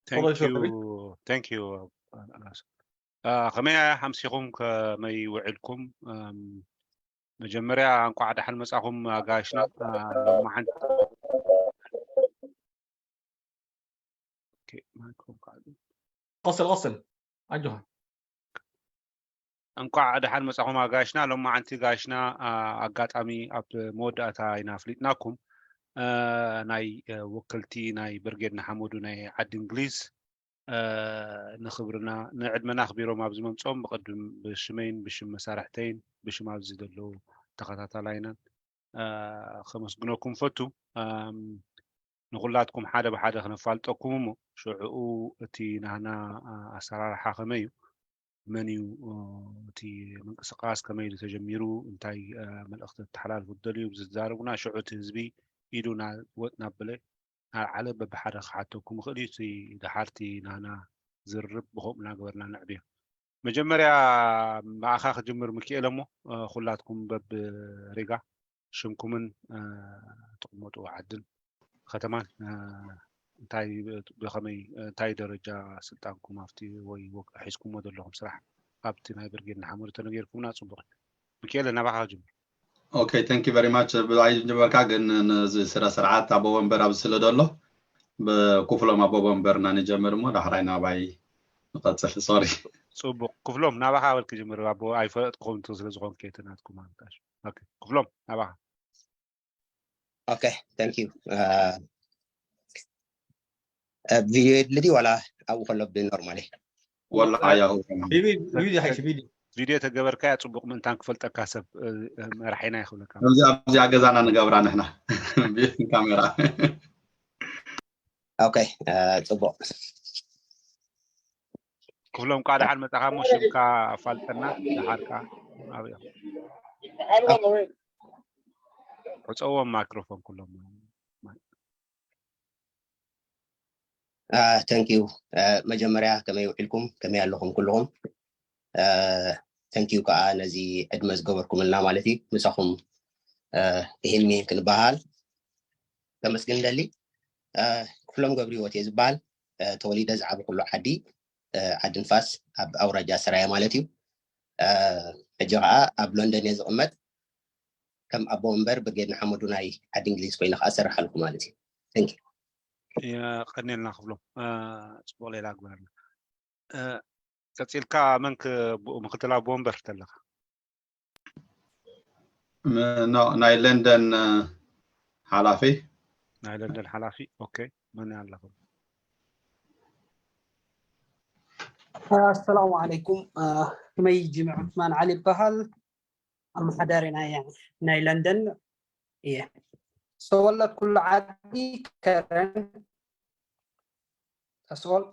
ተፈضل ሸው ከቢር። Thank you. ከመይ ኣምሲኹም፣ ከመይ ውዕልኩም? መጀመርያ እንኳዕ ደሓን መጻኹም ኣጋይሽና። ሎማዓንቲ ቀስል ቀስል ኣጆኻ። እንኳዕ ደሓን መጻኹም ኣጋይሽና። ሎማዓንቲ ጋይሽና ኣጋጣሚ ኣብ መወዳእታ ኢና ኣፍሊጥናኩም። ናይ ወክልቲ ናይ ብርጌድ ንሓመዱ ናይ ዓዲ እንግሊዝ ንኽብርና ንዕድመና ኣኽቢሮም ኣብዚ መምፅኦም ብቐድም ብሽመይን ብሽም መሳርሕተይን ብሽም ኣብዚ ዘለዉ ተኸታታላይናን ከመስግነኩም ፈቱ። ንኹላትኩም ሓደ ብሓደ ክነፋልጠኩም እሞ ሽዕኡ እቲ ናህና ኣሰራርሓ ከመይ እዩ፣ መን እዩ እቲ ምንቅስቃስ፣ ከመይ ኢሉ ተጀሚሩ፣ እንታይ መልእኽቲ ተተሓላልፉ ትደልዩ ብዝዛረቡና ሽዑ እቲ ህዝቢ ኢዱ ወጥ ናበለ ናልዓለ በብሓደ ክሓተኩም ይኽእል እዩ። እቲ ደሓርቲ ናህና ዝርርብ ብኸምኡ እናገበርና ነዕብዮ። መጀመርያ ብኣኻ ክጅምር ምክኤለ እሞ ኩላትኩም በብሪጋ ሽምኩምን ትቕመጡ ዓድን ከተማን እንታይ ብኸመይ እንታይ ደረጃ ስልጣንኩም ኣብቲ ወይ ሒዝኩሞ ዘለኹም ስራሕ ኣብቲ ናይ ብርጌድ ንሓመዱ ተነጊርኩምና ጽቡቕ እዩ። ምክኤለ ናባኻ ክጅምር። Okay, thank you very much። ብኣይ ጀመርካ ግን ነዚ ስረ ስርዓት ኣቦ ወንበር ኣብዚ ስለ ዘሎ ብኩፍሎም ኣቦ ወንበርና ንጀምር እሞ ዳሕራይ ናባይ ንቐፅል። Sorry። ጽቡቕ ክፍሎም ናባኻ በል ክጅምር ኣቦ ኣይፈለጥኩኹም እንተ ስለ ዝኾንኩ እቲ ናትኩም ኣምጣሽ። Okay ክፍሎም ናባኻ። Okay thank you። ቪድዮ የድሊ ድዩ ዋላ ኣብኡ ከሎ ብኖርማል? ወላ ኣያሁ ቪድዮ ይሓይሽ ቪድዮ። ቪድዮ ተገበርካያ ጽቡቕ ምእንታን ክፈልጠካ ሰብ መራሒና ይኽብለካ። ኣብዚ ኣብዚኣ ገዛና ንገብራ ንሕና ካሜራ። Okay ጽቡቕ። ክፍሎም ቃ ደሓን መጻኻ እሞ ሽምካ ኣፋልጠና። ደሓር ቃ ኣብያ ዕጸዎም ማይክሮፎን ኩሎም። Thank you። መጀመርያ ከመይ ውዒልኩም፣ ከመይ ኣለኹም ኩልኹም? Thank you ከዓ ነዚ ዕድመ ዝገበርኩምልና ማለት እዩ። ምሳኹም ይህን ሚን ክንበሃል ከመስግን ደሊ። ክፍሎም ገብረ ህይወት እየ ዝበሃል። ተወሊደ ዝዓበኹሉ ዓዲ ዓዲ ንፋስ ኣብ ኣውራጃ ሰራየ ማለት እዩ። ሕጂ ከዓ ኣብ ሎንደን እየ ዝቕመጥ። ከም ኣቦ ወንበር ብርጌድ ንሓመዱ ናይ ዓዲ እንግሊዝ ኮይነ ከዓ እሰርሕ ኣለኹ ማለት እዩ። Thank you። የቐኔልና ክፍሎም። ጽቡቕ ሌላ ግበረልና። ቀጺልካ መን ምክትል ኣቦ ወንበር ተለኻ? ናይ ለንደን ሓላፊ። ናይ ለንደን ሓላፊ። Okay መን ኣለኹም? ኣሰላሙ ዓለይኩም። ስመይ ጅምዕ ዑስማን ዓሊ ይበሃል። ኣመሓዳሪ ናይ ናይ ለንደን እየ። ዝተወለድኩሉ ዓዲ ከረን። That's all።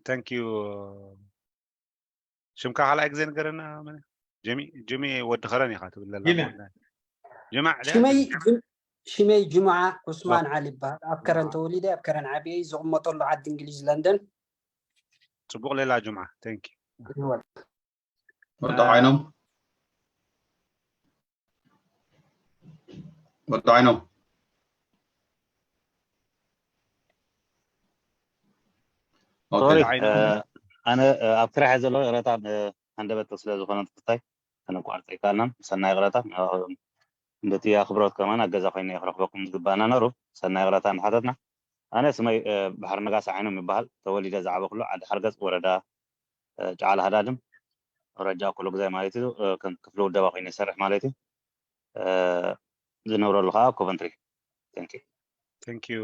Thank you። ሽምካ ካልኣይ ግዜ ንገረና። ጅሚ ወዲ ከረን ኢኻ ትብል ዘላ። ሽመይ ሽመይ ጅምዓ ዑስማን ዓሊ ይበሃል። ኣብ ከረን ተወሊደ ኣብ ከረን ዓብየ ዝቕመጠሉ ዓዲ እንግሊዝ ለንደን። ጽቡቕ ሌላ ጅምዓ። Thank you። ወዲ ዓይኖም ወዲ ዓይኖም ሶሪ ኣነ ኣብ ስራሕ ዘለኹ ይቕረታ፣ ብሃንደበት ስለ ዝኾነ ትክታይ ከነቋርፅ ኣይከኣልናን። ሰናይ ይቕረታ። በቲ ኣኽብሮት ከማን ኣገዛ ኮይነ ክረኽበኩም ዝግባእና ነሩ። ሰናይ ይቕረታ እንዳሓተትና። ኣነ ስመይ ባሕሪ ነጋሲ ዓይኖም ይበሃል። ተወሊደ ዝዓበኹሉ ዓዲ ሓርገፅ ወረዳ ጫዓል ሃዳድም ኣውራጃ ኩሉ ግዜ ማለት እዩ። ከም ክፍሊ ውደባ ኮይነ ይሰርሕ ማለት እዩ። ዝነብረሉ ከዓ ኮቨንትሪ። Thank you። Thank you።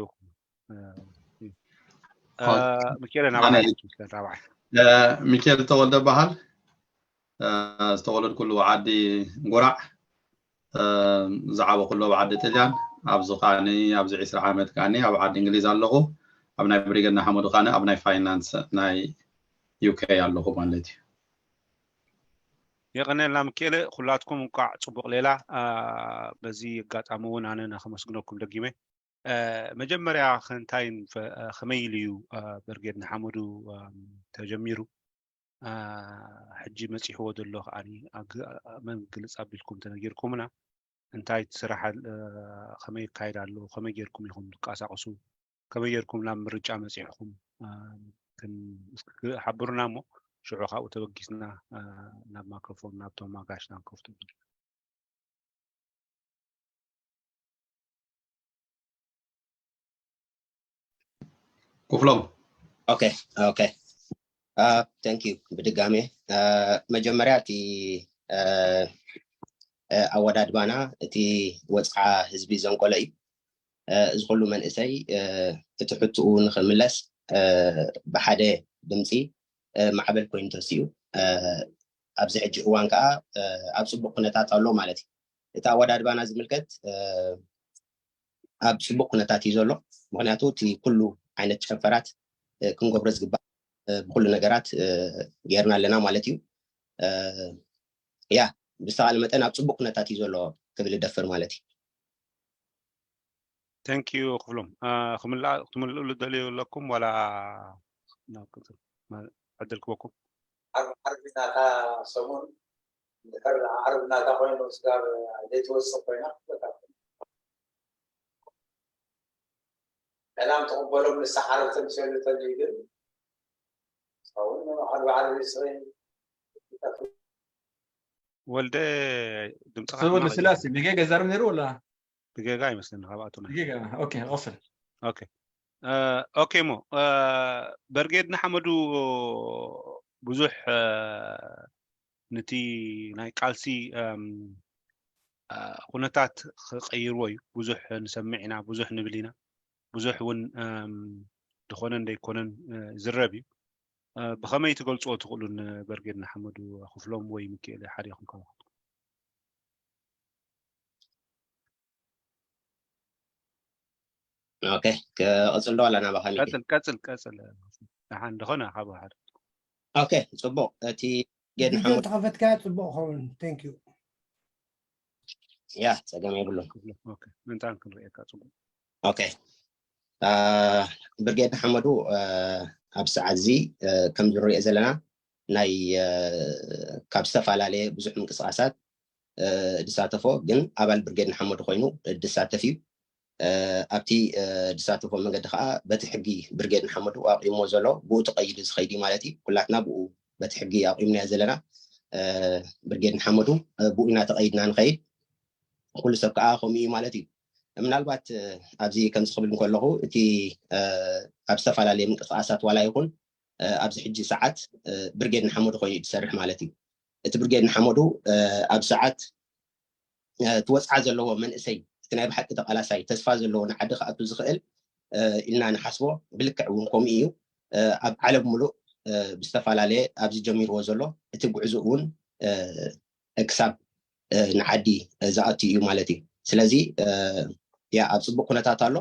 ሚካኤል ናባኻ። ሚካኤል ተወልደ በሃል። ዝተወለድኩሉ ዓዲ ጉራዕ፣ ዝዓበኹሉ ኣብ ዓዲ ጥልያን፣ ኣብዚ ከዓኒ ኣብዚ ዕስራ ዓመት ከዓኒ ኣብ ዓዲ እንግሊዝ ኣለኹ። ኣብ ናይ ብሪገድ ንሓመዱ ከዓኒ ኣብ ናይ ፋይናንስ ናይ ዩኬ ኣለኹ ማለት እዩ። የቐነልና ምክኤለ። ኩላትኩም እንቋዕ ጽቡቕ ሌላ። በዚ ኣጋጣሚ እውን ኣነ ንኸመስግነኩም ደጊመ። መጀመርያ ከንታይን ከመይ ኢሉ እዩ ብርጌድ ንሓመዱ ተጀሚሩ? ሕጂ መፂሕዎ ዘሎ ከዓኒ መን ግልፅ ኣቢልኩም ተነጊርኩምና። እንታይ ስራሕ ከመይ ይካየድ ኣሎ፣ ከመይ ጌርኩም ኢኹም ትንቀሳቀሱ? ከመይ ጌርኩም ናብ ምርጫ መጺሕኩም? እ፣ ክን-፣ እስኪ ሓብሩና እሞ ሽዑ ካብኡ ተበጊስና፣ እ፣ ናብ ማይክሮፎን ናብቶም ኣጋሽና ንከፍቶ። ክፍሎም። Okay, okay. Uh, thank you ብድጋሜ። Uh, መጀመርያ እቲ፣ uh, uh, ኣወዳድባና እቲ ወፅዓ ህዝቢ ዘንቆለ እዩ። Uh, እዚ ኩሉ መንእሰይ፣ uh, እቲ ሕትኡ ንኽምለስ፣ uh፣ ብሓደ ድምፂ፣ uh፣ ማዕበል ኮይኑ ተሲኡ። Uh፣ ኣብዚ ሕጂ እዋን ከዓ፣ uh፣ ኣብ ፅቡቅ ኩነታት ኣሎ ማለት እዩ። እቲ ኣወዳድባና ዝምልከት፣ uh፣ ኣብ ፅቡቅ ኩነታት እዩ ዘሎ። ምክንያቱ እቲ ኩሉ ዓይነት ጨንፈራት፣ uh፣ ክንገብሮ ዝግባእ፣ uh፣ ብኩሉ ነገራት፣ uh፣ ጌርና ኣለና ማለት እዩ። Uh፣ ያ ብዝተኻለ መጠን ኣብ ፅቡቅ ኩነታት እዩ ዘሎ ክብል እደፍር ማለት እዩ። Thank you ክፍሎም። እ፣ ክምልኣ-፣ ክትምልእሉ ደልዩ ኣለኩም ዋላ ናብ ቅጽል መ-፣ ዕድል ክበኩም? ዓርቢ ዓርቢ ናታ ሰሙን እንድሕር ዓርቢ ናታ ኮይኑ ስጋብ ዘይትወስኽ ኮይና ክትበካ። ሰላም ትቕበሎም ንሳ ዓርቢ ተምስሉ ተልዩ ግን ሰውን ዓርቢ ዓርቢ ስኺ ወልደ ድምፅኻ ሰብ ወልደ ክማቕ ስላሴ ብጌጋ ይዛረብ ነይሩ ወላ ብጌጋ ይመስለኒ ካብኣቶም ብጌጋ? ኦኬ፣ ቀጽል። ኦኬ። እ፣ ኦኬ እሞ፣ እ፣ በርጌድ ንሓመዱ ብዙሕ፣ እ፣ ነቲ ናይ ቃልሲ፣ እም፣ እ፣ ኩነታት ክቀይርዎ እዩ። ብዙሕ ንሰምዕ ኢና፣ ብዙሕ ንብል ኢና። ብዙሕ እውን፣ እም፣ ዝኾነን ዘይኮነን፣ እ፣ ዝረብ እዩ። እ፣ ብኸመይ ትገልጽዎ ትኽእሉ ንበርጌድ ንሓመዱ ክፍሎም ወይ ሚኪኤል ሓደ ኢኹም ካባኹም? ኦኬ፣ ክቕጽል ዶ ኣላ ናባኻ ሚኪ? ቀጽል፣ ቀጽል፣ ቀጽል። ደሓን፣ ዝኾነ ካብ ሓደ። ኦኬ፣ ጽቡቕ። እቲ ጌድ ቪድዮ ንሓመዱ ተኸፈትካ ጽቡቕ ኸውን። Thank you። ያ፣ ጸገም የብሉን። ክፍሎም። ኦኬ፣ ምንታን ክንርእየካ ጽቡቕ። ኦኬ። አ፣ ብርጌድ ንሓመዱ፣ አ፣ ኣብ ሰዓት እዚ፣ አ፣ ከም ዝንሪኦ ዘለና ናይ፣ አ፣ ካብ ዝተፈላለየ ብዙሕ ምንቅስቃሳት፣ አ፣ ዝሳተፎ ግን ኣባል ብርጌድ ንሓመዱ ኮይኑ ዝሳተፍ እዩ። አ፣ ኣብቲ፣ አ፣ ዝሳተፎ መንገዲ ከዓ በቲ ሕጊ ብርጌድ ንሓመዱ ኣቂሞ ዘሎ ብኡ ተቀይዱ ዝኸይድ እዩ ማለት እዩ። ኩላትና ብኡ በቲ ሕጊ ኣቂምናዮ ዘለና፣ አ፣ ብርጌድ ንሓመዱ፣ አ፣ ብኡ ኢና ተቀይድና ንኸይድ። ኩሉ ሰብ ከዓ ከምኡ እዩ ማለት እዩ። ምናልባት፣ አ፣ ኣብዚ ከምዚ ክብል እንከለኹ እቲ፣ አ፣ ኣብ ዝተፈላለየ ምንቅስቃሳት ዋላ ይኹን፣ አ፣ ኣብዚ ሕጂ ሰዓት፣ አ፣ ብርጌድ ንሓመዱ ኮይኑ እዩ ዝሰርሕ ማለት እዩ። እቲ ብርጌድ ንሓመዱ፣ አ፣ ኣብ ሰዓት፣ አ፣ እቲ ወፅዓ ዘለዎ መንእሰይ፣ እቲ ናይ ብሓቂ ተቃላሳይ፣ ተስፋ ዘለዎ ንዓዲ ክኣቱ ዝኽእል፣ አ፣ ኢልና ንሓስቦ። ብልክዕ እውን ከምኡ እዩ። አ፣ ኣብ ዓለም ሙሉእ፣ አ፣ ብዝተፈላለየ ኣብዚ ጀሚርዎ ዘሎ እቲ ጉዕዞ እውን፣ አ፣ ክሳብ፣ አ፣ ንዓዲ ዝኣቱ እዩ ማለት እዩ። ስለዚ፣ አ፣ ያ ኣብ ፅቡቅ ኩነታት ኣሎ።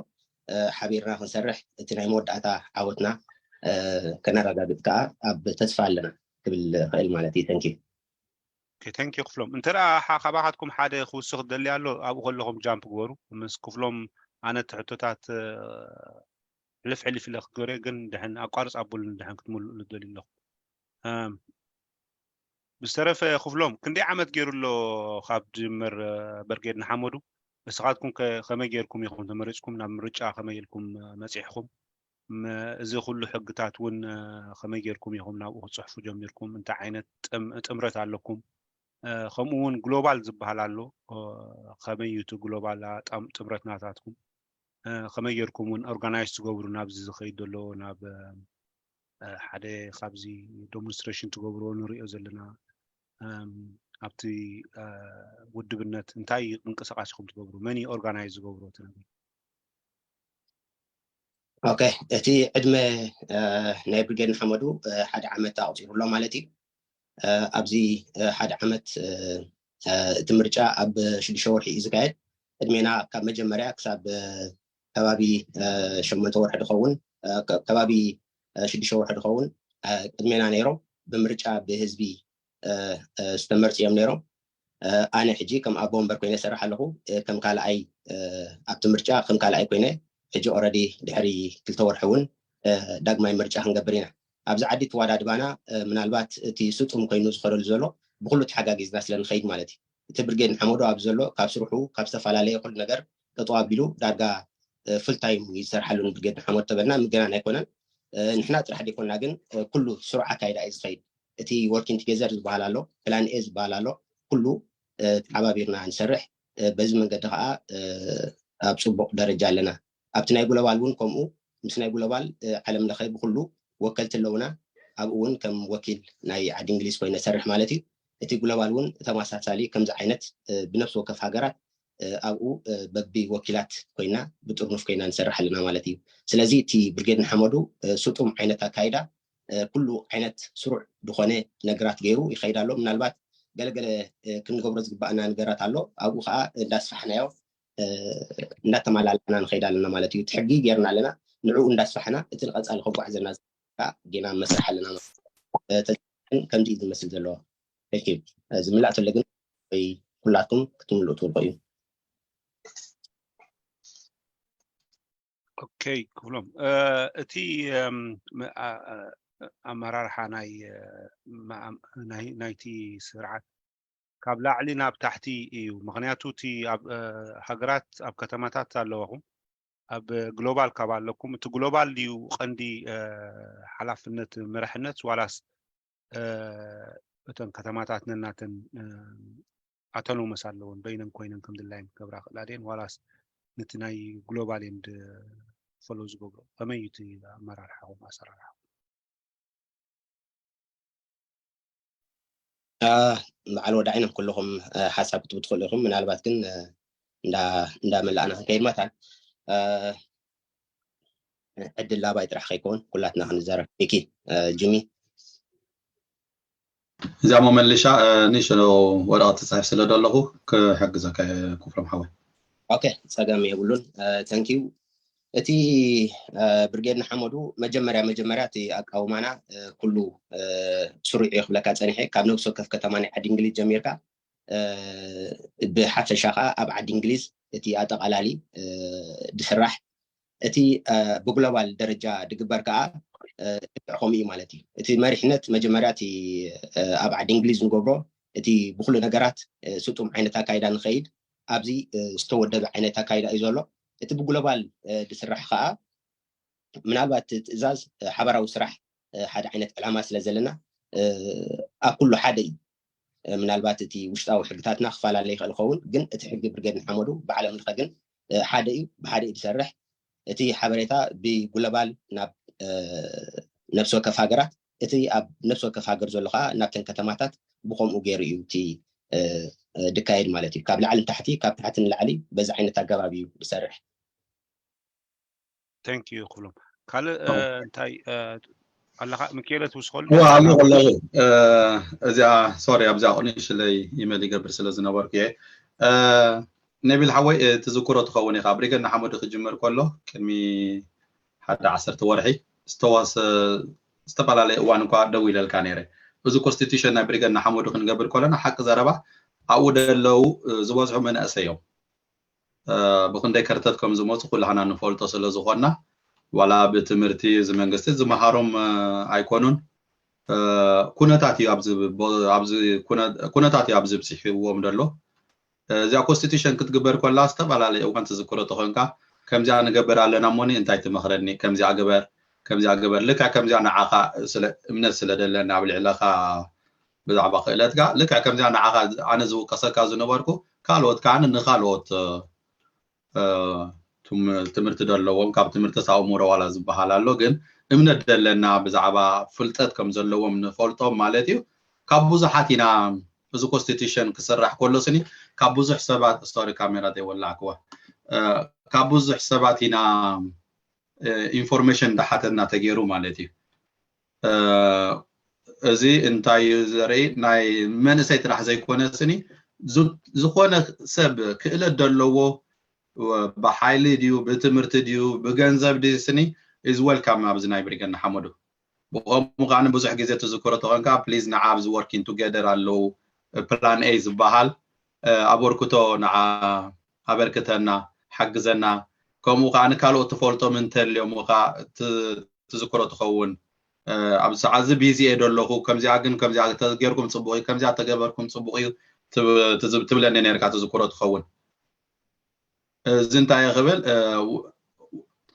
አ፣ ሓቢርና ክንሰርሕ እቲ ናይ መወዳእታ ዓወትና፣ አ፣ ከነረጋግፅ ከዓ ኣብ ተስፋ ኣለና ክብል እኽእል ማለት እዩ። Thank you። ኦኬ፣ thank you ክፍሎም። እንተ ደኣ ሓ-፣ ካባኻትኩም ሓደ ክውስኽ ዝደሊ ኣሎ፣ ኣብኡ ከለኹም ጃምፕ ግበሩ። ምስ ክፍሎም ኣነ እቲ ሕቶታት፣ እ፣ ሕልፍ ሕልፍ ኢለ ክገብረ፣ ግን ድሕን ኣቋርጽ ኣቡልን ድሕን ክትምልእሉ ትደልዩ ኣለኹም። እም፣ ብዝተረፈ ክፍሎም፣ ክንደይ ዓመት ገይሩ ኣሎ ካብ ዝጅምር፣ እ፣ በርጌድ ንሓመዱ? ንስኻትኩም ከ ከመይ ገይርኩም ኢኹም ተመሪጽኩም? ናብ ምርጫ ከመይ ኢልኩም፣ እ፣ መጺሕኩም? ም-፣ እዚ ኩሉ ሕግታት እውን፣ እ፣ ከመይ ጌርኩም ኢኹም ናብኡ ክትጽሕፉ ጀሚርኩም? እንታይ ዓይነት ጥም-፣ ጥምረት ኣለኩም? እ፣ ከምኡ እውን ግሎባል ዝበሃል ኣሎ። እ፣ ከመይ እዩ እቲ ግሎባል፣ እ፣ ጠም-፣ ጥምረት ናታትኩም? እ፣ ከመይ ጌርኩም እውን ኦርጋናይዝ ትገብሩ ናብዚ ዝኸይድ ዘሎ ናብ፣ እ፣ እ፣ ሓደ ካብዚ ዴሞንስትሬሽን ትገብርዎ ንሪኦ ዘለና፣ እም፣ ኣብቲ፣ እ፣ ውድብነት እንታይ ምንቅስቃስ ኢኹም ትገብሩ? መን እዩ ኦርጋናይዝ ዝገብሮ እቲ ነገር? ኦኬ፣ እቲ ዕድመ፣ እ፣ ናይ ብርጌድ ንሓመዱ፣ እ፣ ሓደ ዓመት ኣቑጺሩ ኣሎ ማለት እዩ። እ፣ ኣብዚ፣ እ፣ ሓደ ዓመት፣ እ፣ እ፣ እቲ ምርጫ ኣብ ሽዱሽተ ወርሒ እዩ ዝካየድ። ዕድሜና ካብ መጀመርያ ክሳብ፣ እ፣ ከባቢ፣ እ፣ ሸሞንተ ወርሒ ዝኸውን፣ እ፣ ከ-፣ ከባቢ፣ እ፣ ሽዱሽተ ወርሒ ዝኸውን፣ እ፣ ዕድሜና ነይሮም። ብምርጫ ብህዝቢ፣ እ፣ እ፣ ዝተመርጹ እዮም ነይሮም። እ፣ ኣነ ሕጂ ከም ኣቦ ወንበር ኮይነ እሰርሕ ኣለኹ። እ፣ ከም ካልኣይ፣ እ፣ ኣብቲ ምርጫ ከም ካልኣይ ኮይነ፣ ሕጂ ኦረዲ ድሕሪ ክልተ ወርሒ እውን፣ እ፣ ዳግማይ ምርጫ ክንገብር ኢና። ኣብዚ ዓዲ ተወዳድባና፣ እ፣ ምናልባት እቲ ስጡም ኮይኑ ዝኸደሉ ዘሎ ብኩሉ ተሓጋጊዝና ስለ ንኸይድ ማለት እዩ። እቲ ብርጌድ ንሓመዱ ኣብ ዘሎ ካብ ስርሑ፣ ካብ ዝተፈላለየ ኩሉ ነገር ጠጠው ኣቢሉ ዳርጋ ፉል ታይም ይሰርሓሉ። ብርጌድ ንሓመዱ ተበልና ምግናን ኣይኮነን። ንሕና ጥራሕ ዘይኮና ግን ኩሉ ስሩዕ ኣካይዳ እዩ ዝኸይድ። እቲ ወርኪንግ ቱጌዘር ዝበሃል ኣሎ፣ ፕላን ኤ ዝበሃል ኣሎ። ኩሉ ተሓባቢርና ንሰርሕ። በዚ መንገዲ ከዓ ኣብ ፅቡቕ ደረጃ ኣለና። ኣብቲ ናይ ግሎባል እውን ከምኡ፣ ምስ ናይ ግሎባል ዓለም ለኸ ብኩሉ ወከልቲ ኣለውና። ኣብኡ እውን ከም ወኪል ናይ ዓዲ እንግሊዝ ኮይነ ሰርሕ ማለት እዩ። እቲ ግሎባል እውን ተመሳሳሊ ከምዚ ዓይነት ብነፍሲ ወከፍ ሃገራት ኣብኡ በቢ ወኪላት ኮይና ብጥርኑፍ ኮይና ንሰርሕ ኣለና ማለት እዩ። ስለዚ እቲ ብርጌድ ንሓመዱ ስጡም ዓይነት ኣካይዳ ኩሉ ዓይነት ስሩዕ ዝኾነ ነገራት ገይሩ ይኸይድ ኣሎ። ምናልባት ገለገለ ክንገብሮ ዝግባኣና ነገራት ኣሎ። ኣብኡ ከዓ እንዳስፋሕናዮ እንዳተማላላና ንኸይድ ኣለና ማለት እዩ። እቲ ሕጊ ጌርና ኣለና፣ ንዕኡ እንዳስፋሕና እቲ ንቐፃሊ ከጓዕዘና ጌና መስራሕ ኣለና ማለት እዩ። ከምዚ እዩ ዝመስል ዘለዎ። ዝምላእ ተሎ ግን ወይ ኩላትኩም ክትምልኡ ትውልቁ እዩ። ኦኬ ክብሎም እቲ ኣመራርሓ ናይ ናይቲ ስርዓት ካብ ላዕሊ ናብ ታሕቲ እዩ። ምክንያቱ እቲ ኣብ ሃገራት ኣብ ከተማታት ኣለዋኹም ኣብ ግሎባል ካብ ኣለኩም እቲ ግሎባል ድዩ ቀንዲ ሓላፍነት መራሕነት ዋላስ እተን ከተማታት ነናተን ኣተኖመስ ኣለዎን በይነን ኮይነን ከም ድላየን ክገብራ ክእላ ድየን ዋላስ ነቲ ናይ ግሎባል ኤንድ ፈሎ ዝገብሮ ከመይ እዩ እቲ ኣመራርሓኹም ኣሰራርሓኹም? በዓል ወዳዒ ናብ ኩልኹም ሓሳብ ክትቡ ትኽእሉ ኢኹም። ምናልባት ግን እንዳመላእና ክንከይድ መታን ዕድል ላባይ ጥራሕ ከይከውን ኩላትና ክንዘረብ። ሚኪ ጅሚ እዚኣ መመልሻ ንእሽቶ ወረቐት ትፅሕፍ ስለ ዘለኹ ክሕግዘካ ክፍሎም ሓወይ። ኦኬ፣ ፀገም የብሉን። ተንኪዩ። እቲ ብርጌድ ንሓመዱ መጀመርያ መጀመርያ እቲ ኣቃውማና ኩሉ ስሩዕ እየ ክብለካ ፀኒሐ። ካብ ነብሲ ወከፍ ከተማ ናይ ዓዲ እንግሊዝ ጀሚርካ ብሓፈሻ ከዓ ኣብ ዓዲ እንግሊዝ እቲ ኣጠቓላሊ ድስራሕ እቲ ብግሎባል ደረጃ ድግበር ከዓ ልክዕ ከምኡ እዩ ማለት እዩ። እቲ መሪሕነት መጀመርያ እቲ ኣብ ዓዲ እንግሊዝ ንገብሮ እቲ ብኩሉ ነገራት ስጡም ዓይነት ኣካይዳ ንኸይድ ኣብዚ ዝተወደበ ዓይነት ኣካይዳ እዩ ዘሎ። እቲ ብግሎባል ድስራሕ ከዓ ምናልባት እቲ ትእዛዝ ሓበራዊ ስራሕ ሓደ ዓይነት ዕላማ ስለ ዘለና ኣብ ኩሉ ሓደ እዩ። ምናልባት እቲ ውሽጣዊ ሕግታትና ክፈላለ ይኽእል ይኸውን፣ ግን እቲ ሕጊ ብርጌድ ንሓመዱ ብዓለም ለኸ ግን ሓደ እዩ፣ ብሓደ እዩ ዝሰርሕ። እቲ ሓበሬታ ብግሎባል ናብ ነፍሲ ወከፍ ሃገራት፣ እቲ ኣብ ነፍሲ ወከፍ ሃገር ዘሎ ከዓ ናብተን ከተማታት ብከምኡ ገይሩ እዩ እቲ ድካየድ ማለት እዩ። ካብ ላዕሊ ንታሕቲ፣ ካብ ታሕቲ ንላዕሊ በዚ ዓይነት ኣገባብ እዩ ዝሰርሕ። Thank you ክብሎም። ካልእ እንታይ ኣለካ ሚካኤለ ትውስኸሉ? ኣለኹ ኣለኹ። እዚኣ ሶሪ ኣብዚኣ ቁንሽለይ ኢሜል ይገብር ስለ ዝነበርኩ እየ። ነቢል ሓወይ ትዝክሮ ትኸውን ኢኻ። ብሪገድ ንሓመዱ ክጅምር ከሎ ቅድሚ ሓደ ዓሰርተ ወርሒ ዝተዋሰ ዝተፈላለየ እዋን እኳ ደው ኢለልካ ነይረ። እዚ ኮንስቲቱሽን ናይ ብሪገድ ንሓመዱ ክንገብር ከለና ሓቂ ዘረባ ኣብኡ ደለው ዝበዝሑ መናእሰይ እዮም። ብክንደይ ከርተት ከም ዝመፁ ኩላህና ንፈልጦ ስለ ዝኾንና ዋላ ብትምህርቲ እዚ መንግስቲ ዝመሃሮም ኣይኮኑን። ኩነታት እዩ ኣብዚ ኩነታት እዩ ኣብዚ ብፅሒዎም ደሎ። እዚኣ ኮንስቲቱሽን ክትግበር ኮላ ዝተፈላለየ እዋን ትዝክሮ ተኾንካ ከምዚኣ ንገብር ኣለና እሞኒ እንታይ ትመኽረኒ ከምዚኣ ግበር ከምዚኣ ግበር ልክዕ ከምዚኣ ንዓኻ ስለ እምነት ስለ ደለኒ ኣብ ልዕለኻ ብዛዕባ ክእለትካ ልክዕ ከምዚኣ ንዓኻ ኣነ ዝውቀሰካ ዝነበርኩ ካልኦት ከዓ ንኻልኦት ትምህርቲ ዘለዎም ካብ ትምህርቲ ሳኡሙሮ ዋላ ዝበሃል ኣሎ ግን እምነት ደለና ብዛዕባ ፍልጠት ከም ዘለዎም ንፈልጦም ማለት እዩ። ካብ ብዙሓት ኢና እዚ ኮንስቲቱሽን ክስራሕ ከሎ ስኒ ካብ ብዙሕ ሰባት ስቶሪ ካሜራ ዘይወላዕክዋ ካብ ብዙሕ ሰባት ኢና ኢንፎርሜሽን እንዳሓተትና ተገይሩ ማለት እዩ። እዚ እንታይ እዩ ዘርኢ ናይ መንእሰይ ጥራሕ ዘይኮነ ስኒ ዝኾነ ሰብ ክእለት ዘለዎ ብሓይሊ ድዩ ብትምህርቲ ድዩ ብገንዘብ ድዩ ስኒ is welcome ኣብዚ ናይ ብሪገድ ንሓመዱ። ብኸምኡ ከዓ ብዙሕ ግዜ ትዝክሮ ተኾንካ ፕሊዝ ንዓ ኣብዚ ወርኪንግ ቱጌደር ኣለዉ ፕላን ኤ ዝበሃል ኣበርክቶ ንዓ ኣበርክተና ሓግዘና። ከምኡ ከዓ ንካልኦት ትፈልጦም እንተልዮም ከዓ ትዝክሮ ትኸውን። ኣብዚ ሰዓት እዚ ቢዚ እየ ደለኹ ከምዚኣ ግን ከምዚኣ ተጌርኩም ፅቡቅ እዩ ከምዚኣ ተገበርኩም ፅቡቅ እዩ ትብለኒ ነርካ ትዝክሮ ትኸውን። እዚ እንታይ ክብል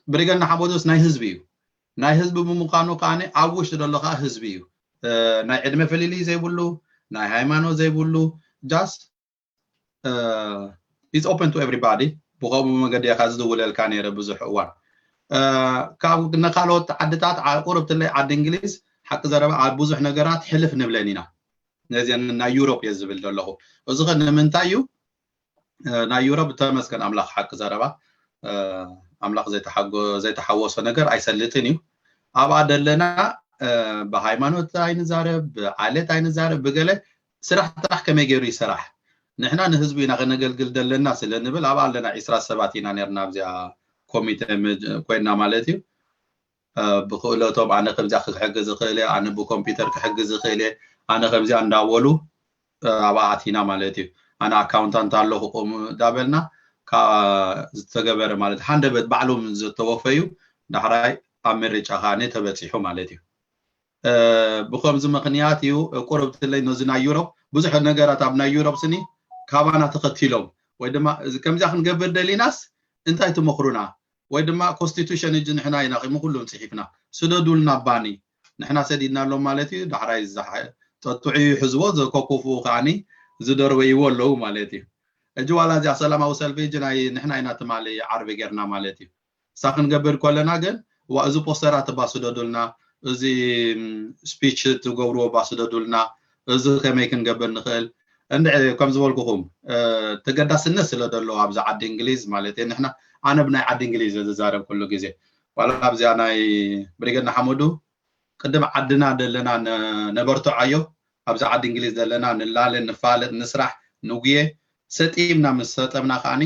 ብሪገድ ንሓመዱስ ናይ ህዝቢ እዩ። ናይ ህዝቢ ብምዃኑ ከዓኒ ኣብ ውሽጢ ዘሎ ከዓ ህዝቢ እዩ። እ፣ ናይ ዕድመ ፍልልይ ዘይብሉ፣ ናይ ሃይማኖት ዘይብሉ፣ just is open to everybody። ብኸምኡ መገዲ እየ ዝድውለልካ ነይረ ብዙሕ እዋን። እ፣ ካብ ንካልኦት ዓድታት ዓ- ቁርብትለይ ዓዲ እንግሊዝ ሓቂ ዘረባ ኣብ ብዙሕ ነገራት ሕልፍ ንብለን ኢና። ነዚን ናይ ዩሮፕ እየ ዝብል ዘለኹ። እዚ ኸ ንምንታይ እዩ? እ፣ ናይ ዩሮፕ ተመስገን ኣምላኽ ሓቂ ዘረባ፣ እ፣ ኣምላኽ ዘይተሓጎ- ዘይተሓወሶ ነገር ኣይሰልጥን እዩ። ኣብኣ ደለና፣ እ፣ ብሃይማኖት ኣይንዛረብ፣ ብዓሌት ኣይንዛረብ፣ ብገለ ስራሕ ጥራሕ ከመይ ገይሩ ይሰራሕ። ንሕና ንህዝቢ ኢና ከነገልግል ደለና ስለ ንብል ኣብኣ ኣለና። ዒስራ ሰባት ኢና ነርና ኣብዚኣ ኮሚቴ ምድ- ኮይና ማለት እዩ። እ፣ ብክእለቶም ኣነ ከምዚኣ ክሕግዝ እኽእል እየ፣ ኣነ ብኮምፒውተር ክሕግዝ እኽእል እየ፣ ኣነ ከምዚኣ እንዳበሉ፣ እ፣ ኣብኣ ኣቲና ማለት እዩ። ኣነ ኣካውንታንት ኣለኹ ከምኡ እንዳበልና ካብ ዝተገበረ ማለት ሃንደበት ባዕሎም ዝተወፈዩ ዳሕራይ ኣብ ምርጫ ከዓኒ ተበፂሑ ማለት እዩ። እ፣ ብከምዚ ምኽንያት እዩ ቁርብትለይ ነዚ ናይ ዩሮፕ ብዙሕ ነገራት ኣብ ናይ ዩሮፕ ስኒ ካባና ተኸቲሎም ወይ ድማ እዚ ከምዚኣ ክንገብር ደሊናስ እንታይ ትመኽሩና? ወይ ድማ ኮንስቲቱሽን እጂ ንሕና ኢና ቂሙ ኩሉም ፅሒፍና ስደዱልና ባኒ ንሕና ሰዲድናሎም ማለት እዩ። ዳሕራይ ዝሓ- ጠጥዑ ይሕዝዎ ዘኮኩፍኡ ከዓኒ ዝደርበይዎ ኣለዉ ማለት እዩ። እጂ ዋላ እዚኣ ሰላማዊ ሰልፊ እጂ ናይ ንሕና ኢና ትማሊ ዓርቢ ጌርና ማለት እዩ። እሳ ክንገብር ከለና ግን ዋ እዚ ፖስተራት እባ ስደዱልና፣ እዚ ስፒች ትገብርዎ እባ ስደዱልና፣ እዚ ከመይ ክንገብር ንኽእል እንድዒ ከም ዝበልኩኹም እ፣ ተገዳስነት ስለ ዘለዎ ኣብዚ ዓዲ እንግሊዝ ማለት እየ። ንሕና ኣነ ብናይ ዓዲ እንግሊዝ እየ ዝዛረብ ኩሉ ግዜ ዋላ ኣብዚኣ ናይ ብሪገድ ንሓመዱ ቅድም ዓድና ዘለና ነ- ነበርትዖ ኣዮ ኣብዚ ዓዲ እንግሊዝ ዘለና ንላለ ንፋለጥ ንስራሕ ንጉየ ሰጢምና ምስ ሰጠምና ከዓኒ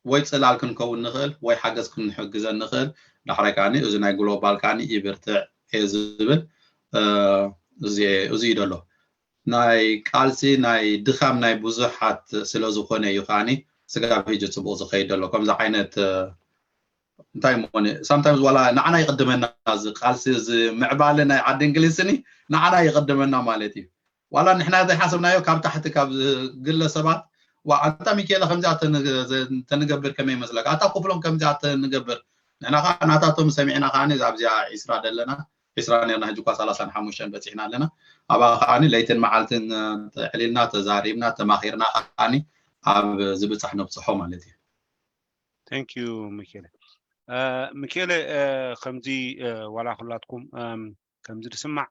ወይ ፅላል ክንከውን ንኽእል ወይ ሓገዝ ክንሕግዘን ንኽእል። ዳሕራይ ከዓኒ እዚ ናይ ግሎባል ከዓኒ ይብርትዕ እየ ዝብል እ፣ እዚ እዚ እዩ ደሎ ናይ ቃልሲ ናይ ድኻም ናይ ብዙሓት ስለ ዝኾነ እዩ ከዓኒ ስጋብ ሕጂ ፅቡቕ ዝኸይድ ደሎ ከምዚ ዓይነት እ፣ እንታይ ምኾነ ሳምታይምስ ዋላ ንዓና ይቕድመና እዚ ቃልሲ እዚ ምዕባለ ናይ ዓዲ እንግሊዝኒ ንዓና ይቕድመና ማለት እዩ። ዋላ ንሕና ዘይሓሰብናዮ ካብ ታሕቲ ካብ ግለሰባት ዋ ኣንታ ሚካኤለ ከምዚኣ ተንገ- ዘ- ተንገብር ከመይ ይመስለካ ኣታ ክፍሎም ከምዚኣ ተንገብር ንሕና ከዓ ናታቶም ሰሚዕና ከዓ ኣብዚኣ ዒስራ ደለና ዒስራ ነርና ሕጂ እኳ ሰላሳን ሓሙሽተን በፂሕና ኣለና። ኣብኣ ከዓ ለይትን መዓልትን ተዕሊልና ተዛሪብና ተማኺርና ከዓ ኣብ ዝብፃሕ ነብፅሖ ማለት እዩ። Thank you ሚኬለ። ሚኬለ ከምዚ ዋላ ኩላትኩም ከምዚ ዝስማዕ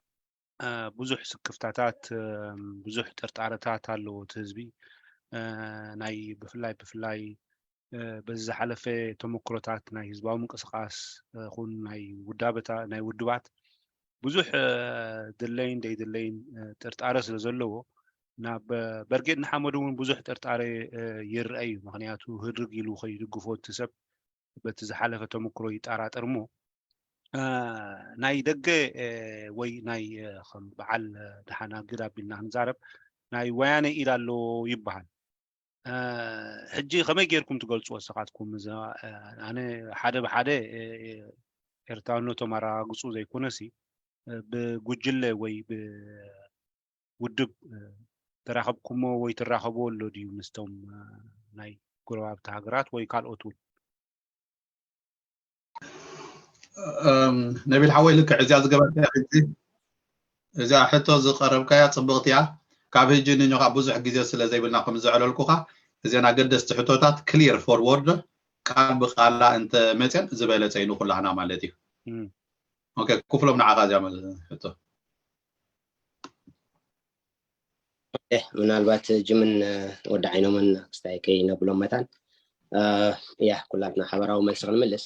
ብዙሕ ስክፍታታት ብዙሕ ጥርጣረታት ኣለዎ እቲ ህዝቢ ናይ ብፍላይ ብፍላይ በዚ ዝሓለፈ ተመክሮታት ናይ ህዝባዊ ምንቅስቃስ ኹን ናይ ውዳበታ ናይ ውድባት ብዙሕ ድለይን ደይድለይን ጥርጣረ ስለ ዘለዎ ናብ በርጌድ ንሓመዱ እውን ብዙሕ ጥርጣረ ይረአ እዩ። ምክንያቱ ህድርግ ኢሉ ከይድግፎ እቲ ሰብ በቲ ዝሓለፈ ተመክሮ ይጠራጠር እሞ ናይ ደገ ወይ ናይ ከም በዓል ደሓን ኣግድ ኣቢልና ክንዛረብ ናይ ወያነ ኢድ ኣለዎ ይበሃል። ሕጂ ከመይ ጌርኩም ትገልፅዎ ንስኻትኩም? ኣነ ሓደ ብሓደ ኤርትራውነቶም ኣረጋግፁ ዘይኮነሲ ብጉጅለ ወይ ብውድብ ተራኸብኩሞ ወይ ትራኸብዎ ኣሎ ድዩ ምስቶም ናይ ጎረባብቲ ሃገራት ወይ ካልኦት እውን? ነቢል ሓወይ ልክዕ እዚኣ ዝገበርካያ ሕጂ እዚኣ ሕቶ ዝቀረብካያ ፅብቕቲ እያ። ካብ ሕጂ ንኞኻ ብዙሕ ግዜ ስለ ዘይብልና ከም ዘዕለልኩኻ እዘን ኣገደስቲ ሕቶታት ክሊር ፎርወርድ ቃል ብቃላ እንተ መፅን ዝበለፀ እዩ ንኩላህና ማለት እዩ። ኦኬ ክፍሎም ንዓኻ እዚኣ ሕቶ ምናልባት ጅምን ወዲ ዓይኖምን ክስታይ ከይነብሎም መታን ያ ኩላትና ሓበራዊ መልሲ ክንምልስ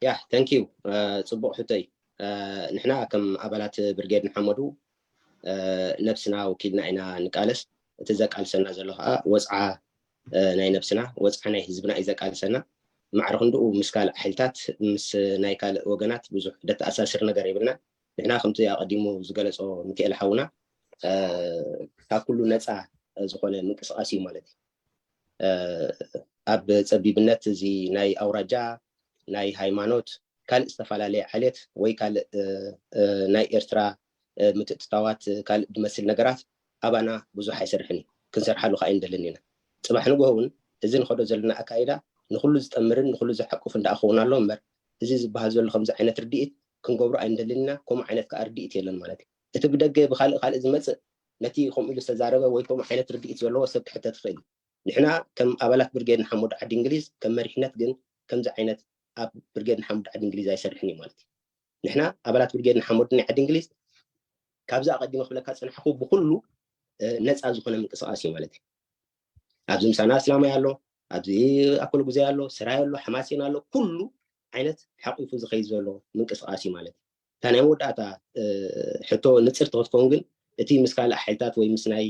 ያ thank you ፅቡቅ ሕቶ እዩ። ንሕና ከም ኣባላት ብርጌድ ንሓመዱ ነብስና ወኪልና ኢና ንቃለስ። እቲ ዘቃልሰና ዘሎ ከዓ ወፅዓ ናይ ነብስና ወፅዓ ናይ ህዝብና እዩ ዘቃልሰና። ማዕረ ክንድኡ ምስ ካልእ ሓይልታት ምስ ናይ ካልእ ወገናት ብዙሕ ደተኣሳስር ነገር የብልና። ንሕና ከምቲ ኣቐዲሙ ዝገለፆ ሚካኤል ሓውና ካብ ኩሉ ነፃ ዝኾነ ምንቅስቃስ እዩ ማለት እዩ። ኣብ ፀቢብነት እዚ ናይ ኣውራጃ ናይ ሃይማኖት ካልእ ዝተፈላለየ ዓሌት ወይ ካልእ ናይ ኤርትራ ምትእትታዋት ካልእ ዝመስል ነገራት ኣባና ብዙሕ ኣይሰርሕን እዩ። ክንሰርሓሉ ከዓ ኣይንደልን ኢና። ፅባሕ ንግሆ እውን እዚ ንኸዶ ዘለና ኣካይዳ ንኩሉ ዝጠምርን ንኩሉ ዝሓቁፍ እንዳኣ ክኸውን ኣሎ እምበር፣ እዚ ዝበሃል ዘሎ ከምዚ ዓይነት ርድኢት ክንገብሮ ኣይንደልን ኢና። ከምኡ ዓይነት ከዓ ርድኢት የለን ማለት እዩ። እቲ ብደገ ብካልእ ካልእ ዝመፅእ፣ ነቲ ከምኡ ኢሉ ዝተዛረበ ወይ ከምኡ ዓይነት ርድኢት ዘለዎ ሰብ ክሕተት ይኽእል እዩ። ንሕና ከም ኣባላት ብርጌድ ንሓመዱ ዓዲ እንግሊዝ፣ ከም መሪሕነት ግን ከምዚ ዓይነት ኣብ ብርጌድ ንሓመዱ ዓዲ እንግሊዝ ኣይሰርሕን እዩ ማለት እዩ። ንሕና ኣባላት ብርጌድ ንሓመዱ ናይ ዓዲ እንግሊዝ፣ ካብዚ ኣቐዲመ ክብለካ ዝጸናሕኩ፣ ብኩሉ ነፃ ዝኾነ ምንቅስቃስ እዩ ማለት እዩ። ኣብዚ ምሳና እስላማይ ኣሎ፣ ኣብዚ ኣኮለ ጉዛይ ኣሎ፣ ስራይ ኣሎ፣ ሓማሴን ኣሎ፣ ኩሉ ዓይነት ሓቂፉ ዝኸይድ ዘሎ ምንቅስቃስ እዩ ማለት እዩ። እታ ናይ መወዳእታ ሕቶ ንፅርቲ ክትከውን ግን፣ እቲ ምስ ካልእ ሓይልታት ወይ ምስ ናይ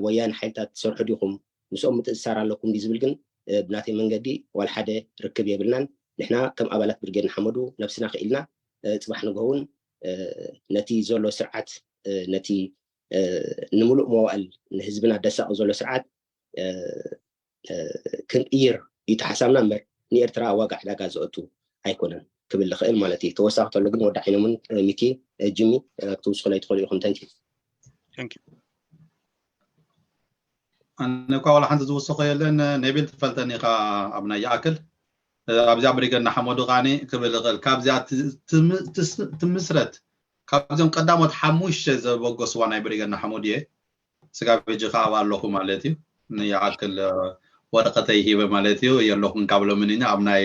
ወያነ ሓይልታት ትሰርሑ ዲኹም፣ ምስኦም ምትእስሳር ኣለኩም ድዩ ዝብል ግን፣ ብናተይ መንገዲ ዋላ ሓደ ርክብ የብልናን። ንሕና ከም ኣባላት ብርጌድ ንሓመዱ ነብስና ክኢልና፣ ፅባሕ ንግሆ እውን ነቲ ዘሎ ስርዓት፣ ነቲ ንምሉእ መዋእል ንህዝብና ደሳቂ ዘሎ ስርዓት ክንቅይር እዩ ተሓሳብና እምበር፣ ንኤርትራ ዋጋ ዕዳጋ ዘእቱ ኣይኮነን ክብል ዝኽእል ማለት እዩ። ተወሳኺ ተሎ ግን ወዲ ዓይኖምን ሚኪ፣ ጅሚ፣ ክትውስኹለይ ትኽእሉ ኢኹም። ተንኪ ኣነ እኳ ዋላ ሓንቲ ዝውስኾ የለን። ኔቢል ትፈልጠኒ ኢኻ። ኣብ ናይ ይኣክል ኣብዚኣ ብሪገድ ንሓመዱ ቃኒ ክብል ይኽእል። ካብዚኣ ትምስረት፣ ካብዚኦም ቀዳሞት ሓሙሽተ ዘበገስዋ ናይ ብሪገድ ንሓመዱ እየ። ስጋብ ሕጂ ከዓ ኣብ ኣለኹ ማለት እዩ። ንይኣክል ወረቀተይ ሂበ ማለት እዩ። የለኹን ካብ ሎሚ ንኒ ኣብ ናይ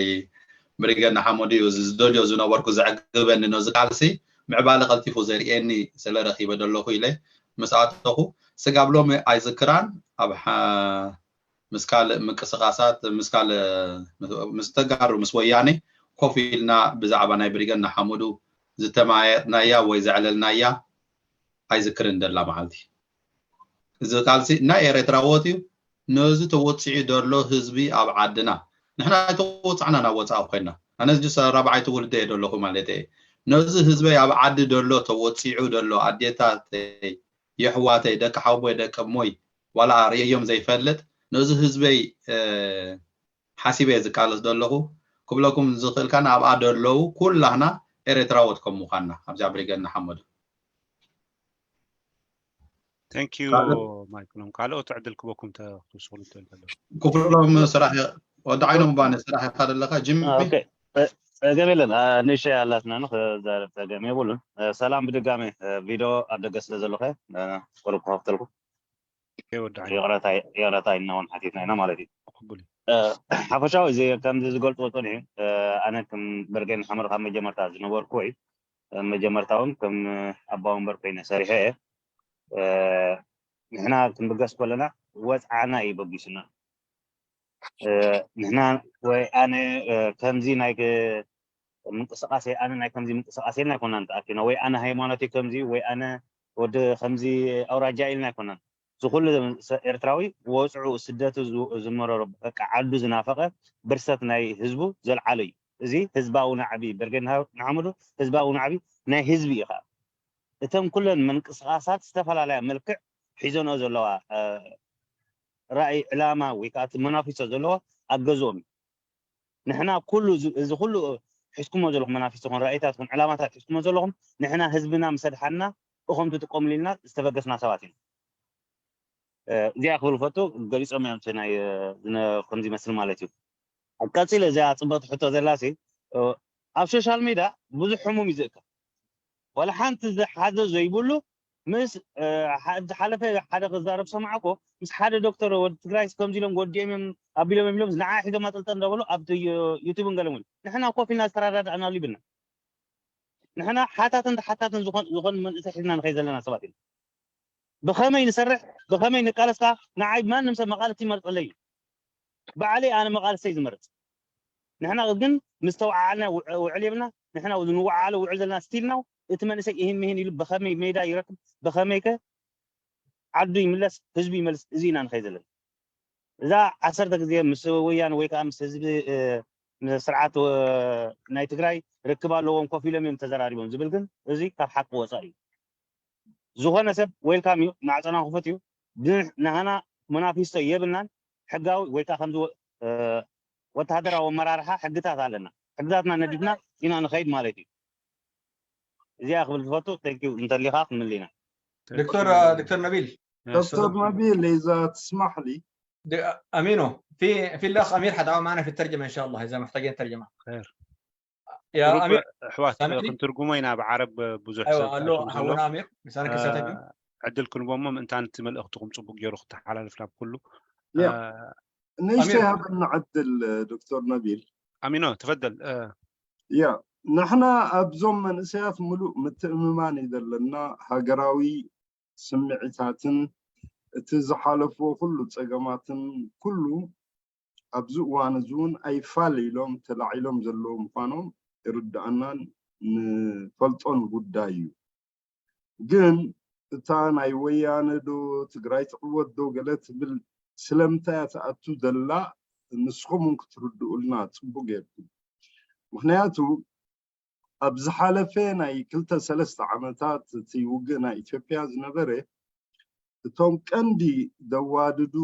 ብሪገድ ንሓመዱ እዩ ዝደልዮ ዝነበርኩ ዘዕግበኒ ነዚ ቃልሲ ምዕባለ ቀልጢፉ ዘርእየኒ ስለረኺበ ደለኹ ኢለ ምስ ኣተኹ ስጋብ ሎሚ ኣይዝክራን። ኣብ ምስ ካልእ ምንቅስቃሳት ምስ ካልእ ምስ ተጋሩ ምስ ወያኔ ኮፍ ኢልና ብዛዕባ ናይ ብሪገድ ንሓመዱ ዝተመያየጥናያ ወይ ዘዕለልናያ ኣይዝክርን ደላ መዓልቲ። እዚ ቃልሲ ናይ ኤረትራዎት እዩ። ነዚ ተወጺዑ ደሎ ህዝቢ ኣብ ዓድና ንሕና ኣይተወጻዕና ናብ ወጻኢ ኮይና ኣነ እዚ ራብዓይ ትውልደ እየ ደለኹ ማለት እየ። ነዚ ህዝበይ ኣብ ዓዲ ደሎ ተወጺዑ ደሎ ኣዴታተይ የሕዋተይ ደቂ ሓወቦይ ደቂ እሞይ ዋላ ርእየዮም ዘይፈልጥ ነዚ ህዝበይ ሓሲበ እየ ዝቃለስ ዘለኹ ክብለኩም ዝኽእል ካን ኣብኣ ደለዉ ኩላህና ኤረትራዎት ከም ምዃንና ኣብዛ ብሪገድ ንሓመዱ Thank you ማይክሎም ካልኦት ዕድል ክበኩም ክትውስኹሉ ትእል ከለኹ ክፍሎም ስራሕ ወዲ ዓይኖም ባኒ ስራሕ ኢኻ ዘለካ ጅሚ ጸገም የለን ንእሽተይ ኣላትና ነው ክዛረብ ጸገም የብሉን ሰላም ብድጋሜ ቪዲዮ ኣብ ደገ ስለ ዘለኸ ቁሩብ ክኸፍተልኩ ይቕረታ ኢልና እውን ሓቲትና ኢና ማለት እዩ ሓፈሻዊ እዚ ከምዚ ዝገልፅዎ ፀኒሑ ኣነ ከም በርገን ሓመድ ካብ መጀመርታ ዝነበርኩ ወይ መጀመርታ እውን ከም ኣባ ወንበር ኮይነ ሰሪሐ እየ ንሕና ክንብገስ ከለና ወፅዓና እዩ በጊሱና ንሕና ወይ ኣነ ከምዚ ናይ ምንቅስቃሴ ኣነ ናይ ከምዚ ምንቅስቃሴ ናይ ኮና ተኣኪና ወይ ኣነ ሃይማኖት ከምዚ ወይ ኣነ ወዲ ከምዚ ኣውራጃ ኢልና ኣይኮናን ዝኩሉ ኤርትራዊ ወፅዑ ስደቱ ዝመረሮ በቃ ዓዱ ዝናፈቀ ብርሰት ናይ ህዝቡ ዘልዓለ እዩ እዚ ህዝባዊ ናዕቢ በርጌድ ንሓመዱ ህዝባዊ ናዕቢ ናይ ህዝቢ እዩ ከዓ እተን ኩለን ምንቅስቃሳት ዝተፈላለያ መልክዕ ሒዘንኦ ዘለዋ ራእይ ዕላማ ወይ ከዓ መናፊሶ ዘለዎ ኣገዝኦም እዩ ንሕና ኩሉ እዚ ኩሉ ሒዝኩሞ ዘለኹም መናፊስቲ ኹን ራእይታት ኹን ዕላማታት ሒዝኩሞ ዘለኹም ንሕና ህዝብና ምስ ኣድሓና እኹም ትጥቀምሉ ኢልና ዝተበገስና ሰባት ኢና እዚኣ ክብል ፈቱ ገሊፆም እዮም ናይ ከም ዝመስል ማለት እዩ ቀፂለ እዚኣ ፅቡቅ ሕቶ ዘላሲ ኣብ ሶሻል ሚድያ ብዙሕ ሕሙም እዩ ዝእከብ ዋላ ሓንቲ ዝሓዘ ዘይብሉ ምስ ዝሓለፈ ሓደ ክዛረብ ሰማዕኮ ምስ ሓደ ዶክተር ወዲ ትግራይ ከምዚ ኢሎም ወዲኦም እዮም ኣቢሎም እዮም ኢሎም ንዓ ሒዞም ኣጠልጠል እንዳበሉ ኣብ ዩቱብ ገለ እውን ንሕና ኮፍ ኢልና ዝተረዳዳእናሉ ይብልና ንሕና ሓታትን ተሓታትን ዝኾን መንእሰይ ሒዝና ንኸይ ዘለና ሰባት ኢና ብኸመይ ንሰርሕ ብኸመይ ንቃለስ ከዓ ንዓይ ማንም ሰብ መቃለስቲ ይመርፀለይ እዩ ባዕለይ ኣነ መቃለስተይ ዝመርፅ ንሕና ግን ምስ ተወዓዓልና ውዕል የብልና ንሕና ንወዓዓሎ ውዕል ዘለና ስቲል ናው እቲ መንእሰይ ይህን ምሂን ኢሉ ብኸመይ ሜዳ ይረክብ ብኸመይከ ዓዱ ይምለስ ህዝቢ ይመልስ እዚ ኢና ንኸይ ዘለና እዛ ዓሰርተ ግዜ ምስ ወያን ወይ ከዓ ምስ ህዝቢ ስርዓት ናይ ትግራይ ርክብ ኣለዎም ኮፍ ኢሎም እዮም ተዘራሪቦም ዝብል ግን እዚ ካብ ሓቂ ወፃኢ እዩ ዝኾነ ሰብ ዌልካም እዩ ማዕፀና ክፉት እዩ ንህና መናፊስቶ የብልናን ሕጋዊ ወይ ከዓ ከምዚ ወተሃደራዊ ኣመራርሓ ሕግታት ኣለና ሕግታትና ነዲፍና ኢና ንኸይድ ማለት እዩ እዚኣ ክብል ዝፈቱ ቴንኪው እንተሊካ ክንምል ኢና ዶክተር ዶክተር ነቢል ዶክተር ነቢል እዛ ትስማሕ ሊ د- أمينو، في في الأخ أمير حتعاون معنا في الترجمة إن شاء الله إذا محتاجين ترجمة. خير. يا قروب أمير، أحوات سامعني؟ خنترجمو إنا بعرب بزح أيوة، سب قال له ترجم زلو. هونا أمير، لسانك لسانك. آه، عدل كنبومم أنت أنت ملأختكم صبوك جيروخ تحالف لابكلو. يا. آه، نيشتي أمير. هذا النعد الدكتور نبيل. أمينو، تفضل. آه، ያ ንሕና ኣብዞም መንእሰያት ምሉእ ምትእምማን እዩ ዘለና። ሃገራዊ ስምዒታትን እቲ ዝሓለፍዎ ኩሉ ጸገማትን ኩሉ ኣብዚ እዋን እዚ እውን ኣይፋል ኢሎም ተላዒሎም ዘለዉ ምዃኖም ይርድኣናን ንፈልጦን ጉዳይ እዩ። ግን እታ ናይ ወያነ ዶ ትግራይ ትዕወት ዶ ገለ ትብል ስለምንታይ እያ ትኣቱ ዘላ? ንስኹም እውን ክትርድኡልና ጽቡቅ ጌርኩም። ምክንያቱ ኣብ ዝሓለፈ ናይ ክልተ ሰለስተ ዓመታት እቲ ውግእ ናይ ኢትዮጵያ ዝነበረ እቶም ቀንዲ ዘዋድዱ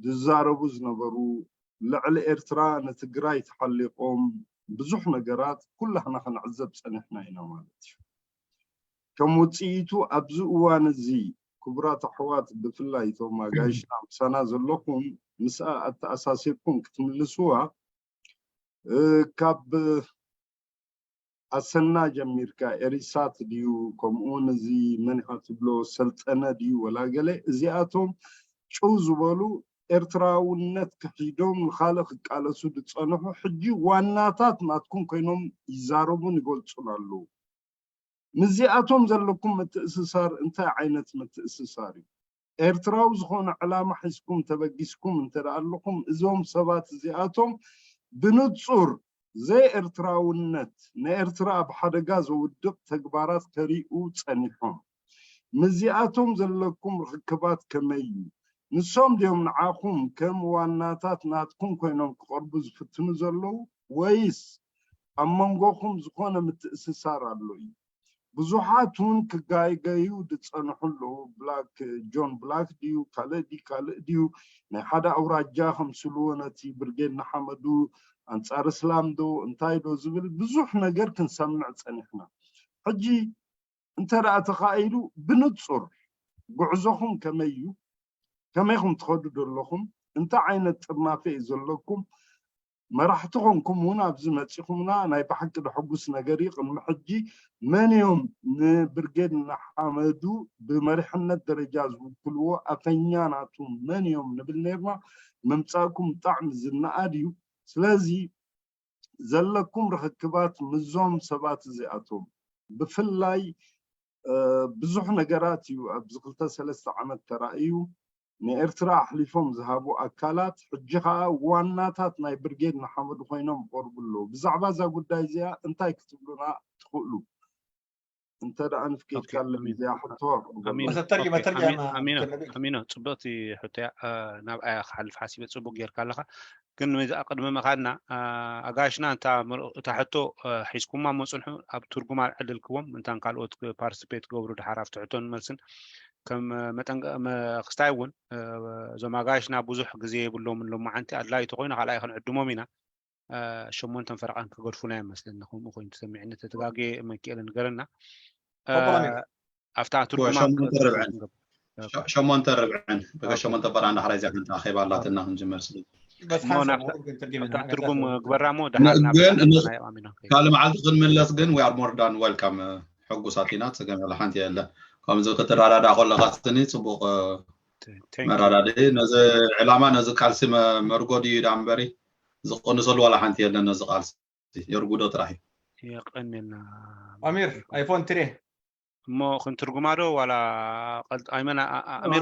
ዝዛረቡ ዝነበሩ ልዕሊ ኤርትራ ንትግራይ ተሓሊቆም ብዙሕ ነገራት ኩላህና ክንዕዘብ ጸኒሕና ኢና ማለት እዩ። ከም ውፅኢቱ ኣብዚ እዋን እዚ ክቡራት ኣሕዋት ብፍላይ እቶም ኣጋይሽና ምሳና ዘለኹም ምስኣ ኣተኣሳሲርኩም ክትምልስዋ እ፣ ካብ ኣሰና ጀሚርካ ኤሪሳት ድዩ ከምኡውን እዚ መን ኢኻ ትብሎ ሰልጠነ ድዩ ወላ ገለ እዚኣቶም ጭው ዝበሉ ኤርትራውነት ክሒዶም ንካልእ ክቃለሱ ዝፀንሑ ሕጂ ዋናታት ናትኩም ኮይኖም ይዛረቡን ይገልፁን ኣለዉ። ምስዚኣቶም ዘለኩም ምትእስሳር እንታይ ዓይነት ምትእስሳር እዩ? ኤርትራዊ ዝኾነ ዕላማ ሒዝኩም ተበጊስኩም እንተ ደኣ ኣለኹም እዞም ሰባት እዚኣቶም ብንጹር ዘይኤርትራውነት ንኤርትራ ኣብ ሓደጋ ዘውድቕ ተግባራት ከርእዩ ጸኒሖም። ምስዚኣቶም ዘለኩም ርኽክባት ከመይ እዩ? ንሶም ድዮም ንዓኹም ከም ዋናታት ናትኩም ኮይኖም ክቐርቡ ዝፍትኑ ዘለዉ ወይስ ኣብ መንጎኹም ዝኾነ ምትእስሳር ኣሎ እዩ? ብዙሓት እውን ክጋገዩ ዝጸንሑ ኣለዉ። ብላክ ጆን ብላክ ድዩ ካልእ ድዩ ካልእ ድዩ ናይ ሓደ ኣውራጃ ከምስልዎ ነቲ ብርጌድ ንሓመዱ ኣንጻር እስላም ዶ እንታይ ዶ ዝብል ብዙሕ ነገር ክንሰምዕ ጸኒሕና። ሕጂ እንተ ደኣ ተኻኢሉ ብንጹር ጉዕዞኹም ከመይ እዩ? ከመይ ኹም ትኸዱ ዘለኹም? እንታይ ዓይነት ጥርናፈ እዩ ዘለኩም? መራሕቲ ኾንኩም እውን ኣብዚ መፂኹምና ናይ ብሓቂ ደሐጉስ ነገር እዩ። ቅድሚ ሕጂ መን እዮም ንብርጌድ ንሓመዱ ብመሪሕነት ደረጃ ዝውክልዎ ኣፈኛ ናቱ መን እዮም ንብል ነርና። ምምፃእኩም ብጣዕሚ ዝነኣድ እዩ። ስለዚ ዘለኩም ርኽክባት ምስዞም ሰባት እዚኣቶም ብፍላይ ብዙሕ ነገራት እዩ ኣብዚ ክልተ ሰለስተ ዓመት ተራእዩ። ንኤርትራ ኣሕሊፎም ዝሃቡ ኣካላት ሕጂ ከዓ ዋናታት ናይ ብርጌድ ንሓመዱ ኮይኖም ይቐርቡ ኣለዉ። ብዛዕባ እዛ ጉዳይ እዚኣ እንታይ ክትብሉና ትኽእሉ? እንተ ደኣ ንፍቂድካ ኣለዚ ኣሕቶ ኣሚኖ ጽቡቕቲ ሕቶ እያ። ናብኣያ ክሓልፍ ሓሲበ ጽቡቕ ጌርካ ኣለኻ። ግን ቅድሚ ምኻድና ኣጋሽና እታ ሕቶ ሒዝኩማ እሞ ጽንሑ፣ ኣብ ትርጉም ኣልዕልልክዎም እንታን ካልኦት ፓርቲስፔት ክገብሩ ድሓር ኣብቲ ሕቶን መልስን ከም መጠን ክስታይ እውን እዞም ኣጋሽና ብዙሕ ግዜ የብሎምን ሎማዓንቲ ኣድላይ ተኮይኑ ካልኣይ ክንዕድሞም ኢና። ሸሞንተን ፈረቓን ክገድፉና ይመስለኒ። ከምኡ ኮይኑ ተሰሚዕኒ ተተጋግየ መኪኤለ ንገረና። ኣብታ ትርጉማ ሸሞንተ ርብዕን በጋ ሸሞንተ በራ እንዳሕራይ እዚኣ ሓንቲ ኣኼባ ኣላትና ክንጅመር ስለ ትርጉም ግበራ ሞ ድሓር ካልእ መዓልቲ ክንምለስ ግን we are more than welcome። ሕጉሳት ኢና፣ ፀገም ያለ ሓንቲ የለ። ከምዚ ክትረዳዳ ከለካ ስኒ ፅቡቅ መረዳድኢ ነዚ ዕላማ ነዚ ቃልሲ መርጎድ እዩ ዳ እምበሪ ዝቅንሰሉ ዋላ ሓንቲ የለን። ነዚ ቃልሲ የርጉዶ ጥራሕ እዩ። የቀንልና ኣሚር ኣይፎን ትሬ እሞ ክንትርጉማ ዶ ዋላ ኣሚር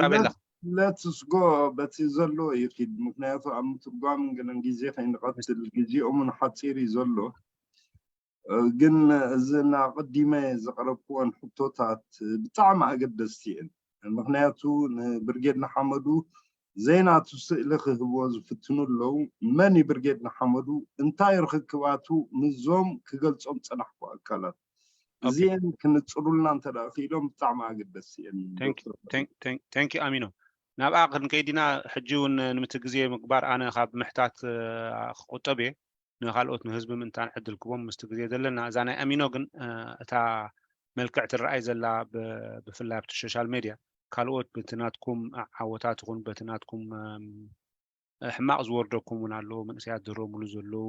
ኣበይ ኣለካ? Let's go በቲ ዘሎ ይኪድ። ምክንያቱ ኣብ ምትርጓም ግን ግዜ ከይንቐትል ግዜኦም ሓፂር እዩ ዘሎ። ግን እዚ እናቐዲመ ዘቕረብክወን ሕቶታት ብጣዕሚ ኣገደስቲ እየን። ምክንያቱ ንብርጌድ ንሓመዱ ዘይናቱ ስእሊ ክህብዎ ዝፍትኑ ኣለዉ። መን እዩ ብርጌድ ንሓመዱ? እንታይ ርኽክባቱ ምስዞም ክገልጾም ዝጸናሕኩ ኣካላት? እዚአን ክንጽሩልና እንተ ደኣ ክኢሎም ብጣዕሚ ኣገደስቲ እየን። Thank you ኣሚኖ። ናብኣ ክንከይድ ኢና። ሕጂ እውን ንምቲ ግዜ ምግባር ኣነ ካብ ምሕታት ክቁጠብ እየ። ንካልኦት ንህዝቢ ምእንታን ዕድል ክቦም ምስቲ ግዜ ዘለና እዛ ናይ ኣሚኖ ግን እታ መልክዕ ትረኣይ ዘላ ብፍላይ ኣብቲ ሶሻል ሜድያ ካልኦት በቲ ናትኩም ዓወታት ይኹን በቲ ናትኩም ሕማቕ ዝወርደኩም እውን ኣለዉ። መንእሰያት ዝህረምሉ ዘለዉ፣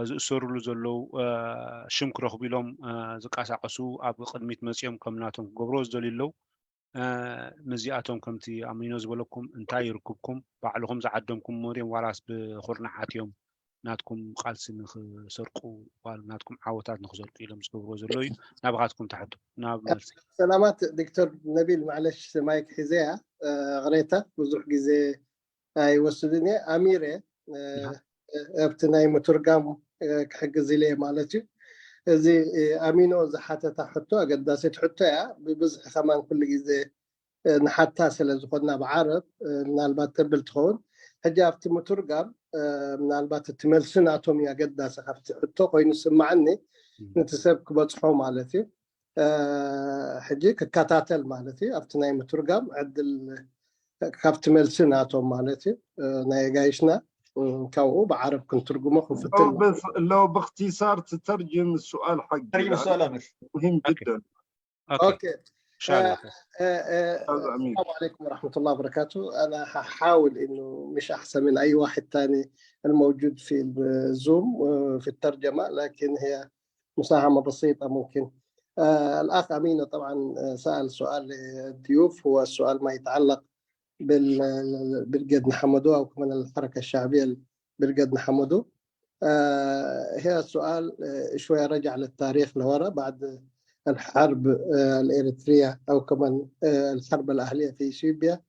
ዝእሰሩሉ ዘለዉ፣ ሽም ክረኽቡ ኢሎም ዝቃሳቀሱ፣ ኣብ ቅድሚት መፅኦም ከም ናቶም ክገብርዎ ዝደልዩ ኣለዉ። ምስዚኣቶም ከምቲ ኣሚኖ ዝበለኩም እንታይ ይርክብኩም? ባዕልኹም ዝዓደምኩም መሪኦም ዋላስ ብኹርናዓት እዮም ናትኩም ቃልሲ ንኽሰርቁ፣ ዋላ ናትኩም ዓወታት ንኽሰርቁ ኢሎም ዝገብርዎ ዘለዉ እዩ። ናባኻትኩም ትሓቱ ናብ መልሲ። ሰላማት ዶክተር ነቢል፣ ማዕለሽ ማይክ ሒዘያ። ቅሬታ ብዙሕ ግዜ ኣይወስድን እየ። ኣሚረ ኣብቲ ናይ ምትርጋም ክሕግዝ ኢለ እየ ማለት እዩ። እዚ ኣሚኖ ዝሓተታ ሕቶ ኣገዳሲት ሕቶ እያ። ብብዝሒ ከማን ኩሉ ግዜ ንሓታ ስለ ዝኾንና ብዓረብ ምናልባት ተብል ትኸውን። ሕጂ ኣብቲ ምትርጋም ምናልባት እቲ መልሲ ናቶም እዩ ኣገዳሲ ካብቲ ሕቶ ኮይኑ ዝስምዓኒ፣ ነቲ ሰብ ክበፅሖ ማለት እዩ። ሕጂ ክከታተል ማለት እዩ። ኣብቲ ናይ ምትርጋም ዕድል ካብቲ መልሲ ናቶም ማለት እዩ። ናይ ኣጋይሽና ካብኡ ብዓረብ ክንትርጉሞ ክንፍትን። لو باختصار تترجم السؤال حقي. ترجم السؤال أمير. مهم جدا. ኦኬ። السلام عليكم ورحمة الله وبركاته. أنا هحاول إنه مش أحسن من أي واحد تاني الموجود في الزوم في الترجمة، لكن هي مساهمة بسيطة ممكن. آه الأخ أمينة طبعا سأل سؤال للضيوف، هو السؤال ما يتعلق بالبرقيد نحمدو أو كمان الحركة الشعبية البرقيد نحمدو. آه هي السؤال آه شوية رجع للتاريخ لورا بعد الحرب آه الإريترية أو كمان آه الحرب الأهلية في إثيوبيا.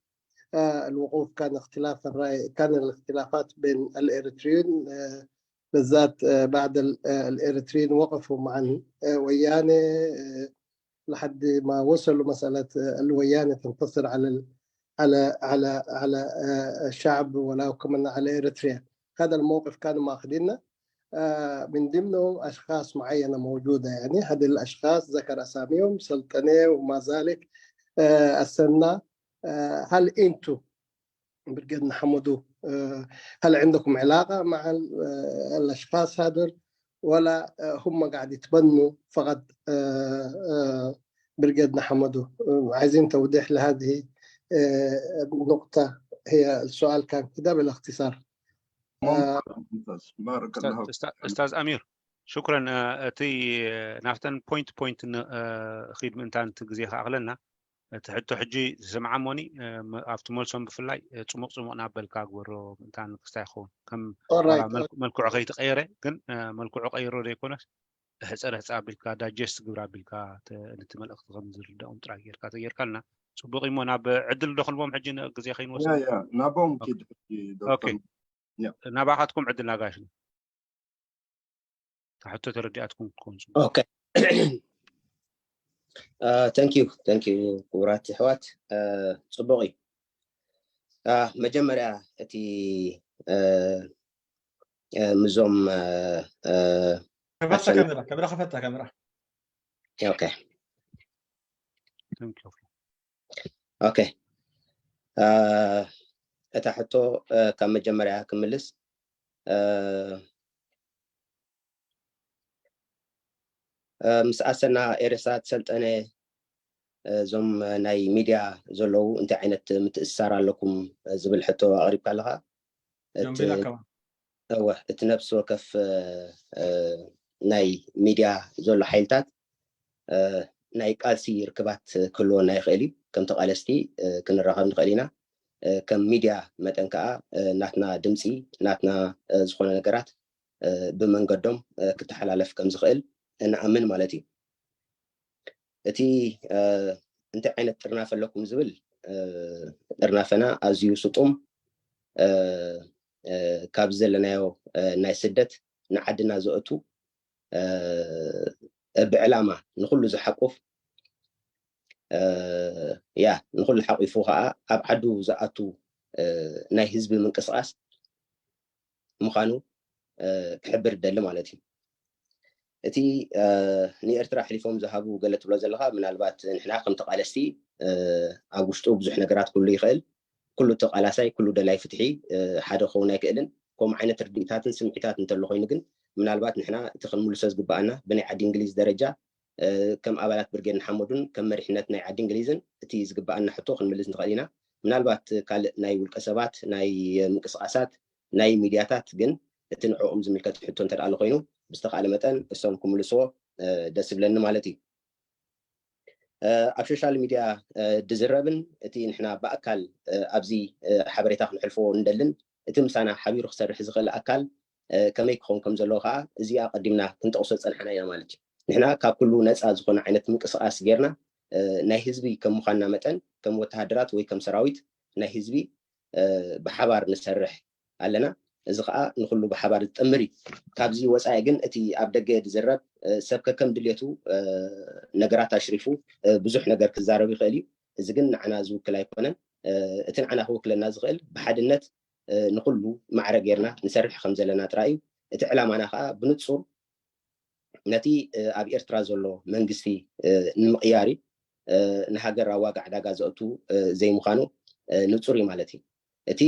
آه الوقوف كان اختلاف الرأي، كان الاختلافات بين الإريتريين آه بالذات آه بعد الإريتريين وقفوا مع الويانة لحد ما وصلوا مسألة الويانة تنتصر على على على على الشعب ولا كمان على إريتريا. هذا الموقف كانوا ماخذينه من ضمنهم أشخاص معينة موجودة، يعني هذه الأشخاص ذكر أساميهم سلطنة وما ذلك. السنة هل أنتم برقيد نحمدو هل عندكم علاقة مع الأشخاص هذول ولا هم قاعد يتبنوا فقط برقيد نحمدو؟ عايزين توضيح لهذه النقطة. هي السؤال كان كده بالاختصار. ممتاز. بارك الله فيك. استاذ امير، شكرا. እቲ ናብተን ፖይንት ፖይንት ኺድ ምእንታን እቲ ግዜ ክኣኽለና እቲ ሕቶ ሕጂ ዝሰምዓ እሞኒ ኣብቲ መልሶም ብፍላይ ፅሙቕ ፅሙቕ ናበልካ ግበሮ ምእንታን ክስታይ ክኸውን ከም መልክዑ ከይተቀየረ ግን መልክዑ ቀይሮ ዘይኮነስ ሕፀር ሕፃ ኣቢልካ ዳጀስት ግብር ኣቢልካ ነቲ መልእክቲ ከም ዝርዳኦም ጥራይ ጌርካ ተጌርካልና ፅቡቅ እሞ ናብ ዕድል ዶ ክንቦም ሕጂ ግዜ ከይንወስድ ናቦም ኪድ ሕጂ ዶክተር ናባኻትኩም ዕድል ናጋሽና ሕቶ ተረዲኣትኩም ክትኮኑ ኦኬ። Thank you thank you ክቡራት ኣሕዋት። ፅቡቕ እዩ። መጀመርያ እቲ ምዞም ከፈታ ካሜራ ካሜራ ከፈታ ካሜራ ኦኬ ኦኬ። እታ ሕቶ ካብ መጀመርያ ክምልስ፣ ምስ ኣሰና ኤረሳት ሰልጠነ እዞም ናይ ሚድያ ዘለዉ እንታይ ዓይነት ምትእስሳር ኣለኩም ዝብል ሕቶ ኣቕሪብካ ኣለኻ። እወ እቲ ነብሲ ወከፍ ናይ ሚድያ ዘሎ ሓይልታት ናይ ቃልሲ ርክባት ክህልወና ይኽእል እዩ። ከም ተቓለስቲ ክንራኸብ ንኽእል ኢና። ከም ሚድያ መጠን ከዓ ናትና ድምፂ ናትና ዝኾነ ነገራት ብመንገዶም ክተሓላለፍ ከም ዝኽእል ንኣምን ማለት እዩ። እቲ እንታይ ዓይነት ጥርናፈ ኣለኩም ዝብል ጥርናፈና ኣዝዩ ስጡም ካብ ዘለናዮ ናይ ስደት ንዓድና ዘእቱ ብዕላማ ንኩሉ ዝሓቁፍ ያ ንኩሉ ሓቂፉ ከዓ ኣብ ዓዱ ዝኣቱ ናይ ህዝቢ ምንቅስቃስ ምዃኑ ክሕብር ደሊ ማለት እዩ። እቲ ንኤርትራ ኣሕሊፎም ዝሃቡ ገለ ትብሎ ዘለካ ምናልባት ንሕና ከም ተቃለስቲ ኣብ ውሽጡ ብዙሕ ነገራት ክህሉ ይኽእል። ኩሉ ተቃላሳይ ኩሉ ደላይ ፍትሒ ሓደ ክኸውን ኣይክእልን። ከምኡ ዓይነት ርድኢታትን ስምዒታት እንተሎ ኮይኑ ግን ምናልባት ንሕና እቲ ክንምልሶ ዝግበኣና ብናይ ዓዲ እንግሊዝ ደረጃ ከም ኣባላት ብርጌድ ንሓመዱን ከም መሪሕነት ናይ ዓዲ እንግሊዝን እቲ ዝግበኣና ሕቶ ክንምልስ ንኽእል ኢና። ምናልባት ካልእ ናይ ውልቀ ሰባት ናይ ምንቅስቃሳት ናይ ሚድያታት ግን እቲ ንዕኦም ዝምልከት ሕቶ እንተ ኣሎ ኮይኑ ብዝተካእለ መጠን እሶም ክምልስዎ ደስ ይብለኒ ማለት እዩ። ኣብ ሶሻል ሚድያ ድዝረብን እቲ ንሕና ብኣካል ኣብዚ ሓበሬታ ክንሕልፎ እንደልን እቲ ምሳና ሓቢሩ ክሰርሕ ዝኽእል ኣካል ከመይ ክኸውን ከም ዘለዎ ከዓ እዚ ኣቀዲምና ክንጠቅሶ ዝፀናሕና ኢና ማለት እዩ። ንሕና ካብ ኩሉ ነፃ ዝኾነ ዓይነት ምንቅስቃስ ጌርና ናይ ህዝቢ ከም ምዃንና መጠን ከም ወተሃደራት ወይ ከም ሰራዊት ናይ ህዝቢ ብሓባር ንሰርሕ ኣለና። እዚ ከዓ ንኩሉ ብሓባር ዝጥምር እዩ። ካብዚ ወፃኢ ግን እቲ ኣብ ደገ ዝዝረብ ሰብ ከከም ድሌቱ ነገራት ኣሽሪፉ ብዙሕ ነገር ክዛረብ ይኽእል እዩ። እዚ ግን ንዓና ዝውክል ኣይኮነን። እቲ ንዓና ክውክለና ዝኽእል ብሓድነት ንኩሉ ማዕረ ጌርና ንሰርሕ ከም ዘለና ጥራይ እዩ። እቲ ዕላማና ከዓ ብንፁር ነቲ ኣብ ኤርትራ ዘሎ መንግስቲ ንምቕያር እዩ። ንሃገር ኣብ ዋጋ ዕዳጋ ዘእቱ ዘይምዃኑ ንፁር እዩ ማለት እዩ። እቲ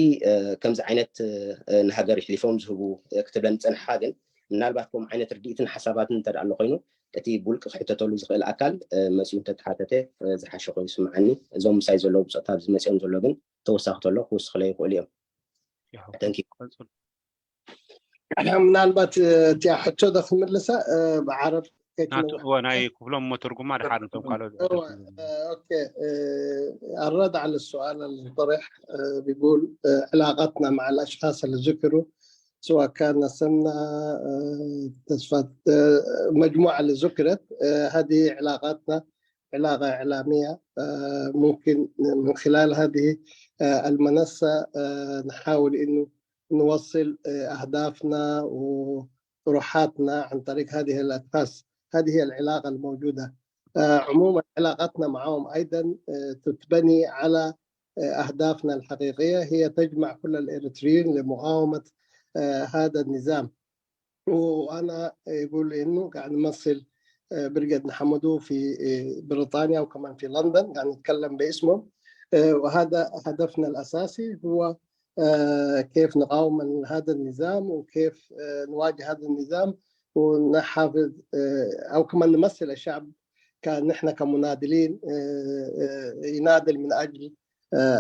ከምዚ ዓይነት ንሃገር ይሕሊፎም ዝህቡ ክትብለን ዝፀንሕኻ ግን ምናልባት ከምኡ ዓይነት ርድኢትን ሓሳባትን እንተ ኣሎ ኮይኑ እቲ ብውልቂ ክሕተተሉ ዝኽእል ኣካል መፅኡ እንተተሓተተ ዝሓሸ ኮይኑ ይስምዓኒ። እዞም ምሳይ ዘለዉ ብፆታ ኣብዚ መፅኦም ዘሎ ግን ተወሳኺ ተሎ ክውስኽለይ ይኽእሉ እዮም። Thank you። ምናልባት እቲያ ሕቶ ዶ ክምልሳ ብዓረብ ናቱ ናይ ክፍሎም እሞ ትርጉማ ድሓር ነቶም ካልኦት ኦኬ الرد على السؤال الطرح بيقول علاقتنا مع الأشخاص اللي ذكروا سواء كان سمنا تصفات مجموعة اللي ذكرت هذه علاقاتنا علاقة إعلامية ممكن من خلال هذه المنصة نحاول إنه نوصل أهدافنا وطروحاتنا عن طريق هذه الأشخاص. هذه هي العلاقة الموجودة. عموما علاقتنا معهم أيضا تتبني على أهدافنا الحقيقية، هي تجمع كل الإريتريين لمقاومة هذا النظام. وأنا يقول إنه قاعد نمثل بريغيد نحمدو في بريطانيا وكمان في لندن، قاعد نتكلم باسمه. وهذا هدفنا الأساسي، هو كيف نقاوم هذا النظام وكيف نواجه هذا النظام ونحافظ أو كمان نمثل الشعب كان نحن كمناضلين يناضل من أجل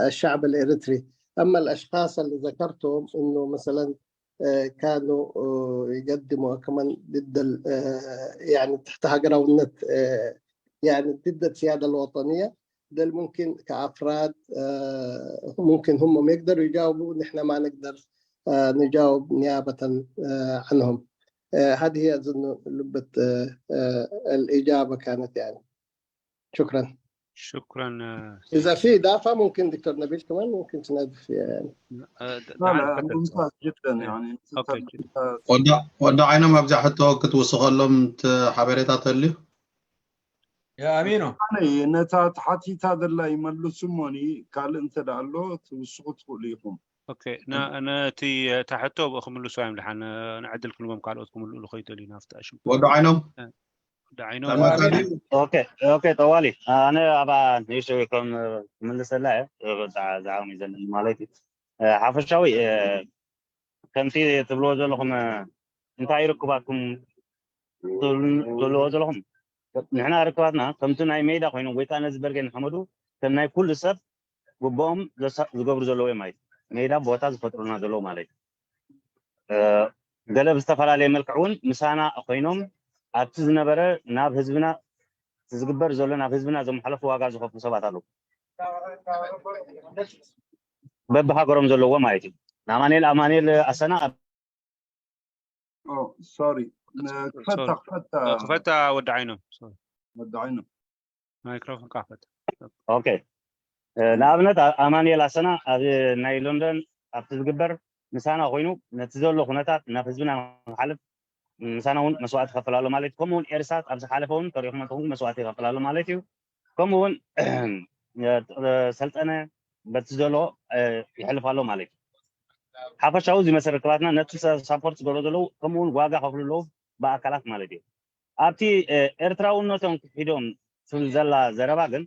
الشعب الإريتري. أما الأشخاص اللي ذكرتهم إنه مثلا كانوا يقدموا كمان ضد يعني تحت هاجرة والنت يعني ضد السيادة الوطنية. ده ممكن كأفراد ممكن هم يقدروا يجاوبوا، نحن ما نقدر نجاوب نيابة عنهم. هذه هي أظن لبة الإجابة كانت يعني. شكرا. شكرا. إذا في إضافة ممكن دكتور نبيل كمان ممكن تنادي فيها يعني. لا لا ممتاز جدا يعني ወዲ ዓይኖም ኣብዛ ሕቶ ክትውስኸሎም ሓበሬታ ተልዩ ኣሚኖ ነታ ተሓቲታ ዘላ ይመልሱ እሞኒ ካልእ እንተ ኣሎ ትውስኹ ትኽእሉ ኢኹም። ነቲ እታ ሕቶ ብኡ ክምልሱ እዮም ድሓን ንዕድል ክንቦም ካልኦት ክምልእሉ ከይትእሉ ኢና ፍጣሽም ወዲ ዓይኖም ወዲ ዓይኖም ኦኬ ጠዋሊ ኣነ ኣብኣ ንእሽተይ ከም ክምልሰላ እየ ብጣዕ ዝዓቕሚ ዘለኒ ማለት እዩ ሓፈሻዊ ከምቲ ትብልዎ ዘለኹም እንታይ ርክባትኩም ትብልዎ ዘለኹም ንሕና ርክባትና ከምቲ ናይ ሜዳ ኮይኑ ወይ ከዓ ነዚ በርገ ንሓመዱ ከም ናይ ኩሉ ሰብ ግብኦም ዝገብሩ ዘለዉ እዮም ማለት ሜዳ ቦታ ዝፈጥሩና ዘለዉ ማለት ገለ ብዝተፈላለየ መልክዕ እውን ምሳና ኮይኖም ኣብቲ ዝነበረ ናብ ህዝብና ዝግበር ዘሎ ናብ ህዝብና ዘመሓለፉ ዋጋ ዝኸፍሉ ሰባት ኣለዉ በብሃገሮም ዘለዎ ማለት እዩ ንኣማኑኤል ኣማኑኤል ኣሰና ሶሪ ክፈታ ክፈታ ክፈታ ወዲ ዓይኖም ወዲ ዓይኖም ማይክሮፎን ካፈት ኦኬ ንኣብነት ኣማኑኤል ኣሰና ኣብ ናይ ሎንደን ኣብቲ ዝግበር ምሳና ኮይኑ ነቲ ዘሎ ኩነታት ናብ ህዝብና ክሓልፍ ምሳና እውን መስዋዕቲ ይኸፍል ኣሎ ማለት እዩ ከምኡ እውን ኤርሳት ኣብ ዝሓለፈ እውን ተሪኹም ኣለኹም መስዋዕቲ ይኸፍል ኣሎ ማለት እዩ ከምኡ እውን ሰልጠነ በቲ ዘሎ ይሕልፍ ኣሎ ማለት እዩ ሓፈሻዊ እዚ መሰረክባትና ነቲ ሳፖርት ዝገብሮ ዘለዉ ከምኡ እውን ዋጋ ከፍሉ ኣለዉ ብኣካላት ማለት እዩ ኣብቲ ኤርትራውነቶም ክሒዶም ትብል ዘላ ዘረባ ግን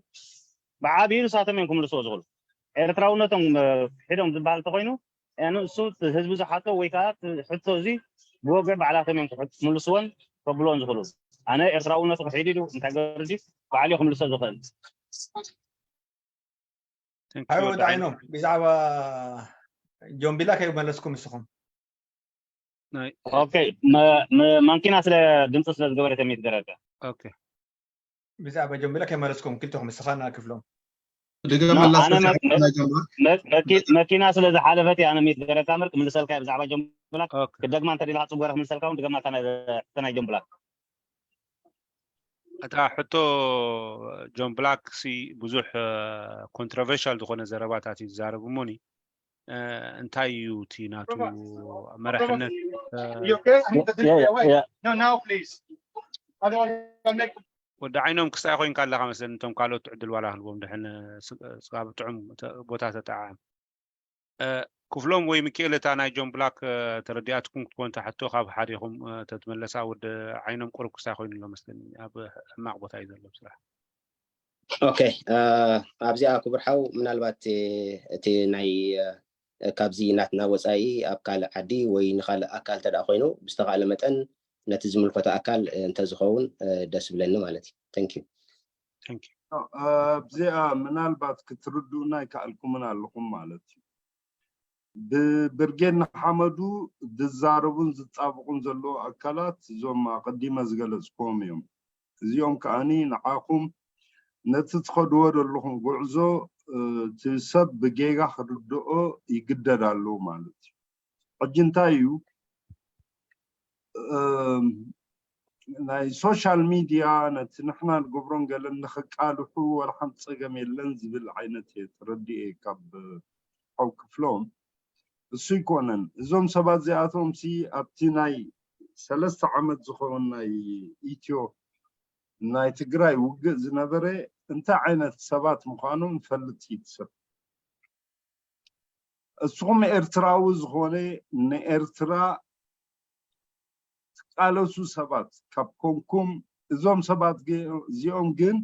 ብዓብዩ ንሳቶም እዮም ክምልስዎ ዝኽእሉ ኤርትራውነቶም ክሒዶም ዝበሃል እንተኮይኑ ንሱ ህዝቢ ዝሓቶ ወይ ከዓ ሕቶ እዚ ብወገን ባዕላቶም እዮም ክምልስዎን ከብልዎን ዝኽእሉ ኣነ ኤርትራውነቱ ክሒድ ኢሉ እንታይ ገርዲ ባዕሉ ክምልሶ ዝኽእል ሃይ ወዲ ዓይኖም፣ ብዛዕባ ጆምብላክ ኣይመለስኩም ንስኹም። ኦኬ፣ ማንኪና ስለ ድምፂ ስለ ዝገበረት የሚት ገረጋ። ብዛዕባ ጆምብላክ ኣይመለስኩም ክልተኹም፣ ንስኻን ክፍሎም። ድገመላ። መኪና ስለ ዝሓለፈት ኣነ ሚት ገረጋ ምርክ ምልሰልካ ብዛዕባ ጆምብላክ ክደግማ እንተ ደሊኻ ፅጎረ ክምልሰልካ እውን ድገማ። ናይ ጆምብላክ እታ ሕቶ ጆምብላክ ሲ ብዙሕ ኮንትሮቨርሻል ዝኾነ ዘረባታት እዩ ዝዛረብ እሞኒ እንታይ እዩ እቲ ናቱ መራሕነት ወዲ ዓይኖም ክሳይ ኮይንካ ኣለካ መስለኒ። እቶም ካልኦት ዕድል ዋላ ክህልዎም ድሕን ስጋብ ጥዑም ቦታ ተጠዓም ክፍሎም ወይ ምክኤል እታ ናይ ጆምብላክ ተረዲኣትኩም ክትኮን እታ ሕቶ ካብ ሓዲኹም ተትመለሳ ወዲ ዓይኖም ቁሩብ ክሳይ ኮይኑ ኣሎ መስለኒ። ኣብ ሕማቕ ቦታ እዩ ዘሎ ስራሕ። ኦኬ ኣብዚኣ ክቡር ሓው ምናልባት እቲ ናይ ካብዚ ናትና ወፃኢ ኣብ ካልእ ዓዲ ወይ ንካልእ ኣካል እንተ ኮይኑ ብዝተካእለ መጠን ነቲ ዝምልከቶ ኣካል እንተዝኸውን ደስ ብለኒ ማለት እዩ። Thank you። ኣብዚኣ ምናልባት ክትርድኡና ኣይከኣልኩምን ኣለኹም ማለት እዩ። ብብርጌድ ንሓመዱ ዝዛረቡን ዝጣብቑን ዘለዉ ኣካላት እዞም ኣቐዲመ ዝገለፅኩዎም እዮም። እዚኦም ከዓኒ ንዓኹም ነቲ ትኸድዎ ዘለኹም ጉዕዞ እቲ ሰብ ብጌጋ ክርድኦ ይግደድ ኣለዉ ማለት እዩ። ሕጂ እንታይ እዩ ናይ ሶሻል ሚድያ ነቲ ንሕና ንገብሮን ገለን ንኽቃልሑ ወላ ሓንቲ ፀገም የለን ዝብል ዓይነት እየ ተረዲኤ ካብ ሓው ክፍሎም። እሱ ይኮነን እዞም ሰባት እዚኣቶም ሲ ኣብቲ ናይ ሰለስተ ዓመት ዝኸውን ናይ ኢትዮ ናይ ትግራይ ውግእ ዝነበረ እንታይ ዓይነት ሰባት ምዃኖም ይፈልጥ እዩ ሰብ። እስኹም ኤርትራዊ ዝኾነ ንኤርትራ ትቃለሱ ሰባት ካብ ኮንኩም እዞም ሰባት እዚኦም ግን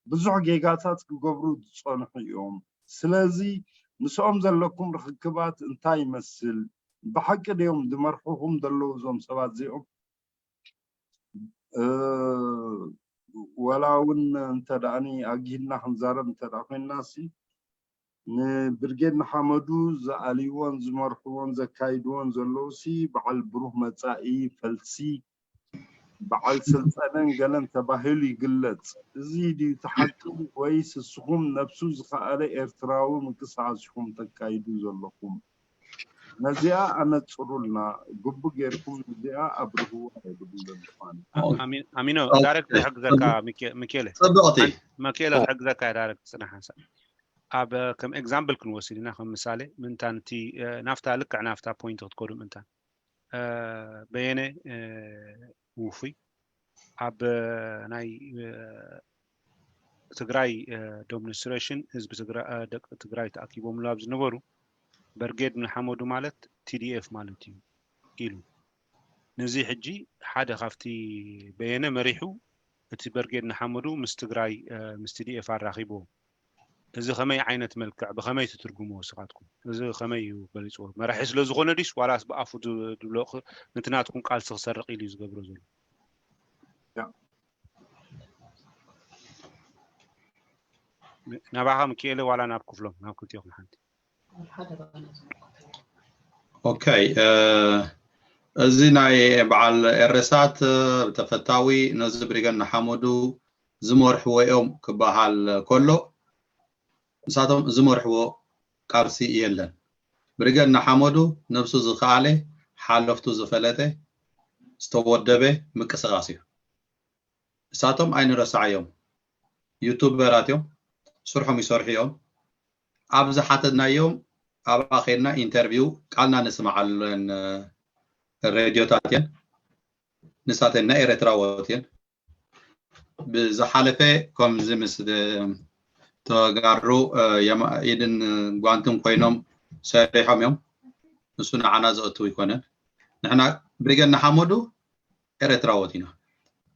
ብዙሕ ጌጋታት ክገብሩ ዝጸንሑ እዮም። ስለዚ ምስኦም ዘለኩም ርክክባት እንታይ ይመስል? ብሓቂ ድዮም ዝመርሕኹም ዘለዉ እዞም ሰባት እዚኦም? ወላ እውን እንተ ደኣኒ ኣግሂድና ክንዛረብ እንተ ደኣ ኮይንና ሲ ንብርጌድ ንሓመዱ ዝኣልይዎን ዝመርሕዎን ዘካይድዎን ዘለዉ ሲ በዓል ብሩህ መጻኢ ፈልሲ በዓል ስልጠነን ገለን ተባሂሉ ይግለጽ። እዚ ድዩ እቲ ሓቂ ወይስ እስኹም ነብሱ ዝኸኣለ ኤርትራዊ ምንቅስቃስ ኢኹም ተካይዱ ዘለኹም? ነዚኣ ኣነጽሩልና ግቡ ጌርኩም ነዚኣ ኣብርህዋ የብሉን ምዃኑ። ኣሚኖ ዳይረክት ክሕግዘካ ሚኬለ ጽብቕቲ መኬለ ክሕግዘካ ዳይረክት ጽናሕ ሓንሳብ ኣብ ከም ኤግዛምፕል ክንወስድ ኢና ከም ምሳሌ ምንታን እቲ ናፍታ ልክዕ ናፍታ ፖይንት ክትከዱ ምንታን በየነ ውፉይ ኣብ ናይ ትግራይ ዶሚኒስትሬሽን ህዝቢ ደቂ ትግራይ ተኣኪቦምሉ ኣብ ዝነበሩ በርጌድ ንሓመዱ ማለት ቲዲኤፍ ማለት እዩ ኢሉ። ነዚ ሕጂ ሓደ ካብቲ በየነ መሪሑ እቲ በርጌድ ንሓመዱ ምስ ትግራይ ምስ ቲዲኤፍ ኣራኺብዎ። እዚ ከመይ ዓይነት መልክዕ ብኸመይ ትትርጉምዎ ስኻትኩም? እዚ ከመይ እዩ ገሊፅዎ? መራሒ ስለ ዝኾነ ድዩስ ዋላስ ብኣፉ ዝብሎ ነቲ ናትኩም ቃልሲ ክሰርቕ ኢሉ እዩ ዝገብሮ ዘሎ? ናባኻ ምክኤለ ዋላ ናብ ክፍሎም ናብ ክልቲኹም ሓንቲ ሓደ ባና ዝምልከቶ okay እዚ ናይ በዓል ኤረሳት ብተፈታዊ ነዚ ብሪገን ንሓመዱ ዝመርሕዎ እዮም ክበሃል ከሎ ንሳቶም ዝመርሕዎ ቃልሲ የለን። ብሪገን ንሓመዱ ነብሱ ዝኸኣለ ሓለፍቱ ዝፈለጠ ዝተወደበ ምቅስቃስ እዩ። እሳቶም ኣይንረስዓዮም ዩቱበራት እዮም። ስርሖም ይሰርሑ እዮም። ኣብ ዝሓተትናዮም ኣብኣ ከድና ኢንተርቪው ቃልና ንስምዓለን ሬድዮታት እየን። ንሳተን ናይ ኤረትራዎት እየን። ብዝሓለፈ ከምዚ ምስ ተጋሩ ኢድን ጓንትን ኮይኖም ሰሪሖም እዮም። ንሱ ንዓና ዘእትው ኣይኮነን። ንሕና ብሪገን ንሓመዱ ኤረትራዎት ኢና።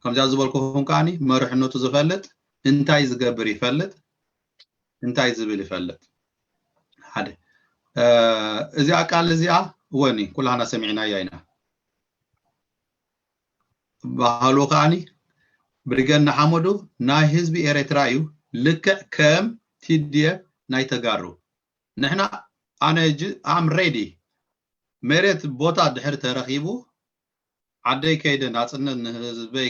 ከምዚኣ ዝበልኩኹም ከዓኒ መርሕነቱ ዝፈልጥ እንታይ ዝገብር ይፈልጥ እንታይ ዝብል ይፈልጥ። ሓደ እዚኣ ቃል እዚኣ እወኒ ኩላህና ሰሚዕናያ ኢና። ባህሉ ከዓኒ ብሪገን ንሓመዱ ናይ ህዝቢ ኤረትራ እዩ። ልክዕ ከም ቲዲኤፍ ናይ ተጋሩ። ንሕና ኣነ ሕጂ ኣም ሬዲ መሬት ቦታ ድሕር ተረኺቡ ዓደይ ከይደ ናፅነት ንህዝበይ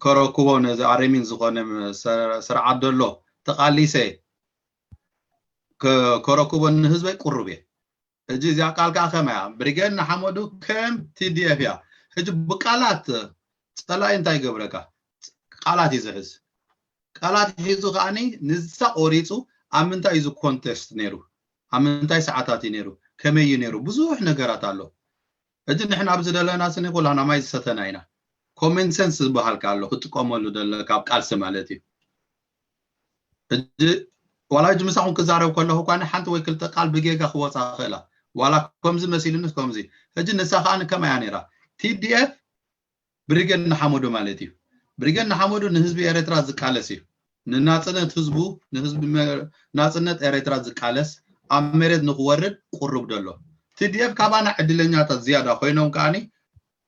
ከረክቦ ነዚ ኣረሚን ዝኾነ ስርዓት ደሎ ተቃሊሰ ከረክቦ ንህዝበይ ቁሩብ እየ። እጂ እዚኣ ቃል ከዓ ከመያ ብሪገድ ንሓመዱ ከም ቲዲኤፍ እያ። ሕጂ ብቃላት ፀላኢ እንታይ ይገብረካ? ቃላት እዩ ዝሕዝ። ቃላት ሒዙ ከዓኒ ንሳ ቆሪፁ ኣብ ምንታይ እዩ ዝኮንቴስት ነይሩ? ኣብ ምንታይ ሰዓታት እዩ ነይሩ? ከመይ እዩ ነይሩ? ብዙሕ ነገራት ኣሎ። ሕጂ ንሕና ኣብዚ ዘለና ስኒ ኩላና ማይ ዝሰተና ኢና። ኮመን ሰንስ ዝበሃል ኣሎ ክጥቀመሉ ደለ ካብ ቃልሲ ማለት እዩ። ሕጂ ዋላ ሕጂ ምሳኹም ክዛረብ ከለኹ እኳ ሓንቲ ወይ ክልተ ቃል ብጌጋ ክወፃ ክእላ ዋላ ከምዚ መሲሉንስ ከምዚ። ሕጂ ንሳ ከዓ ከመያ ነይራ? ቲዲኤፍ ብሪገድ ንሓመዱ ማለት እዩ። ብሪገድ ንሓመዱ ንህዝቢ ኤርትራ ዝቃለስ እዩ። ንናፅነት ህዝቡ ንህዝቢ ናፅነት ኤርትራ ዝቃለስ ኣብ መሬት ንክወርድ ቁሩብ ደሎ። ቲዲኤፍ ካባና ዕድለኛታት ዝያዳ ኮይኖም ከዓኒ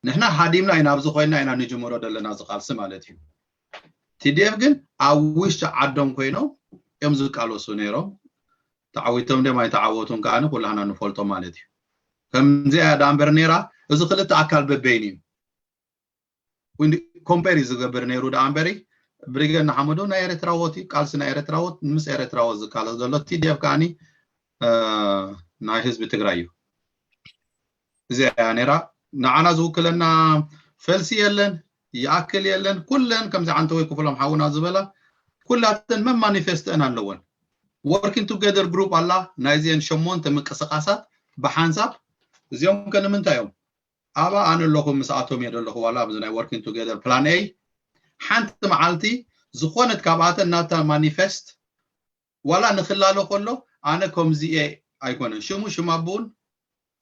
ንሕና ሃዲምና ኢና ኣብዚ ኮይና ኢና ንጅምሮ ዘለና ዝቃልሲ ማለት እዩ። ቲዲኤፍ ግን ኣብ ውሽጢ ዓዶም ኮይኖም እዮም ዝቃለሱ ነይሮም። ተዓዊቶም ደም ኣይተዓወቱን ከዓኒ ኩላህና ንፈልጦ ማለት እዩ። ከምዚኣ እያ ዳኣ እምበር ነይራ። እዚ ክልተ ኣካል በበይን እዩ ኮምፔር እዩ ዝገብር ነይሩ ዳኣ እምበሪ ብሪገድ ንሓመዱ ናይ ኤርትራዎት እዩ። ቃልሲ ናይ ኤርትራዎት ምስ ኤርትራዎት ዝቃለስ ዘሎ ቲዲኤፍ ከዓኒ ናይ ህዝቢ ትግራይ እዩ። እዚኣ እያ ነይራ። ንዓና ዝውክለና ፈልሲ የለን፣ ይኣክል የለን። ኩለን ከምዚ ዓንተ ወይ ክፍሎም ሓውና ዝበላ ኩላተን መማኒፌስትአን ኣለወን። ወርኪንግ ቱጌደር ግሩፕ ኣላ ናይዚአን ሸሞንተ ምንቅስቃሳት ብሓንሳብ። እዚኦም ከ ንምንታይ እዮም? ኣባ ኣነ ኣለኹ ምስኣቶም እየ ዘለኹ ዋላ ኣብዚ ናይ ወርኪንግ ቱጌደር ፕላን ኤይ ሓንቲ መዓልቲ ዝኾነት ካብኣተን ናታ ማኒፌስት ዋላ ንክላለ ከሎ ኣነ ከምዚ እየ ኣይኮነን ሽሙ ሽም ኣቡን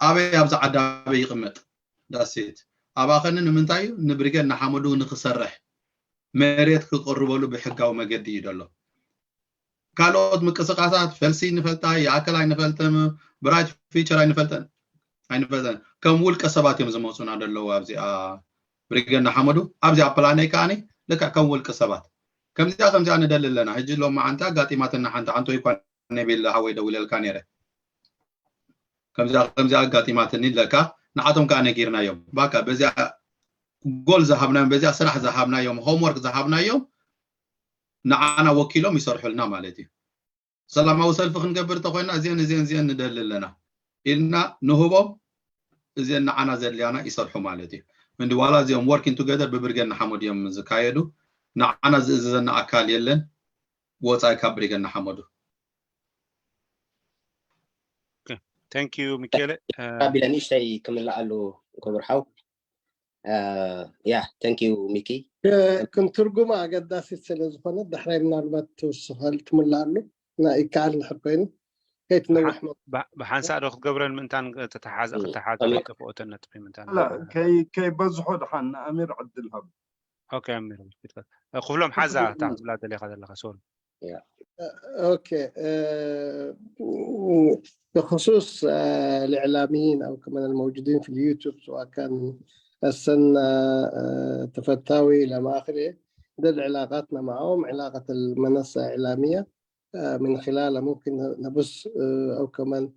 ኣበይ ኣብዚ ዓዳበይ ይቕመጥ ዳሴት ኣባኸኒ ንምንታይ እዩ ንብሪገድ ንሓመዱ ንክሰርሕ መሬት ክቅርበሉ ብሕጋዊ መገዲ እዩ ዘሎ። ካልኦት ምቅስቃሳት ፈልሲ ንፈልጣ ይኣከል ኣይንፈልጥም ብራይት ፊቸር ኣይንፈልጠን ኣይንፈልጠን ከም ውልቀ ሰባት እዮም ዝመፁና ዘለዉ ኣብዚኣ ብሪገድ ንሓመዱ ኣብዚኣ ፕላነይ ከዓኒ ልክዕ ከም ውልቀ ሰባት ከምዚኣ ከምዚኣ ንደሊ ኣለና ሕጂ ሎም መዓንቲ ኣጋጢማትና ሓንቲ ሓንቶ ይኳ ነቢል ሃወይ ደውለልካ ነይረ ከምዚኣ ከምዚኣ ኣጋጢማትኒ ለካ ንዓቶም ከዓ ነጊርናዮም ባካ በዚኣ ጎል ዝሃብናዮም በዚኣ ስራሕ ዝሃብናዮም ሆምወርክ ዝሃብናዮም ንዓና ወኪሎም ይሰርሑልና ማለት እዩ ሰላማዊ ሰልፊ ክንገብር ተኮይና እዚአን እዚአን እዚአን ንደሊ ኣለና ኢልና ንህቦም እዚአን ንዓና ዘድልያና ይሰርሑ ማለት እዩ እንዲ ዋላ እዚኦም ወርኪንግ ቱገደር ብብርገድ ንሓመድ እዮም ዝካየዱ ንዓና ዝእዝዘና ኣካል የለን ወፃኢ ካብ ብሪገድ ንሓመዱ Thank you ሚኬለ ቢለ ንእሽተይ ክምልኣሉ ክቡር ሓው ያ thank you ሚኪ ክንትርጉማ ኣገዳሲት ስለ ዝኾነ ዳሕራይ ምናልባት ትውስኸል ትምልኣሉ ይከኣል ድሕር ኮይኑ ከይትነውሕ ብሓንሳእ ዶ ክትገብረን ምእንታን ተተሓዘ ክተሓዘ ኣይጠፍኦተን ነጥቢ ምእንታን ከይበዝሖ ድሓን ንኣሚር ዕድል ሃብ ኦኬ ኣሚር ክፍሎም ሓዛ እታ ክትብላ ደሊኻ ዘለኻ ሶሪ ኦኬ بخصوص الإعلاميين أو كمان الموجودين في اليوتيوب سواء كان السنة تفتاوي إلى ما آخره دل علاقاتنا معهم علاقة المنصة إعلامية من خلالها ممكن نبث أو كمان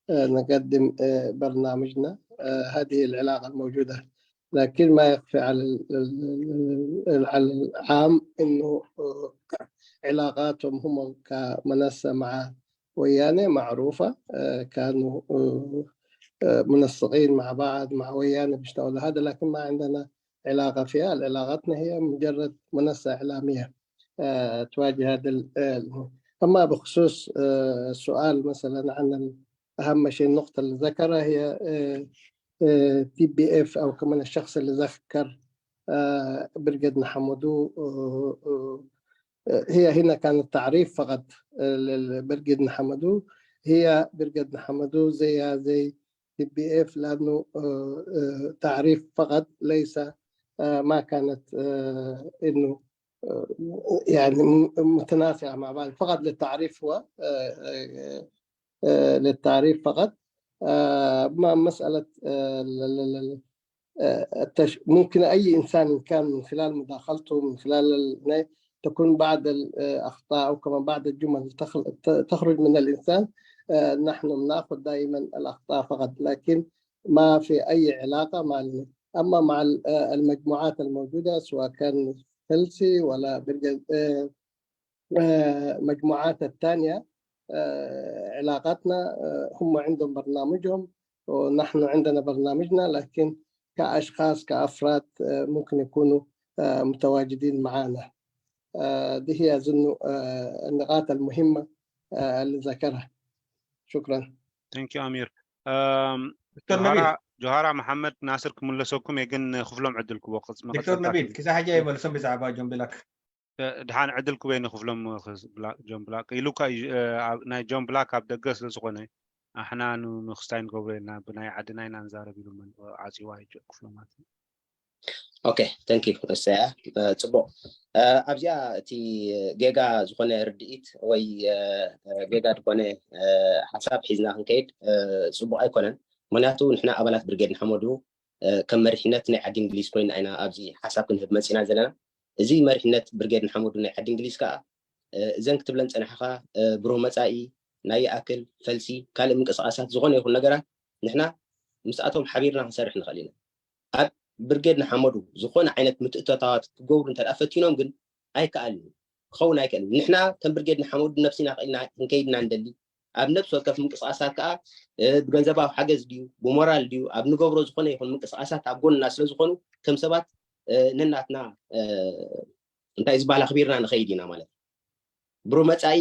نقدم برنامجنا هذه العلاقة الموجودة لكن ما يخفي على على العام انه علاقاتهم هم كمنصه مع ويانه معروفه كانوا منسقين مع بعض مع ويانه بيشتغلوا هذا لكن ما عندنا علاقه فيها علاقتنا هي مجرد منصه اعلاميه تواجه هذا اما بخصوص السؤال مثلا عن اهم شيء النقطه اللي ذكرها هي تي بي اف او كمان الشخص اللي ذكر برقد نحمدو هي هنا كان التعريف فقط برقد نحمدو هي برقد نحمدو زيها زي تي بي اف لانه تعريف فقط ليس ما كانت انه يعني متناسقه مع بعض فقط للتعريف هو للتعريف فقط مساله ممكن اي انسان كان من خلال مداخلته من خلال تكون بعض الأخطاء أو كمان بعض الجمل تخرج من الإنسان. نحن بناخذ دائما الأخطاء فقط، لكن ما في أي علاقة مع، أما مع المجموعات الموجودة، سواء كان فلسي ولا مجموعات الثانية، علاقاتنا، هم عندهم برنامجهم ونحن عندنا برنامجنا، لكن كأشخاص، كأفراد، ممكن يكونوا متواجدين معنا. دي هي أظن النقاط المهمة اللي ذكرها. شكرا. Thank you, أمير. ጆሃራ መሓመድ ናስር ክምለሰኩም እየ፣ ግን ክፍሎም ዕድል ክቦ ዶክተር ነቢል ክሳብ ሕጂ ኣይመልሶም ብዛዕባ ጆን ብላክ። ድሓን ዕድል ክበይ ንክፍሎም ጆን ብላክ ኢሉ ናይ ጆን ብላክ ኣብ ደገ ስለ ዝኾነ ኣሕና ንክስታይ ንገብሮ የልና ብናይ ዓድና ኢና ንዛረብ ኢሉ ዓፂዋ ክፍሎም ማለት እዩ። Okay, thank you። እሰያ ጽቡቕ። ኣብዚኣ እቲ ጌጋ ዝኾነ ርድኢት ወይ ጌጋ ዝኾነ ሓሳብ ሒዝና ክንከይድ ጽቡቕ ኣይኮነን። ምክንያቱ ንሕና ኣባላት ብርጌድ ንሓመዱ ከም መሪሕነት ናይ ዓዲ እንግሊዝ ኮይና ኢና ኣብዚ ሓሳብ ክንህብ መፂና ዘለና። እዚ መሪሕነት ብርጌድ ንሓመዱ ናይ ዓዲ እንግሊዝ ከዓ እዘን ክትብለን ፀናሕኻ ብሩህ መፃኢ ናይ ይኣክል ፈልሲ ካልእ ምንቅስቃሳት ዝኾነ ይኹን ነገራት ንሕና ምስኣቶም ሓቢርና ክንሰርሕ ንኽእል ኢና። ኣብ ብርጌድ ንሓመዱ ዝኾነ ዓይነት ምትእትታዋት ክገብሩ እንተ ፈቲኖም ግን ኣይከኣልን፣ ክኸውን ኣይክእልን። ንሕና ከም ብርጌድ ንሓመዱ ነብሲና ክኢልና ክንከይድና ንደሊ። ኣብ ነብሲ ወከፍ ምንቅስቃሳት ከዓ ብገንዘባዊ ሓገዝ ድዩ ብሞራል ድዩ ኣብ ንገብሮ ዝኾነ ይኹን ምንቅስቃሳት ኣብ ጎንና ስለ ዝኾኑ ከም ሰባት ነናትና እንታይ ዝበሃል ኣኽቢርና ንኸይድ ኢና ማለት እዩ። ብሩህ መፃኢ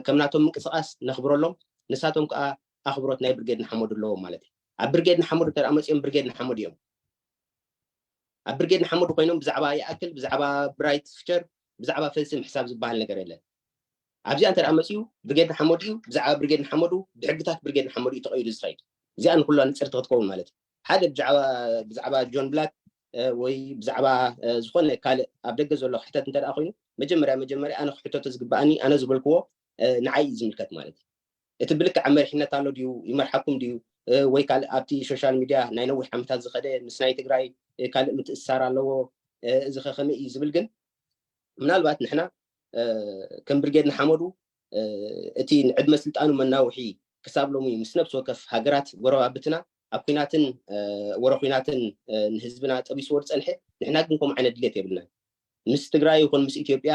ከም ናቶም ምንቅስቃስ ነኽብረሎም፣ ንሳቶም ከዓ ኣኽብሮት ናይ ብርጌድ ንሓመዱ ኣለዎም ማለት እዩ። ኣብ ብርጌድ ንሓመዱ እንተ መፂኦም ብርጌድ ንሓመዱ እዮም። ኣብ ብርጌድ ንሓመዱ ኮይኖም ብዛዕባ ይኣክል ብዛዕባ ብራይት ፊቸር ብዛዕባ ፈልሲ ምሕሳብ ዝበሃል ነገር የለን። ኣብዚኣ እንተ መፂኡ ብርጌድ ንሓመዱ እዩ፣ ብዛዕባ ብርጌድ ንሓመዱ ብሕግታት ብርጌድ ንሓመዱ እዩ ተቐይዱ ዝኸይድ። እዚኣ ንኩላ ንፅርቲ ክትከውን ማለት እዩ። ሓደ ብዛዕባ ጆን ብላክ ወይ ብዛዕባ ዝኾነ ካልእ ኣብ ደገ ዘሎ ክሕተት እንተ ኮይኑ መጀመርያ መጀመርያ ኣነ ክሕተቶ ዝግባኣኒ ኣነ ዝበልክዎ ንዓይ እዩ ዝምልከት ማለት እዩ። እቲ ብልክዕ መሪሕነት ኣሎ ድዩ ይመርሓኩም ድዩ ወይ ካልእ ኣብቲ ሶሻል ሚድያ ናይ ነዊሕ ዓመታት ዝኸደ ምስ ናይ ትግራይ ካልእ ምትእስሳር ኣለዎ እዚ ከ ከመይ እዩ ዝብል ግን ምናልባት ንሕና ከም ብርጌድ ንሓመዱ እቲ ንዕድመ ስልጣኑ መናውሒ ክሳብ ሎሚ ምስ ነብሲ ወከፍ ሃገራት ጎረባብትና ኣብ ኩናትን ወረ ኩናትን ንህዝብና ጠቢስዎ ዝፀንሐ ንሕና ግን ከምኡ ዓይነት ድሌት የብልናን። ምስ ትግራይ ይኹን ምስ ኢትዮጵያ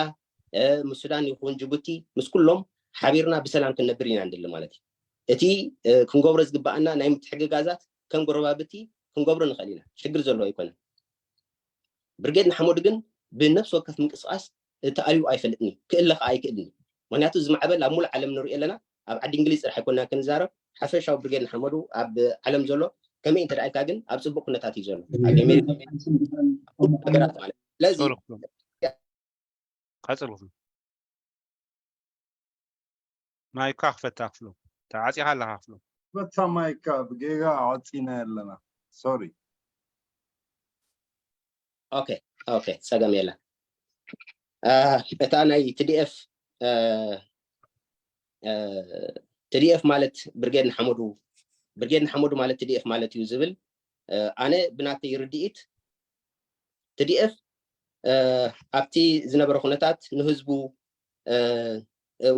ምስ ሱዳን ይኹን ጅቡቲ ምስ ኩሎም ሓቢርና ብሰላም ክንነብር ኢና ንደሊ ማለት እዩ። እቲ ክንገብሮ ዝግበኣና ናይ ምትሕግጋዛት ከም ጎረባብቲ ክንገብሮ ንኽእል ኢና፣ ሽግር ዘለዎ ኣይኮነን። ብርጌድ ንሓመዱ ግን ብነብሲ ወከፍ ምንቅስቃስ ተኣልዩ ኣይፈልጥን እዩ፣ ክእለ ከዓ ኣይክእልን እዩ። ምክንያቱ እዚ ማዕበል ኣብ ሙሉእ ዓለም ንሪኦ ኣለና። ኣብ ዓዲ እንግሊዝ ጥራሕ ኣይኮና ክንዛረብ፣ ሓፈሻዊ ብርጌድ ንሓመዱ ኣብ ዓለም ዘሎ ከመይ እንተ ኢልካ ግን ኣብ ፅቡቅ ኩነታት እዩ ዘሎ ኣብ ኣሜሪካ ነገራት ማለት ስለዚ ቀፅል ክፍሉ ማይካ ክፈታ ክፍሉ ተዓፂኻ ኣለካ ክፍሉ በታ ማይካ ብጌጋ ዓፂና ኣለና ሶሪ ኦኬ ኦኬ ፀገም የለን እታ ናይ ትዲኤፍ ትዲኤፍ ማለት ብርጌድ ንሓመዱ ብርጌድ ንሓመዱ ማለት ትዲኤፍ ማለት እዩ ዝብል ኣነ ብናተይ ርድኢት ትዲኤፍ ኣብቲ ዝነበረ ኩነታት ንህዝቡ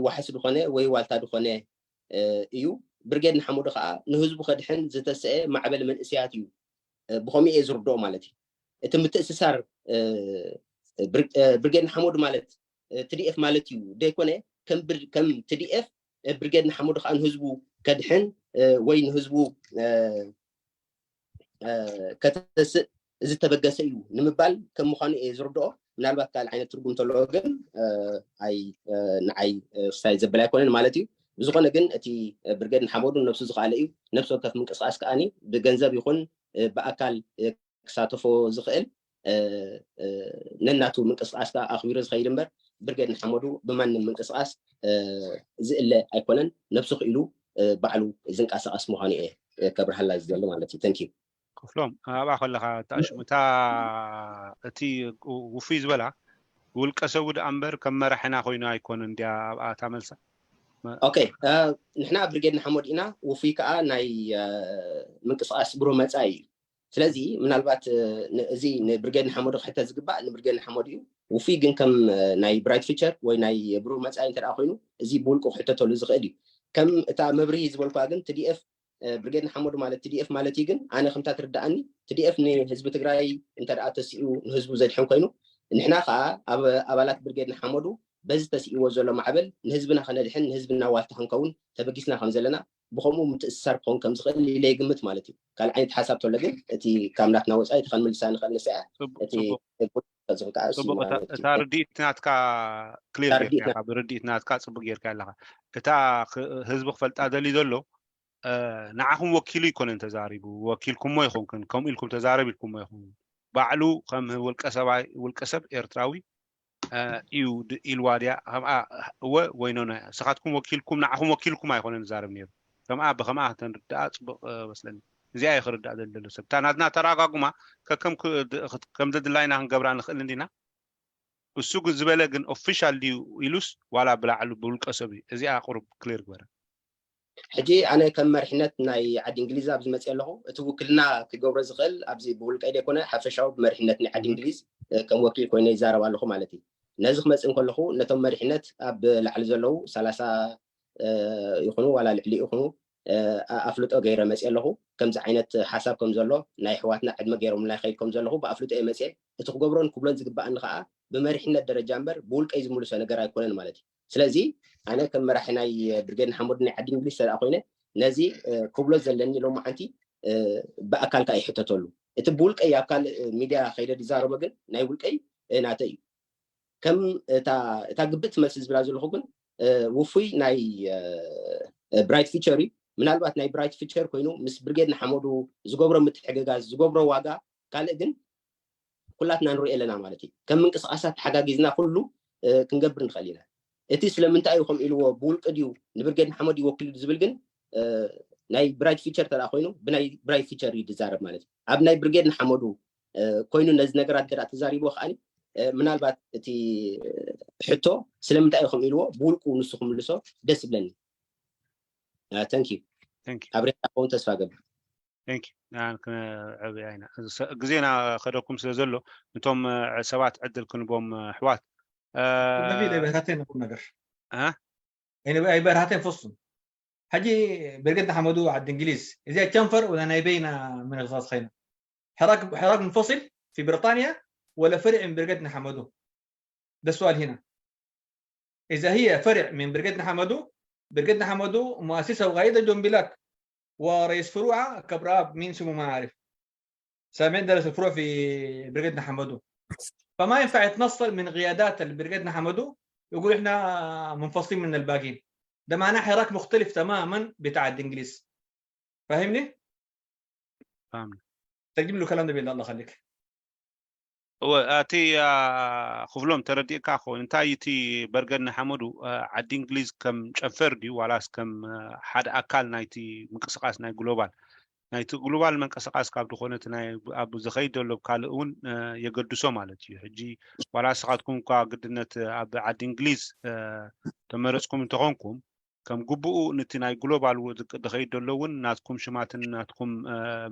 ዋሕስ ዝኾነ ወይ ዋልታ ዝኾነ እዩ። ብርጌድ ንሓመዱ ከዓ ንህዝቡ ከድሕን ዝተሰአ ማዕበል መንእሰያት እዩ። ብኸምኡ እየ ዝርድኦ ማለት እዩ። እቲ ምትእስሳር ብርጌድ ንሓመዱ ማለት ትዲኤፍ ማለት እዩ ደይኮነ ከም ትዲኤፍ ብርጌድ ንሓመዱ ከዓ ንህዝቡ ከድሕን ወይ ንህዝቡ ከተስእ ዝተበገሰ እዩ ንምባል ከም ምዃኑ እየ ዝርድኦ። ምናልባት ካልእ ዓይነት ትርጉም ተለዎ ግን ኣይ ንዓይ ሳይ ዘበል ኣይኮነን ማለት እዩ። ብዝኾነ ግን እቲ ብርጌድ ንሓመዱ ነብሱ ዝኸኣለ እዩ። ነብሲ ወከፍ ምንቅስቃስ ከዓኒ ብገንዘብ ይኹን ብኣካል ክሳተፎ ዝኽእል ነናቱ ምንቅስቃስ ከዓ ኣኽቢሩ ዝኸይድ እምበር ብርጌድ ንሓመዱ ብማንም ምንቅስቃስ ዝእለ ኣይኮነን። ነብሱ ክኢሉ ባዕሉ ዝንቀሳቀስ ምዃኑ እየ ከብርሃላ ዝደሊ ማለት እዩ። ተንኪዩ። ክፍሎም ኣብኣ ከለካ ተኣሽሙ እታ እቲ ውፉይ ዝበላ ውልቀ ሰቡ ደኣ እምበር ከም መራሕና ኮይኑ ኣይኮነ እንዲያ ኣብኣ እታ መልሳ ኦኬ ንሕና ብርጌድ ንሓመዱ ኢና ውፉይ ከዓ ናይ ምንቅስቃስ ብሩህ መፃኢ እዩ ስለዚ ምናልባት እዚ ንብርጌድ ንሓመዱ ክሕተት ዝግባእ ንብርጌድ ንሓመዱ እዩ ውፉይ ግን ከም ናይ ብራይት ፊቸር ወይ ናይ ብሩህ መፃኢ እንተ ኮይኑ እዚ ብውልቁ ክሕተተሉ ዝኽእል እዩ። ከም እታ መብርሂ ዝበልኳ ግን ቲዲኤፍ ብርጌድ ንሓመዱ ማለት ቲዲኤፍ ማለት እዩ። ግን ኣነ ከምታ ትርዳኣኒ ቲዲኤፍ ንህዝቢ ትግራይ እንተ ተሲኡ ንህዝቡ ዘድሕን ኮይኑ ንሕና ከዓ ኣብ ኣባላት ብርጌድ ንሓመዱ በዚ ተሲእዎ ዘሎ ማዕበል ንህዝብና ከነድሕን ንህዝብና ዋልታ ክንከውን ተበጊስና ከም ዘለና ብከምኡ ምትእስሳር ክኸውን ከም ዝኽእል ኢለ ይግምት ማለት እዩ። ካልእ ዓይነት ሓሳብ ተሎ ግን እቲ ካብ ናትና ወፃኢ እቲ ከንምልሳ ንኽእል ንሳ እያ። እቲ እታ ርድኢት ናትካ ክሊር ጌርካ ብርድኢት ናትካ ፅቡቅ ጌርካ ኣለካ። እታ ህዝቢ ክፈልጣ ደልዩ ዘሎ ንዓኹም ወኪሉ ይኮነን ተዛሪቡ፣ ወኪልኩሞ ይኮንክን፣ ከምኡ ኢልኩም ተዛረብ ኢልኩሞ ይኮን። ባዕሉ ከም ውልቀሰብ ኤርትራዊ እዩ ኢልዋ ድያ? ከምኣ እወ ወይ ኖ? ንስኻትኩም ወኪልኩም ንዓኹም ወኪልኩም ኣይኮነን ዝዛረብ ነይሩ። ከምኣ ብከምኣ ተንርድኣ ፅቡቅ መስለኒ። እዚኣ እየ ክርዳእ ዘደለ ሰብ እታ ናትና ተራጓጉማ ከከም ከም ዘድላይና ክንገብራ ንኽእል እንዲና። እሱ ግን ዝበለ ግን ኦፊሻል ድዩ ኢሉስ ዋላ ብላዕሉ ብውልቀ ሰብ እዩ? እዚኣ ቁሩብ ክሊር ግበረ። ሕጂ ኣነ ከም መሪሕነት ናይ ዓዲ እንግሊዝ ኣብ ዝመፅእ ኣለኹ እቲ ውክልና ክገብሮ ዝኽእል ኣብዚ ብውልቀይ ዘይኮነ ሓፈሻዊ ብመሪሕነት ናይ ዓዲ እንግሊዝ ከም ወኪል ኮይነ ይዛረብ ኣለኹ ማለት እዩ። ነዚ ክመፅእ እንከለኹ ነቶም መሪሕነት ኣብ ላዕሊ ዘለዉ ሰላሳ ይኹኑ ዋላ ልዕሊ ይኹኑ ኣፍልጦ ገይረ መፅእ ኣለኹ። ከምዚ ዓይነት ሓሳብ ከም ዘሎ ናይ ኣሕዋትና ዕድመ ገይሮምልና ይኸይድ ከም ዘለኹ ብኣፍልጦ እየ መፅየ። እቲ ክገብሮን ክብሎን ዝግባኣኒ ከዓ ብመሪሕነት ደረጃ እምበር ብውልቀይ ዝምልሶ ነገር ኣይኮነን ማለት እዩ። ስለዚ ኣነ ከም መራሒ ናይ ብርጌድ ንሓመዱ ናይ ዓዲ እንግሊዝ እንተ ኮይነ ነዚ ክብሎ ዘለኒ ሎማዓንቲ ብኣካል ከዓ ይሕተተሉ። እቲ ብውልቀይ ኣብ ካልእ ሚድያ ከይደ ዝዛረቦ ግን ናይ ውልቀይ ናተይ እዩ። ከም እታ ግብእቲ መልሲ ዝብላ ዘለኹ ግን ውፉይ ናይ ብራይት ፊቸር እዩ። ምናልባት ናይ ብራይት ፊቸር ኮይኑ ምስ ብርጌድ ንሓመዱ ዝገብሮ ምትሕግጋዝ ዝገብሮ ዋጋ ካልእ ግን ኩላትና ንሪኦ ኣለና ማለት እዩ። ከም ምንቅስቃሳት ተሓጋጊዝና ኩሉ ክንገብር ንኽእል ኢና። እቲ ስለምንታይ እዩ ከም ኢልዎ ብውልቂ ድዩ ንብርጌድ ንሓመዱ ይወክል ዝብል ግን ናይ ብራይት ፊቸር ተኣ ኮይኑ ብናይ ብራይት ፊቸር እዩ ዝዛረብ ማለት እዩ። ኣብ ናይ ብርጌድ ንሓመዱ ኮይኑ ነዚ ነገራት ገዳ ተዛሪቦ ከዓ ምናልባት እቲ ሕቶ ስለምንታይ እዩ ከም ኢልዎ ብውልቁ ንሱ ክምልሶ ደስ ይብለኒ። ተንክ ዩ። ኣብ ሬድያ ክኸውን ተስፋ ገብር። ግዜና ከደኩም ስለ ዘሎ ነቶም ሰባት ዕድል ክንቦም ኣሕዋት ነገር ኣይበርሃተን ፍጹም። ሕጂ ብርጌድ ንሓመዱ ዓዲ እንግሊዝ እዚኣ ጨንፈር ወላ ናይ በይና ምንቕስቃስ ኸይና ሕራግ ሕራግ منفصل في بريطانيا ولا فرع من برقد نحمدو؟ ده السؤال هنا. إذا هي فرع من برقد نحمدو، برقد نحمدو مؤسسة وقائدة جون بلاك ورئيس فروعها كبراب مين اسمه ما أعرف. سامعين درس الفروع في برقد نحمدو. فما ينفع يتنصل من قيادات البرقد نحمدو يقول إحنا منفصلين من الباقين. ده معناه حراك مختلف تماما بتاع الإنجليز. فاهمني؟ فاهمني. ترجم له الكلام ده بالله، الله يخليك. እወ እቲ ክፍሎም ተረዲእካ ክኸውን እንታይ እቲ በርገድ ንሓመዱ ዓዲ እንግሊዝ ከም ጨንፈር ድዩ ዋላስ ከም ሓደ ኣካል ናይቲ ምንቅስቃስ ናይ ግሎባል ናይቲ ግሎባል መንቀስቃስ ካብ ዝኾነ እቲ ናይ ኣብ ዝኸይድ ዘሎ ካልእ እውን የገድሶ ማለት እዩ። ሕጂ ዋላ ንስኻትኩም እኳ ግድነት ኣብ ዓዲ እንግሊዝ ተመረፅኩም እንተኾንኩም ከም ግቡኡ ነቲ ናይ ግሎባል ዝኸይድ ዘሎ እውን ናትኩም ሽማትን ናትኩም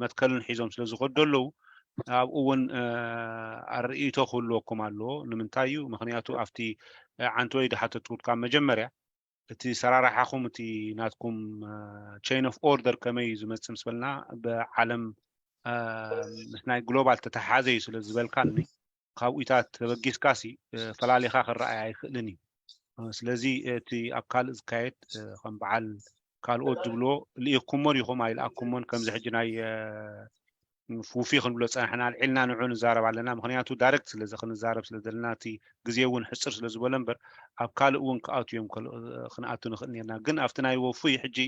መትከልን ሒዞም ስለ ዝኸዱ ኣለዉ ኣብኡ እውን ኣርእይቶ ክህልወኩም ኣለዎ። ንምንታይ እዩ? ምክንያቱ ኣብቲ ዓንተወይ ድሓተትኩት ካብ መጀመርያ እቲ ሰራርሓኹም እቲ ናትኩም chain of order ከመይ እዩ ዝመፅእ ምስ በልና ብዓለም ምስ ናይ ግሎባል ተተሓዘ እዩ ስለ ዝበልካኒ ካብኡታት ተበጊስካሲ ፈላሊኻ ክረኣይ ኣይኽእልን እዩ። ስለዚ እቲ ኣብ ካልእ ዝካየድ ከም በዓል ካልኦት ዝብልዎ ልኢኩሞ ዲኹም ኣይልኣኩሞን ከምዚ ሕጂ ናይ ውፊ ክንብሎ ፀናሕና ኣልዒልና ንዑ ንዛረብ ኣለና። ምክንያቱ ዳይሬክት ስለዚ ክንዛረብ ስለ ዘለና እቲ ግዜ እውን ሕፅር ስለ ዝበለ እምበር ኣብ ካልእ እውን ክኣቱ እዮም ክንኣቱ ንኽእል ነርና። ግን ኣብቲ ናይ ወፉይ ሕጂ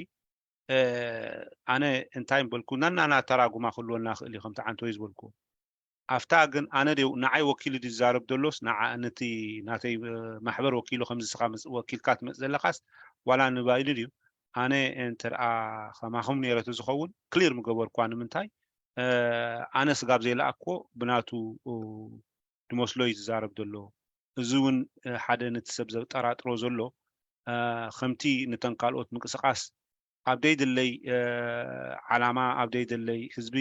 ኣነ እንታይ ምበልኩ ናናና ተራጉማ ክህልወና ክእል እዩ ከምቲ ዓንተወይ ዝበልኩ ኣብታ ግን ኣነ ደ ንዓይ ወኪሉ ዝዛረብ ዘሎስ ንዓ ነቲ ናተይ ማሕበር ወኪሉ ከምዚ ስኻ ወኪልካ ትመፅ ዘለካስ ዋላ ንባይሉ ድዩ ኣነ እንተደኣ ከማኹም ነይረ ዝኸውን ክሊር ምገበርኳ ንምንታይ ኣነ ስጋብ ዘይለኣክዎ ብናቱ ድመስሎ እዩ ዝዛረብ ዘሎ። እዚ እውን ሓደ ነቲ ሰብ ዘጠራጥሮ ዘሎ ከምቲ ነተን ካልኦት ምንቅስቃስ ኣብ ደይድለይ ዓላማ ኣብ ደይድለይ ህዝቢ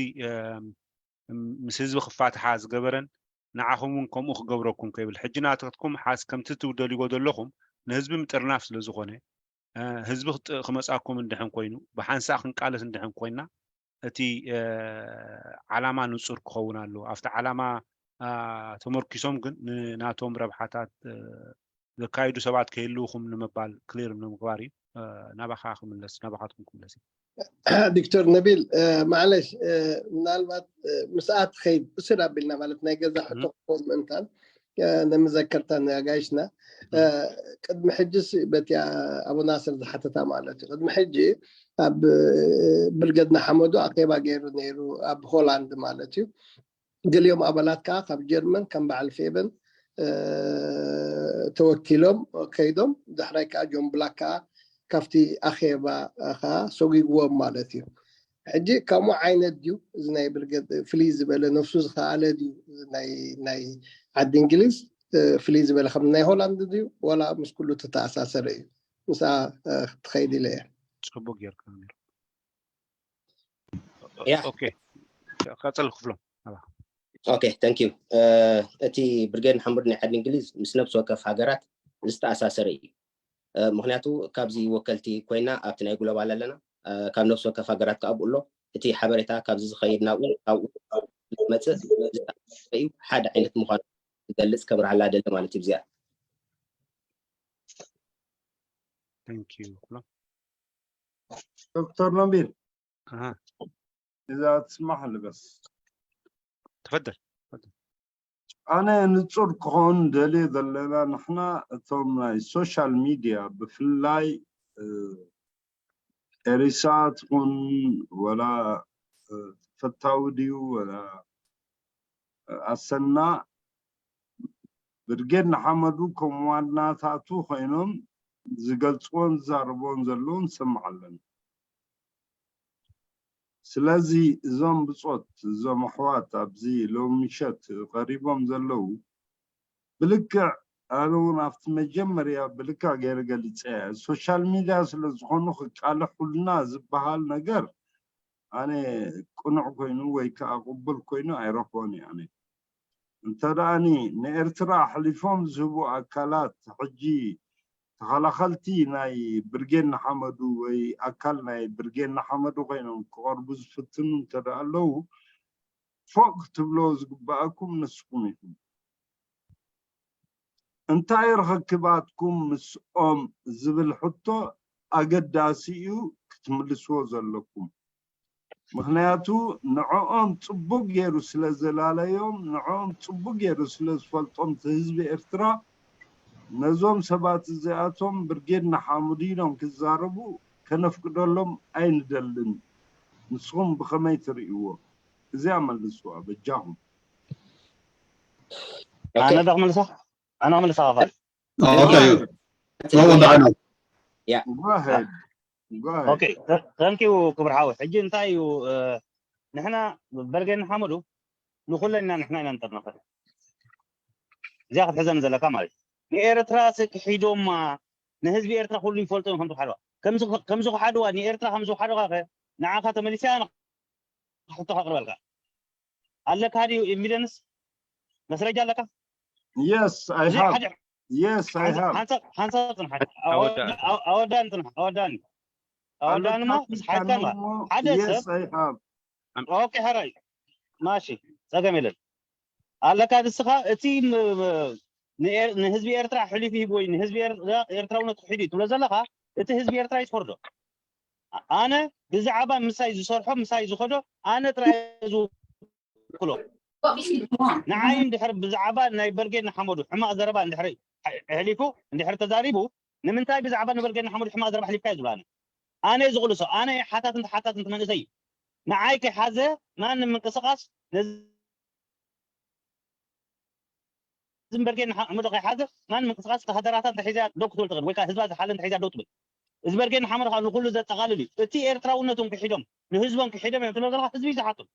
ምስ ህዝቢ ክፋትሓ ዝገበረን ንዓኹም እውን ከምኡ ክገብረኩም ከይብል፣ ሕጂ ናትኩም ሓስ ከምቲ ትደልይዎ ዘለኹም ንህዝቢ ምጥርናፍ ስለ ዝኾነ፣ እ፣ ህዝቢ ክጥ-፣ ክመጻኩም እንድሕን ኮይኑ፣ ብሓንሳእ ክንቃለስ እንድሕን ኮይና፣ እቲ፣ እ፣ ዓላማ ንጹር ክኸውን ኣለዎ። ኣብቲ ዓላማ፣ እ፣ ተመርኪሶም ግን ንናቶም ረብሓታት፣ እ፣ ዘካይዱ ሰባት ከይህልውኹም ንምባል፣ ክሊር ንምግባር እዩ። እ፣ ናባኻ ክምለስ፣ ናባኻትኩም ክምለስ እዩ። ዶክተር ነቢል፣ እ፣ ማዕለሽ፣ እ፣ ምናልባት፣ እ፣ ምስኣ ትኸይድ ብስር ኣቢልና ማለት ናይ ገዛ ሕቶ ክኸውን ምእንታን፣ እ፣ ንምዘከርታ ንኣጋይሽና፣ እ፣ ቅድሚ ሕጅስ በቲ ኣቡ ናስር ዝሓተታ ማለት እዩ። ቅድሚ ሕጂ ኣብ፣ እ፣ ብርገድ ንሓመዱ ኣኼባ ገይሩ ነይሩ ኣብ ሆላንድ ማለት እዩ። ገሊኦም ኣባላት ከዓ ካብ ጀርመን ከም በዓል ፌበን፣ እ፣ ተወኪሎም ከይዶም ዳሕራይ ከዓ ጆን ብላክ ከዓ ካብቲ ኣኼባ ከዓ ሰጒግዎም ማለት እዩ። ሕጂ ከምኡ ዓይነት ድዩ እዚ ናይ ብርገድ ፍልይ ዝበለ ነፍሱ ዝኸኣለ ድዩ ናይ ናይ ዓዲ እንግሊዝ፣ እ፣ ፍልይ ዝበለ ከም ናይ ሆላንድ ድዩ ዋላ ምስ ኩሉ ተተኣሳሰረ እዩ? ምስኣ፣ እ፣ ክትኸይድ ኢለ እየ። ጽቡቅ ጌርካ ነይሩ። ያ። ኦኬ፣ ቀጽል ክፍሎም። ኦኬ፣ ታንክ ዩ። እቲ ብርጌድ ንሓመዱ ናይ ዓዲ እንግሊዝ ምስ ነፍሲ ወከፍ ሃገራት ዝተኣሳሰረ እዩ። እ፣ ምክንያቱ ካብዚ ወከልቲ ኮይና ኣብቲ ናይ ግሎባል ኣለና፣ እ፣ ካብ ነፍሲ ወከፍ ሃገራት ከዓ ኣብኡ ኣሎ። እቲ ሓበሬታ ካብዚ ዝኸይድ ናብኡ፣ ካብኡ ዝመፅእ ዝተኣሳሰረ እዩ። ሓደ ዓይነት ምኳኑ ዝገልፅ ከብርሃላ ደለ ማለት እዩ። እዚኣ Thank you. ዶክተር ነቢል ኣሃ፣ እዛ ትስማሕ ልበስ ተፈደል። ኣነ ንጹር ክኸውን ደልየ ዘለና ንሕና እቶም ናይ ሶሻል ሚድያ ብፍላይ እ፣ ኤሪሳ ትኹን ወላ እ፣ ተፈታዊ ድዩ ወላ እ፣ ኣሰና ብርጌድ ንሓመዱ ከም ዋናታቱ ኮይኖም ዝገልፅዎን ዝዛረብዎን ዘለዉ ንሰምዕ ኣለና። ስለዚ እዞም ብጾት እዞም ኣሕዋት ኣብዚ ሎሚ ምሸት ቀሪቦም ዘለዉ ብልክዕ ኣነ እውን ኣብቲ መጀመርያ ብልክዕ ገይረ ገሊፀ እየ። ሶሻል ሚድያ ስለ ዝኾኑ ክቃለሑልና ዝበሃል ነገር ኣነ ቅኑዕ ኮይኑ ወይ ከዓ ቅቡል ኮይኑ ኣይረኽቦን እየ። ኣነ እንተ ደኣኒ ንኤርትራ ኣሕሊፎም ዝህቡ ኣካላት ሕጂ ተኸላኸልቲ ናይ ብርጌድ ንሓመዱ ወይ ኣካል ናይ ብርጌድ ንሓመዱ ኮይኖም ክቐርቡ ዝፍትኑ እንተ ደኣ ኣለዉ ፎቕ ክትብሎ ዝግበኣኩም ንስኹም ኢኹም። እንታይ ርኽክባትኩም ምስኦም ዝብል ሕቶ ኣገዳሲ እዩ ክትምልስዎ ዘለኩም። ምክንያቱ ንዕኦም ጽቡቅ ገይሩ ስለ ዘላለዮም ንዕኦም ጽቡቅ ገይሩ ስለ ዝፈልጦም እቲ ህዝቢ ኤርትራ ነዞም ሰባት እዚኣቶም ብርጌድ ንሓመዱ ኢሎም ክዛረቡ ከነፍቅደሎም ኣይንደልን። ንስኹም ብኸመይ ትርእይዎ? እዚኣ መልስዋ በጃኹም። ኣነ ዶ ክምልሳ ኣነ ክምልሳ ከፋል ኦኬ ተወዳዕና Go ahead. Go ahead. ኦኬ። Thank you ክብር ሓወይ። ሕጂ እንታይ እዩ ንሕና በርጌድ ንሓመዱ ንኩለና ንሕና ኢና ንጥርነፈ። እዚኣ ክትሕዘኒ ዘለካ ማለት እዩ። ንኤርትራ ሲ ክሒዶማ ንህዝቢ ኤርትራ ኩሉ ይፈልጦ እዩ ከምዚ ክሓድዋ ከምዚ ከምዚ ክሓድዋ ንኤርትራ ከምዚ ክሓድዋ ከ ንዓኻ ተመሊሰ ሕቶ ከቕርበልካ ኣለካ ድዩ? ኤቪደንስ መስረጃ ኣለካ? Yes, I እዚ have. ሓደ Yes, I have. ሓንሳብ ሓንሳብ ጽንሓት ኣወዳእታ። ኣወዳእን ጽንሓት ኣወዳእን ኣወዳእንማ ምስ ሓድካ ንባ ሓደ ሰብ Yes, I have. ኦኬ፣ ሕራይ ማሺ፣ ጸገም የለን። ኣለካ ንስኻ እቲ ም- ም- ንኤር- ንህዝቢ ኤርትራ ሕሊፉ ሂቡ ወይ ንህዝቢ ኤር- ኤርትራውነት ክሒዱ እዩ ትብሎ ዘለኻ፣ እቲ ህዝቢ ኤርትራ ይትፈርዶ። ኣነ ብዛዕባ ምሳይ ዝሰርሖ ምሳይ ዝኸዶ ኣነ ጥራይ ዝውክሎ ንዓይ እንድሕር ብዛዕባ ናይ በርጌድ ንሓመዱ ሕማቕ ዘረባ እንድሕር ኣሕሊፉ እንድሕር ተዛሪቡ ንምንታይ ብዛዕባ ንበርጌድ ንሓመዱ ሕማቕ ዘረባ ኣሕሊፍካ እዩ ዝብሎ ኣነ ኣነ ዝቕልሶ ኣነ ሓታት እንተ ሓታት እንተ መንእሰይ እዩ ንዓይ ከይሓዘ ማንም ምንቅስቓስ ነዚ በርጌድ ንሓመዱ ከይሓዘ ማን ምንቅስቃስ ሃደራታ እንተሒዛ ደው ክትብል ትኽእል ወይ ከዓ ህዝባ ዝሓለ እንተሒዛ ደው ትብል እዚ በርጌድ ንሓመዱ ከዓ ንኩሉ ዘጠቃልል እዩ እቲ ኤርትራውነቶም ክሒዶም ንህዝቦም ክሒዶም እዮም ትብሎ ዘለካ ህዝቢ እዩ ዝሓቶም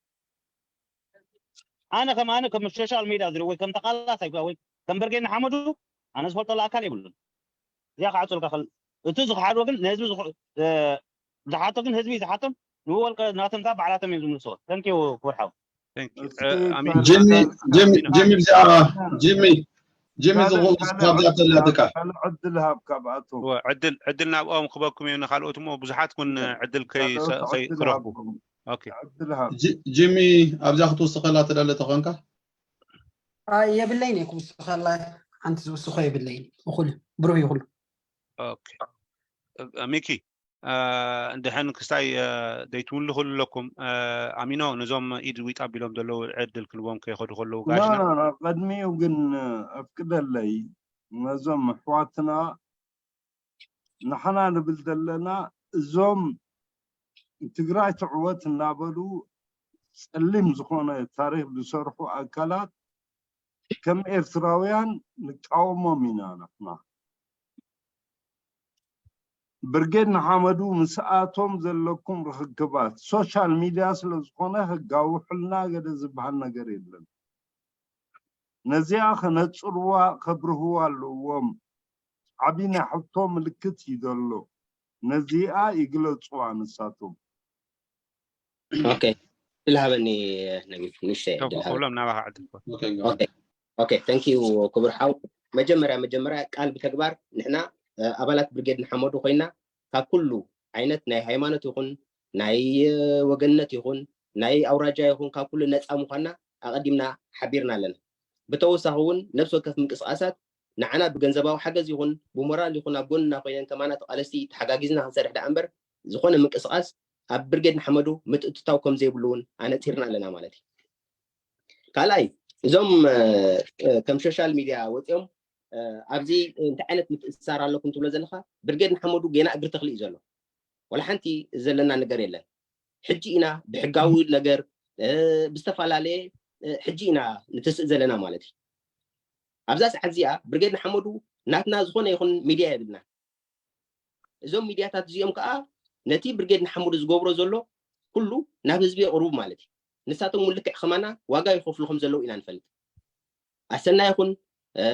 ኣነ ከም ኣነ ከም ሶሻል ሚድያ ዝርኢ ወይ ከም ተቃላሳይ ወይ ከም በርጌድ ንሓመዱ ኣነ ዝፈልጠሉ ኣካል የብሉን እዚኣ ክዓፅልካ ክእል እቲ ዝክሓድዎ ግን ንህዝቢ ዝሓቶ ግን ህዝቢ እዩ ዝሓቶም ንወልቀ ናቶም ከዓ ባዕላቶም እዮም ዝምልስዎ ተንኪው ክብር ሓው Thank you. እስኪ እ፣ ኣሚን። ካልእ- ጂሚ ካልእ- ጂሚ ኣሚን። ጂሚ ብዛዕባ ጂሚ ጂሚ ካልእ- ዝኽእሉ ካልእ ስኻብ ዕድል ዘለካ ሃብ- ካልእ ዕድል ሃብ ካብኣቶም። እወ፣ ዕድል ዕድል ናብኦም ክበኩም እዮም። ንካልኦት እሞ ብዙሓት እውን ዕድል ከይ- ካልኦት ከይ- ዕድል ክረኽቡ። ሃብኩም። ኦኬ። ዕድል ሃብ። ጂ- ጂሚ ኣብዛ ክትውስኸላ ትደሊ ተኾንካ ኣይ የብለይን እየ ክውስኸላ ሓንቲ ዝውስኾ የብለይን። እኹል ብሩህ ይኹሉ። ኦኬ። እ፣ ሚኪ፣ እ፣ እንድሕን ክስታይ፣ እ፣ ዘይትምልኹሉ ኣለኩም። እ፣ ኣሚኖ፣ ነዞም ኢድ ዊጥ ኣቢሎም ዘለዉ ዕድል ክልዎም ከይኸዱ ከለዉ ኖ ጋሽና። ኖ ኖ፣ ቅድሚኡ ግን ኣፍቅደለይ ነዞም ኣሕዋትና ንሕና ንብል ዘለና እዞም ትግራይ ትዕወት እናበሉ ጸሊም ዝኾነ ታሪኽ ዝሰርሑ ኣካላት ከም ኤርትራውያን ንቃወሞም ኢና ንሕና። ብርጌድ ንሓመዱ ምስኣቶም ዘለኩም ርኽክባት ሶሻል ሚድያ ስለ ዝኾነ ህጋዊ ውሕልና ገለ ዝበሃል ነገር የለን። ነዚኣ ከነጽርዋ ከብርህዋ ኣለዎም። ዓቢ ናይ ሕቶ ምልክት እዩ ዘሎ። ነዚኣ ይግለጽዋ ንሳቶም። ኦኬ፣ ዕድል ሃበኒ ነቢል፣ ንእሽተይ ቶም ዕድል ሃበኒ። ክብሎም ናባኻ ዕድል ክህቦ። ኦኬ፣ go ኦኬ፣ ኦኬ፣ thank you ክቡር ሓው። መጀመርያ መጀመርያ ቃል ብተግባር ንሕና እ፣ ኣባላት ብርጌድ ንሓመዱ ኮይና ካብ ኩሉ ዓይነት ናይ ሃይማኖት ይኹን ናይ እ፣ ወገንነት ይኹን ናይ ኣውራጃ ይኹን ካብ ኩሉ ነፃ ምዃንና ኣቐዲምና ሓቢርና ኣለና። ብተወሳኺ እውን ነብሲ ወከፍ ምንቅስቃሳት ንዓና ብገንዘባዊ ሓገዝ ይኹን ብሞራል ይኹን ኣብ ጎንና ኮይነን ከማና ተቓለስቲ ተሓጋጊዝና ክንሰርሕ ደኣ እምበር ዝኾነ ምንቅስቃስ ኣብ ብርጌድ ንሓመዱ ምትእትታው ከም ዘይብሉ እውን ኣነፂርና ኣለና ማለት እዩ። ካልኣይ እዞም እ፣ እ፣ ከም ሶሻል ሚድያ ወፂኦም እ፣ ኣብዚ እንታይ ዓይነት ምትእስሳር ኣለኩም ትብሎ ዘለካ ብርጌድ ንሓመዱ ገና እግሪ ተኽሊ እዩ ዘሎ። ወላ ሓንቲ ዘለና ነገር የለን። ሕጂ ኢና ብሕጋዊ ነገር እ፣ ብዝተፈላለየ እ፣ ሕጂ ኢና ንተስእ ዘለና ማለት እዩ። ኣብዛ ሰዓት እዚኣ ብርጌድ ንሓመዱ ናትና ዝኾነ ይኹን ሚድያ የብልና። እዞም ሚድያታት እዚኦም ከዓ ነቲ ብርጌድ ንሓመዱ ዝገብሮ ዘሎ ኩሉ ናብ ህዝቢ የቕርቡ ማለት እዩ። ንሳቶም እውን ልክዕ ከማና ዋጋ ይኸፍሉ ከም ዘለዉ ኢና ንፈልጥ። ኣሰና ይኹን እ፣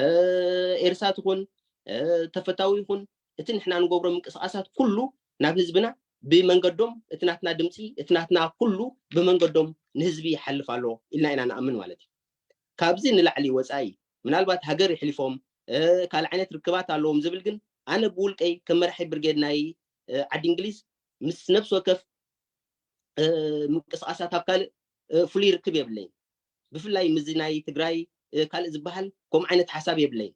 ኤርሳት ይኹን እ፣ ተፈታዊ ይኹን እቲ ንሕና ንገብሮ ምንቅስቃሳት ኩሉ ናብ ህዝብና ብመንገዶም እቲ ናትና ድምፂ እቲ ናትና ኩሉ ብመንገዶም ንህዝቢ ይሓልፍ ኣሎ ኢልና ኢና ንኣምን ማለት እዩ። ካብዚ ንላዕሊ ወፃኢ ምናልባት ሃገር ይሕሊፎም እ፣ ካልእ ዓይነት ርክባት ኣለዎም ዝብል ግን ኣነ ብውልቀይ ከም መራሒ ብርጌድ ናይ እ፣ ዓዲ እንግሊዝ ምስ ነብሲ ወከፍ እ፣ ምንቅስቃሳት ኣብ ካልእ እ፣ ፍሉይ ርክብ የብለይን። ብፍላይ ምስዚ ናይ ትግራይ እ፣ ካልእ ዝበሃል ከምኡ ዓይነት ሓሳብ የብለይን።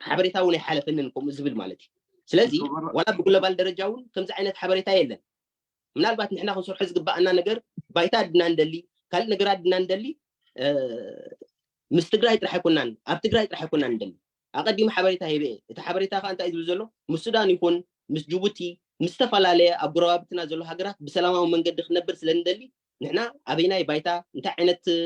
ሓበሬታ እውን ኣይሓለፈንን ከምኡ ዝብል ማለት እዩ። ስለዚ ክቡር- ዋላ ብግሎባል ደረጃ እውን ከምዚ ዓይነት ሓበሬታ የለን። ምናልባት ንሕና ክንሰርሖ ዝግባኣና ነገር ባይታ ድና ንደሊ ካልእ ነገራት ድና ንደሊ እ፣ ምስ ትግራይ ጥራሕ ኣይኮናን ኣብ ትግራይ ጥራሕ ኣይኮናን ንደሊ። ኣቐዲሙ ሓበሬታ ሂበ እየ። እቲ ሓበሬታ ከዓ እንታይ እዩ ዝብል ዘሎ ምስ ሱዳን ይኹን ምስ ጅቡቲ ምስ ዝተፈላለየ ኣብ ጎረባብትና ዘሎ ሃገራት ብሰላማዊ መንገዲ ክነብር ስለ ንደሊ ንሕና ኣበይናይ ባይታ እንታይ ዓይነት እ፣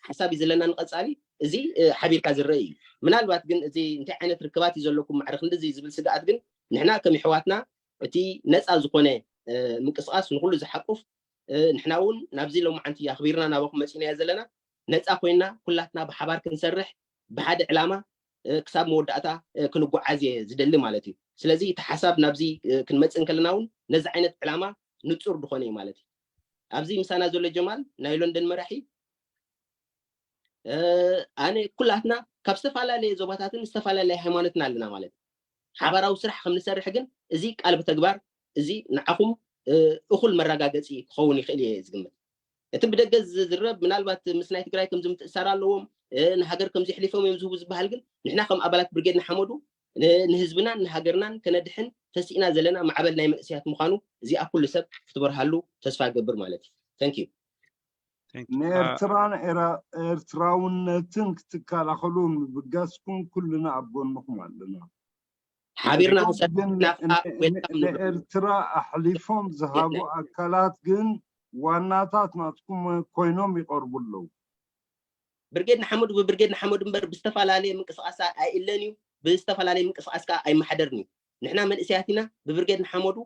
ሓሳብ እዩ ዘለና ንቐፃሊ እዚ እ፣ ሓቢርካ ዝረአ እዩ። ምናልባት ግን እዚ እንታይ ዓይነት ርክባት እዩ ዘለኩም ማዕረ ክንድዚ ዝብል ስግኣት ግን ንሕና ከም ይሕዋትና እቲ ነፃ ዝኾነ እ፣ ምንቅስቃስ ንኩሉ ዝሓቁፍ እ፣ ንሕና እውን ናብዚ ሎማዓንቲ ኣኽቢርና ናባኹም መፂናዮ ዘለና ነፃ ኮይና ኩላትና ብሓባር ክንሰርሕ ብሓደ ዕላማ እ፣ ክሳብ መወዳእታ እ፣ ክንጓዓዝ እየ ዝደሊ ማለት እዩ። ስለዚ እቲ ሓሳብ ናብዚ እ፣ ክንመፅእ እንከለና እውን ነዚ ዓይነት ዕላማ ንፁር ድኾነ እዩ ማለት እዩ። ኣብዚ ምሳና ዘሎ ጀማል ናይ ሎንደን መራሒ እ፣ ኣነ ኩላትና ካብ ዝተፈላለየ ዞባታትን ዝተፈላለየ ሃይማኖትን ኣለና ማለት እዩ። ሓባራዊ ስራሕ ከም ንሰርሕ ግን እዚ ቃል ብተግባር እዚ ንዓኹም እ፣ እኹል መረጋገፂ ክኸውን ይኽእል እየ ዝግምት። እቲ ብደገ ዝዝረብ ምናልባት ምስ ናይ ትግራይ ከምዚ ምትእሳር ኣለዎም እ፣ ንሃገር ከምዚ ሕሊፎም እዮም ዝህቡ ዝበሃል ግን ንሕና ከም ኣባላት ብርጌድ ንሓመዱ ን- ንህዝብናን ንሃገርናን ከነድሕን ተሲእና ዘለና ማዕበል ናይ መንእሰያት ምዃኑ እዚኣ ኩሉ ሰብ ክትበርሃሉ ተስፋ ገብር ማለት እዩ። Thank you። Thank you። አ፣ ንኤርትራን ኤራ- ኤርትራውነትን ክትከላኸሉ ምብጋስኩም ኩልና ኣብ ጎንኹም ኣለና። ሓቢርና ግን ክንሰርሕ ግን ኢና ከዓ ን- ን- welcome ንብሎ። ንኤርትራ ኣሕሊፎም ዝሃቡ ኣካላት ግን ዋናታት ናትኩም ኮይኖም ይቐርቡ ኣለዉ። ብርጌድ ንሓመዱ ብብርጌድ ንሓመዱ እምበር ብዝተፈላለየ ምንቅስቃስ ኣይእለን እዩ፣ ብዝተፈላለየ ምንቅስቃስ ከዓ ኣይመሓደርን እዩ። ንሕና መንእሰያት ኢና፣ ብብርጌድ ንሓመዱ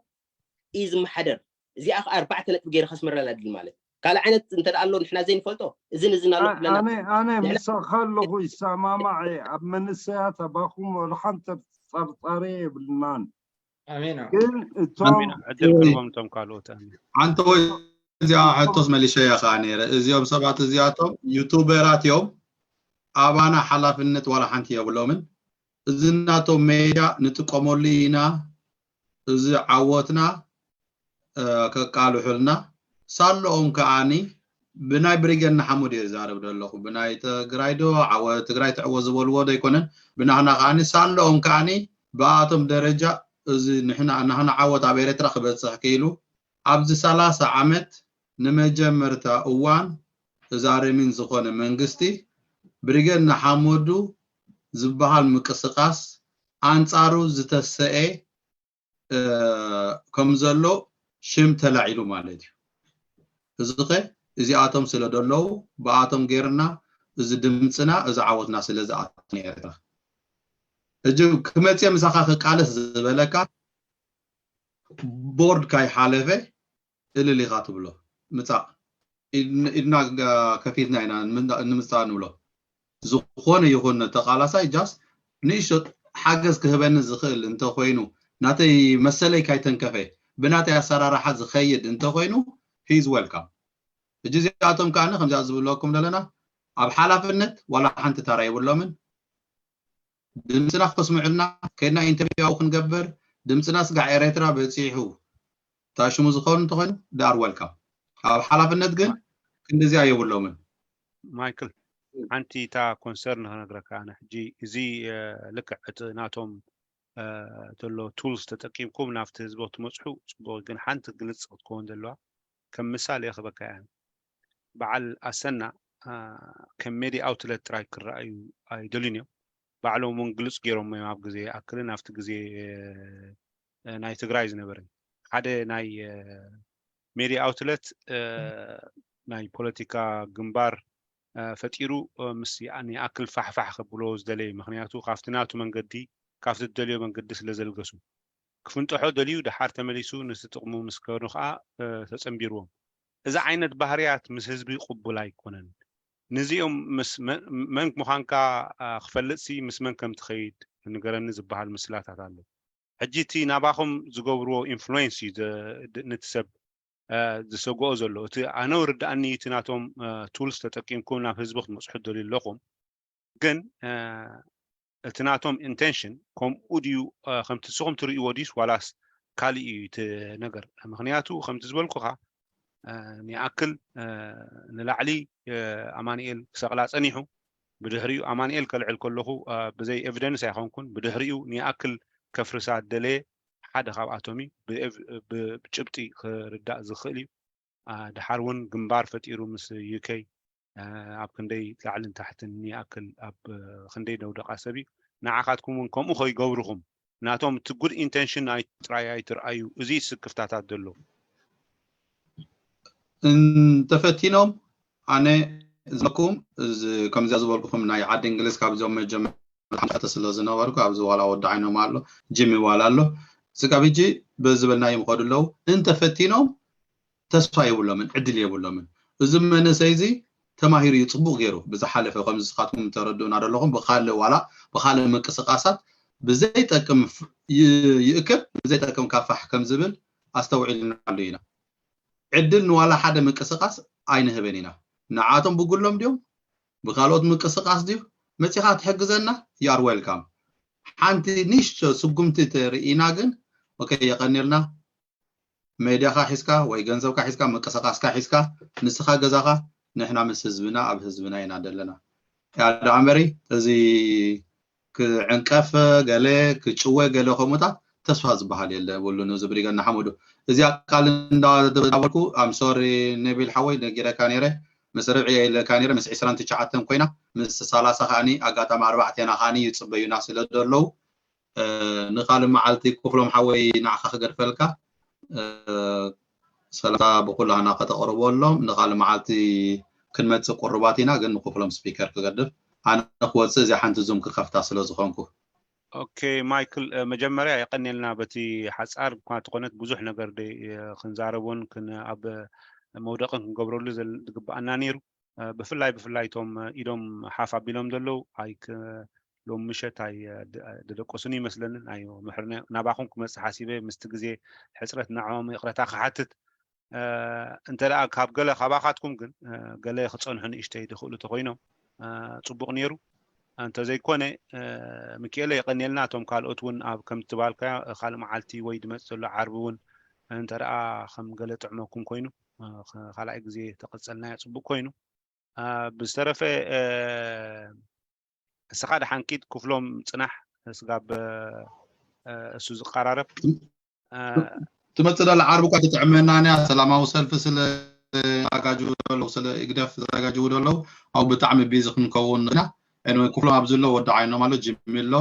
እዩ ዝመሓደር። እዚኣ ከዓ ኣርባዕተ ነጥቢ ገይረ ከስምረላ ድል ማለት ካልእ ዓይነት እንተ ደኣ ኣሎ ንሕና ዘይንፈልጦ እዝን እዝን ኣሎ አ- ክብለና ኣነ ኣነ ንሕና ምሳኻ ኣለኹ ይሰማማዕ እየ። ኣብ መንእሰያት ኣባኹም ወላ ሓንቲ ጠርጣሪ የብልናን። ኣሜን። ግን እቶም ኣሚን። ዕድል ክህቦም እቶም ካልኦት። ኣሚን። ሓንቲ ወይ እዚኣ ሕቶስ መሊሸያ ከዓ ነይረ። እዚኦም ሰባት እዚኣቶም ዩቱበራት እዮም። ኣባና ሓላፍነት ዋላ ሓንቲ የብሎምን። እዚ ናቶም ሜድያ ንጥቀመሉ ኢና። እዚ ዓወትና ከቃልሑልና ሳለኦም ከዓኒ ብናይ ብሪገድ ንሓሙድ እየ ዝዛረብ ዘለኹ። ብናይ ትግራይ ዶ ዓወት ትግራይ ትዕወት ዝበልዎ ዶ ኣይኮነን። ብናህና ከዓኒ ሳለኦም ከዓኒ ብኣቶም ደረጃ እዚ ንሕና ናህና ዓወት ኣብ ኤርትራ ክበፅሕ ክኢሉ ኣብዚ ሰላሳ ዓመት ንመጀመርታ እዋን እዛ ረሚን ዝኾነ መንግስቲ ብሪገድ ንሓመዱ ዝበሃል ምቅስቃስ ኣንጻሩ ዝተሰኤ ከም ዘሎ ሽም ተላዒሉ ማለት እዩ። እዚ ኸ እዚኣቶም ስለ ዘለዉ ብኣቶም ጌርና እዚ ድምፅና እዚ ዓወትና ስለ ዝኣት ኤርትራ እጅ ክመፅየ ምሳኻ ክቃለስ ዝበለካ ቦርድ ካይሓለፈ እልል ኢኻ ትብሎ። ምጻእ ኢድና ከፊትና ኢና ንምጻእ ንብሎ። ዝኾነ ይኹን ተቓላሳይ ጃስ ንእሽቶ ሓገዝ ክህበኒ ዝኽእል እንተኾይኑ ናተይ መሰለይ ካይተንከፈ ብናተይ ኣሰራርሓ ዝኸይድ እንተኾይኑ ሂዝ ወልካም። ሕጂ እዚኣቶም ከዓኒ ከምዚኣ ዝብለኩም ዘለና ኣብ ሓላፍነት ዋላ ሓንቲ ታራ የብሎምን። ድምፅና ክስምዑልና ከይድና ኢንተርቪው ኣብኡ ክንገብር ድምፅና ስጋዕ ኤረትራ በፂሑ ታሽሙ ዝኸውን እንተኾይኑ ዳር ወልካም። ኣብ ሓላፍነት ግን ክንድዚኣ የብሎምን። ማይክል ሓንቲ እታ ኮንሰርን ክነግረካ ኣነ ሕጂ እዚ ልክዕ እቲ ናቶም ዘሎ ቱልስ ተጠቂምኩም ናብቲ ህዝቢ ክትመፅሑ ፅቡቅ ግን ሓንቲ ግልፅ ክትከውን ዘለዋ ከም ምሳሌ ክበካ እያ። በዓል ኣሰና ከም ሜዲ ኣውትለት ጥራይ ክረኣዩ ኣይደልዩን እዮም። ባዕሎም እውን ግልፅ ገይሮም እዮም ኣብ ግዜ ኣክልን ኣብቲ ግዜ ናይ ትግራይ ዝነበረ ሓደ ናይ ሜዲ ኣውትለት ናይ ፖለቲካ ግንባር ፈጢሩ ምስ ንኣክል ፋሕፋሕ ከብሎ ዝደለየ ምክንያቱ ካብቲ ናቱ መንገዲ ካብቲ ዝደልዮ መንገዲ ስለ ዘልገሱ ክፍንጠሖ ደልዩ ደሓር ተመሊሱ ነቲ ጥቕሙ ምስ ከኑ ከዓ ተጸንቢርዎም። እዚ ዓይነት ባህርያት ምስ ህዝቢ ቅቡል ኣይኮነን። ንዚኦም ምስ መን ምዃንካ ክፈልጥሲ ምስ መን ከም ትኸይድ ንገረኒ ዝበሃል ምስላታት ኣሎ። ሕጂ እቲ ናባኹም ዝገብርዎ ኢንፍሉዌንስ እዩ ነቲ ሰብ ዝሰግኦ ዘሎ። እቲ ኣነ ርድኣኒ እቲ ናቶም ቱልስ ተጠቂምኩም ናብ ህዝቢ ክትመፅሑ ትደልዩ ኣለኹም። ግን እቲ ናቶም ኢንቴንሽን ከምኡ ድዩ ከምቲ ንስኹም ትርእይዎ ድዩስ ዋላስ ካሊእ እዩ እቲ ነገር? ምክንያቱ ከምቲ ዝበልኩኻ ንኣክል ንላዕሊ ኣማኒኤል ክሰቕላ ፀኒሑ ብድሕሪኡ ኣማኒኤል ከልዕል ከለኹ ብዘይ ኤቪደንስ ኣይኮንኩን ብድሕሪኡ ንኣክል ከፍርሳ ደለየ ሓደ ካብኣቶም እዩ ብጭብጢ ክርዳእ ዝኽእል እዩ ድሓር እውን ግንባር ፈጢሩ ምስ ዩከይ ኣብ ክንደይ ላዕልን ታሕትን ይኣክል ኣብ ክንደይ ደውደቃ ሰብ እዩ ንዓኻትኩም እውን ከምኡ ከይገብርኹም ናቶም እቲ ጉድ ኢንቴንሽን ጥራይ ኣይትርኣዩ እዚ ስክፍታታት ዘሎ እንተፈቲኖም ኣነ ዝበኩም ከምዚኣ ዝበልኩኹም ናይ ዓዲ እንግሊዝ ካብዚኦም መጀመርታ ስለ ዝነበርኩ ኣብዚ ዋላ ወዲ ዓይኖም ኣሎ ጂሚ ዋላ ኣሎ ስጋብ ሕጂ በዝበልናዮም ይኸዱ ኣለዉ እንተፈቲኖም ተስፋ የብሎምን ዕድል የብሎምን እዚ መንእሰይ እዚ ተማሂሩ እዩ ፅቡቅ ገይሩ ብዝሓለፈ ከም ንስኻትኩም ተረድኡና ዘለኹም ብካልእ ዋላ ብካልእ ምንቅስቃሳት ብዘይጠቅም ይእክብ ብዘይጠቅም ካፋሕ ከም ዝብል ኣስተውዒልናሉ ኢና ዕድል ንዋላ ሓደ ምንቅስቃስ ኣይንህብን ኢና ንዓቶም ብግሎም ድዮም ብካልኦት ምንቅስቃስ ድዩ መፂኻ ትሕግዘና you are welcome ሓንቲ ንእሽቶ ስጉምቲ ተርኢና ግን okay የቀኒልና ሜድያኻ ሒዝካ ወይ ገንዘብካ ሒዝካ ምንቅስቃስካ ሒዝካ ንስኻ ገዛኻ ንሕና ምስ ህዝብና ኣብ ህዝብና ኢና ዘለና ያዳ እምበሪ እዚ ክዕንቀፍ ገለ ክጭወ ገለ ከምኡታት ተስፋ ዝበሃል የለ ብሉን እዚ ብሪገና ሓመዱ እዚኣ ቃል እንዳበልኩ ኣም ሶሪ ነቢል ሓወይ ነጊረካ ነይረ ምስ ርብዒ ኢለካ ነይረ ምስ ዕስራን ትሽዓተን ኮይና ምስ ሰላሳ ከዓኒ ኣጋጣሚ ኣርባዕቴና ከዓኒ ይፅበዩና ስለ ዘለዉ ንካልእ መዓልቲ ክፍሎም ሓወይ ንዓኻ ክገድፈልካ ሰላምታ ብኩላህና ከተቕርበሎም ንካልእ መዓልቲ ክንመፅእ ቁሩባት ኢና ግን ንክፍሎም ስፒከር ክገድፍ ኣነ ክወፅእ እዚኣ ሓንቲ ዙም ክከፍታ ስለ ዝኾንኩ ኦኬ ማይክል መጀመርያ የቀንየልና በቲ ሓፃር እኳ ተኾነት ብዙሕ ነገር ክንዛረቦን ኣብ መውደቅን ክንገብረሉ ዝግበኣና ነይሩ ብፍላይ ብፍላይ እቶም ኢዶም ሓፍ ኣቢሎም ዘለዉ ኣይ ሎም ምሸት ኣይ ደደቀሱን ይመስለኒ ናይ ምሕር ናባኹም ክመፅእ ሓሲበ ምስቲ ግዜ ሕፅረት ንዕኦም ይቕረታ ክሓትት እንተ ደኣ ካብ ገለ ካባኻትኩም ግን ገለ ክጸንሑ ንእሽተይ ዝኽእሉ ተኮይኖም ጽቡቕ ነይሩ። እንተዘይኮነ፣ ሚኪኤለ፣ የቐንየልና። እቶም ካልኦት እውን ኣብ ከምቲ ትባልካዮ ካልእ መዓልቲ ወይ ድመጽእ ዘሎ ዓርቢ እውን እንተ ደኣ ከም ገለ ጥዕመኩም ኮይኑ፣ ካልኣይ ግዜ ተቐጸልናዮ ጽቡቕ ኮይኑ። ብዝተረፈ እስኻ ደሓን ኪድ፣ ክፍሎም ጽናሕ፣ ስጋብ እሱ ዝቀራረብ። ትመጽእ ዘላ ዓርቢ እኳ ትጥዕመና እያ። ሰላማዊ ሰልፊ ስለ ዘዘጋጅዉ ዘለዉ፣ ስለ ህግደፍ ዘዘጋጅዉ ዘለዉ፣ ኣብ ብጣዕሚ ቢዚ ክንከውን ኢና። ኤንወይ፣ ክፍሎም ኣብዚ ኣሎ፣ ወዲ ዓይኖም ኣሎ፣ ጅሚ ኣሎ።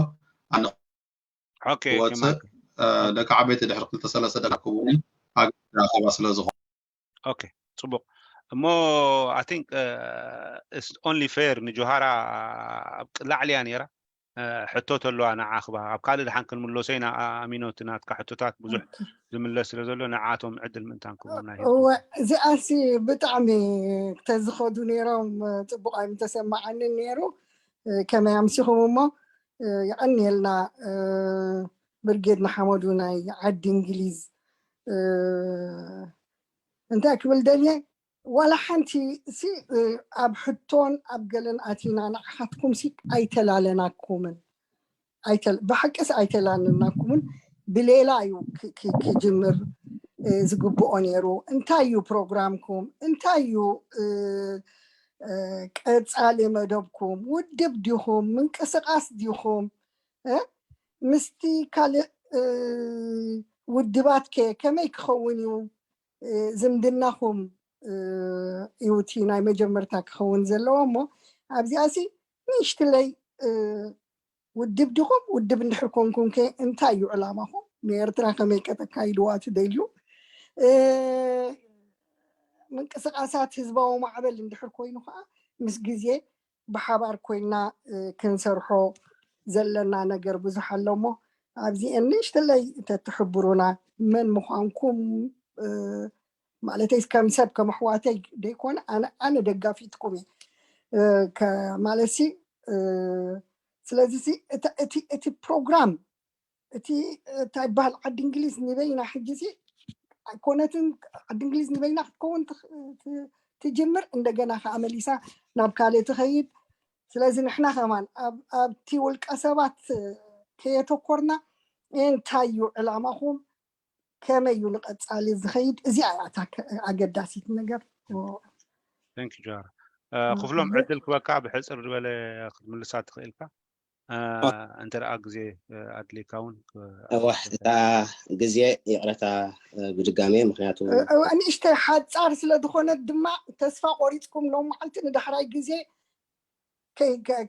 ኣነ ኦኬ፣ ክወጽእ፣ ደቂ ዓበይቲ ድሕሪ ክልተ ሰለስተ ደቂቕ ክቡኒ፣ ኣብ ኣኼባ ስለ ዝኾነ። ኦኬ፣ ጽቡቕ። እሞ I think it's only fair ንጆሃራ ኣብ ላዕሊ እያ ነይራ። ሕቶ ተለዋ ንዓ ክባ ኣብ ካልእ ደሓን ክንምለሶ ኢና። ኣሚኖ፣ እቲ ናትካ ሕቶታት ብዙሕ ዝምለስ ስለ ዘሎ ንዓቶም ዕድል ምእንታን ክቦና። እወ፣ እዚኣሲ ብጣዕሚ ተዝኸዱ ነይሮም ጽቡቕ ኣይምተሰማዓንን ነይሩ። ከመይ ኣምሲኹም እሞ፣ የቐንየልና። ብርጌድ ንሓመዱ ናይ ዓዲ እንግሊዝ፣ እንታይ ክብል ደልየ፣ ዋላ ሓንቲ ሲ ኣብ ሕቶን ኣብ ገለን ኣቲና ንዓኻትኩም ሲ ኣይተላለናኩምን። ብሓቂስ ኣይተላለናኩምን። ብሌላ እዩ ክጅምር ዝግብኦ ነይሩ። እንታይ እዩ ፕሮግራምኩም? እንታይ እዩ ቀፃሊ መደብኩም? ውድብ ዲኹም? ምንቅስቃስ ዲኹም? ምስቲ ካልእ ውድባት ከ ከመይ ክኸውን እዩ ዝምድናኹም? እዩ እቲ ናይ መጀመርታ ክኸውን ዘለዎ። እሞ ኣብዚኣ ሲ ንእሽትለይ ውድብ ዲኹም? ውድብ እንድሕር ኮንኩም ከ እንታይ እዩ ዕላማኹም? ንኤርትራ ከመይ ከተካይድዋ ትደልዩ? ምንቅስቃሳት ህዝባዊ ማዕበል እንድሕር ኮይኑ ከዓ ምስ ግዜ ብሓባር ኮይና ክንሰርሖ ዘለና ነገር ብዙሕ ኣሎ። እሞ ኣብዚአን ንእሽትለይ ተትሕብሩና፣ መን ምዃንኩም፣ ማለተይ ከም ሰብ ከም ኣሕዋተይ ደይኮነ ኣነ ኣነ ደጋፊትኩም እየ ማለትሲ። ስለዚ እቲ ፕሮግራም እቲ እንታይ ይበሃል ዓዲ እንግሊዝ ንበይና ሕጂ ሲ ኣይኮነትን። ዓዲ እንግሊዝ ንበይና ክትከውን ትጅምር፣ እንደገና ከዓ መሊሳ ናብ ካልእ ትኸይድ። ስለዚ ንሕና ከማን ኣብቲ ውልቀ ሰባት ከየተኮርና እንታይ እዩ ዕላማኹም? ከመይ እዩ ንቐፃሊ ዝኸይድ? እዚኣ እያ ኣገዳሲት ነገር። ጆሃር፣ ክፍሎም ዕድል ክበካ ብሕፅር ዝበለ ክትምልሳ ትኽእልካ እንተ ደኣ ግዜ ኣድልየካ እውን። እዋ እታ ግዜ ይቕረታ ብድጋሜ ምክንያቱ ንእሽተይ ሓፃር ስለ ዝኾነት ድማ ተስፋ ቆሪፅኩም ሎም መዓልቲ ንዳሕራይ ግዜ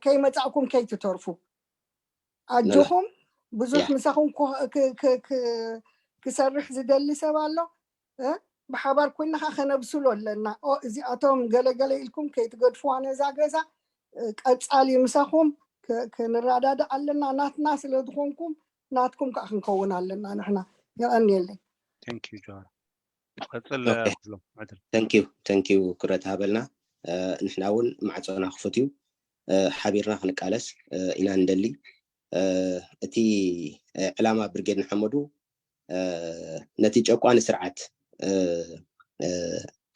ከይመፃእኩም ከይትተርፉ ኣጆኹም። ብዙሕ ምሳኹም ክሰርሕ ዝደሊ ሰብ ኣሎ። ብሓባር ኮይና ከዓ ከነብስሎ ኣለና። እዚኣቶም ገለገለ ኢልኩም ከይትገድፍዋ ነዛ ገዛ ቀፃሊ ምሳኹም ክንረዳዳእ ኣለና። ናትና ስለ ዝኾንኩም ናትኩም ከዓ ክንከውን ኣለና ንሕና። የቐንየለይ። ቀፅል። ተንኪዩ ክብረት ሃበልና። ንሕና እውን ማዕፆና ክፉት እዩ። ሓቢርና ክንቃለስ ኢና ንደሊ። እቲ ዕላማ ብርጌድ ንሓመዱ ነቲ ጨቋኒ ስርዓት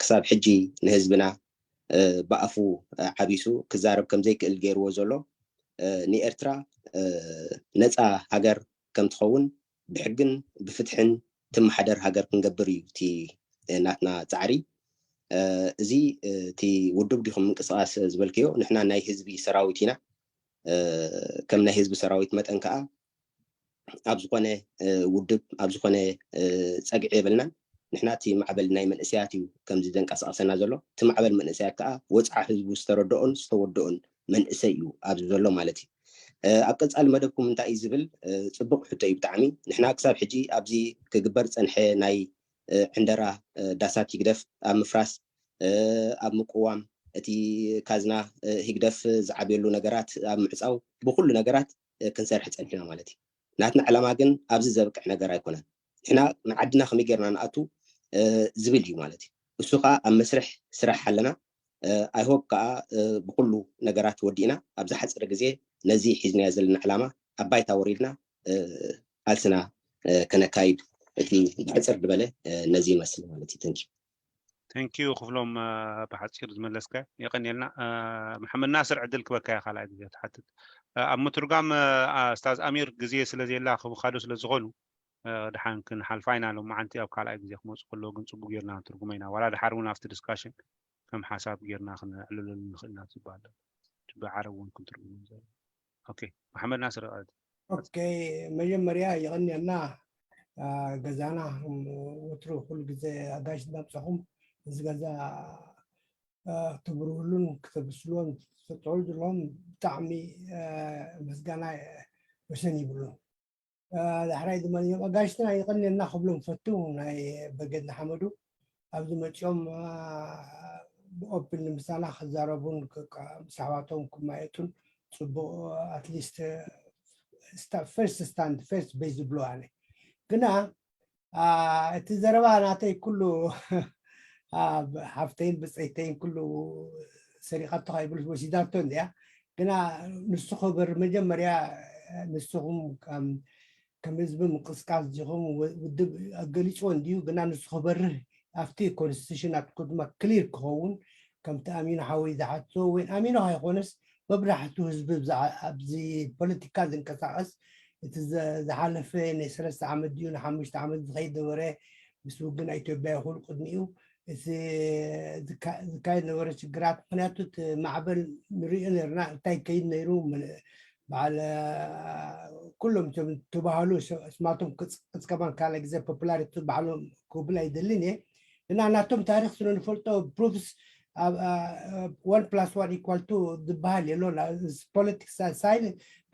ክሳብ ሕጂ ንህዝብና ብኣፉ ዓቢሱ ክዛረብ ከም ዘይክእል ገይርዎ ዘሎ፣ ንኤርትራ ነፃ ሃገር ከም ትኸውን ብሕግን ብፍትሕን ትመሓደር ሃገር ክንገብር እዩ እቲ ናትና ፃዕሪ። እዚ እቲ ውድብ ዲኹም ምንቅስቃስ ዝበልክዮ፣ ንሕና ናይ ህዝቢ ሰራዊት ኢና። ከም ናይ ህዝቢ ሰራዊት መጠን ከዓ ኣብ ዝኾነ ውድብ ኣብ ዝኾነ ፀግዒ የብልናን። ንሕና እቲ ማዕበል ናይ መንእሰያት እዩ ከምዚ ዘንቀሳቕሰና ዘሎ። እቲ ማዕበል መንእሰያት ከዓ ወፅዓ ህዝቡ ዝተረድኦን ዝተወደኦን መንእሰይ እዩ ኣብዚ ዘሎ ማለት እዩ። ኣብ ቀፃሊ መደብኩም እንታይ እዩ ዝብል ፅቡቕ ሕቶ እዩ ብጣዕሚ። ንሕና ክሳብ ሕጂ ኣብዚ ክግበር ዝፀንሐ ናይ ዕንደራ ዳሳት ህግደፍ ኣብ ምፍራስ፣ ኣብ ምቅዋም፣ እቲ ካዝና ህግደፍ ዝዓብየሉ ነገራት ኣብ ምዕፃው፣ ብኩሉ ነገራት ክንሰርሕ ፀኒሕና ማለት እዩ። ናትና ዕላማ ግን ኣብዚ ዘብቅዕ ነገር ኣይኮነን። ንሕና ንዓድና ከመይ ጌርና ንኣቱ ዝብል እዩ ማለት እዩ። እሱ ከዓ ኣብ መስርሕ ስራሕ ኣለና። I hope ከዓ ብኩሉ ነገራት ወዲእና ኣብዚ ሓፂር ግዜ ነዚ ሒዝናዮ ዘለና ዕላማ ኣብ ባይታ ወሪድና ቃልስና ከነካይድ እቲ ብሕፅር ዝበለ ነዚ ይመስል ማለት እዩ። Thank you። Thank you ክፍሎም። ብሓፂር ዝመለስካ የቐንየልና። መሓመድ ናስር ዕድል ክበካ እያ ካልኣይ ግዜ ትሓትት። ኣብ ምትርጓም ኣስታዝ ኣሚር ግዜ ስለ ዘየላ ክብካዶ ስለ ዝኾኑ ድሓን ክንሓልፋ ኢና። ሎማዓንቲ ኣብ ካልኣይ ግዜ ክመፁ ከለዉ ግን ፅቡቅ ጌርና ክንትርጉሞ ኢና። ዋላ ድሓር እውን ኣብቲ ዲስካሽን ከም ሓሳብ ጌርና ክነዕልለሉ ንኽእል ኢና ዝበሃል ኣሎ። ብዓረብ እውን ክንትርጉሞ ንኽእል። ኦኬ፣ መሓመድ ናስር። ኦኬ፣ መጀመርያ ይቐንየልና። ገዛና ወትሩ ኩሉ ግዜ ኣጋይሽ እናምፀኹም እዚ ገዛ ክትብርህሉን ክተብስልዎን ትጥዕሉ ዘለኹም ብጣዕሚ ምስጋና ወሰን ይብሉ። ዳሕራይ ድማ እዮም ኣጋይሽትና ይቐንየልና ክብሎም ፈቱ ናይ በገድ ንሓመዱ ኣብዚ መፂኦም ብኦፕን ንምሳና ክዛረቡን ምስ ኣሕዋቶም ክማየጡን ፅቡቅ ኣትሊስት ፈርስት ስታንድ ፈርስት ቤዝ ዝብሎ ኣነ ግና እቲ ዘረባ ናተይ ኩሉ ሓፍተይን ብፀይተይን ኩሉ ሰሪቐቶ ይብል ወሲዳቶ እንዲያ ግና ንሱ ክበር መጀመርያ ንስኹም ከም ህዝቢ ምንቅስቃስ ዲኹም ውድብ ኣገሊፅዎ እንድዩ ግና ንሱ ክበርህ ኣብቲ ኮንስቲቱሽን ናትኩ ድማ ክሊር ክኸውን ከምቲ ኣሚኑ ሓወይ ዝሓቶ ወይ ኣሚኑ ኣይኮነስ መብዛሕቱ ህዝቢ ኣብዚ ፖለቲካ ዝንቀሳቀስ እቲ ዝሓለፈ ናይ ሰለስተ ዓመት ድዩ ንሓሙሽተ ዓመት ዝኸይድ ነበረ ምስ ውግን ኢትዮጵያ ይኹን ቅድሚኡ እቲ ዝካየድ ነበረ ችግራት ምክንያቱ እቲ ማዕበል ንሪኦ ነርና እንታይ ከይድ ነይሩ በዓል ኩሎም እቶም ተባህሉ ስማቶም ክፅቀስ ከማን ካልእ ግዜ ፖፑላሪቲ ባዕሎም ክብል ኣይደልን እየ እና ናቶም ታሪክ ስለ ንፈልጦ ፕሩፍስ one plus one equal two ዝበሃል የሎ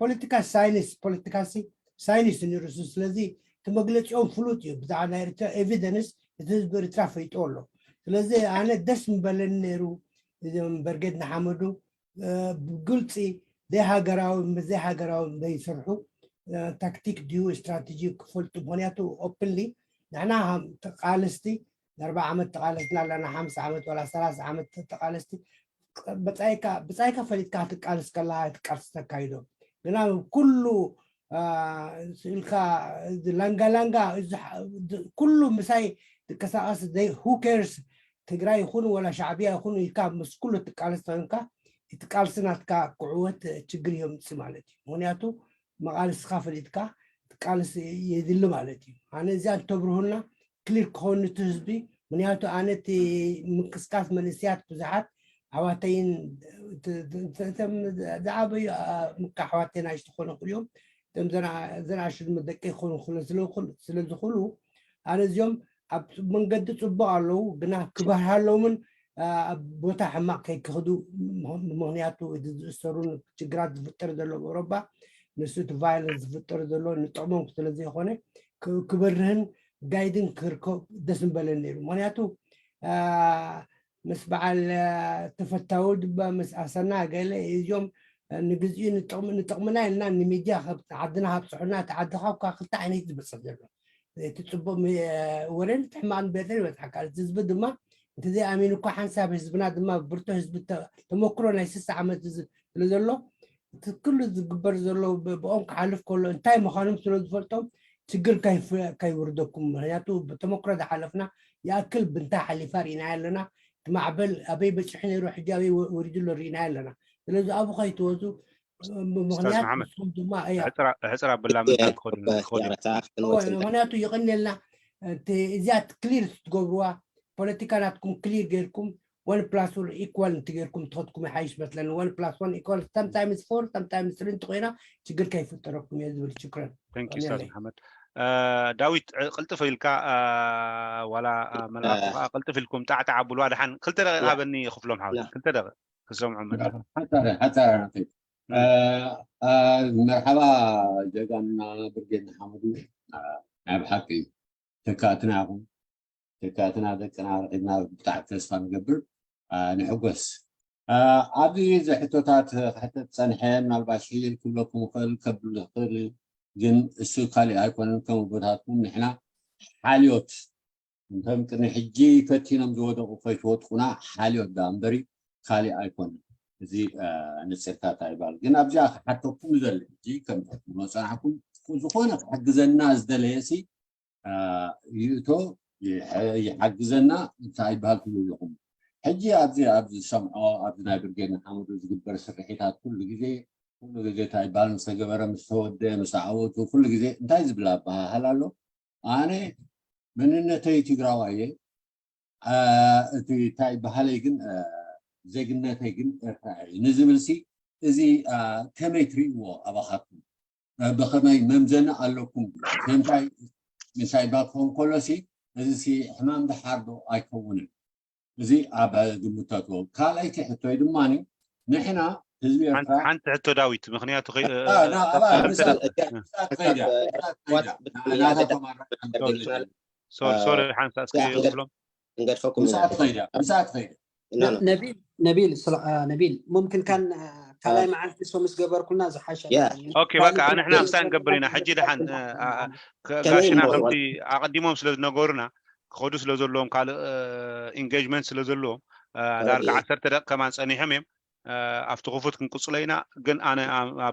ፖለቲካ ሳይንስ ፖለቲካ ሳይንስ ነይሩ ስለዚ እቲ መግለፂኦም ፍሉጥ እዩ ብዛዕባ ናይ ኤርትራ ኤቪደንስ እቲ ህዝቢ ኤርትራ ፈይጦ ኣሎ ስለዚ ኣነ ደስ ምበለኒ ነይሩ እዞም በርጌድ ንሓመዱ ብግልፂ ዘይሃገራዊ ዘይሃገራዊ ዘይሰርሑ ታክቲክ ድዩ ስትራቴጂ ክፈልጡ ምክንያቱ ኦፕንሊ ንሕና ተቃለስቲ ንኣርባ ዓመት ተቃለስና ኣለና ሓምሳ ዓመት ዋላ ሰላሳ ዓመት ተቃለስቲ ብፃይካ ፈሊጥካ ክትቃልስ ከለካ ትቃልሲ ተካይዶ ግና ኩሉ ኢልካ ላንጋ ላንጋ ኩሉ ምሳይ ትንቀሳቀስ who cares ትግራይ ይኹን ወላ ሻዕብያ ይኹን ኢልካ ምስ ኩሉ ትቃለስ ተኮንካ እቲ ቃልሲ ናትካ ክዕወት ችግር የምፅእ ማለት እዩ ምክንያቱ መቃልስካ ፈሊጥካ ትቃልስ የድሊ ማለት እዩ ኣነ እዚኣ እንተብርሁልና ክሊር ክኸውን እቲ ህዝቢ ምክንያቱ ኣነ እቲ ምንቅስቃስ መንእስያት ብዙሓት ኣሕዋተይን ዝዓበዩ ምካ ኣሕዋተይ ናሽ ዝኾነ ክልዮም እቶም ዘናእሽቱ ደቂ ይኾኑ ስለዝኽሉ ኣነ እዚኦም ኣብ መንገዲ ፅቡቅ ኣለዉ ግና ክበርሃሎምን ኣብ ቦታ ሕማቅ ከይክኽዱ ምክንያቱ ዝእሰሩን ችግራት ዝፍጠር ዘሎ ኣውሮባ ንሱ እቲ ቫይለንስ ዝፍጠር ዘሎ ንጥቅሞም ስለዘይኮነ ክበርህን ጋይድን ክርከብ ደስ ምበለን ነይሩ ምክንያቱ ምስ በዓል ተፈታዊ ድባ ምስ ኣሰና ገለ እዚኦም ንግዚኡ ንጥቕምና ኢልና ንሚድያ ዓድና ካብፅሑና እቲ ዓዲ ካብ ክልተ ዓይነት ዝበፅሕ ዘሎ እቲ ፅቡቅ ወረን እቲ ሕማቅ ንበተን ይበፅሓካ እቲ ህዝቢ ድማ እንተዘይኣሚኑ እኳ ሓንሳብ ህዝብና ድማ ብርቶ ህዝቢ ተመክሮ ናይ ስሳ ዓመት ስለ ዘሎ እቲ ኩሉ ዝግበር ዘሎ ብኦም ክሓልፍ ከሎ እንታይ ምዃኖም ስለ ዝፈልጦም ችግር ከይውርደኩም ምክንያቱ ብተመክሮ ዝሓለፍና ይኣክል ብንታይ ሓሊፋ ርኢናዮ ኣለና እቲ ማዕበል ኣበይ በፂሑ ነይሩ ሕጂ ኣበይ ወሪዱ ኣሎ ርኢናዮ ኣለና ስለዚ ኣብኡ ከይትወፁ ምክንያት ድማ ሕፅር ኣብላ ምንታ ክኸዱ ምክንያቱ ይቀንየልና እዚኣ ክሊር ትገብርዋ ፖለቲካ ናትኩም ክሊር ገይርኩም one plus one equal እንትገይርኩም ትኸድኩም ይሓይሽ መስለኒ one plus one equal sometimes four sometimes three እንተኮይና ችግር ከይፍጠረኩም እየ ዝብል ሽክረን Thank you Ustaz Muhammad ዳዊት ቅልጥፍ ኢልካ ዋላ መላኩ ከዓ ቅልጥፍ ኢልኩም ጣዕጣዕ ኣብልዋ ድሓን ክልተ ደቂቕ ሃበኒ ክፍሎም ሓወይ ክልተ ደቂቕ ክሰምዖም መደብ ሓፃረ ሓፃረ ናተይ መርሓባ ጀጋንና ብርጌድ ንሓመዱ ናይ ብሓቂ ተካእትና ኢኹም ተካእትና ደቅና ረኺብና ብጣዕሚ ተስፋ ንገብር ንሕጎስ ኣብዚ ዝሕቶታት ክሕተት ፀንሐ ምናልባት ሽይል ክብለኩም ይኽእል ከብል ዝኽእል ግን እሱ ካሊእ ኣይኮነን ከም ኣቦታትኩም ንሕና ሓልዮት እንቶም ቅድሚ ሕጂ ፈቲኖም ዝወደቑ ከይትወጥቁና ሓልዮት ዳ እምበሪ ካሊእ ኣይኮነን እዚ ንፅርታት ኣይባል ግን ኣብዚኣ ክሓተኩም ዘለ ሕጂ ከም ትብሎ ፀናሕኩም ዝኾነ ክሕግዘና ዝደለየ ሲ ይእቶ ይሐ- ይሓግዘና እንታይ ይበሃል ትብሉ ኣለኹም። ሕጂ ኣብዚ ኣብዚ ዝሰምዖ ኣብዚ ናይ ብርጌድ ንሓመዱ ዝግበር ስርሒታት ኩሉ ግዜ ኩሉ ግዜ እንታይ ይበሃል ምስ ተገበረ ምስ ተወደ ምስ ተዓወቱ ኩሉ ግዜ እንታይ ዝብል ኣበሃህላ ኣሎ። ኣነ መንነተይ ትግራዋይ እየ፣ አ፣ እቲ እንታይ በሃለይ ግን አ፣ ዜግነተይ ግን ኤርትራ እዩ ንዝብል ሲ እዚ አ፣ ከመይ ትርእይዎ ኣባኻትኩም? አ፣ ብኸመይ መምዘኒ ኣለኩም? እንታይ ምሳይ ባክኾን ከሎ ሲ እዚ ሲ ሕማም ድሓር ዶ ኣይከውንን? እዚ ኣብ ግምት ተእትዎ። ካልኣይቲ ሕቶይ ድማ ንሕና ህዝቢ ኤርትራ ሓንቲ ሕቶ ዳዊት፣ ምክንያቱ ሶሪ ሓንሳ እስኪ ክብሎም ንገድፈኩም ነቢል ነቢል ሙምክን ካን ካልኣይ መዓልቲ ሶ ምስ ገበርኩና ዝሓሸ ኦኬ በቃ ንሕና ምሳይ ንገብር ኢና ሕጂ ድሓን ጋሽና ከምቲ ኣቐዲሞም ስለ ዝነገሩና ክኸዱ ስለ ዘለዎም ካልእ ኢንጌጅመንት ስለ ዘለዎም ዳርጋ ዓሰርተ ደቂ ከማን ጸኒሖም እዮም ኣብቲ ክፉት ክንቅጽሎ ኢና ግን ኣነ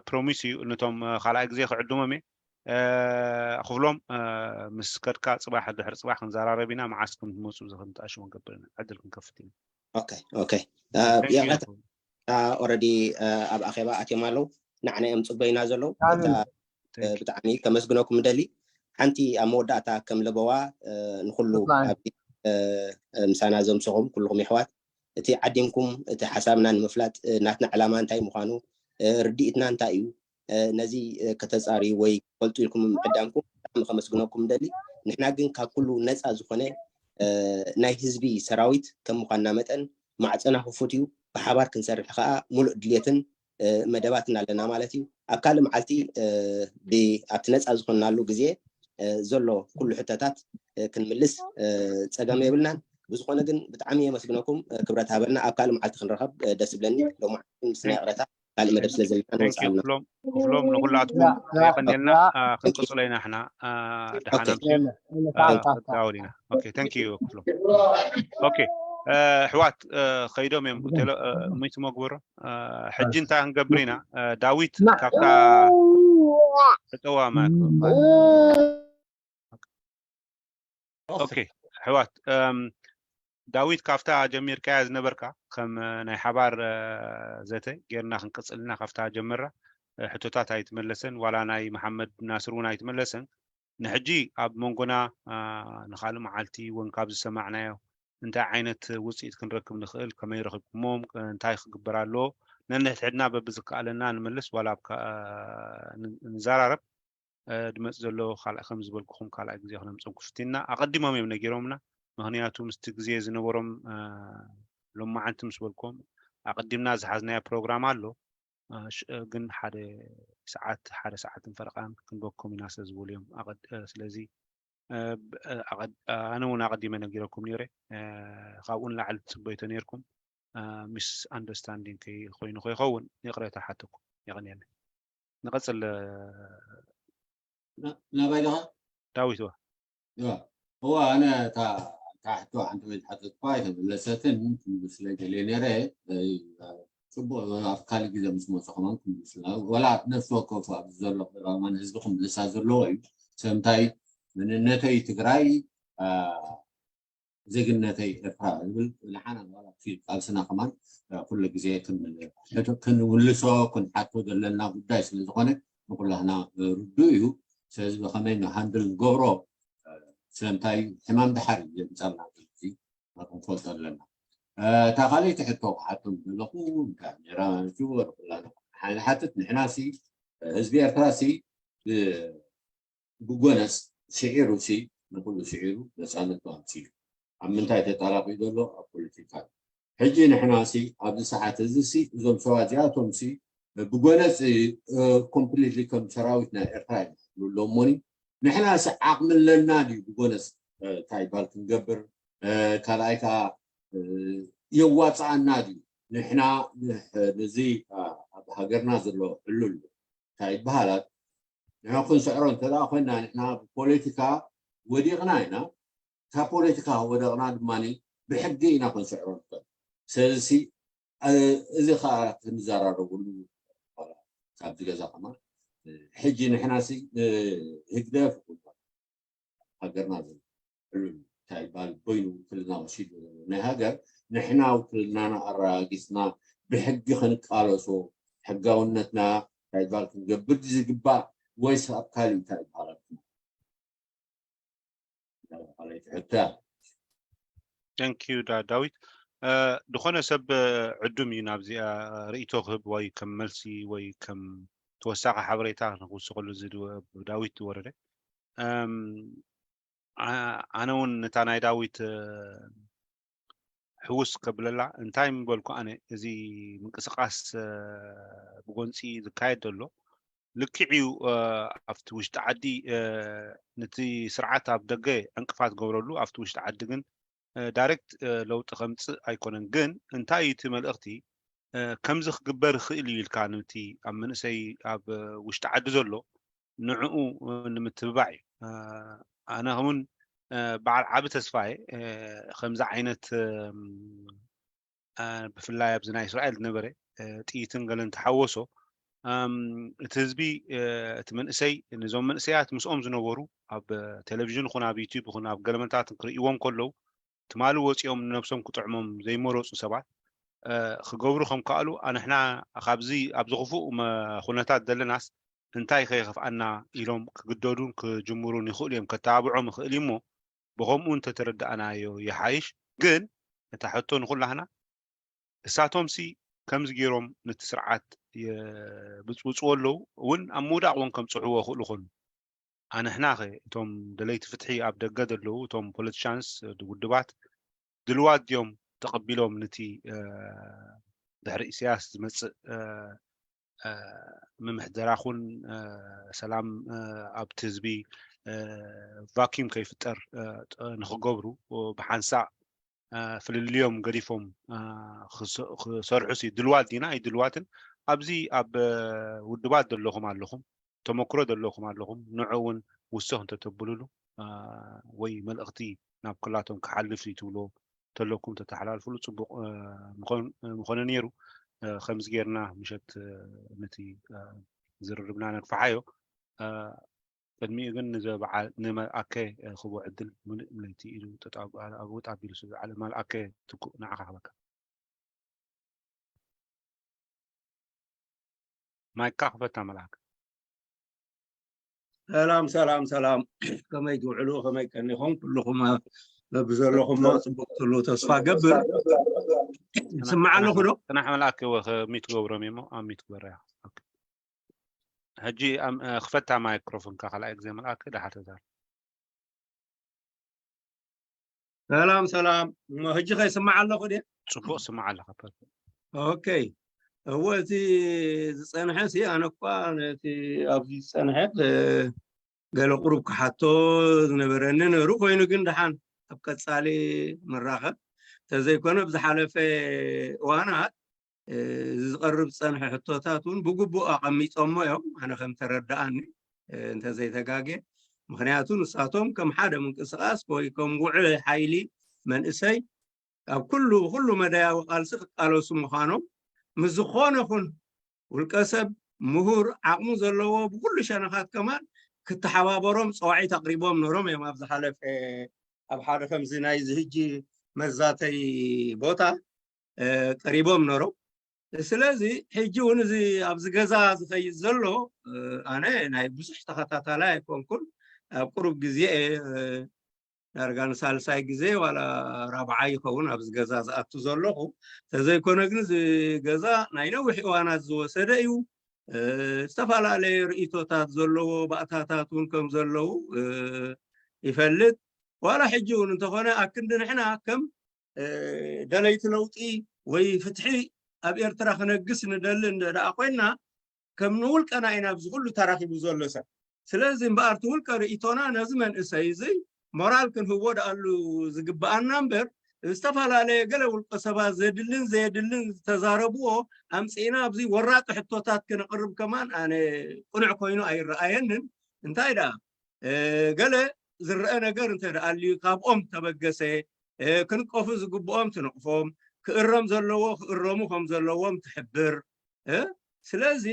ፕሮሚስ እዩ ነቶም ካልኣይ ግዜ ክዕድሞም እየ ክፍሎም ምስ ከድካ ፅባሕ ድሕሪ ፅባሕ ክንዘራረብ ኢና መዓስ ከም ትመፁ ዝክንትኣሽዎ ንገብር ኢና ዕድል ክንከፍት ኢና ኦኬ ኦኬ ይቕረታ ኦረዲ ኣብ ኣኼባ ኣትዮም ኣለዉ ንዓና እዮም ፅበዩና ዘለዉ ብጣዕሚ ከመስግነኩም ደሊ ሓንቲ ኣብ መወዳእታ ከም ለበዋ ንኩሉ ኣብዚ ምሳና ዘምሰኹም ኩልኹም ይሕዋት እቲ ዓዲምኩም እቲ ሓሳብና ንምፍላጥ ናትና ዕላማ እንታይ ምዃኑ ርድኢትና እንታይ እዩ ነዚ ከተፃርዩ ወይ ክፈልጡ ኢልኩም ምዕዳምኩም ብጣዕሚ ከመስግነኩም ደሊ ንሕና ግን ካብ ኩሉ ነፃ ዝኾነ ናይ ህዝቢ ሰራዊት ከም ምዃንና መጠን ማዕፀና ክፉት እዩ ብሓባር ክንሰርሕ ከዓ ሙሉእ ድልየትን መደባትን ኣለና ማለት እዩ ኣብ ካልእ መዓልቲ ኣብቲ ነፃ ዝኾንናሉ ግዜ ዘሎ ኩሉ ሕቶታት ክንምልስ ፀገም የብልናን ብዝኾነ ግን ብጣዕሚ የመስግነኩም ክብረት ሃበልና ኣብ ካልእ መዓልቲ ክንረኸብ ደስ ይብለኒ ሎማዓልቲ ምስ ናይ ቅረታ ካልእ መደብ ስለ ዘለና ንወፅኣልና ክፍሎም ንኩላትኩም የቀንየልና ክንቅፅሎ ኢና ሕና ደሓና ምሽት ዳውል ኢና ኦኬ ታንክ ዩ ክፍሎም ኦኬ ኣሕዋት ከይዶም እዮም ሚት መግበሮ ሕጂ እንታይ ክንገብር ኢና ዳዊት ካብታ ዕጠዋ ማለት ኦኬ ኣሕዋት ዳዊት ካብታ ጀሚርካያ ዝነበርካ ከም ናይ ሓባር ዘተ ጌርና ክንቅፅልና ካብታ ጀመራ ሕቶታት ኣይትመለሰን ዋላ ናይ መሓመድ ናስር እውን ኣይትመለሰን ንሕጂ ኣብ መንጎና ንካልእ መዓልቲ እውን ካብ ዝሰማዕናዮ እንታይ ዓይነት ውፅኢት ክንረክብ ንኽእል ከመይ ረኪብኩሞም እንታይ ክግበር ኣለዎ ነንሕድሕድና በብዝከኣለና ንምልስ ዋላ ንዘራረብ ድመፅ ዘሎ ካልኣይ ከም ዝበልኩኹም ካልኣይ ግዜ ክነምፅም ክፍቲና ኣቐዲሞም እዮም ነጊሮምና ምክንያቱ ምስቲ ግዜ ዝነበሮም ሎማዓንቲ ምስ በልኩም ኣቐዲምና ዝሓዝናዮ ፕሮግራም ኣሎ ግን ሓደ ሰዓት ሓደ ሰዓትን ፈረቃን ክንበኩም ኢና ስለ ዝበሉ እዮም ስለዚ ኣነ እውን ኣቐዲመ ነጊረኩም ነይረ ካብኡ ንላዕሊ ትፅበይቶ ነይርኩም ሚስ ኣንደርስታንዲንግ ኮይኑ ከይኸውን ይቕሬታ ሓተኩም የቐንየለይ ንቐፅል ናባይ ደኻ ዳዊት ዋ እዋ ኣነ እታ ሕቶ ሓንቲ ወይ ዝሓተትኳ ኣይተመለሰትን ክምልስለይ ደልየ ነይረ ፅቡቅ ኣብ ካልእ ግዜ ምስ መፁ ከማን ክምልስላ ወላ ነፍሲ ወከፉ ኣብዚ ዘሎ ማን ህዝቢ ክምልሳ ዘለዎ እዩ ሰምታይ መንነተይ ትግራይ ዜግነተይ ኤርትራ ዝብል ዝለሓነ ቃልስና ከማን ኩሉ ግዜ ክንውልሶ ክንሓቶ ዘለና ጉዳይ ስለ ዝኾነ ንኩላህና ርዱ እዩ። ስለዚ ብኸመይ ንሃንድል ንገብሮ ስለምንታይ ሕማም ድሓር እዩ ዘምፀልና እዚ ክንፈልጦ ኣለና። እታ ካልኣይቲ ሕቶ ክሓቶም ዘለኹ እንታይ ነራ ንሕና ንሓትት ንሕና ሲ ህዝቢ ኤርትራ ሲ ብጎነስ ስዒሩ ሲ ንኩሉ ስዒሩ ነፃነቱ ኣምፂኡ ኣብ ምንታይ ተጣላቂዩ ዘሎ ኣብ ፖለቲካ እዩ። ሕጂ ንሕና ሲ ኣብዚ ሰዓት እዚ ሲ እዞም ሰባት እዚኣቶም ሲ ብጎነስ ኮምፕሊትሊ ከም ሰራዊት ናይ ኤርትራ ይመስሉ ኣለዉ እሞኒ ንሕና ሲ ዓቕሚ ኣለና ድዩ ብጎነስ እንታይ ይባል ክንገብር ካልኣይ ከዓ የዋፅኣና ድዩ ንሕና ነዚ ኣብ ሃገርና ዘሎ ዕሉል እንታይ ይበሃላት ንሕና ክንስዕሮ እንተ ኮይና ንሕና ብፖለቲካ ወዲቕና ኢና ካብ ፖለቲካ ወደቕና ድማ ብሕጊ ኢና ክንስዕሮ ንኽእል ስለዚ እዚ ከዓ ክንዘራረብሉ ካብዚ ገዛ ከማ ሕጂ ንሕና ህግደፍ ሃገርና ዘሎ እንታይ ይባል በይኑ ውክልና ወሲዱ ዘሎ ናይ ሃገር፣ ንሕና ውክልናና ኣረጋጊፅና ብሕጊ ክንቃለሶ፣ ሕጋውነትና እንታይ ይባል ክንገብር ዝግባእ፣ ወይስ ኣብ ካልእ እንታይ ይባሃል? Thank you ዳዊት። ዝኾነ ሰብ ዕዱም እዩ ናብዚኣ ርእይቶ ክህብ ወይ ከም መልሲ ወይ ከም ተወሳኺ ሓበሬታ ንክውስኸሉ እዚ ዳዊት ዝወረደ። ኣነ እውን ነታ ናይ ዳዊት ሕውስ ከብለላ እንታይ ምበልኩ ኣነ፣ እዚ ምንቅስቃስ ብጎንፂ ዝካየድ ዘሎ ልክዕ እዩ። ኣብቲ ውሽጢ ዓዲ ነቲ ስርዓት ኣብ ደገ ዕንቅፋት ገብረሉ፣ ኣብቲ ውሽጢ ዓዲ ግን ዳይሬክት ለውጢ ከምፅእ ኣይኮነን። ግን እንታይ እቲ መልእኽቲ፣ ከምዚ ክግበር ይኽእል እዩ ኢልካ ነቲ ኣብ መንእሰይ ኣብ ውሽጢ ዓዲ ዘሎ ንዕኡ ንምትብባዕ እዩ። ኣነ እውን በዓል ዓቢ ተስፋ እየ። ከምዚ ዓይነት ብፍላይ ኣብዚ ናይ እስራኤል ዝነበረ ጥይትን ገለን ተሓወሶ እቲ ህዝቢ፣ እቲ መንእሰይ፣ ነዞም መንእሰያት ምስኦም ዝነበሩ ኣብ ቴሌቪዥን ይኹን ኣብ ዩቲዩብ ይኹን ኣብ ገለመታት ክርእይዎም ከለዉ ትማሊ ወፂኦም ንነብሶም ክጥዕሞም ዘይመረፁ ሰባት ክገብሩ ከም ከኣሉ፣ ኣንሕና ካብዚ ኣብዚ ክፉእ ኩነታት ዘለናስ እንታይ ከይኸፍኣና ኢሎም ክግደዱን ክጅምሩን ይኽእሉ እዮም። ከተባብዖም ይኽእል እዩ እሞ ብኸምኡ እንተተረዳእናዮ ይሓይሽ። ግን እታ ሕቶ ንኹላህና፣ እሳቶምሲ ከምዚ ገይሮም ነቲ ስርዓት የብፅብፅዎ ኣለዉ እውን ኣብ ምውዳቕ እውን ከምፅዕዎ ይኽእሉ ይኾኑ። ኣንሕናኸ እቶም ደለይቲ ፍትሒ ኣብ ደገ ዘለዉ እቶም ፖለቲሻንስ ውድባት ድልዋት ድዮም ተቐቢሎም ነቲ ድሕሪ ኢሳያስ ዝመፅእ ምምሕደራ ኹን ሰላም ኣብቲ ህዝቢ ቫኪዩም ከይፍጠር ንክገብሩ ብሓንሳእ ፍልልዮም ገዲፎም ክሰርሑ ሲ ድልዋት ዲና ኣይድልዋትን ኣብዚ ኣብ ውድባት ዘለኹም ኣለኹም ተመክሮ ዘለኹም ኣለኹም ንዑ እውን ውስኽ እንተተብልሉ ወይ መልእኽቲ ናብ ክላቶም ክሓልፍ እዩ ትብሎ ተለኩም ተተሓላልፍሉ ፅቡቅ ምኾነ ነይሩ። ከምዚ ጌርና ምሸት ነቲ ዝርርብና ነግፍሓዮ። ቅድሚኡ ግን ንዘ በዓል ንመልኣከ ክቦ ዕድል ምሉእ ለይቲ ኢሉ ጠጣው ኣግውጥ ኣቢሉ ስለ ዝዓለ መልኣከ ትኩእ ንዓኻ ክበካ። ማይካ ክፈታ መልኣክ። ሰላም ሰላም ሰላም፣ ከመይ ትውዕሉ፣ ከመይ ቀኒኹም? ኩልኹም በብዘለኹሞ ፅቡቅ ትሉ ተስፋ ገብር። ስማዕ ኣለኹ ዶ? ፅናሕ መልኣክ ሚት ገብሮም እሞ ኣብ ሚት ግበረያ። ሕጂ ክፈታ ማይክሮፎንካ ካልኣይ ግዜ መልኣክ ድሓር ተዛር። ሰላም ሰላም፣ ሕጂ ከይስማዕ ኣለኹ ድየ? ፅቡቅ ስማዕ ኣለካ። ኦኬ፣ እወ እቲ ዝፀንሐ ሲ ኣነ እኳ ነቲ ኣብዚ ዝፀንሐ ገለ ቁሩብ ክሓቶ ዝነበረኒ ነሩ ኮይኑ ግን ደሓን ኣብ ቀፃሊ ንራኸብ ተዘይኮነ ብዝሓለፈ እዋናት ዝቐርብ ዝፀንሐ ሕቶታት እውን ብግቡእ ኣቐሚጦሞ እዮም ኣነ ከም ተረዳኣኒ እንተዘይተጋጌ ምክንያቱ ንሳቶም ከም ሓደ ምንቅስቃስ ወይ ከም ውዕል ሓይሊ መንእሰይ ኣብ ኩሉ ኩሉ መዳያዊ ቃልሲ ክቃለሱ ምዃኖም ምስ ዝኾነ ኹን ውልቀ ሰብ ምሁር ዓቕሙ ዘለዎ ብኩሉ ሸነኻት ከማን ክተሓባበሮም ፀዋዒት ኣቕሪቦም ነሮም እዮም ኣብ ዝሓለፈ ኣብ ሓደ ከምዚ ናይ ዝህጂ መዛተይ ቦታ ቀሪቦም ነሮም ስለዚ ሕጂ እውን እዚ ኣብዚ ገዛ ዝኸይድ ዘሎ ኣነ ናይ ብዙሕ ተኸታታላይ ኣይኮንኩን ኣብ ቁሩብ ግዜ ዳርጋ ንሳልሳይ ግዜ ዋላ ራብዓይ ይኸውን ኣብዚ ገዛ ዝኣቱ ዘለኹ ተዘይኮነ ግን እዚ ገዛ ናይ ነዊሕ እዋናት ዝወሰደ እዩ ዝተፈላለየ ርእቶታት ዘለዎ ባእታታት እውን ከም ዘለዉ ይፈልጥ ዋላ ሕጂ እውን እንተኾነ ኣክንዲ ንሕና ከም ደለይቲ ለውጢ ወይ ፍትሒ ኣብ ኤርትራ ክነግስ ንደሊ እንደ ደኣ ኮይንና ከም ንውልቀና ኢና ኣብዚ ኩሉ ተራኺቡ ዘሎ ሰብ ስለዚ እምበኣር እቲ ውልቀ ርእቶና ነዚ መንእሰይ እዚ ሞራል ክንህቦ ደኣሉ ዝግብኣና እምበር ዝተፈላለየ ገለ ውልቀ ሰባት ዘድልን ዘየድልን ዝተዛረብዎ ኣምፅእና ኣብዚ ወራቂ ሕቶታት ክነቕርብ ከማን ኣነ ቅኑዕ ኮይኑ ኣይረኣየንን እንታይ ደኣ ገለ ዝረአ ነገር እንተ ደኣ ኣልዩ ካብኦም ተበገሰ ክንቀፉ ዝግብኦም ትንቕፎም ክእረም ዘለዎ ክእረሙ ከም ዘለዎም ትሕብር ስለዚ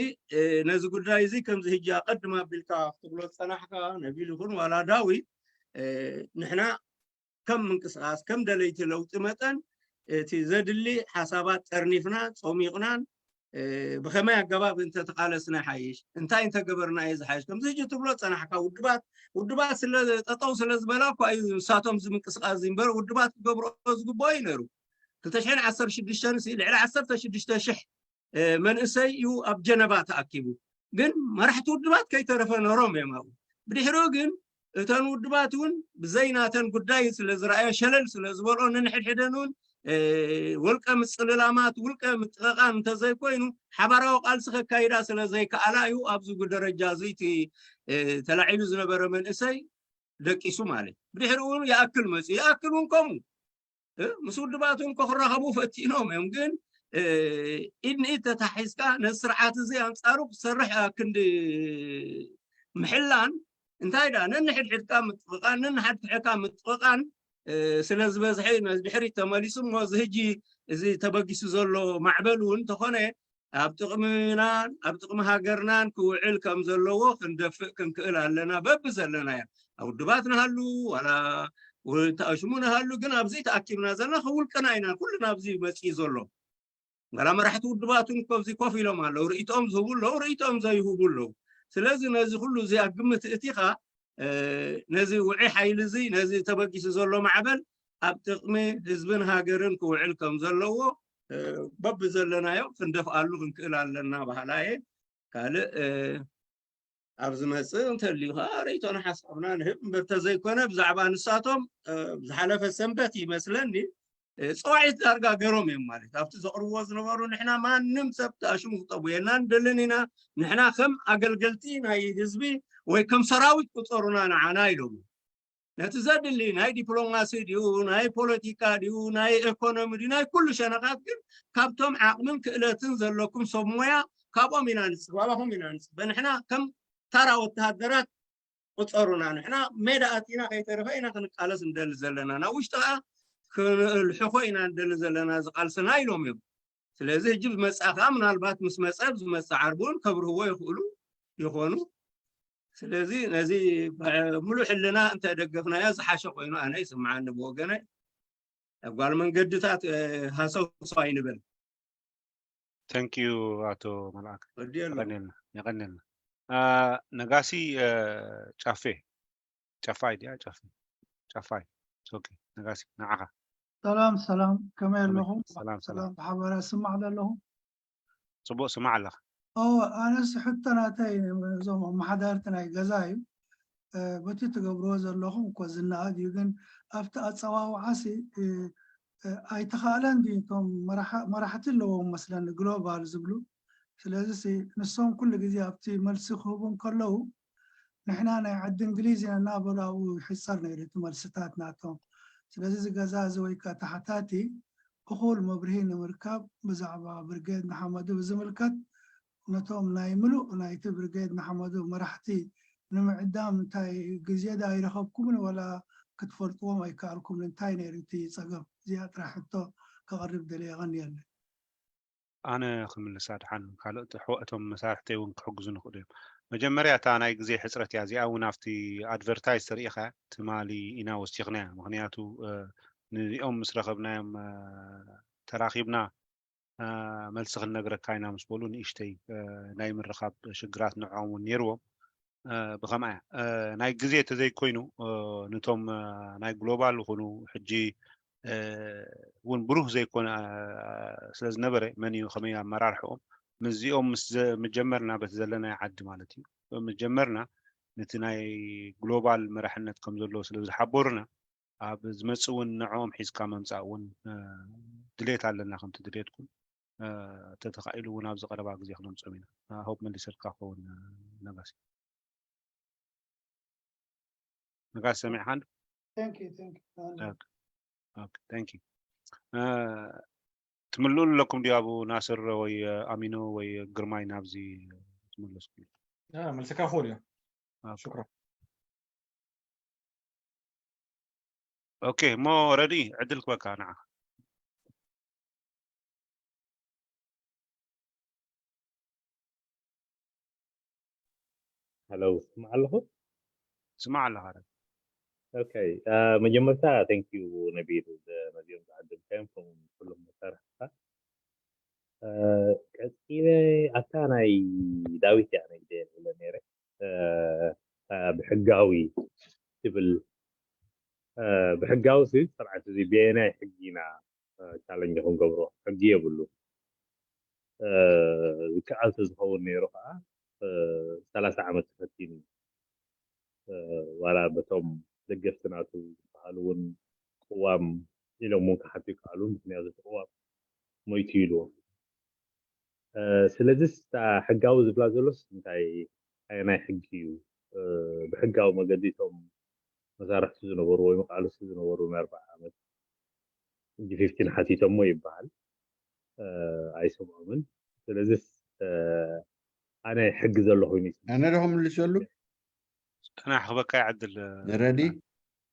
ነዚ ጉዳይ እዚ ከምዚ ህጂ ኣቐድም ኣቢልካ ክትብሎ ዝፀናሕካ ነቢል ይኹን ዋላ ዳዊት ንሕና ከም ምንቅስቃስ ከም ደለይቲ ለውጢ መጠን እቲ ዘድሊ ሓሳባት ጠርኒፍና ጾሚቕናን ብኸመይ ኣገባብ እንተተቓለስና ይሓይሽ፣ እንታይ እንተገበርና እዩ ዝሓይሽ። ከምዚ ሕጂ ትብሎ ጸናሕካ ውድባት ውድባት ስለ ጠጠው ስለ ዝበላ እኳ እዩ ንሳቶም እዚ ምንቅስቃስ እዚ እምበር ውድባት ክገብርኦ ዝግብኦ እዩ ነይሩ። ክልተ ሽሕን ዓሰርተ ሽዱሽተን ልዕሊ ዓሰርተ ሽዱሽተ ሽሕ መንእሰይ እዩ ኣብ ጀነቫ ተኣኪቡ። ግን መራሕቲ ውድባት ከይተረፈ ነሮም እዮም ኣብኡ። ብድሕሪኡ ግን እተን ውድባት እውን ብዘይ ናተን ጉዳይ ስለ ዝረኣዮ ሸለል ስለ ዝበልኦ ነንሕድሕደን እውን ውልቀ ምፅልላማት ውልቀ ምጥቐቓን እንተዘይኮይኑ ሓባራዊ ቃልሲ ከካይዳ ስለ ዘይከኣላ እዩ ኣብዚ ደረጃ እዚ እቲ ተላዒሉ ዝነበረ መንእሰይ ደቂሱ ማለት። ብድሕሪኡ እውን ይኣክል መፅኡ ይኣክል እውን ከምኡ ምስ ውድባት እውን ክራኸቡ ፈቲኖም እዮም። ግን ኢድ ንኢድ ተታሒዝካ ነዚ ስርዓት እዚ ኣንፃሩ ክሰርሕ ክንዲ ምሕላን እንታይ ዳ ነንሕድሕድካ ምጥቕቓን ነንሓድሕድካ ምጥቕቓን ስለ ዝበዝሐ እዩ ነዚ ድሕሪት ተመሊሱ እሞ እዚ ሕጂ እዚ ተበጊሱ ዘሎ ማዕበል እውን እንተኾነ ኣብ ጥቕምናን ኣብ ጥቕሚ ሃገርናን ክውዕል ከም ዘለዎ ክንደፍእ ክንክእል ኣለና። በቢ ዘለናዮ ኣብ ውድባት ንሃሉ ዋላ ተኣሽሙ ንሃሉ ግን ኣብዚ ተኣኪብና ዘለና ከውልቅና ኢና። ኩሉ ናብዚ መፅኢ ዘሎ ዋላ መራሕቲ ውድባትን ኮብዚ ኮፍ ኢሎም ኣለዉ። ርእይቶኦም ዝህቡ ኣለዉ፣ ርእይቶኦም ዘይህቡ ኣለዉ። ስለዚ ነዚ ኩሉ እዚ ኣብ ግምት እቲኻ ነዚ ውዒ ሓይሊ እዚ ነዚ ተበጊሱ ዘሎ ማዕበል ኣብ ጥቕሚ ህዝብን ሃገርን ክውዕል ከም ዘለዎ በቢ ዘለናዮ ክንደፍኣሉ ክንክእል ኣለና ባህላ እየ። ካልእ ኣብ ዝመፅእ እንተልዩ ከዓ ርእይቶን ሓሳብና ንህብ እምበር ተዘይኮነ ብዛዕባ ንሳቶም ዝሓለፈ ሰንበት ይመስለኒ ፀዋዒት ዳርጋ ገሮም እዮም ማለት ኣብቲ ዘቕርብዎ ዝነበሩ ንሕና ማንም ሰብ ተኣሽሙ ክጠቡ የና ንደልን ኢና ንሕና ከም ኣገልገልቲ ናይ ህዝቢ ወይ ከም ሰራዊት ቁፀሩና ንዓና ኢሎም ነቲ ዘድሊ ናይ ዲፕሎማሲ ድዩ ናይ ፖለቲካ ድዩ ናይ ኢኮኖሚ ድዩ ናይ ኩሉ ሸነኻት ግን ካብቶም ዓቕምን ክእለትን ዘለኩም ሰብ ሞያ ካብኦም ኢና ንፅበባኹም ኢና ንፅበ ንሕና ከም ታራ ወተሃደራት ቁፀሩና ንሕና ሜዳ ኣቲና ከይተረፈ ኢና ክንቃለስ ንደሊ ዘለና ናብ ውሽጢ ከዓ ክንልሕኾ ኢና ንደሊ ዘለና ዝቃልስና ኢሎም እዮም ስለዚ ሕጂ ብመፃ ከዓ ምናልባት ምስ መፀ ዝመፀ ዓርቢ እውን ከብርህዎ ይኽእሉ ይኾኑ ስለዚ ነዚ ሙሉእ ሕልና እንተደገፍናዮ ዝሓሸ ኮይኑ ኣነ ይስምዓኒ ብወገነ ጓል መንገድታት ሃሰውሰው ኣይንበል Thank you ኣቶ መልኣክ የቀንልና የቀንልና ነጋሲ ጫፌ ጫፋይ ድያ ጫፌ ጫፋይ ኦኬ ነጋሲ ንዓኻ ሰላም ሰላም ከመይ ኣለኹም ሰላም ሰላም ብሓበራ ስማዕ ዘለኹም ፅቡቅ ስማዕ ኣለኻ ኣነስ ሕቶ ናተይ እዞም ኣመሓዳርቲ ናይ ገዛ እዩ በቲ ትገብርዎ ዘለኹም እኮ ዝነኣድ እዩ ግን ኣብቲ ኣፀዋውዓሲ ኣይተኻእለን ድዩ እቶም መራሕቲ ኣለዎም መስለኒ ግሎባል ዝብሉ ስለዚ ንሶም ኩሉ ግዜ ኣብቲ መልሲ ክህቡ እንከለዉ ንሕና ናይ ዓዲ እንግሊዝ ኢና እናበሉ ኣብኡ ይሕፀር ነይሩ እቲ መልስታት ናቶም ስለዚ እዚ ገዛ እዚ ወይ ከዓ ተሓታቲ እኹል መብርሂ ንምርካብ ብዛዕባ ብርጌድ ንሓመዱ ብዝምልከት ነቶም ናይ ምሉእ ናይቲ ብርጌድ ንሓመዱ መራሕቲ ንምዕዳም እንታይ ግዜ ዳ ኣይረኸብኩምን ወላ ክትፈልጥዎም ኣይከኣልኩምን እንታይ ነይሩ እቲ ፀገም እዚኣ ጥራሕ ሕቶ ከቕርብ ደልየ የቐንየለይ ኣነ ክምልሳ ድሓን ካልኦት ኣሕዋቶም መሳርሕተይ እውን ክሕግዙ ንኽእሉ እዮም መጀመርያ እታ ናይ ግዜ ሕፅረት እያ እዚኣ እውን ኣብቲ ኣድቨርታይዝ ተሪኢኻ ትማሊ ኢና ወሲኽናያ ምክንያቱ ንዚኦም ምስ ረኸብናዮም ተራኺብና መልሲ ክንነግረካ ኢና ምስ በሉ ንእሽተይ ናይ ምርኻብ ሽግራት ንዕኦም እውን ነይርዎም ብኸምኣ ናይ ግዜ ተዘይኮይኑ ነቶም ናይ ግሎባል ይኹኑ ሕጂ እውን ብሩህ ዘይኮነ ስለ ዝነበረ መን እዩ ከመይ ኣመራርሕኦም ምስዚኦም ምስ ጀመርና በቲ ዘለናይ ዓዲ ማለት እዩ ምስ ጀመርና ነቲ ናይ ግሎባል መራሕነት ከም ዘለዎ ስለ ዝሓበሩና ኣብ ዝመፅእ እውን ንዕኦም ሒዝካ ምምፃእ እውን ድሌት ኣለና ከምቲ ድሌትኩም ተተኻኢሉ እውን ኣብዚ ቀረባ ግዜ ክነምፅኦም ኢና ሆፕ መሊሰልካ ክኸውን ነጋሲ ነጋሲ ሰሚዕካ ን ትምልኡ ኣለኩም ድዩ ኣብ ናስር ወይ ኣሚኖ ወይ ግርማይ ናብዚ ዝመለስኩ መልስካ ክእል እዩ ሽክራ ኦኬ እሞ ረዲ ዕድል ክበካ ንዓ ሄሎ ስማዕ ኣለኹ ስማዕ ኣለኻ ረዲ Okay. መጀመርታ thank you ነቢል ነዚኦም ዝዓደምካዮም ከም ኩሎም መሳርሕታት። ቀፂለ ኣብታ ናይ ዳዊት እያ ነግደ ኢለ ነይረ። ብሕጋዊ ትብል፣ ብሕጋዊ ስርዓት እዚ ብየናይ ሕጊ ኢና ቻለንጅ ክንገብሮ? ሕጊ የብሉ። ዝከኣል ተዝኸውን ነይሩ ከዓ ሰላሳ ዓመት ተፈቲኑ እዩ። ዋላ በቶም ደገፍቲ ናቱ ዝበሃሉ እውን ቅዋም ኢሎም እውን ክሓቱ ይከኣሉ። ምክንያቱ እቲ ቅዋም ሞይቱ ኢልዎም። ስለዚስ እታ ሕጋዊ ዝብላ ዘሎስ እንታይ ኣየናይ ሕጊ እዩ? ብሕጋዊ መገዲ እቶም መሳርሕቲ ዝነበሩ ወይ መቃልስቲ ዝነበሩ ንኣርባዓ ዓመት ሕጂ ፊፍቲን ሓቲቶሞ ይበሃል። ኣይሰምዖምን። ስለዚስ ኣነ ሕጊ ዘሎ ኮይኑ ይስምዓኒ። ኣነ ዶ ክምልሰሉ? ጥና ክበካ ይዕድል ረዲ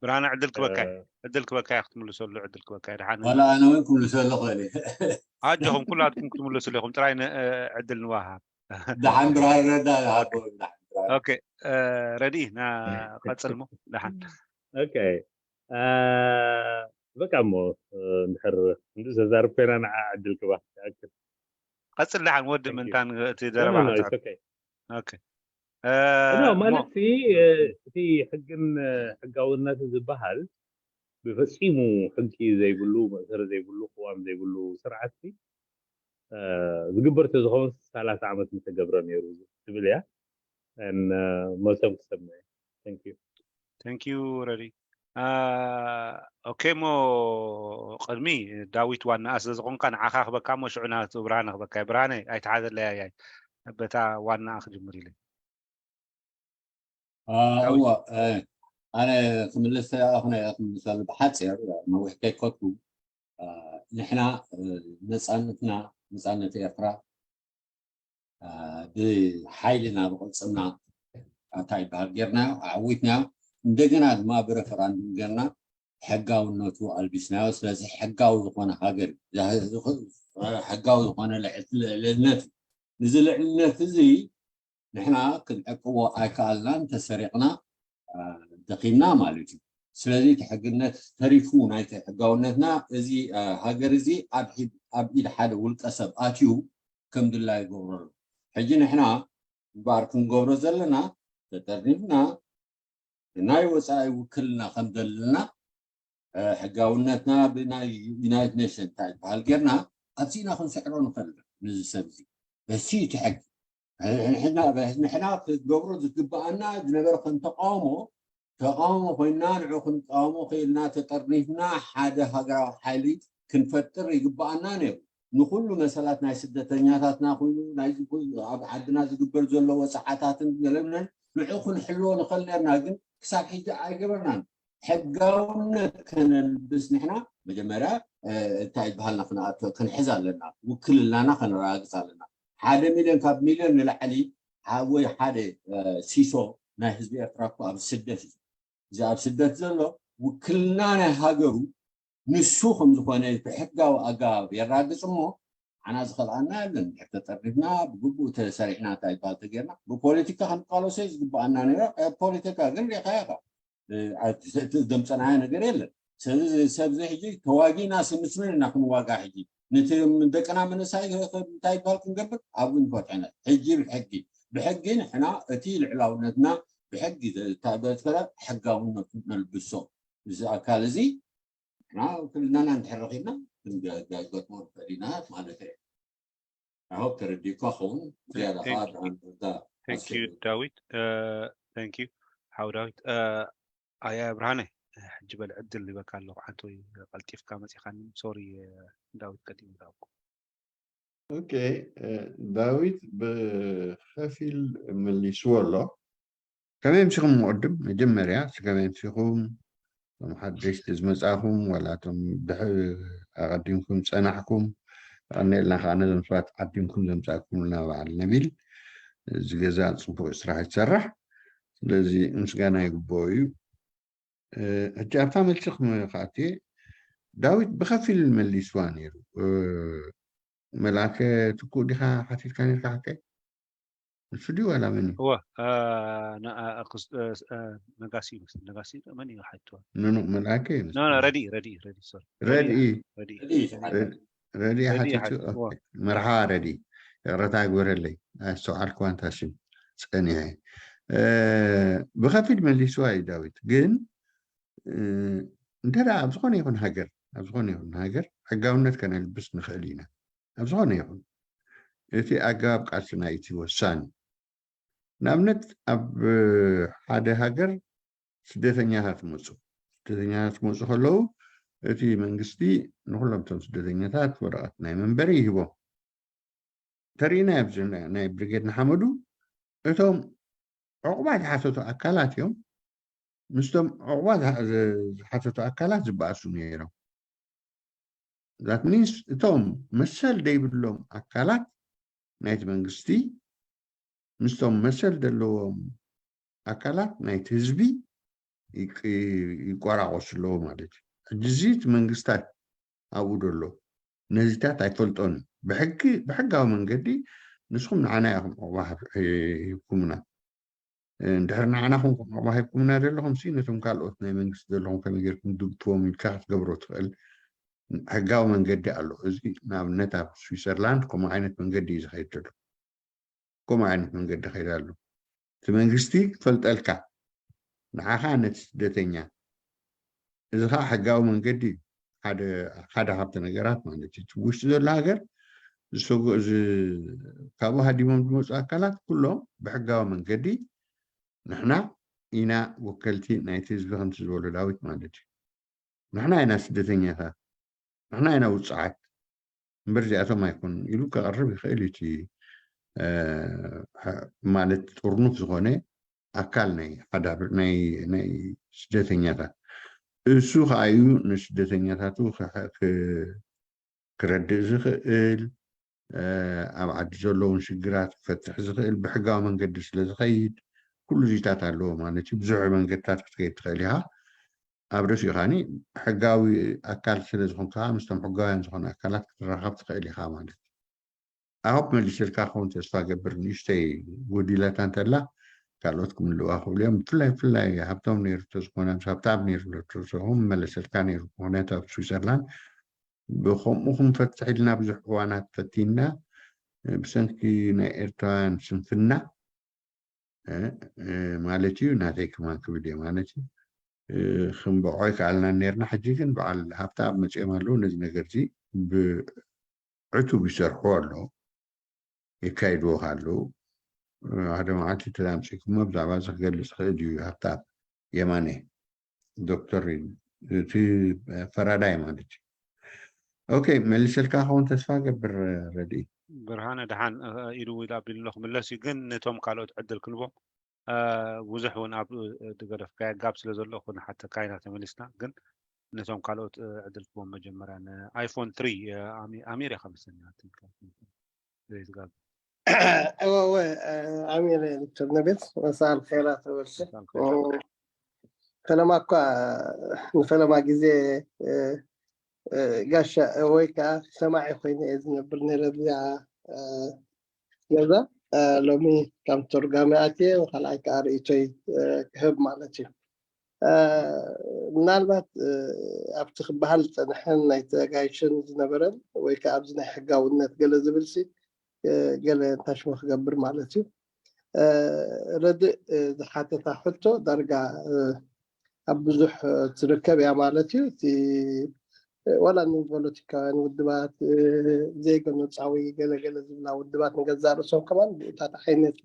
ብርሃነ ዕድል ክበካ እዩ። ዕድል ክበካ እዩ ክትምልሰሉ ዕድል ክበካ እዩ። ድሓን ዋላ ኣነ እውን ክምልሰሉ ክእል እየ። ኣጆኹም ኩላትኩም ክትምልስሉ ኢኹም ጥራይ ን- ዕድል ንዋሃብ። ደሓን ብርሃን ረዳ ይሃቦ ደሓን ብርሃን። ኦኬ ረዲ ና ቀጽል ሞ ደሓን ኦኬ በቃ እሞ እንድሕር እንዱ ተዛርብ ኮይና ንዓ ዕድል ክባ ይኣክል ቀጽል ደሓን ወዲ Thank you. ምንታን እቲ No, ዘረባ no, no, it's ክትስዕብ okay. ኦኬ ኖ ማለት እቲ እቲ ሕግን ሕጋውነት ዝበሃል ብፈፂሙ ሕጊ ዘይብሉ መእሰሪ ዘይብሉ ቅዋም ዘይብሉ ስርዓት ዝግበር ተዝኸውን ሰላሳ ዓመት ምተገብረ ነይሩ ትብል እያ። መሰብ ክሰምዕ። Thank you. Thank you ረዲ ኦኬ እሞ ቅድሚ ዳዊት ዋናኣ ስለ ዝኾንካ ንዓኻ ክበካ እሞ ሽዑ ናቱ ብርሃነ ክበካ ብርሃነ ኣይተሓዘለያያይ በታ ዋናኣ ክጅምር ኢለ እዎ ኣነ ክምልስ ተኣኹነ ክምልሰሉ ብሓፂር ነዊሕ ከይከቱ ንሕና ነፃነትና ነፃነት ኤርትራ ብሓይልና ብቅልፅምና እንታይ ይበሃል ጌርናዮ ኣዕዊትናዮ እንደገና ድማ ብረፈራንዱም ጌርና ሕጋውነቱ ኣልቢስናዮ ስለዚ ሕጋዊ ዝኾነ ሃገር ሕጋዊ ዝኾነ ልዕልነት እዩ ንዚ ልዕልነት እዚ ንሕና ክንዕቅቦ ኣይከኣልናን ተሰሪቕና ደኺምና ማለት እዩ ስለዚ እቲ ሕግነት ተሪፉ ናይቲ ሕጋውነትና እዚ ሃገር እዚ ኣብ ኢድ ሓደ ውልቀ ሰብ ኣትዩ ከም ድላዩ ይገብረሉ ሕጂ ንሕና እምበኣር ክንገብሮ ዘለና ተጠርኒፍና ናይ ወፃኢ ውክልና ከም ዘለና ሕጋውነትና ብናይ ዩናይትድ ኔሽን እንታይ ዝበሃል ጌርና ኣብዚና ክንስዕሮ ንኽእል ነዚ ሰብ እዚ በሲ እቲ ሕጊ ንሕና ክትገብሮ ዝግበኣና ዝነበረ ከም ተቃውሞ ተቃውሞ ኮይና ንዑ ክንቃወሞ ክኢልና ተጠርኒፍና ሓደ ሃገራዊ ሓይሊ ክንፈጥር ይግበኣና ነይሩ ንኩሉ መሰላት ናይ ስደተኛታትና ኮይኑ ናይዚ ኩሉ ኣብ ዓድና ዝግበር ዘሎ ወፅዓታትን ገለብለን ንዑ ክንሕልዎ ንኽእል ነርና ግን ክሳብ ሕጂ ኣይገበርናን ሕጋውነት ከነልብስ ንሕና መጀመርያ እንታይ ዝበሃልና ክንኣቶ ክንሕዝ ኣለና ውክልናና ከነረጋግፅ ኣለና ሓደ ሚልዮን ካብ ሚልዮን ንላዕሊ ወይ ሓደ ሲሶ ናይ ህዝቢ ኤርትራ እኮ ኣብ ስደት እዩ እዚ ኣብ ስደት ዘሎ ውክልና ናይ ሃገሩ ንሱ ከም ዝኾነ ብሕጋዊ ኣገባብ የራግፅ እሞ ዓና ዝኸልኣና የለን ድሕር ተጠርኒፍና ብግቡእ ተሰሪሕና እንታይ ይበሃል ተጌርና ብፖለቲካ ክንቃለሶ እዩ ዝግበኣና ነይሩ ፖለቲካ ግን ሪኢኻ ኢኻ ዘምፀናዮ ነገር የለን ስለዚ ሰብ እዚ ሕጂ ተዋጊና ስምስምን እና ክንዋጋ ሕጂ ነቲ ደቅና መነሳይ እንታይ ይበሃል ክንገብር ኣብኡ ንፈትሐና ሕጂ ብሕጊ ብሕጊ ንሕና እቲ ልዕላውነትና ብሕጊ ዝተበትረ ሕጋውነቱ ነልብሶ እዚ ኣካል እዚ ንሕና ክልናና እንድሕር ረኺብና ክንገጥሞ ንኽእል ኢና ማለት እዩ ኣሆብ ተረዲእኳ ኸውን ዝያዳ ከዓ ብኣንፈታ ቴንክ ዩ ዳዊት ቴንክ ዩ ሓው ዳዊት ኣያ ብርሃነ ሕጂ በል ዕድል ይበካ ኣለኹ ሓንቲ ወይ ቀልጢፍካ መፂኻኒ ሶሪ ዳዊት ቀዲሙ ዝሃብኩ ኦኬ ዳዊት ብከፊል መሊስዎ ኣሎ ከመይ ምሲኹም ምቕድም መጀመርያ ከመይ ምሲኹም እቶም ሓደሽቲ ዝመፃእኹም ዋላ እቶም ኣቐዲምኩም ፀናሕኩም ቀኒልና ከዓ ነዞም ሰባት ዓዲምኩም ዘምፃእኩምልና በዓል ነቢል እዚ ገዛ ፅቡቅ ስራሕ ይትሰርሕ ስለዚ ምስጋና ይግብኦ እዩ ሕጂ ኣብታ መልሲ ክመካኣት ዳዊት ብከፊል መሊስዋ ነይሩ መላከ ትኩእ ዲካ ሓቲትካ ነርካ ሓቀ ንሱ ድዩ ዋላ መን እዩ? እወ እ፣ ነ- እ፣ ክስ- እ፣ እ፣ ነጋሲ ይመስል። ነጋሲ መን እዩ ሓትዋ? ንኑቕ መልኣከ እዩ ኖ ኖ፣ ረዲ ረዲ ረዲ ሶሪ ረድኢ ረዲ ረድኢ ረድኢ ሓቲቱ ሓቲቱ፣ እወ። መርሓባ ረድኢ ይቕረታ ግበረለይ። ኣስተውዓልኩዋ እንታ ሽም ጸኒሐ እ፣ ብኸፊል መሊስዋ እዩ ዳዊት። ግን እ፣ እንተ ደኣ ኣብ ዝኾነ ይኹን ሃገር ኣብ ዝኾነ ይኹን ሃገር ሕጋውነት ከነልብስ ንኽእል ኢና። ኣብ ዝኾነ ይኹን እቲ ኣገባብ ቃልሲ ናይ እቲ ወሳኒ። ንኣብነት ኣብ ሓደ ሃገር ስደተኛታት መፁ ስደተኛታት መፁ ከለዉ እቲ መንግስቲ ንኩሎም እቶም ስደተኛታት ወረቐት ናይ መንበሪ ይህቦም። ተሪእና ኣብዚ ናይ ብሪጌድ ንሓመዱ እቶም ዕቑባ ዝሓተቱ ኣካላት እዮም። ምስቶም ዕቑባ ዝሓ- ዝ- ዝሓተቱ ኣካላት ዝበኣሱ ነይሮም። That means እቶም መሰል ደይብሎም ኣካላት ናይቲ መንግስቲ ምስቶም መሰል ዘለዎም ኣካላት ናይቲ ህዝቢ ይቅ- ይቆራቆሱ ኣለዉ ማለት እዩ። ሕጂ እዚ እቲ መንግስታት ኣብኡ ደሎ ነዚታት ኣይፈልጦን እዩ። ብሕጊ ብሕጋዊ መንገዲ ንስኹም ንዓና ኢኹም ዕቑባ ሂብ- ሂብኩምና። እንድሕር ንዓና ኮንኩም ዕቑባ ሂብኩምና ዘለኹም ሲ ነቶም ካልኦት ናይ መንግስቲ ዘለኹም ከመይ ጌርኩም ትድግፍዎም ኢልካ ክትገብሮ ትኽእል ሕጋዊ መንገዲ ኣሎ። እዚ ንኣብነት ኣብ ስዊዘርላንድ ከምኡ ዓይነት መንገዲ እዩ ዝኸይድ ዘሎ። ከምኡ ዓይነት መንገዲ ከይድ ኣሎ። እቲ መንግስቲ ክፈልጠልካ ንዓኻ ነቲ ስደተኛ እዚ ከዓ ሕጋዊ መንገዲ እዩ። ሓደ ሓደ ካብቲ ነገራት ማለት እዩ። እቲ ውሽጢ ዘሎ ሃገር ዝሰጎ እዚ ካብኡ ሃዲሞም ዝመፁ ኣካላት ኩሎም ብሕጋዊ መንገዲ ንሕና ኢና ወከልቲ ናይቲ ህዝቢ ከምቲ ዝበሎ ዳዊት ማለት እዩ። ንሕና ኢና ስደተኛታት፣ ንሕና ኢና ውፅዓት እምበር እዚኣቶም ኣይኮኑን ኢሉ ከቕርብ ይኽእል እዩ። እቲ እ፣ ሐ- ማለት ጥርኑፍ ዝኾነ ኣካል ናይ ሓዳር ናይ ናይ ስደተኛታት እሱ ከዓ እዩ ንስደተኛታቱ ክሐ- ክ- ክረድእ ዝኽእል እ፣ ኣብ ዓዲ ዘለውን ሽግራት ክፈትሕ ዝኽእል ብሕጋዊ መንገዲ ስለ ዝኸይድ ኩሉ ዚታት ኣለዎ ማለት እዩ። ብዙሕ መንገድታት ክትከይድ ትኽእል ኢኻ። ኣብ ርእሲኡ ከዓኒ ሕጋዊ ኣካል ስለ ዝኾንካ ምስቶም ሕጋውያን ዝኾኑ ኣካላት ክትራኸብ ትኽእል ኢኻ ማለት እዩ። ኣሆፕ መሊሰልካ ክኸውን ተስፋ ገብር። ንእሽተይ ጎዲላታ እንተላ ካልኦት ክምልዋ ክብሉ እዮም። ብፍላይ ብፍላይ ሃብቶም ነይሩ ተዝኾነ ምስ ሃብታም ነይሩ ተዝኾን መለሰልካ ነይሩ። ምክንያቱ ኣብ ስዊዘርላንድ ብከምኡ ክንፈትሕ ኢልና ብዙሕ እዋናት ፈቲንና ብሰንኪ ናይ ኤርትራውያን ስንፍና ማለት እዩ። ናተይ ክማን ክብል እየ ማለት እዩ። ክንበቆ ይከኣልና ነርና። ሕጂ ግን በዓል ሃብታ ኣብ መፅኦም ኣለዉ። ነዚ ነገር እዚ ብዕቱብ ይሰርሑ ኣለዉ፣ የካይድዎ ኣለዉ። ሓደ መዓልቲ ተዳምፂኩሞ ብዛዕባ እዚ ክገልፅ ክእል እዩ። ሃብታ የማነ ዶክተር እቲ ፈራዳይ ማለት እዩ። ኦኬ፣ መሊሰልካ ከውን ተስፋ ገብር። ረድኢ ብርሃነ ደሓን ኢሉ ኢሉ ኣቢሉሎ ክምለስ እዩ። ግን ነቶም ካልኦት ዕድል ክንቦም ብዙሕ እውን ኣብ ድገደፍካዮ ጋብ ስለ ዘሎ ክንሓተካ ኢና ተመሊስና። ግን ነቶም ካልኦት ዕድል ክቦም መጀመርያ ንኣይፎን ትሪ ኣሚር ኢኻ መሰለኒ ዘይትጋብ እወ እወ ኣሚር ዶክተር ነቤት መሳል ኸይራ ተበልሰ ፈለማ እኳ ንፈለማ ግዜ ጋሻ ወይ ከዓ ሰማዒ ኮይነ እየ ዝነብር ነረ እዚኣ ገዛ ሎሚ ከም ተርጓሚ ኣትየ ካልኣይ ከዓ ርእቶይ ክህብ ማለት እዩ። ምናልባት ኣብቲ ክበሃል ዝፀንሐን ናይ ተጋይሽን ዝነበረን ወይ ከዓ ኣብዚ ናይ ሕጋውነት ገለ ዝብል ሲ ገለ እንታሽሞ ክገብር ማለት እዩ። ረድእ ዝሓተታ ሕቶ ዳርጋ ኣብ ብዙሕ ትርከብ እያ ማለት እዩ። እቲ ዋላ ንፖለቲካውያን ውድባት ዘይገነፃዊ ገለገለ ዝብላ ውድባት ንገዛ ርእሶም ከማን ብኡታት ዓይነት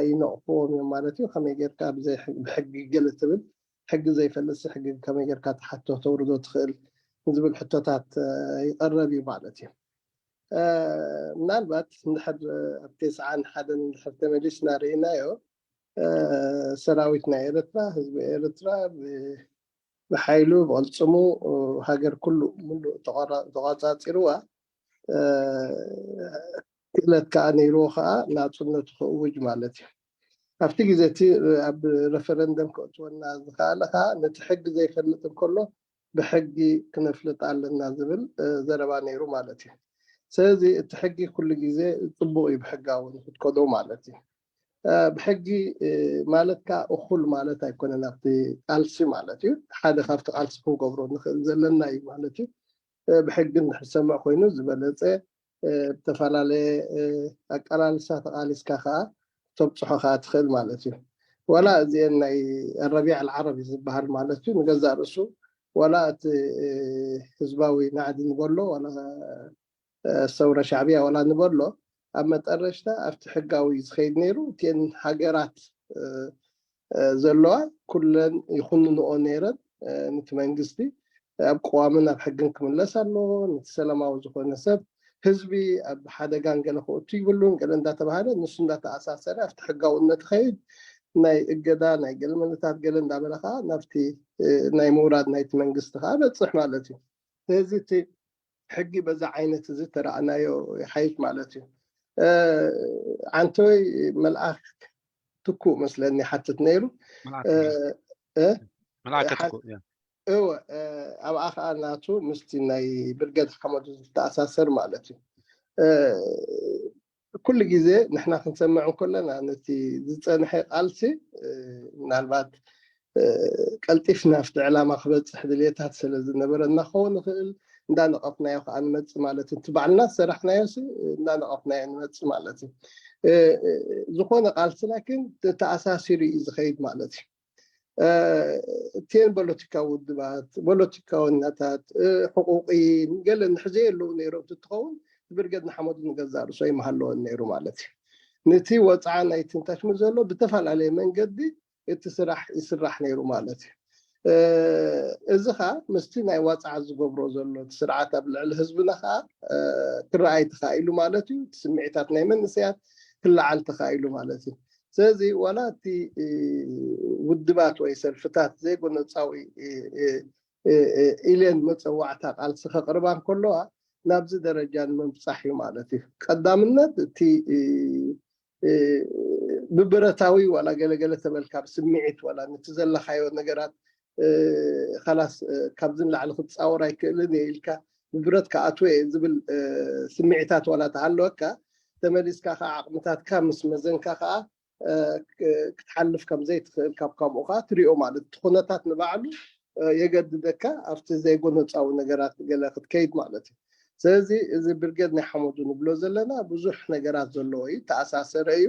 ይነቕፍዎም እዮም ማለት እዩ። ከመይ ጌርካ ብዘይ ብሕጊ ገለ ትብል ሕጊ ዘይፈልጥ ሕጊ ከመይ ጌርካ ትሓቶ ተውርዶ ትኽእል ዝብል ሕቶታት ይቐረብ እዩ ማለት እዩ። ምናልባት እንድሕር ኣብ ተስዓን ሓደን እንድሕር ተመሊስና ርኢናዮ ሰራዊት ናይ ኤርትራ ህዝቢ ኤርትራ ብሓይሉ ብቕልፅሙ ሃገር ኩሉ ሙሉእ ተቋፃፂርዋ ክእለት ከዓ ነይርዎ ከዓ ናፅነቱ ክእውጅ ማለት እዩ። ኣብቲ ግዜ እቲ ኣብ ረፈረንደም ክእትወና ዝኸኣለ ከዓ ነቲ ሕጊ ዘይፈልጥ እንከሎ ብሕጊ ክነፍልጥ ኣለና ዝብል ዘረባ ነይሩ ማለት እዩ። ስለዚ እቲ ሕጊ ኩሉ ግዜ ፅቡቅ እዩ ብሕጋዊ ንክትከዶ ማለት እዩ። ብሕጊ ማለት ከዓ እኹል ማለት ኣይኮነን። ኣብቲ ቃልሲ ማለት እዩ፣ ሓደ ካብቲ ቃልሲ ክንገብሮ ንኽእል ዘለና እዩ ማለት እዩ። ብሕጊ እንድሕር ዝሰምዕ ኮይኑ ዝበለፀ ብተፈላለየ ኣቀላልሳ ተቃሊስካ ከዓ ተብፅሖ ከዓ ትኽእል ማለት እዩ። ዋላ እዚአን ናይ ረቢዕ ኣልዓረቢ ዝበሃል ማለት እዩ፣ ንገዛእ ርእሱ ዋላ እቲ ህዝባዊ ናዕዲ ንበሎ ዋላ ሰውረ ሻዕብያ ዋላ ንበሎ ኣብ መጠረሽታ ኣብቲ ሕጋዊ ዝኸይድ ነይሩ። እቲን ሃገራት ዘለዋ ኩለን ይኹንንኦ ነይረን። ነቲ መንግስቲ ኣብ ቅዋምን ኣብ ሕግን ክምለስ ኣለዎ። ነቲ ሰላማዊ ዝኾነ ሰብ ህዝቢ ኣብ ሓደጋን ገለ ክእቱ ይብሉን ገለ እንዳተባሃለ ንሱ እንዳተኣሳሰረ ኣብቲ ሕጋውነት ኸይድ ናይ እገዳ ናይ ገለ መለታት ገለ እንዳበለ ከዓ ናብቲ ናይ ምውራድ ናይቲ መንግስቲ ከዓ በፅሕ ማለት እዩ። ስለዚ እቲ ሕጊ በዛ ዓይነት እዚ ተረኣናዮ ይሓይሽ ማለት እዩ። ዓንተወይ መልኣክ ትኩእ መስለኒ ሓትት ነይሩ። እወ፣ ኣብኣ ከዓ ናቱ ምስቲ ናይ ብርገድ ሓመዱ ዝተኣሳሰር ማለት እዩ። ኩሉ ግዜ ንሕና ክንሰምዕ እንከለና ነቲ ዝፀንሐ ቃልሲ ምናልባት ቀልጢፍና ኣብቲ ዕላማ ክበፅሕ ድልየታት ስለ ዝነበረና ክኸውን ይኽእል። እንዳነቐፍናዮ ከዓ ንመፅእ ማለት እዩ። እቲ ባዕልና ዝሰራሕናዮ እንዳነቐፍናዮ ንመፅእ ማለት እዩ። ዝኾነ ቃልሲ ላኪን ተኣሳሲሩ እዩ ዝኸይድ ማለት እዩ። እቲን ፖለቲካዊ ውድባት፣ ፖለቲካዊ እናታት፣ ሕቁቂ ገለ ንሕዘ የለዉ ነይሮም ትኸውን ብርገድ ንሓመዱ ንገዛእ ርእሶ ይመሃለወን ነይሩ ማለት እዩ። ነቲ ወፅዓ ናይ ትንታሽሙ ዘሎ ብተፈላለየ መንገዲ እቲ ስራሕ ይስራሕ ነይሩ ማለት እዩ። እዚ ከዓ ምስቲ ናይ ዋፅዓ ዝገብሮ ዘሎ እቲ ስርዓት ኣብ ልዕሊ ህዝብና ከዓ ክረኣይ ተኻኢሉ ማለት እዩ። እቲ ስምዒታት ናይ መንእሰያት ክለዓል ተኻኢሉ ማለት እዩ። ስለዚ ዋላ እቲ ውድባት ወይ ሰልፍታት ዘይጎነፃዊ ኢለን መፀዋዕታ ቃልሲ ከቅርባ እንከለዋ ናብዚ ደረጃ ንምብፃሕ እዩ ማለት እዩ። ቀዳምነት እቲ ብብረታዊ ዋላ ገለገለ ተበልካ ብስምዒት ዋላ ነቲ ዘለካዮ ነገራት ካላስ ካብዚ ንላዕሊ ክትፃወር ኣይክእልን እየ ኢልካ ብብረት ክኣትወ እየ ዝብል ስምዒታት ዋላ ተሃለወካ ተመሊስካ ከዓ ዓቕምታትካ ምስ መዘንካ ከዓ ክትሓልፍ ከም ዘይትኽእል ካብ ካብኡ ከዓ ትሪኦ ማለት እቲ ኩነታት ንባዕሉ የገድደካ ኣብቲ ዘይጎነፃዊ ነገራት ገለ ክትከይድ ማለት እዩ። ስለዚ እዚ ብርገድ ናይ ሓመዱ ንብሎ ዘለና ብዙሕ ነገራት ዘለዎ እዩ፣ ተኣሳሰረ እዩ።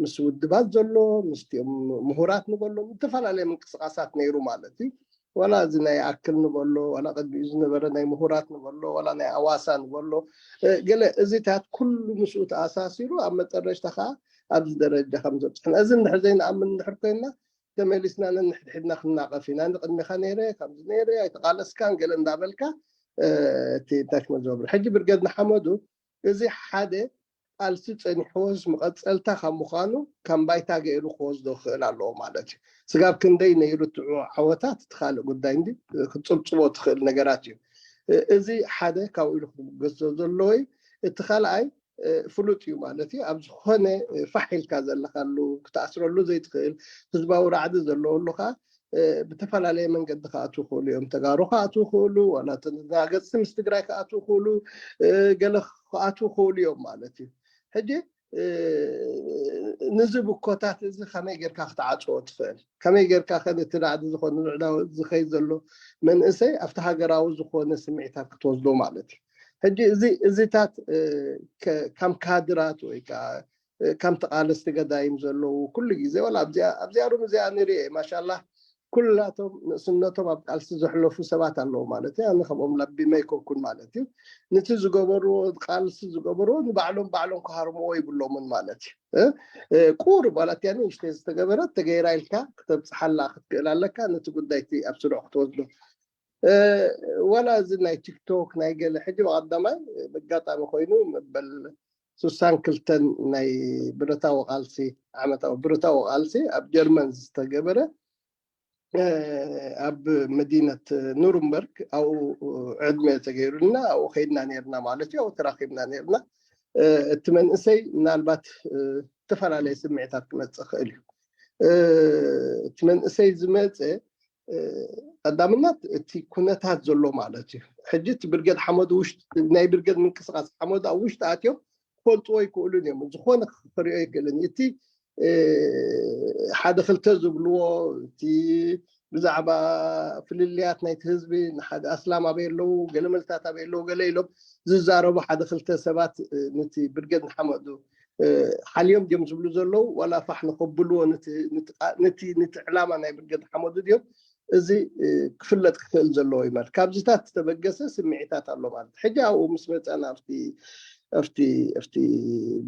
ምስ ውድባት ዘሎ ምስቲኦም ምሁራት ንበሎም ዝተፈላለየ ምንቅስቃሳት ነይሩ ማለት እዩ። ዋላ እዚ ናይ ኣክል ንበሎ ዋላ ቅድሚኡ ዝነበረ ናይ ምሁራት ንበሎ ዋላ ናይ ኣዋሳ ንበሎ ገለ እዚታት ኩሉ ምስኡ ተኣሳሲሩ ኣብ መጠረሽታ ከዓ ኣብዚ ደረጃ ከም ዘብፅሕና እዚ እንድሕር ዘይንኣምን እንድሕር ኮይንና ተመሊስና ነንሕድሕድና ክንናቐፍ ኢና። ንቅድሚኻ ነይረ ከምዚ ነይረ ኣይተቃለስካን ገለ እንዳበልካ እቲ እንታይ ክመዝገብር ሕጂ ብርገድ ንሓመዱ እዚ ሓደ ቃልሲ ጸኒሕዎስ መቐጸልታ ካብ ምዃኑ ከም ባይታ ገይሩ ክወስዶ ክኽእል ኣለዎ ማለት እዩ። ስጋብ ክንደይ ነይሩ እቲ ዓወታት እቲ ካልእ ጉዳይ እንዲ ክትጽብጽቦ ትኽእል ነገራት እዩ። እዚ ሓደ ካብኡ ኢሉ ክገዝኦ ዘለዎ እዩ። እቲ ካልኣይ ፍሉጥ እዩ ማለት እዩ። ኣብ ዝኾነ ፋሕ ኢልካ ዘለካሉ ክትኣስረሉ ዘይትኽእል ህዝባዊ ራዕዲ ዘለዎ ኣሉ ከዓ ብተፈላለየ መንገዲ ክኣትዉ ይኽእሉ እዮም። ተጋሩ ክኣትዉ ይኽእሉ፣ ዋላ ተናገፅቲ ምስ ትግራይ ክኣትዉ ይኽእሉ፣ ገለ ክኣትዉ ይኽእሉ እዮም ማለት እዩ። ሕጂ ንዚ ብኮታት እዚ ከመይ ጌርካ ክትዓፅዎ ትኽእል? ከመይ ጌርካ ከ ነቲ ራዕዲ ዝኾነ ንዕዳዊ ዝኸይድ ዘሎ መንእሰይ ኣብቲ ሃገራዊ ዝኾነ ስምዒታት ክትወስዶ ማለት እዩ። ሕጂ እዚ እዚታት ከም ካድራት ወይ ከዓ ከም ተቓለስቲ ገዳይም ዘለዉ ኩሉ ግዜ ዋላ ኣብዚኣ ኣብዚኣ ሩም እዚኣ ንሪኤ ማሻላ ኩላቶም ንእስነቶም ኣብ ቃልሲ ዘሕለፉ ሰባት ኣለዉ ማለት እዩ። ኣነ ከምኦም ለቢመ ኣይኮንኩን ማለት እዩ። ነቲ ዝገበርዎ ቃልሲ ዝገበርዎ ንባዕሎም ባዕሎም ክሃርምዎ ይብሎምን ማለት እዩ። ቁሩብ ዋላ እቲያ ንእሽተይ ዝተገበረት ተገይራ ኢልካ ክተብፅሓላ ክትክእል ኣለካ። ነቲ ጉዳይ እቲ ኣብ ስሩዕ ክትወስዶ ዋላ እዚ ናይ ቲክቶክ ናይ ገለ ሕጂ ብቀዳማይ ብጋጣሚ ኮይኑ መበል ስሳን ክልተን ናይ ብረታዊ ቃልሲ ዓመታዊ ብረታዊ ቃልሲ ኣብ ጀርመን ዝተገበረ ኣብ መዲነት ኑርንበርግ ኣብኡ ዕድመ ተገይሩልና ኣብኡ ከይድና ነርና ማለት እዩ። ኣብኡ ተራኪብና ነርና። እቲ መንእሰይ ምናልባት ዝተፈላለየ ስምዒታት ክመፅእ ክእል እዩ። እቲ መንእሰይ ዝመፀ ቀዳምነት እቲ ኩነታት ዘሎ ማለት እዩ። ሕጂ እቲ ብርገድ ሓመዱ ውሽጢ ናይ ብርገድ ምንቅስቃስ ሓመዱ ኣብ ውሽጢ ኣትዮም ክፈልጥዎ ይክእሉን እዮም። ዝኾነ ክሪኦ ይክእልን እቲ ሓደ ክልተ ዝብልዎ እቲ ብዛዕባ ፍልልያት ናይቲ ህዝቢ፣ ንሓደ ኣስላም ኣበይ ኣለዉ፣ ገለ መልታት ኣበይ ኣለዉ፣ ገለ ኢሎም ዝዛረቡ ሓደ ክልተ ሰባት ነቲ ብርጌድ ንሓመዱ ሓልዮም ድዮም ዝብሉ ዘለዉ፣ ዋላ ፋሕ ንኸብልዎ ነቲ ዕላማ ናይ ብርጌድ ንሓመዱ ድዮም፣ እዚ ክፍለጥ ክኽእል ዘለዎ እዩ ማለት። ካብዚታት ዝተበገሰ ስምዒታት ኣሎ ማለት። ሕጂ ኣብኡ ምስ መፀና ኣብቲ ኣብቲ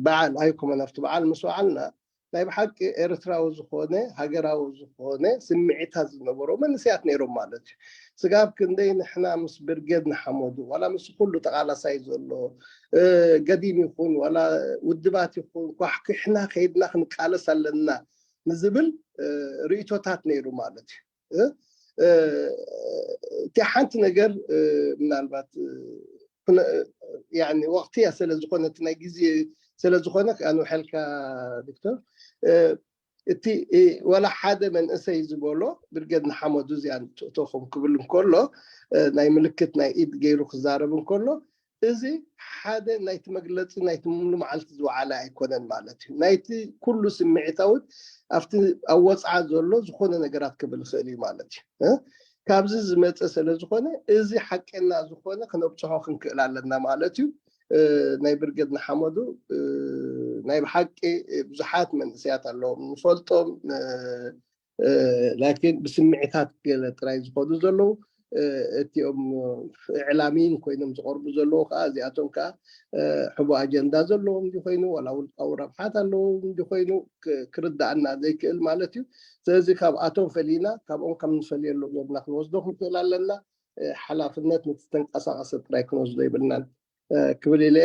በዓል ኣይኮመን ኣብቲ በዓል ምስ በዓልና ናይ ብሓቂ ኤርትራዊ ዝኾነ ሃገራዊ ዝኾነ ስምዒታት ዝነበሮ መንስያት ነይሮም ማለት እዩ። ስጋብ ክንደይ ንሕና ምስ ብርጌድ ንሓመዱ ዋላ ምስ ኩሉ ተቃላሳይ ዘሎ ገዲም ይኹን ዋላ ውድባት ይኹን ኳሕኪሕና ከይድና ክንቃለስ ኣለና ንዝብል ርእቶታት ነይሩ ማለት እዩ። እቲ ሓንቲ ነገር ምናልባት ወቅትያ ስለዝኾነ እቲ ናይ ግዜ ስለዝኾነ ኣንውሐልካ ዶክተር እቲ ዋላ ሓደ መንእሰይ ዝበሎ ብርጌድ ንሓመዱ እዚኣ ንትእቶኹም ክብል እንከሎ ናይ ምልክት ናይ ኢድ ገይሩ ክዛረብ እንከሎ እዚ ሓደ ናይቲ መግለፂ ናይቲ ሙሉ መዓልቲ ዝወዓለ ኣይኮነን ማለት እዩ። ናይቲ ኩሉ ስምዒታዊት ኣብቲ ኣብ ወፅዓ ዘሎ ዝኾነ ነገራት ክብል ይኽእል እዩ ማለት እዩ። ካብዚ ዝመፀ ስለ ዝኾነ እዚ ሓቀና ዝኾነ ክነብፅሖ ክንክእል ኣለና ማለት እዩ። ናይ ብርጌድ ንሓመዱ ናይ ብሓቂ ብዙሓት መንእሰያት ኣለዎም ንፈልጦም ላኪን ብስምዒታት ገለ ጥራይ ዝኸዱ ዘለዉ እቲኦም እዕላሚን ኮይኖም ዝቐርቡ ዘለዉ ከዓ እዚኣቶም ከዓ ሕቡ ኣጀንዳ ዘለዎም እንዲኮይኑ ዋላ ውልቃዊ ረብሓት ኣለዎም እንዲኮይኑ ክርዳእና ዘይክእል ማለት እዩ። ስለዚ ካብኣቶም ፈሊና ካብኦም ከም ንፈልየሎም ጌርና ክንወስዶ ክንክእል ኣለና። ሓላፍነት ነቲ ዝተንቀሳቀሰ ጥራይ ክንወስዶ ይብልናን ክብል ኢለ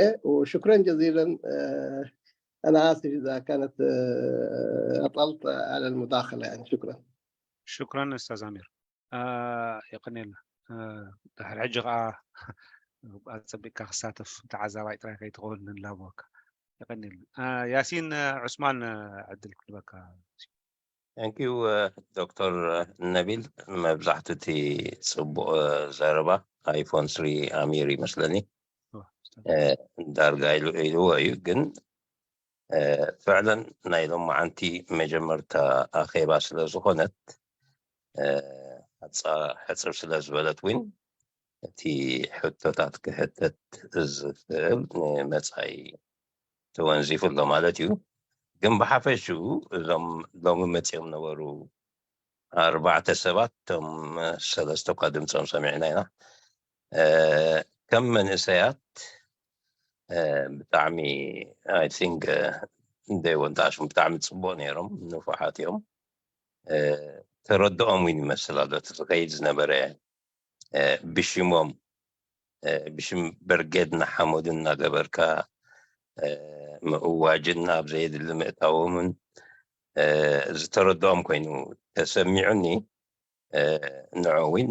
ሽኩረን ጀዚለን። أنا آسف إذا كانت أطلت على المداخلة يعني. شكرا. ሽኩረን ኡስታዝ ኣሚር። የቀንየልና። ድሕሪ ሕጂ ከዓ ኣፀቢቅካ ክሳተፍ ተዓዛባይ ጥራይ ከይትኸውን ንላበወካ። የቀንየልና። ያሲን ዑስማን ዕድል ክህበካ። Thank you ዶክተር ነቢል። መብዛሕቱ እቲ ፅቡቅ ዘረባ ኣይፎን ስሪ ኣሚር ይመስለኒ ዳርጋ ኢልዎ እዩ ግን ፍዕለን ናይ ሎማዓንቲ መጀመርታ ኣኼባ ስለ ዝኾነት ሓፃ ሕፅር ስለ ዝበለት እውን እቲ ሕቶታት ክሕተት ዝኽእል ንመፃኢ ተወንዚፉ ኣሎ ማለት እዩ። ግን ብሓፈሽኡ እዞም ሎሚ መፂኦም ነበሩ ኣርባዕተ ሰባት እቶም ሰለስተ እኳ ድምፆም ሰሚዕና ኢና። ከም መንእሰያት ብጣዕሚ I think they went ኣሽሙ ብጣዕሚ ፅቡቅ ነይሮም ንፉዓት እዮም። ተረድኦም እውን ይመስል ኣሎ እቲ ዝኸይድ ዝነበረ ብሽሞም ብሽም ብርጌድ ንሓመዱ እናገበርካ ምእዋጅን ኣብ ዘየድሊ ምእታዎምን ዝተረድኦም ኮይኑ ተሰሚዑኒ። ንዑ እውን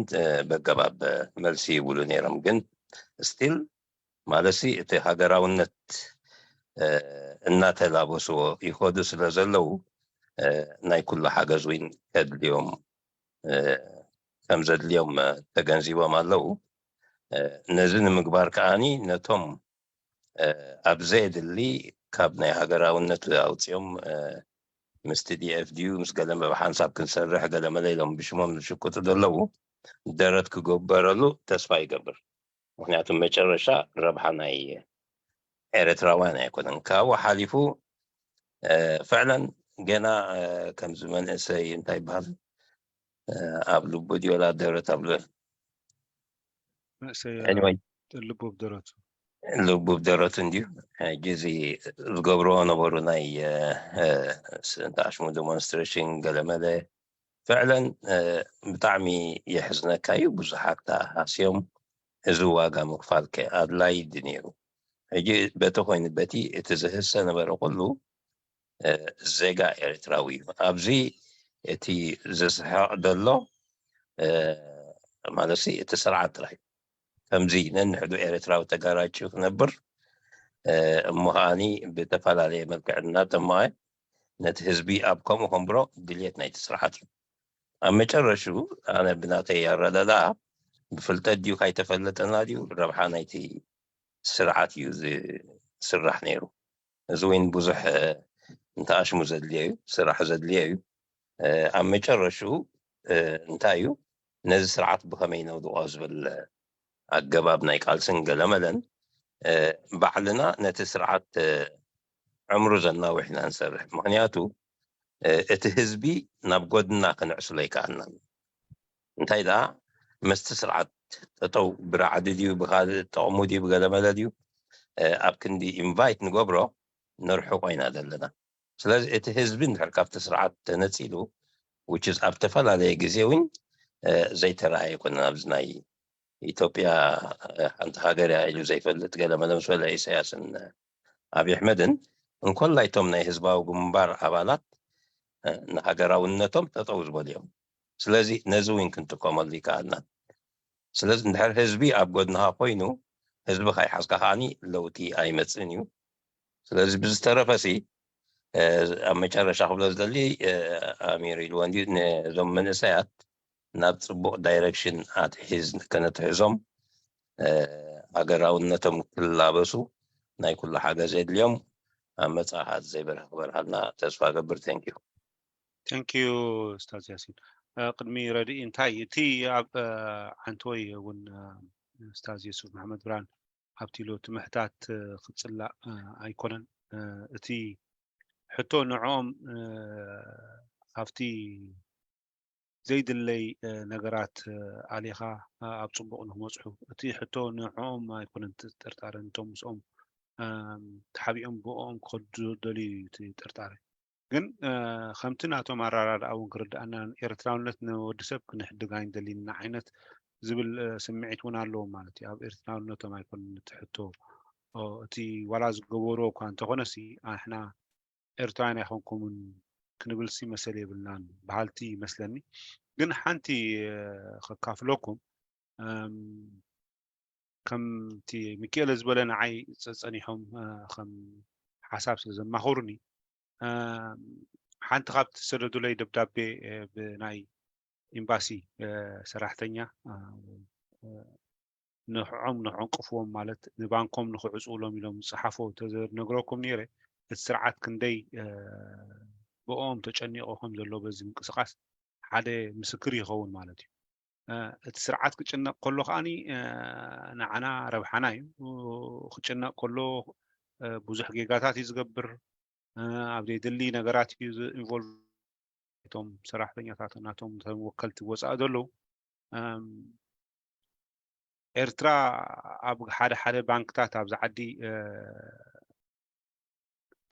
በገባብ መልሲ ይብሉ ነይሮም ግን ስቲል ማለትሲ እቲ ሃገራውነት እናተላበስዎ ይኸዱ ስለ ዘለዉ ናይ ኩሉ ሓገዝ እውን ከድልዮም ከም ዘድልዮም ተገንዚቦም ኣለዉ። ነዚ ንምግባር ከዓኒ ነቶም ኣብ ዘየድሊ ካብ ናይ ሃገራውነት ኣውፅኦም ምስ ቲ ዲ ኤፍ ድዩ ምስ ገለ ብሓንሳብ ክንሰርሕ ገለ መለ ኢሎም ብሽሞም ዝሽቅጡ ዘለዉ ደረት ክግበረሉ ተስፋ ይገብር። ምክንያቱ መጨረሻ ረብሓ ናይ ኤርትራውያን ኣይኮነን። ካብኡ ሓሊፉ ፍዕለን ገና ከምዚ መንእሰይ እንታይ ይበሃል ኣብ ልቡ ድዮላ ደረት ኣብ መንእሰይ Anyway ልቡ ብደረቱ ልቡ ብደረቱ እንድዩ። ሕጂ እዚ ዝገብርዎ ነበሩ ናይ እንታይ ሽሙ ዲሞንስትሬሽን ገለመለ ፍዕለን ብጣዕሚ የሕዝነካ እዩ። ብዙሓት ከዓ ሃስዮም እዚ ዋጋ ምክፋል ከ ኣድላይ ድዩ ነይሩ? ሕጂ በቲ ኮይኑ በቲ እቲ ዝህሰ ነበረ ኩሉ ዜጋ ኤርትራዊ እዩ። ኣብዚ እቲ ዝስሕቕ ዘሎ ማለት እቲ ስርዓት ጥራይ ከምዚ ነንሕዱ ኤርትራዊ ተጋራጭ ክነብር እሞ ከዓኒ ብተፈላለየ መልክዕ እናጠመቐ ነቲ ህዝቢ ኣብ ከምኡ ከንብሮ ድልየት ናይቲ ስርዓት እዩ። ኣብ መጨረሽኡ ኣነ ብናተይ ኣረዳድኣ ብፍልጠት ድዩ ካይተፈለጠና ድዩ ረብሓ ናይቲ ስርዓት እዩ ዝስራሕ ነይሩ። እዚ እውን ብዙሕ እንተኣሽሙ ዘድልዮ እዩ፣ ስራሕ ዘድልዮ እዩ። ኣብ መጨረሽኡ እንታይ እዩ፣ ነዚ ስርዓት ብኸመይ ነውድቖ ዝብል ኣገባብ ናይ ቃልስን ገለመለን፣ ባዕልና ነቲ ስርዓት ዕምሩ ዘናውሕ ኢና ንሰርሕ። ምክንያቱ እቲ ህዝቢ ናብ ጎድና ክንዕስሎ ኣይከኣልናን። እንታይ ደኣ፣ መስቲ ስርዓት ጠጠው ብራዕዲ ድዩ፣ ብካልእ ጠቕሙ ድዩ፣ ብገለመለ ድዩ፣ ኣብ ክንዲ ኢንቫይት ንገብሮ፣ ነርሕቆ ኢና ዘለና። ስለዚ እቲ ህዝቢ እንድሕር ካብቲ ስርዓት ተነጺሉ፣ which is ኣብ ዝተፈላለየ ግዜ እውን ዘይተረኣየ ኣይኮነን። ኣብዚ ናይ ኢትዮጵያ ሓንቲ ሃገር እያ ኢሉ ዘይፈልጥ ገለመለ ምስ በለ ኢሳያስን ኣብይ ኣሕመድን፣ እንኮላይ እቶም ናይ ህዝባዊ ግንባር ኣባላት ንሃገራውነቶም ጠጠው ዝበሉ እዮም። ስለዚ ነዚ እውን ክንጥቀመሉ ይከኣልና። ስለዚ እንድሕር ህዝቢ ኣብ ጎድንኻ ኮይኑ፣ ህዝቢ ከይሓዝካ ከዓኒ ለውጢ ኣይመጽእን እዩ። ስለዚ ብዝተረፈሲ ኣብ መጨረሻ ክብሎ ዝደሊ፣ ኣሚር ኢልዎ እንዲ፣ ነዞም መንእሰያት ናብ ጽቡቕ ዳይሬክሽን ኣትሒዝ ከነትሕዞም፣ ሃገራውነቶም ክላበሱ ናይ ኩሉ ሓገዝ የድልዮም። ኣብ መጻኢ ዘይበርህ ክበርሃልና ተስፋ ገብር። Thank you። Thank you ኡስታዝ ያሲን። ቅድሚ ረድኢ፣ እንታይ እቲ ኣብ ዓንተወይ እውን ኡስታዝ የሱፍ መሓመድ ብርሃን ኣብቲ ኢሉ፣ እቲ ምሕታት ክጽላእ ኣይኮነን። እቲ ሕቶ ንዕኦም ካብቲ ዘይድለይ ነገራት ኣሊኻ ኣብ ጽቡቕ ንክመጽሑ፣ እቲ ሕቶ ንዕኦም ኣይኮነን እቲ ጥርጣረ፣ ነቶም ምስኦም ተሓቢኦም ብኦም ክኸዱ ዝደልዩ እዩ እቲ ጥርጣረ። ግን ከምቲ ናቶም ኣራዳድኣ እውን ክርድኣና፣ ኤርትራውነት ንወዲ ሰብ ክንሕድግ ኣይንደልን ኢና ዓይነት ዝብል ስምዒት እውን ኣለዎም ማለት እዩ። ኣብ ኤርትራውነቶም ኣይኮነን እቲ ሕቶ። እቲ ዋላ ዝገበርዎ እኳ እንተኾነሲ፣ ኣሕና ኤርትራውያን ኣይኮንኩምን ክንብልሲ መሰል የብልናን በሃልቲ ይመስለኒ። ግን ሓንቲ ከካፍለኩም፣ ከምቲ ሚኪኤለ ዝበለ ንዓይ ጸ-፣ ጸኒሖም ከም ሓሳብ ስለ ዘማኸሩኒ፣ ሓንቲ ካብቲ ዝሰደዱለይ ደብዳቤ ብናይ ኤምባሲ ሰራሕተኛ ንዕኦም ንዕንቅፍዎም፣ ማለት ንባንኮም ንክዕጽውሎም ኢሎም ዝጸሓፎ ተዘነግረኩም ነይረ። እቲ ስርዓት ክንደይ ብኦም ተጨኒቑ ከም ዘሎ በዚ ምንቅስቃስ ሓደ ምስክር ይኸውን ማለት እዩ። እቲ ስርዓት ክጭነቕ ከሎ ከዓኒ ንዓና ረብሓና እዩ። ክጭነቕ ከሎ ብዙሕ ጌጋታት እዩ ዝገብር። ኣብ ዘይድሊ ነገራት እዩ ኢንቮልቭ። እቶም ሰራሕተኛታት ናቶም፣ እቶም ወከልቲ ወፃኢ ዘለዉ፣ ኤርትራ ኣብ ሓደ ሓደ ባንክታት ኣብዚ ዓዲ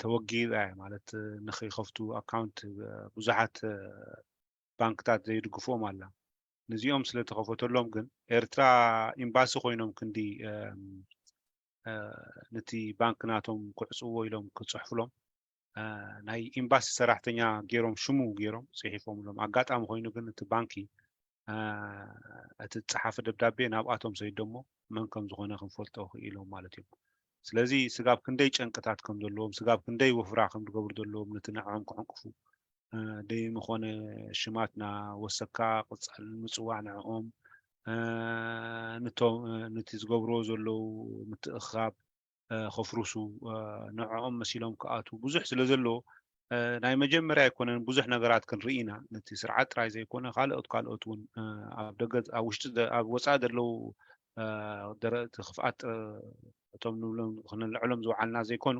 ተወጊዳ እያ፣ ማለት ንኸይከፍቱ ኣካውንት ብዙሓት ባንክታት ዘይድግፍዎም ኣላ። ነዚኦም ስለ ተኸፈተሎም ግን ኤርትራ ኤምባሲ ኮይኖም ክንዲ ነቲ ባንክ ናቶም ክዕፅዎ ኢሎም ክፅሕፍሎም ናይ ኤምባሲ ሰራሕተኛ ገይሮም፣ ሽሙ ገይሮም ፅሒፎምሎም። ኣጋጣሚ ኮይኑ ግን እቲ ባንኪ እቲ ዝፀሓፈ ደብዳቤ ናብኣቶም ሰይዶሞ፣ መን ከም ዝኾነ ክንፈልጦ ክኢሎም ማለት እዮም። ስለዚ ስጋብ ክንደይ ጨንቅታት ከም ዘለዎም፣ ስጋብ ክንደይ ወፍራ ከም ዝገብሩ ዘለዎም ነቲ ንዕኦም ክዕንቅፉ ደይምኾነ ሽማት ናወሰካ ቅጻል ምጽዋዕ ንዕኦም፣ ነቶም ነቲ ዝገብርዎ ዘለዉ ምትእኽኻብ ከፍርሱ፣ ንዕኦም መሲሎም ክኣትዉ ብዙሕ ስለ ዘሎ፣ ናይ መጀመርያ ኣይኮነን፣ ብዙሕ ነገራት ክንርኢ ኢና። ነቲ ስርዓት ጥራይ ዘይኮነ ካልኦት ካልኦት እውን ኣብ ደገ፣ ኣብ ውሽጢ፣ ኣብ ወጻኢ ዘለዉ ደረእቲ ክፍኣት እቶም ንብሎም ክነልዕሎም ዝወዓልና ዘይኮኑ፣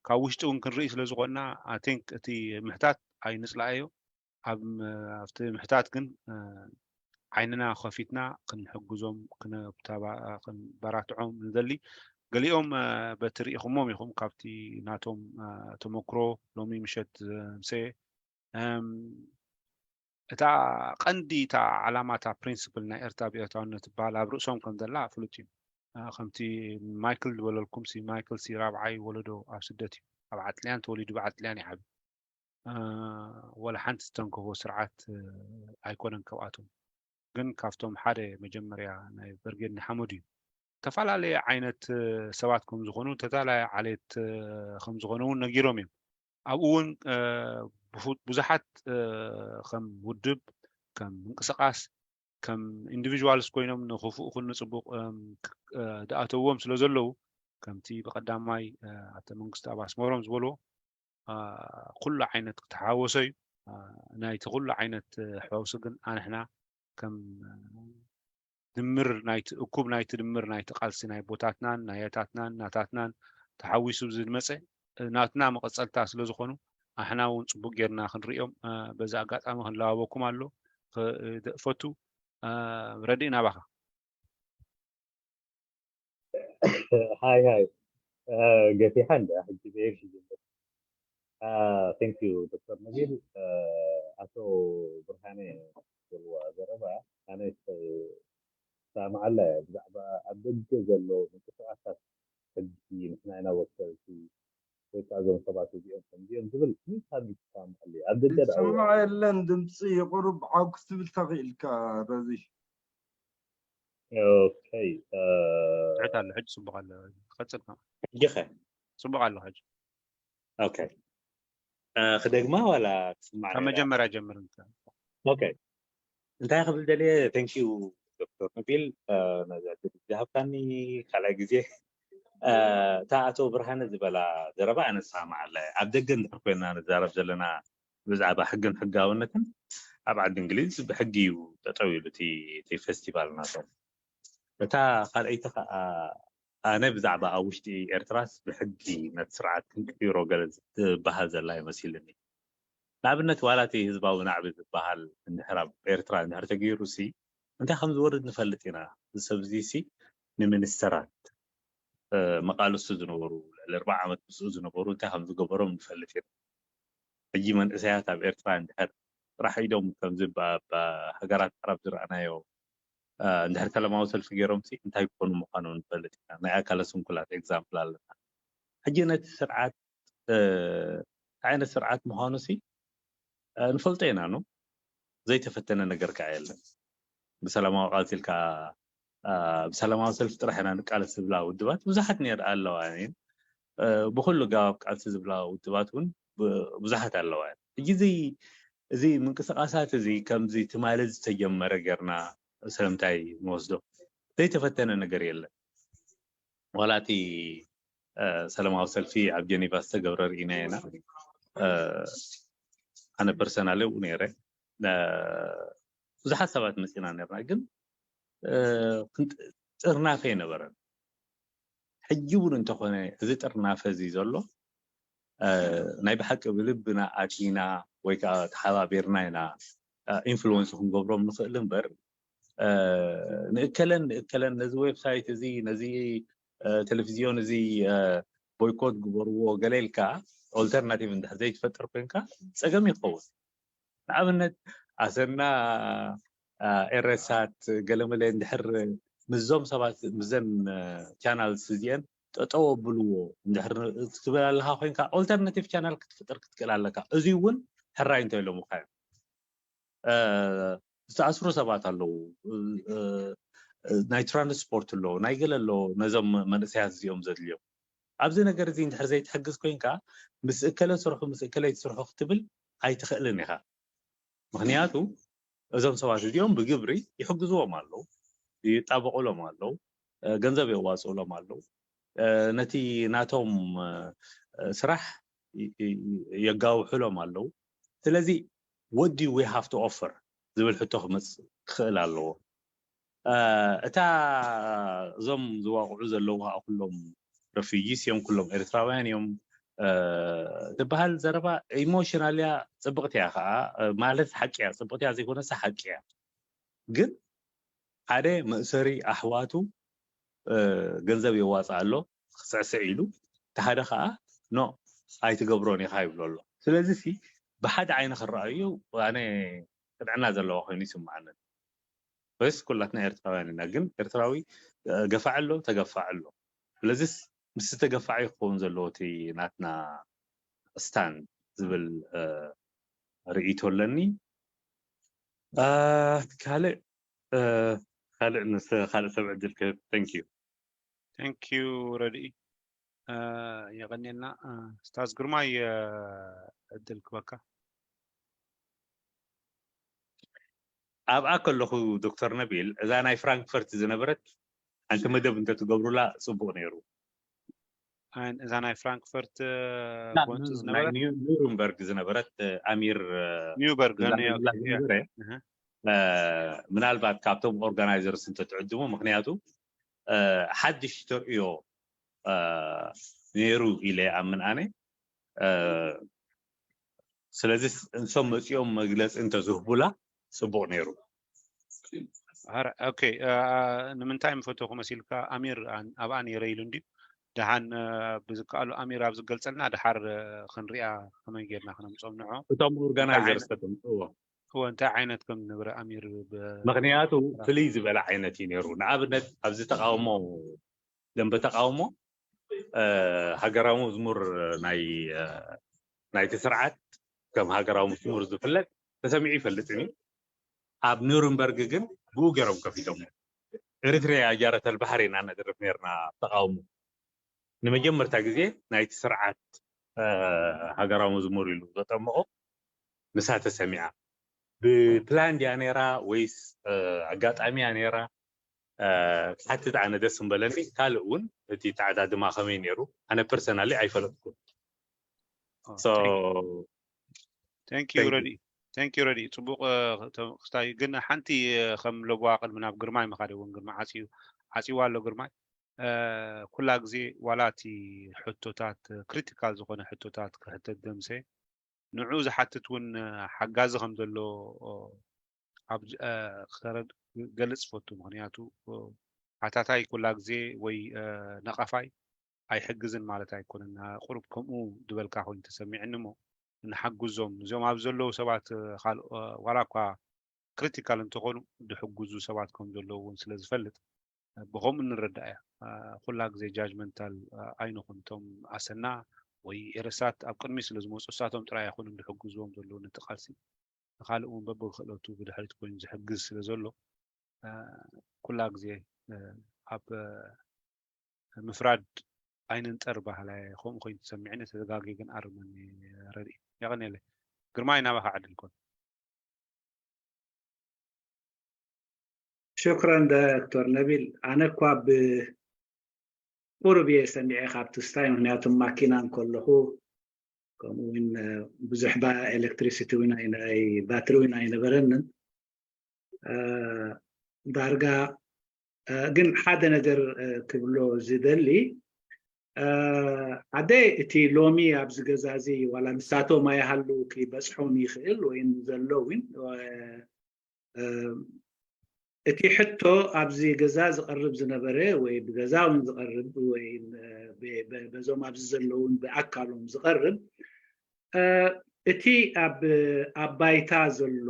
ካብ ውሽጢ እውን ክንርኢ ስለ ዝኾንና፣ I think እቲ ምሕታት ኣይንጽላኣዮ። ኣብ ኣብቲ ምሕታት ግን ዓይንና ከፊትና ክንሕግዞም፣ ክነባራትዖም ንደሊ። ገሊኦም በቲ ርኢኹሞም ኢኹም፣ ካብቲ ናቶም ተመክሮ ሎሚ ምሸት ዘምሰየ፣ እታ ቀንዲ፣ እታ ዓላማ፣ እታ ፕሪንስፕል ናይ ኤርትራ ብኤርትራውነት ትበሃል ኣብ ርእሶም ከም ዘላ ፍሉጥ እዩ። ከምቲ ማይክል ዝበለልኩም ሲ፣ ማይክል ሲ ራብዓይ ወለዶ ኣብ ስደት እዩ። ኣብ ዓጥልያን ተወሊዱ ብዓጥልያን ይዓቢ። ወላ ሓንቲ ዝተንከፎ ስርዓት ኣይኮነን ካብኣቶም። ግን ካብቶም ሓደ መጀመርያ ናይ በርጌድ ንሓመዱ እዩ። ዝተፈላለየ ዓይነት ሰባት ከም ዝኾኑ፣ ዝተፈላለየ ዓሌት ከም ዝኾኑ እውን ነጊሮም እዮም። ኣብኡ እውን ብዙሓት ከም ውድብ፣ ከም ምንቅስቃስ፣ ከም ኢንዲቪዥዋልስ ኮይኖም ንኽፉእ ይኹን ንጽቡቕ ዝኣተውዎም ስለ ዘለዉ፣ ከምቲ ብቐዳማይ ኣቶ መንግስቱ ኣብ ኣስመሮም ዝበልዎ፣ ኩሉ ዓይነት ክተሓወሶ እዩ። ናይቲ ኩሉ ዓይነት ሓውሲ ግን ኣንሕና ከም ድምር ናይቲ እኩብ ናይቲ ድምር ናይቲ ቃልሲ ናይ ኣቦታትናን ናይ ኣያታትናን ናታትናን ተሓዊሱ ዝመፀ ናትና መቐፀልታ ስለ ዝኾኑ ኣሕና እውን ፅቡቅ ጌርና ክንሪኦም በዚ ኣጋጣሚ ክንለባበኩም ኣሎ። ክደእፈቱ ረድእ ናባኻ። ሃይ ሃይ ገፊሓ እንዳ ሕጂ ብኤፍ ይጅምር። Thank you ዶክተር ነቢል። ኣቶ ብርሃነ ዝብልዋ ዘረባ ኣነ ይሰማዓላ እየ። ብዛዕባ ኣብ ደገ ዘሎ ምንቅስቃሳት ሕጂ ንሕና ኢና ወከልቲ ወይ ከዓ እዞም ሰባት እዚኦም ከምዚኦም ዝብል ምንታይ ይሰማዓሉ እዩ። ኣብ ደገ ደኣ ይሰማዕ የለን ድምፂ ይቁርብ ዓው ክትብል ተኽኢልካ ረዚ ኦኬ ትሕት ኣሎ ሕጂ ፅቡቅ ኣሎ። ክቐፅል ከ ሕጂኸ ፅቡቅ ኣሎ ሕጂ። ኦኬ ክደግማ ዋላ ክስማዕ ካብ መጀመርያ ጀምር እንተ ኦኬ እንታይ ክብል ደልየ thank you ዶክተር ነቢል ነዚ ዕድል ዝሃብካኒ። ካልኣይ ግዜ እታ ኣቶ ብርሃነ ዝበላ ዘረባ ኣነ እሰማማዓላ እየ። ኣብ ደገ እንድሕር ኮይንና ንዛረብ ዘለና ብዛዕባ ሕግን ሕጋውነትን ኣብ ዓዲ እንግሊዝ ብሕጊ እዩ ጠጠው ኢሉ እቲ እቲ ፌስቲቫል ናቶም። እታ ካልኣይቲ ከዓ ኣነ ብዛዕባ ኣብ ውሽጢ ኤርትራስ ብሕጊ ነቲ ስርዓት ክንቅይሮ ገለ ዝበሃል ዘላ ይመሲልኒ። ንኣብነት ዋላ እቲ ህዝባዊ ናዕቢ ዝበሃል እንድሕር ኣብ ኤርትራ እንድሕር ተገይሩ ሲ እንታይ ከም ዝወርድ ንፈልጥ ኢና። እዚ ሰብ እዚ ሲ ንሚኒስተራት መቃልስቱ ዝነበሩ ልዕሊ ኣርባዓ ዓመት ምስኡ ዝነበሩ እንታይ ከም ዝገበሮም ንፈልጥ ኢና። ሕጂ መንእሰያት ኣብ ኤርትራ እንድሕር ጥራሕ ኢዶም ከምዚ ኣብ ሃገራት ዓረብ ዝረኣናዮ እንድሕር ሰላማዊ ሰልፊ ገይሮም ሲ እንታይ ክኾኑ ምዃኖም ንፈልጥ ኢና። ናይ ኣካለ ስንኩላት ኤግዛምፕል ኣለና። ሕጂ ነቲ ስርዓት እንታይ ዓይነት ስርዓት ምዃኑ ሲ ንፈልጦ ኢና ኖ ዘይተፈተነ ነገር ከዓ የለን። ብሰላማዊ ቃልሲ ኢልካ ብሰላማዊ ሰልፊ ጥራሕ ኢና ንቃለስ ዝብላ ውድባት ብዙሓት ነር ኣለዋ እየን። ብኩሉ ጋባብ ቃልሲ ዝብላ ውድባት እውን ብዙሓት ኣለዋ እየን። ሕጂ እዚ እዚ ምንቅስቃሳት እዚ ከምዚ ትማሊ ዝተጀመረ ጌርና ስለምንታይ ንወስዶ ዘይተፈተነ ነገር የለን። ዋላ እቲ ሰላማዊ ሰልፊ ኣብ ጀኔቫ ዝተገብረ ርኢና ኢና። ኣነ ፐርሰናሊ ኣብኡ ነይረ። ብዙሓት ሰባት መፂና ነርና ግን ጥርናፈ ኣይነበረን። ሕጂ እውን እንተኾነ እዚ ጥርናፈ እዚ ዘሎ ናይ ብሓቂ ብልብና ኣቲና ወይ ከዓ ተሓባቢርና ኢና ኢንፍሉወንስ ክንገብሮም ንኽእል እምበር ንእከለን ንእከለን ነዚ ዌብሳይት እዚ ነዚ ቴሌቪዝዮን እዚ ቦይኮት ግበርዎ ገለ ኢልካ ኦልተርናቲቭ እንድሕር ዘይትፈጥር ኮይንካ ፀገም ይኸውን። ንኣብነት ኣሰና ኤረሳት ገለመለ እንድሕር ምስዞም ሰባት ምስዘን ቻናልስ እዚአን ጠጠው ኣብልዎ እንድሕር ክትብል ኣለካ ኮይንካ ኦልተርናቲቭ ቻናል ክትፍጥር ክትክእል ኣለካ። እዚ እውን ሕራይ እንተ ኢሎምካ እዮም። ዝተኣስሩ ሰባት ኣለዉ፣ ናይ ትራንስፖርት ኣሎ፣ ናይ ገለ ኣሎ፣ ነዞም መንእሰያት እዚኦም ዘድልዮም። ኣብዚ ነገር እዚ እንድሕር ዘይትሕግዝ ኮይንካ ምስ እከለ ስርሑ ምስ እከለይቲ ስርሑ ክትብል ኣይትኽእልን ኢኻ። ምኽንያቱ እዞም ሰባት እዚኦም ብግብሪ ይሕግዝዎም ኣለዉ፣ ይጣበቑሎም ኣለዉ፣ ገንዘብ የዋፅኡሎም ኣለዉ፣ ነቲ ናቶም ስራሕ የጋውሑሎም ኣለዉ። ስለዚ what do we have to offer ዝብል ሕቶ ክመፅእ ክኽእል ኣለዎ። እታ እዞም ዝዋቕዑ ዘለዉ ከዓ ኩሎም ረፊጂስ እዮም፣ ኩሎም ኤርትራውያን እዮም ትበሃል ዘረባ ኢሞሽናል እያ፣ ፅብቕቲ እያ ከዓ ማለት ሓቂ እያ፣ ፅብቕቲ እያ ዘይኮነስ ሓቂ እያ። ግን ሓደ መእሰሪ ኣሕዋቱ ገንዘብ የዋፅእ ኣሎ ክስዕስዕ ኢሉ፣ እቲ ሓደ ከዓ ኖ ኣይትገብሮን ኢኻ ይብሎ ኣሎ። ስለዚ ሲ ብሓደ ዓይኒ ክረኣዩ ኣነ ቅንዕና ዘለዋ ኮይኑ ይስምዓንን። ወይስ ኩላትና ኤርትራውያን ኢና፣ ግን ኤርትራዊ ገፋዒ ኣሎ ተገፋዒ ኣሎ። ስለዚስ ምስ ተገፋዒ ክኸውን ዘለዎ እቲ ናትና ስታንድ ዝብል ርኢቶ ኣለኒ። ካልእ ካልእ ምስ ካልእ ሰብ ዕድል ክህብ። Thank you። Thank you ረድኢ። የቐንየልና። ስታዝ ግርማይ ዕድል ክበካ። ኣብኣ ከለኹ ዶክተር ነቢል እዛ ናይ ፍራንክፈርት ዝነበረት ሓንቲ መደብ እንተትገብሩላ ፅቡቅ ነይሩ። እዛ ናይ ፍራንክፈርት ናይ ኒውረምበርግ ዝነበረት ኣሚር ኒውበርግ ዝነበረ ምናልባት ካብቶም ኦርጋናይዘርስ እንተትዕድሙ፣ ምክንያቱ ሓድሽ ተርእዮ ነይሩ ኢለ ኣምን ኣነ። ስለዚ እንሶም መፂኦም መግለፂ እንተዝህቡላ ፅቡቅ ነይሩ። ኦኬ፣ ንምንታይ ምፈተኹ መሲልካ? ኣሚር ኣብኣ ነይረ ኢሉ እንድዩ። ደሓን ብዝከኣሉ ኣሚር ኣብ ዝገልፀልና ደሓር ክንሪኣ ከመይ ጌርና ክነምፅኦም ንዖ። እቶም ኦርጋናይዘርስ ተተምፅዎ እወ እንታይ ዓይነት ከም ዝነበረ ኣሚር ምክንያቱ ፍልይ ዝበለ ዓይነት እዩ ነይሩ። ንኣብነት ኣብዚ ተቃውሞ ደንበ ተቃውሞ ሃገራዊ መዝሙር ናይ ናይቲ ስርዓት ከም ሃገራዊ መዝሙር ዝፍለጥ ተሰሚዑ ይፈልጥን እዩ። ኣብ ኑርንበርግ ግን ብኡ ገይሮም ከፊቶም። ኤሪትሪያ ያ ጃረት ኣልባሕሪ ኢና ነድርፍ ነርና ተቃውሞ። ንመጀመርታ ግዜ ናይቲ ስርዓት ሃገራዊ መዝሙር ኢሉ ዘጠምቆ ንሳ ተሰሚዓ። ብፕላን ድያ ነይራ ወይስ ኣጋጣሚ እያ ነይራ? ክሓትት ኣነ ደስ ምበለኒ። ካልእ እውን እቲ ተዓዳድማ ከመይ ነይሩ ኣነ ፐርሰናሊ ኣይፈለጥኩን። ረዲ ረዲ ጽቡቅ ክስታይ ግን ሓንቲ ከም ለቦዋ ቅድሚ ናብ ግርማይ ምኻድ እውን ግርማ ዓጽዩ ዓጽዋ ኣሎ ግርማይ ኩላ ግዜ ዋላ እቲ ሕቶታት ክሪቲካል ዝኾነ ሕቶታት ክሕተት ደምሰ ንዑ ዝሓትት እውን ሓጋዚ ከም ዘሎ ኣብ ክተረድ ገልጽ ፈቱ ምክንያቱ ሓታታይ ኩላ ግዜ ወይ ነቃፋይ ኣይሕግዝን ማለት ኣይኮነን። ቁሩብ ከምኡ ዝበልካ ኮይኑ ተሰሚዕኒ እሞ ንሓግዞም እዚኦም ኣብ ዘለዉ ሰባት ዋላ እኳ ክሪቲካል እንተኾኑ ዝሕግዙ ሰባት ከም ዘለዉ እውን ስለ ዝፈልጥ ብኸምኡ ንረዳእ እያ። ኩላ ግዜ ጃጅመንታል ኣይንኹን። እቶም ኣሰና ወይ ኤረሳት ኣብ ቅድሚ ስለ ዝመፁ እሳቶም ጥራይ ኣይኮኑን ዝሕግዝዎም ዘለዉ ነቲ ቃልሲ ንካልእ እውን በብክእለቱ ብድሕሪት ኮይኑ ዝሕግዝ ስለ ዘሎ ኩላ ግዜ ኣብ ምፍራድ ኣይንንጠር ባህላ ከምኡ ኮይኑ ተሰሚዕኒ ተዘጋጊ ግን ኣርመኒ ረድኢ የቀኒየለ ግርማይ ናባካ ዕድል ኮን ሽክረን ዶክተር ነቢል ኣነ እኳ ብቁሩብ እየ ሰሚዐ ካብ ትስታይ ምክንያቱ ማኪና እንከለኹ ከምኡ እውን ብዙሕ ኤሌክትሪሲቲ እውን ባትሪ እውን ኣይነበረንን ዳርጋ ግን ሓደ ነገር ክብሎ ዝደሊ ሓደ እቲ ሎሚ ኣብዚ ገዛ እዚ ዋላ ንሳቶም ኣይሃሉ ክበፅሖም ይኽእል ወይ ዘሎ እውን እቲ ሕቶ ኣብዚ ገዛ ዝቐርብ ዝነበረ ወይ ብገዛ እውን ዝቐርብ ወይ በዞም ኣብዚ ዘለውን ብኣካሎም ዝቐርብ እቲ ኣብ ኣብ ባይታ ዘሎ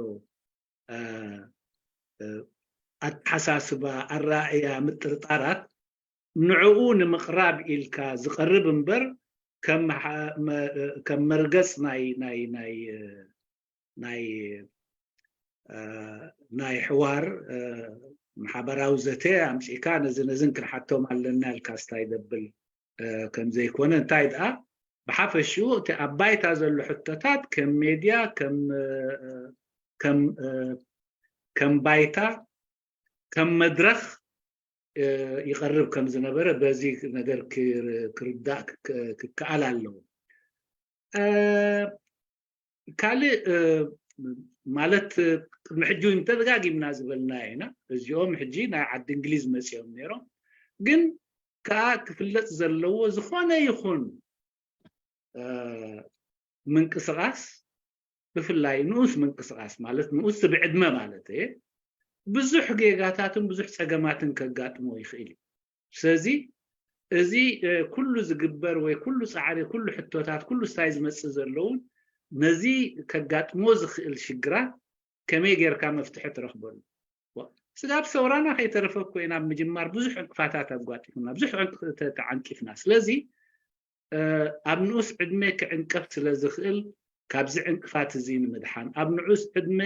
ኣተሓሳስባ ኣረኣእያ ምጥርጣራት ንዕኡ ንምቕራብ ኢልካ ዝቐርብ እምበር ከም መርገፅ ናይ ናይ ናይ ናይ ናይ ሕዋር ማሕበራዊ ዘተ ኣምፂእካ ነዚ ነዝን ክንሓቶም ኣለና ኢልካ ስታይ ደብል ከም ዘይኮነ እንታይ ደኣ ብሓፈሽኡ እቲ ኣብ ባይታ ዘሎ ሕቶታት ከም ሜድያ ከም ከም ባይታ ከም መድረኽ ይቐርብ ከም ዝነበረ በዚ ነገር ክርዳእ ክከኣል ኣለዎ። ካልእ ማለት ቅድሚ ሕጂ እውን ተደጋጊምና ዝበልና ኢና። እዚኦም ሕጂ ናይ ዓዲ እንግሊዝ መፂኦም ነይሮም፣ ግን ከዓ ክፍለጥ ዘለዎ ዝኾነ ይኹን ምንቅስቃስ ብፍላይ ንኡስ ምንቅስቃስ ማለት ንኡስ ብዕድመ ማለት እየ ብዙሕ ጌጋታትን ብዙሕ ፀገማትን ከጋጥሞ ይኽእል እዩ። ስለዚ እዚ ኩሉ ዝግበር ወይ ኩሉ ፃዕሪ ኩሉ ሕቶታት ኩሉ ስታይ ዝመፅእ ዘለውን ነዚ ከጋጥሞ ዝኽእል ሽግራት ከመይ ጌርካ መፍትሒ ትረኽበሉ ስጋብ ሰውራና ከይተረፈ እኮ ኢና ኣብ ምጅማር ብዙሕ ዕንቅፋታት ኣጓጢፉና ብዙሕ ተዓንቂፍና ስለዚ ኣብ ንኡስ ዕድመ ክዕንቀፍ ስለ ዝኽእል ካብዚ ዕንቅፋት እዚ ንምድሓን ኣብ ንዑስ ዕድመ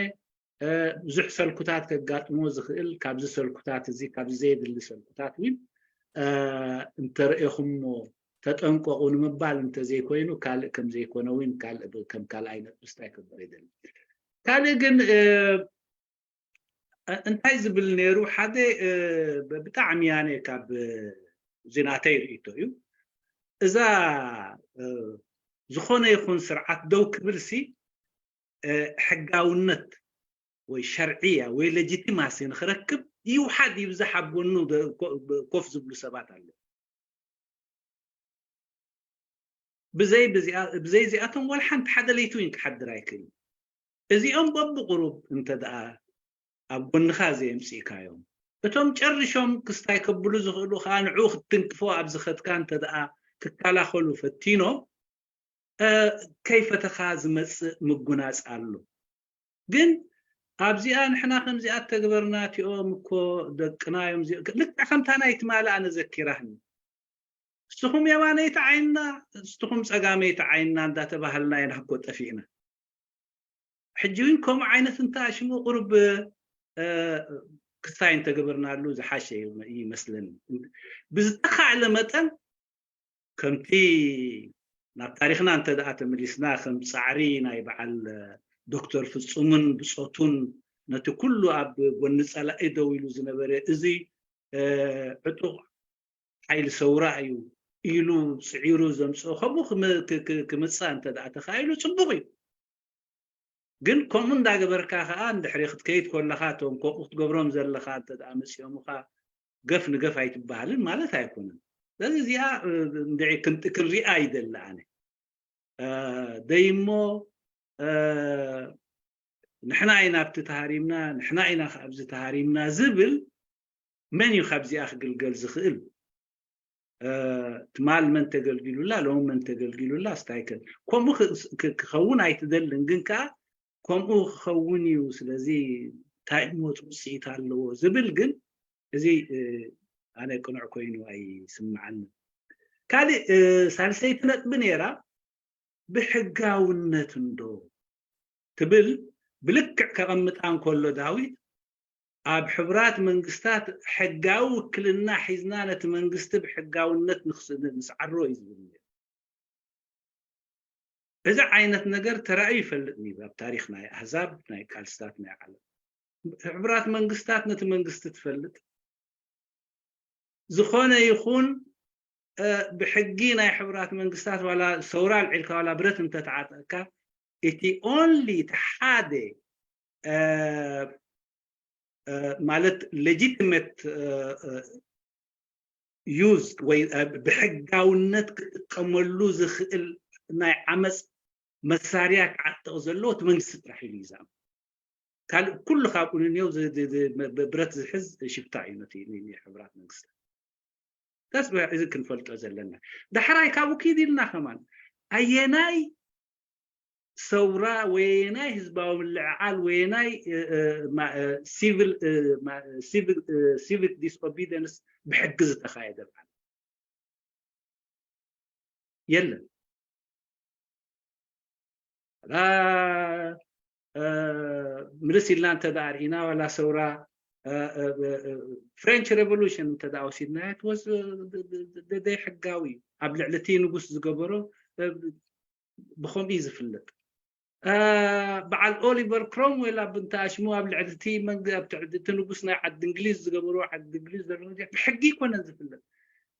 ብዙሕ ሰልኩታት ከጋጥሞ ዝኽእል ካብዚ ሰልኩታት እዚ ካብዚ ዘየድሊ ሰልኩታት እውን እንተርእኹሞ ተጠንቀቑ ንምባል እንተዘይኮይኑ ካልእ ከም ዘይኮነ እውን ካልእ ከም ካልኣይ ነጥቢ ስታይ ክብር ይደሊ ካልእ ግን እንታይ ዝብል ነይሩ ሓደ ብጣዕሚ ያነ ካብ ዝናተይ ርእቶ እዩ እዛ ዝኾነ ይኹን ስርዓት ደው ክብል ሲ ሕጋውነት ወይ ሸርዕያ ወይ ሌጂቲማሲ ንክረክብ ይውሓድ ይብዛሕ ኣብ ጎኑ ኮፍ ዝብሉ ሰባት ኣለዉ። ብዘይ እዚኣቶም ዋላ ሓንቲ ሓደ ለይቲ እውን ክሓድር ኣይክእልን። እዚኦም በብቁሩብ እንተ ደኣ ኣብ ጎንኻ ዘየምፅእካዮም፣ እቶም ጨርሾም ክስታይ ከብሉ ዝኽእሉ ከዓ ንዑ ክትትንክፎ ኣብ ዝኸድካ እንተ ደኣ ክከላኸሉ ፈቲኖም፣ ከይፈተኻ ዝመፅእ ምጉናፅ ኣሎ። ግን ኣብዚኣ ንሕና ከምዚኣ ተግበርና እቲኦም እኮ ደቅና እዮም፣ ልክዕ ከምታ ናይ ትማሊ ኣነ ዘኪራህኒ። ንስኹም የማነይቲ ዓይንና፣ ንስኹም ፀጋመይቲ ዓይንና እንዳተባሃልና ኢና እኮ ጠፊእና። ሕጂ እውን ከምኡ ዓይነት እንተኣሽሙ ቁሩብ ክስታይ እንተገበርናሉ ዝሓሸ ይመስለኒ። ብዝተኻእለ መጠን ከምቲ ናብ ታሪኽና እንተ ደኣ ተመሊስና፣ ከም ጻዕሪ ናይ በዓል ዶክተር ፍጹምን ብጾቱን፣ ነቲ ኩሉ ኣብ ጎኒ ጸላኢ ደው ኢሉ ዝነበረ፣ እዚ ዕጡቕ ሓይሊ ሰውራ እዩ ኢሉ ጽዒሩ ዘምጽኦ፣ ከምኡ ክምጻእ እንተ ደኣ ተኻኢሉ ጽቡቕ እዩ። ግን ከምኡ እንዳገበርካ ከዓ እንድሕሪ ክትከይድ ከለኻ እቶም ከምኡ ክትገብሮም ዘለኻ እንተ ደኣ መፂኦምኻ ገፍ ንገፍ ኣይትበሃልን ማለት ኣይኮነን። ስለዚ እዚኣ እንድዒ ክንሪኣ ይደሊ ኣነ። ደይሞ ንሕና ኢና ኣብቲ ተሃሪምና፣ ንሕና ኢና ኣብዚ ተሃሪምና ዝብል መን እዩ ካብዚኣ ክግልገል ዝኽእል? ትማል መን ተገልጊሉላ፣ ሎም መን ተገልጊሉላ፣ ስታይከል ከምኡ ክኸውን ኣይትደልን። ግን ከዓ ከምኡ ክኸውን እዩ፣ ስለዚ እንታይ እሞ ውፅኢት ኣለዎ ዝብል ግን እዚ ኣነ ቅኑዕ ኮይኑ ኣይስምዓንን። ካልእ ሳልሰይቲ ነጥቢ ነይራ፣ ብሕጋውነት እንዶ ትብል ብልክዕ ከቐምጣ እንከሎ ዳዊት፣ ኣብ ሕቡራት መንግስታት ሕጋዊ ውክልና ሒዝና ነቲ መንግስቲ ብሕጋውነት ንስዓሮ እዩ ዝብል ነይሩ። እዚ ዓይነት ነገር ተራእዩ ይፈልጥ ነይሩ ኣብ ታሪኽ ናይ ኣህዛብ፣ ናይ ቃልስታት ናይ ዓለም። ሕቡራት መንግስታት ነቲ መንግስቲ ትፈልጥ፣ ዝኾነ ይኹን ብሕጊ ናይ ሕቡራት መንግስታት ዋላ ሰውራ ኣልዒልካ ዋላ ብረት እንተተዓጠቅካ፣ እቲ ኦንሊ እቲ ሓደ ማለት ሌጂቲሜት ዩዝ ወይ ብሕጋውነት ክጥቀመሉ ዝኽእል ናይ ዓመፅ መሳርያ ክዓጥቕ ዘለዎ እቲ መንግስቲ ጥራሕ ኢሉ እዩ ዝኣምን። ካልእ ኩሉ ካብ ቁንንዮ ብረት ዝሕዝ ሽፍታ እዩ ነቲ ሕቡራት መንግስታት። ዳስ እዚ ክንፈልጦ ዘለና። ዳሕራይ ካብኡ ኪድ ኢልና ከማን ኣየናይ ሰውራ ወየናይ ህዝባዊ ምልዕዓል ወየናይ ሲቪክ ዲስኦቢደንስ ብሕጊ ዝተኻየደ ማለት የለን። ምልስ ኢልና እንተ ደኣ ርኢና ዋላ ሰውራ ፍሬንች ሬቮሉሽን እንተ ደኣ ወሲድና ዘይሕጋዊ እዩ። ኣብ ልዕሊ እቲ ንጉስ ዝገበሮ ብኸምኡ እዩ ዝፍለጥ። በዓል ኦሊቨር ክሮምዌል ኣብ እንተኣሽሙ ኣብ ልዕሊ እቲ እቲ ንጉስ ናይ ዓዲ እንግሊዝ ዝገበሮ ዓዲ እንግሊዝ ዘሎ ብሕጊ ይኮነን ዝፍለጥ።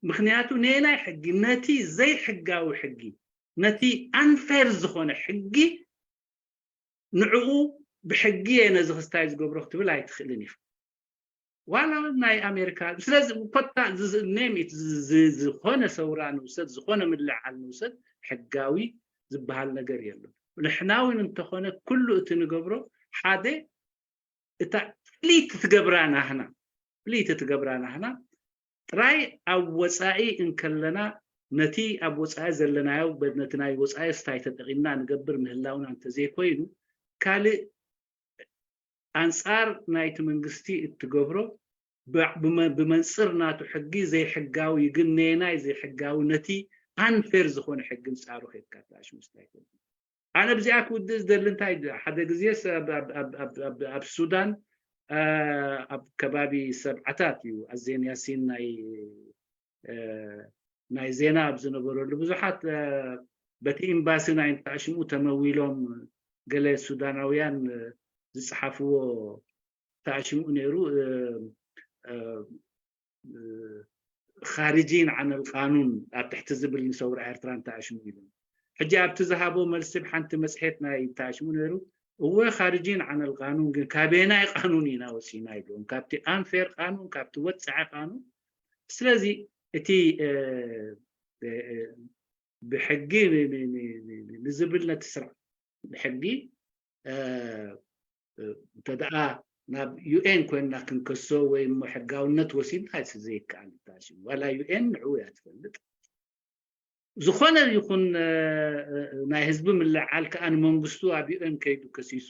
ምክንያቱ ነየናይ ሕጊ? ነቲ ዘይሕጋዊ ሕጊ፣ ነቲ ኣንፌር ዝኾነ ሕጊ ንዕኡ ብሕጊ እየ ነዚ ክስታይ ዝገብሮ ክትብል ኣይትኽእልን ኢኻ። ዋላ ናይ ኣሜሪካ ስለዚ ኮታ ኔም ኢት ዝኾነ ሰውራ ንውሰድ፣ ዝኾነ ምልዕዓል ንውሰድ፣ ሕጋዊ ዝበሃል ነገር የለን። ንሕና እውን እንተኾነ ኩሉ እቲ ንገብሮ ሓደ እታ ፍልይቲ ትገብራ ናህና ፍልይቲ ትገብራ ናህና ጥራይ ኣብ ወፃኢ እንከለና ነቲ ኣብ ወፃኢ ዘለናዮ ነቲ ናይ ወፃኢ ስታይ ተጠቒምና ንገብር ምህላውና እንተዘይኮይኑ ካልእ ኣንፃር ናይቲ መንግስቲ እትገብሮ ብመንፅር ናቱ ሕጊ ዘይሕጋዊ ግን ነየናይ ዘይሕጋዊ ነቲ ኣንፌር ዝኾነ ሕጊ ምፃሩ ከድካ ተኣሽሙ ስታይ ኣነ ብዚኣ ክውድእ ዝደሊ እንታይ ሓደ ግዜ ኣብ ሱዳን ኣብ ከባቢ ሰብዓታት እዩ ኣዜን ያሲን ናይ ናይ ዜና ኣብ ዝነበረሉ ብዙሓት በቲ ኤምባሲ ናይ እንተኣሽሙ ተመዊሎም ገለ ሱዳናውያን ዝፀሓፍዎ ተኣሽሙ ነይሩ። ኻርጂን ዓነል ቃኑን ኣብ ትሕቲ ዝብል ንሰውራ ኤርትራ እንተኣሽሙ ኢሉ። ሕጂ ኣብቲ ዝሃቦ መልሲ ብሓንቲ መጽሔት ናይ እንተኣሽሙ ነይሩ፣ እወ ኻርጂን ዓነል ቃኑን፣ ግን ካበየናይ ቃኑን ኢና ወጺና ኢሉ፣ ካብቲ ኣንፌር ቃኑን፣ ካብቲ ወጽዐ ቃኑን። ስለዚ እቲ ብሕጊ ንዝብል ነቲ ስርዓት ብሕጊ እንተ ደኣ ናብ ዩኤን ኮይንና ክንከሶ ወይ እሞ ሕጋውነት ወሲድና እቲ ዘይከኣል ይተኣሽሙ። ዋላ ዩኤን ንዕኡ እያ ትፈልጥ። ዝኾነ ይኹን ናይ ህዝቢ ምልዕዓል ከኣ ንመንግስቱ ኣብ ዩኤን ከይዱ ከሲሱ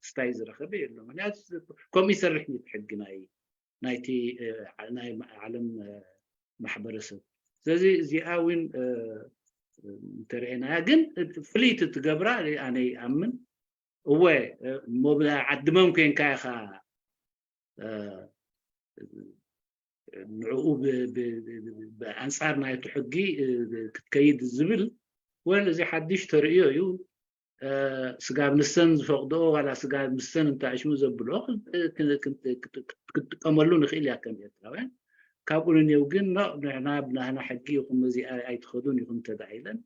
ክስታይ ዝረኸበ የሎ። ምክንያቱ ከምኡ ይሰርሕ እዩ ሕጊ ናይ ናይቲ ናይ ዓለም ማሕበረሰብ። ስለዚ እዚኣ እውን እንተርእናያ ግን ፍልይቲ ትገብራ ኣነ ይኣምን። እወ እሞ ዓድመም ኮንካ ኢኻ ንዕኡ ብኣንፃር ናይቲ ሕጊ ክትከይድ ዝብል ወል እዚ ሓድሽ ተርእዮ እዩ። ስጋብ ንሰን ዝፈቕድኦ ዋላ ስጋብ ንሰን እንተኣሽሙ ዘብልኦ ክትጥቀመሉ ንኽእል እያ ከም ኤርትራውያን። ካብኡ ንኔው ግን ንሕና ብናህና ሕጊ ይኹን መዚ ኣይትኸዱን ይኹን እንተደኣ ኢለን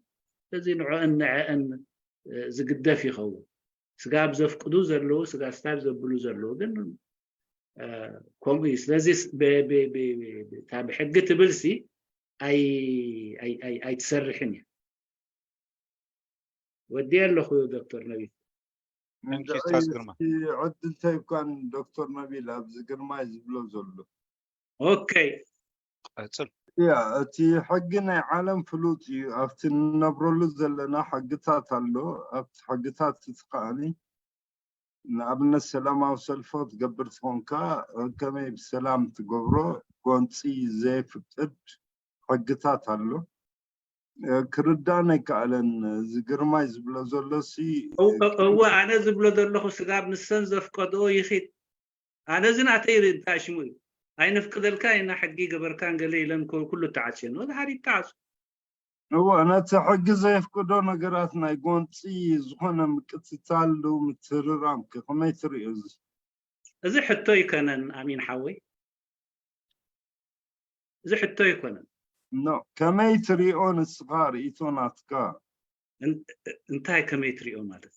ስለዚ ንዕአን ንዕአን ዝግደፍ ይኸውን። ስጋብ ዘፍቅዱ ዘለዉ ስጋ ስታብ ዘብሉ ዘለዉ ግን ከምኡ እዩ። ስለዚ እታ ብሕጊ ትብልሲ ኣይትሰርሕን እያ። ወዲ ኣለኹ ዶክተር ነቢል። ዕድል ተይብካን ዶክተር ነቢል ኣብዚ ግርማይ ዝብሎ ዘሎ። ኦኬ ቀጽል። ያ እቲ ሕጊ ናይ ዓለም ፍሉጥ እዩ። ኣብቲ ንነብረሉ ዘለና ሕግታት ኣሎ። ኣብቲ ሕግታት እቲ ከኣኒ ንኣብነት ሰላማዊ ሰልፊ ክትገብር ትኾንካ ከመይ ብሰላም ትገብሮ ጎንፂ ዘይፍቅድ ሕግታት ኣሎ። ክርዳን ኣይከኣለን። እዚ ግርማይ ዝብሎ ዘሎ ሲ እወ ኣነ ዝብሎ ዘለኹ ስጋብ ንሰን ዘፍቀድኦ ይኺድ። ኣነ እዚ ናተይ ርኢ እንታይ ሽሙ እዩ ኣይነፍቅደልካ ኢና ሕጊ ገበርካን ገለ ኢለን ኩሉ ተዓፅየን ወደ ሓደ ይተዓፁ። እወ ነቲ ሕጊ ዘየፍቅዶ ነገራት ናይ ጎንፂ ዝኾነ ምቅትታል ዶ ምትርራም ከ ከመይ ትሪኦ እዚ? እዚ ሕቶ ይከነን ኣሚን ሓወይ። እዚ ሕቶ ኣይኮነን። ኖ ከመይ ትሪኦ ንስኻ ርእይቶ ናትካ? እንታይ ከመይ ትሪኦ ማለት?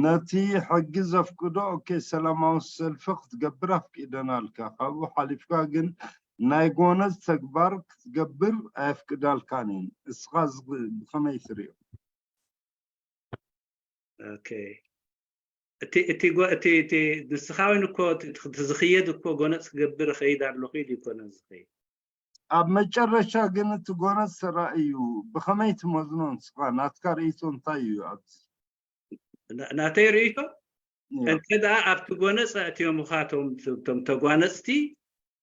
ነቲ ሕጊ ዘፍቅዶ ኦኬ ሰላማዊ ሰልፊ ክትገብር ኣፍቂደናልካ ካብኡ ሓሊፍካ ግን ናይ ጎነዝ ተግባር ክትገብር ኣየፍቅዳልካን እየን። እስኻ ብኸመይ ትሪኦ? ኦኬ እቲ እቲ እቲ እቲ ንስኻ እውን እኮ ዝኽየድ እኮ ጎነፅ ክገብር እኸይድ ኣለኹ ኢሉ ይኮነ ዝኸይድ ኣብ መጨረሻ ግን እቲ ጎነፅ ተራእዩ ብኸመይ ትመዝኖ ንስኻ ናትካ ርእይቶ እንታይ እዩ ኣብዚ ናተይ ርእይቶ እንተ ደኣ ኣብቲ ጎነፅ ኣእትዮምኻ እቶም ተጓነፅቲ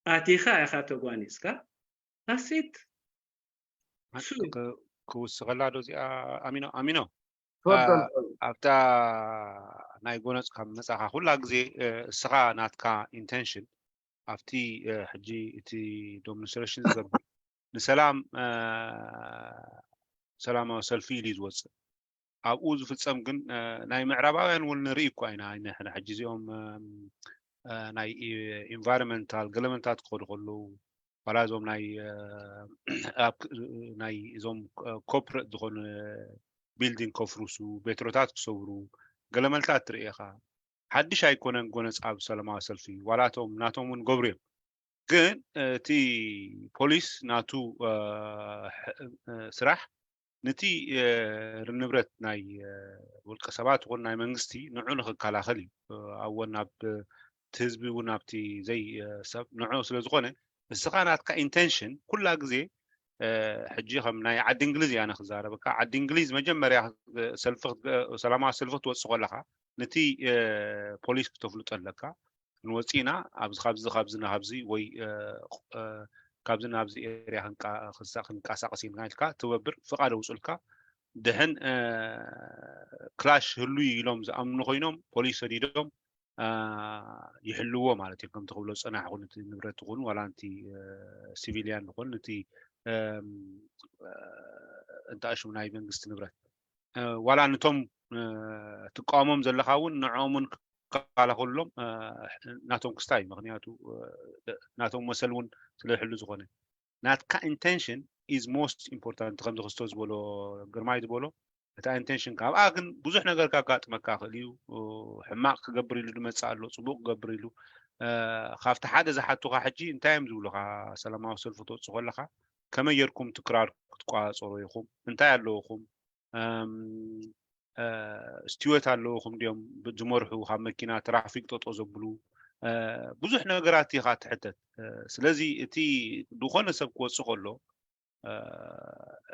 ኣቲኻ ኢኻ ተጓኒፅካ ኣሴት ክውስኸላ ዶ እዚኣ ኣሚኖ ኣሚኖ ኣብታ ናይ ጎነፅ ካብ መፃኻ ኩላ ግዜ እስኻ ናትካ ኢንቴንሽን ኣብቲ ሕጂ እቲ ዶሚኒስትሬሽን ዝገብር ንሰላም ሰላማዊ ሰልፊ ኢሉ እዩ ዝወፅእ ኣብኡ ዝፍፀም ግን ናይ ምዕራባውያን እውን ንርኢ እኳ ኢና ንሕና ሕጂ እዚኦም ናይ ኢንቫይሮንመንታል ገለመንታት ክኸዱ ከለዉ ዋላ እዞም ናይ ናይ እዞም ኮርፖሬት ዝኾኑ ቢልዲንግ ከፍርሱ ቤትሮታት ክሰብሩ ገለመልታት ትርኢ ኢኻ ሓድሽ ኣይኮነን ጎነፅ ኣብ ሰላማዊ ሰልፊ ዋላቶም ናቶም እውን ገብሩ እዮም ግን እቲ ፖሊስ ናቱ ስራሕ ነቲ ንብረት ናይ ውልቀ ሰባት ይኹን ናይ መንግስቲ ንዑ ንክከላኸል እዩ ኣብወን ናብ እቲ ህዝቢ እውን ኣብቲ ዘይ ሰብ ንዑ ስለ ዝኾነ እስኻ ናትካ ኢንቴንሽን ኩላ ግዜ ሕጂ ከም ናይ ዓዲ እንግሊዝ እያ ክዛረበካ ዓዲ እንግሊዝ መጀመርያ ሰላማዊ ሰልፊ ክትወፅእ ከለካ ነቲ ፖሊስ ክተፍልጦ ኣለካ ክንወፅእ ኢና ኣብዚ ካብዚ ካብዚ ናብዚ ወይ ካብዚ ናብዚ ኤርያ ክንቀሳቀስ ኢልና ኢልካ ትገብር ፍቃድ ኣውፅልካ ድሕን ክላሽ ህሉይ ኢሎም ዝኣምኑ ኮይኖም ፖሊስ ሰዲዶም ይሕልዎ ማለት እዩ ከምቲ ክብሎ ፅናሕ ኹን እቲ ንብረት ኹን ዋላ ንቲ ሲቪልያን ኹን ንቲ እንተኣሽሙ ናይ መንግስቲ ንብረት ዋላ ንቶም ትቃወሞም ዘለኻ እውን ንዕኦምን ክከላኸሉሎም ናቶም ክስታይ ምክንያቱ ናቶም መሰል እውን ስለዝሕሉ ዝኾነ ናትካ intention is most important። ከምዚ ክስቶ ዝበሎ፣ ግርማይ ዝበሎ፣ እታ intention ካብኣ ግን ብዙሕ ነገር ካጋጥመካ ክእል እዩ። ሕማቕ ክገብር ኢሉ ዝመፅእ ኣሎ፣ ፅቡቅ ክገብር ኢሉ። ካብቲ ሓደ ዝሓቱካ ሕጂ እንታይ እዮም ዝብሉካ? ሰላማዊ ሰልፊ ትወፅእ ከለካ ከመይ ጌርኩም ትክራር ክትቋፀሩ ኢኹም? እንታይ ኣለውኹም? ስቲወት ኣለውኹም ድዮም ዝመርሑ ካብ መኪና ትራፊክ ጠጦ ዘብሉ? ብዙሕ ነገራት ኢኻ ትሕተት። ስለዚ እቲ ዝኾነ ሰብ ክወፅእ ከሎ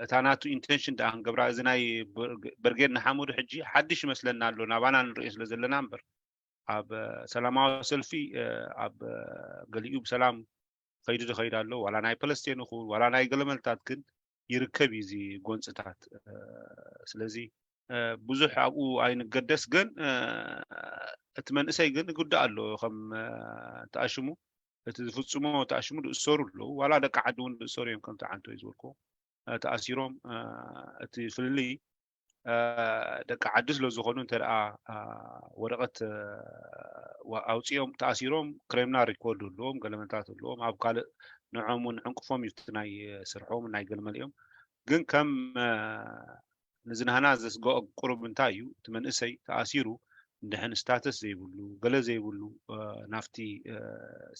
እታ ናቱ ኢንቴንሽን ደኣ ክንገብራ፣ እዚ ናይ ብርጌድ ንሓመዱ ሕጂ ሓድሽ ይመስለና ኣሎ፣ ናባና ንርእዮ ስለ ዘለና እምበር፣ ኣብ ሰላማዊ ሰልፊ ኣብ ገሊኡ ብሰላም ከይዱ ዝኸይድ ኣሎ። ዋላ ናይ ፓለስቴን ይኹን ዋላ ናይ ገለመልታት ግን ይርከብ እዩ እዚ ጎንፅታት። ስለዚ ብዙሕ ኣብኡ ኣይንገደስ፣ ግን እቲ መንእሰይ ግን ይጉዳእ ኣሎ። ከም ተኣሽሙ እቲ ዝፍፅሞ ተኣሽሙ ዝእሰሩ ኣለዉ። ዋላ ደቂ ዓዲ እውን ዝእሰሩ እዮም። ከምቲ ዓንቶ እዩ ዝበልኩ ተኣሲሮም፣ እቲ ፍልልይ ደቂ ዓዲ ስለ ዝኾኑ እንተ ደኣ ወረቐት ኣውፂኦም ተኣሲሮም ክሬምና ሪኮርድ ኣለዎም፣ ገለመልታት ኣለዎም። ኣብ ካልእ ንዖም እውን ዕንቅፎም እዩ ናይ ስርሖም ናይ ገለመሊኦም። ግን ከም ንዝናህና ዘስግኦ ቁሩብ እንታይ እዩ፣ እቲ መንእሰይ ተኣሲሩ እንድሕን ስታተስ ዘይብሉ፣ ገለ ዘይብሉ፣ ናፍቲ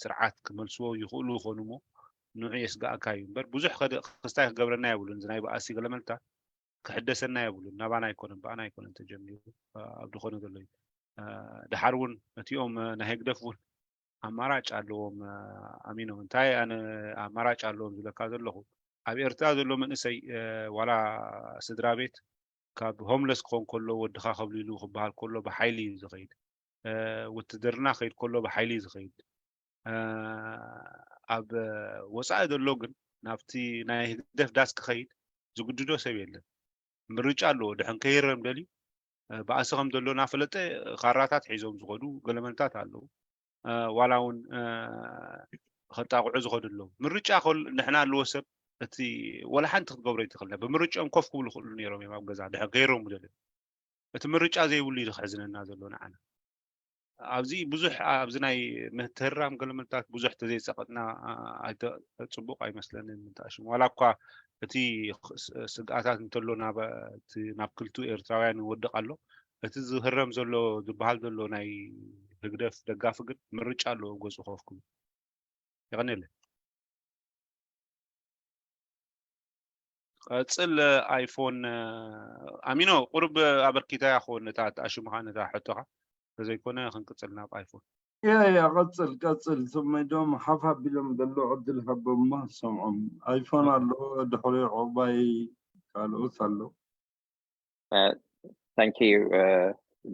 ስርዓት ክመልስዎ ይኽእሉ ይኾኑ እሞ ንዑ የስግኣካ እዩ እምበር ብዙሕ ክስታይ ክገብረና የብሉን። እዚ ናይ በኣሲ ገለመልታ ክሕደሰና የብሉን። ናባና ኣይኮነን፣ ብኣና ኣይኮነን ተጀሚሩ፣ ኣብ ዝኾነ ዘሎ እዩ። ደሓር እውን እቲኦም ናይ ህግደፍ እውን ኣማራጭ ኣለዎም። ኣሚኖም እንታይ ኣነ ኣማራጭ ኣለዎም ዝብለካ ዘለኹ፣ ኣብ ኤርትራ ዘሎ መንእሰይ ዋላ ስድራ ቤት ካብ ሆምለስ ክኾን ከሎ ወድኻ ከብልሉ ክበሃል ከሎ ብሓይሊ እዩ ዝኸይድ። ውትድርና ክኸይድ ከሎ ብሓይሊ እዩ ዝኸይድ። ኣብ ወፃኢ ዘሎ ግን ናብቲ ናይ ህግደፍ ዳስ ክኸይድ ዝግድዶ ሰብ የለን። ምርጫ ኣለዎ። ድሕን ከይረም ደልዩ ባእሲ ከም ዘሎ እናፈለጠ ካራታት ሒዞም ዝኸዱ ገለመልታት ኣለዉ። ዋላ እውን ከጣቕዑ ዝኸዱ ኣለዉ። ምርጫ ንሕና ኣለዎ ሰብ እቲ ወላ ሓንቲ ክትገብሮ ይትኽእልና። ብምርጫኦም ኮፍ ክብሉ ይኽእሉ ነይሮም እዮም ኣብ ገዛ ድሕን ከይረሙ ደልዮም። እቲ ምርጫ ዘይብሉ እዩ ዝሕዝነና ዘሎ ንዓና። ኣብዚ ብዙሕ ኣብዚ ናይ ምህትህራም ገለመልታት ብዙሕ ተዘይፀቐጥና ጽቡቕ ኣይመስለንን። እንተኣሽሙ ዋላ እኳ እቲ ስግኣታት እንተሎ ናብ ክልቱ ኤርትራውያን ይወድቕ ኣሎ፣ እቲ ዝህረም ዘሎ ዝበሃል ዘሎ ናይ ህግደፍ ደጋፊ ግን ምርጫ ኣለዎ ገፁ ኮፍ ክብል። የቐንየለይ። ቀፅል። ኣይፎን ኣሚኖ ቁሩብ ኣበርኪታ ያኾን ነታ ኣሽሙኻ ነታ ሕቶኻ ተዘይኮነ ክንቅፅል ናብ ኣይፎን። ያ ያ ቀፅል ቀፅል ስመይዶም ሓፍ ኣቢሎም ዘሎ ዕድል ሃቦም ሰምዖም። ኣይፎን ኣሎ፣ ድሕሪ ዕቑባይ ካልኦት ኣሎ። Thank you,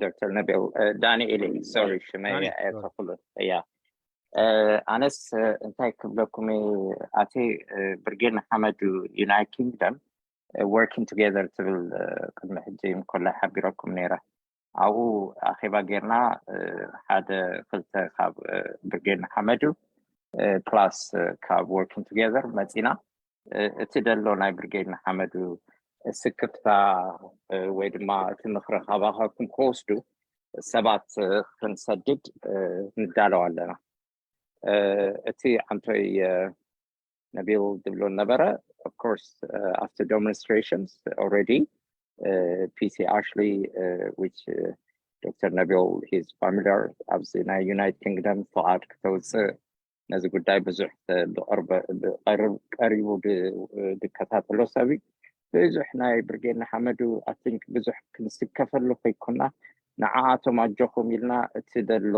Doctor Nabil. Daniel, sorry, ሽመይ ኣይተኽሉ። ያ ኣነስ እንታይ ክብለኩም፣ ኣቲ ብርጌድ ንሓመዱ ዩናይት ኪንግደም ወርኪንግ ቱጌዘር ትብል ቅድሚ ሕጂ እንኮላ ሓቢረኩም ነይራ። ኣብኡ ኣኼባ ጌርና ሓደ ክልተ ካብ ብርጌድ ንሓመዱ ፕላስ ካብ ወርኪንግ ቱጌዘር መፂና። እቲ ደሎ ናይ ብርጌድ ንሓመዱ ስክፍታ ወይ ድማ እቲ ምኽሪ ካባኻኩም ክወስዱ ሰባት ክንሰድድ ንዳለው ኣለና። እቲ ዓንቶይ ነቢል ዝብሎ ነበረ። Of course, after demonstrations already, ፒሲ ኣሽሊ, which Doctor Nabil is familiar, ኣብዚ ናይ ዩናይት ኪንግደም ፍቓድ ክተውፅእ ነዚ ጉዳይ ብዙሕ ቀሪቡ ዝከታተሎ ሰብ እዩ። ብዙሕ ናይ ብርጌድ ንሓመዱ ኣቲንክ ብዙሕ ክንስከፈሉ ከይኮና ንዓኣቶም ኣጆኹም ኢልና እቲ ዘሎ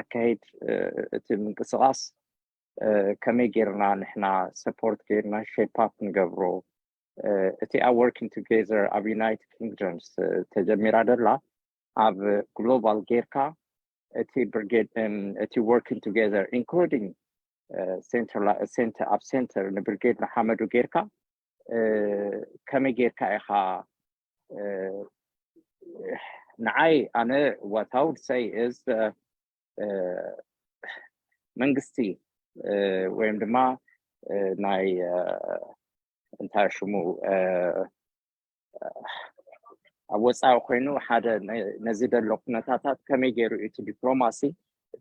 ኣካይድ እቲ ምንቅስቃስ ከመይ ጌርና ንሕና ሰፖርት ጌርና ሼፕ ኣፕ ንገብሮ። እቲ ኣብ ወርኪንግ ቱጌዘር ኣብ ዩናይትድ ኪንግደምስ ተጀሚራ ደላ ኣብ ግሎባል ጌርካ እቲ ብርጌድ እቲ ወርኪንግ ቱጌዘር ኢንክሉዲንግ ኣብ ሴንተር ንብርጌድ ንሓመዱ ጌርካ ከመይ ጌርካ ኢኻ ንዓይ ኣነ what I would say is መንግስቲ ወይም ድማ ናይ እንታይ ሽሙ ኣብ ወፃኢ ኮይኑ ሓደ ነዚ ደሎ ኩነታታት ከመይ ገይሩ እቲ ዲፕሎማሲ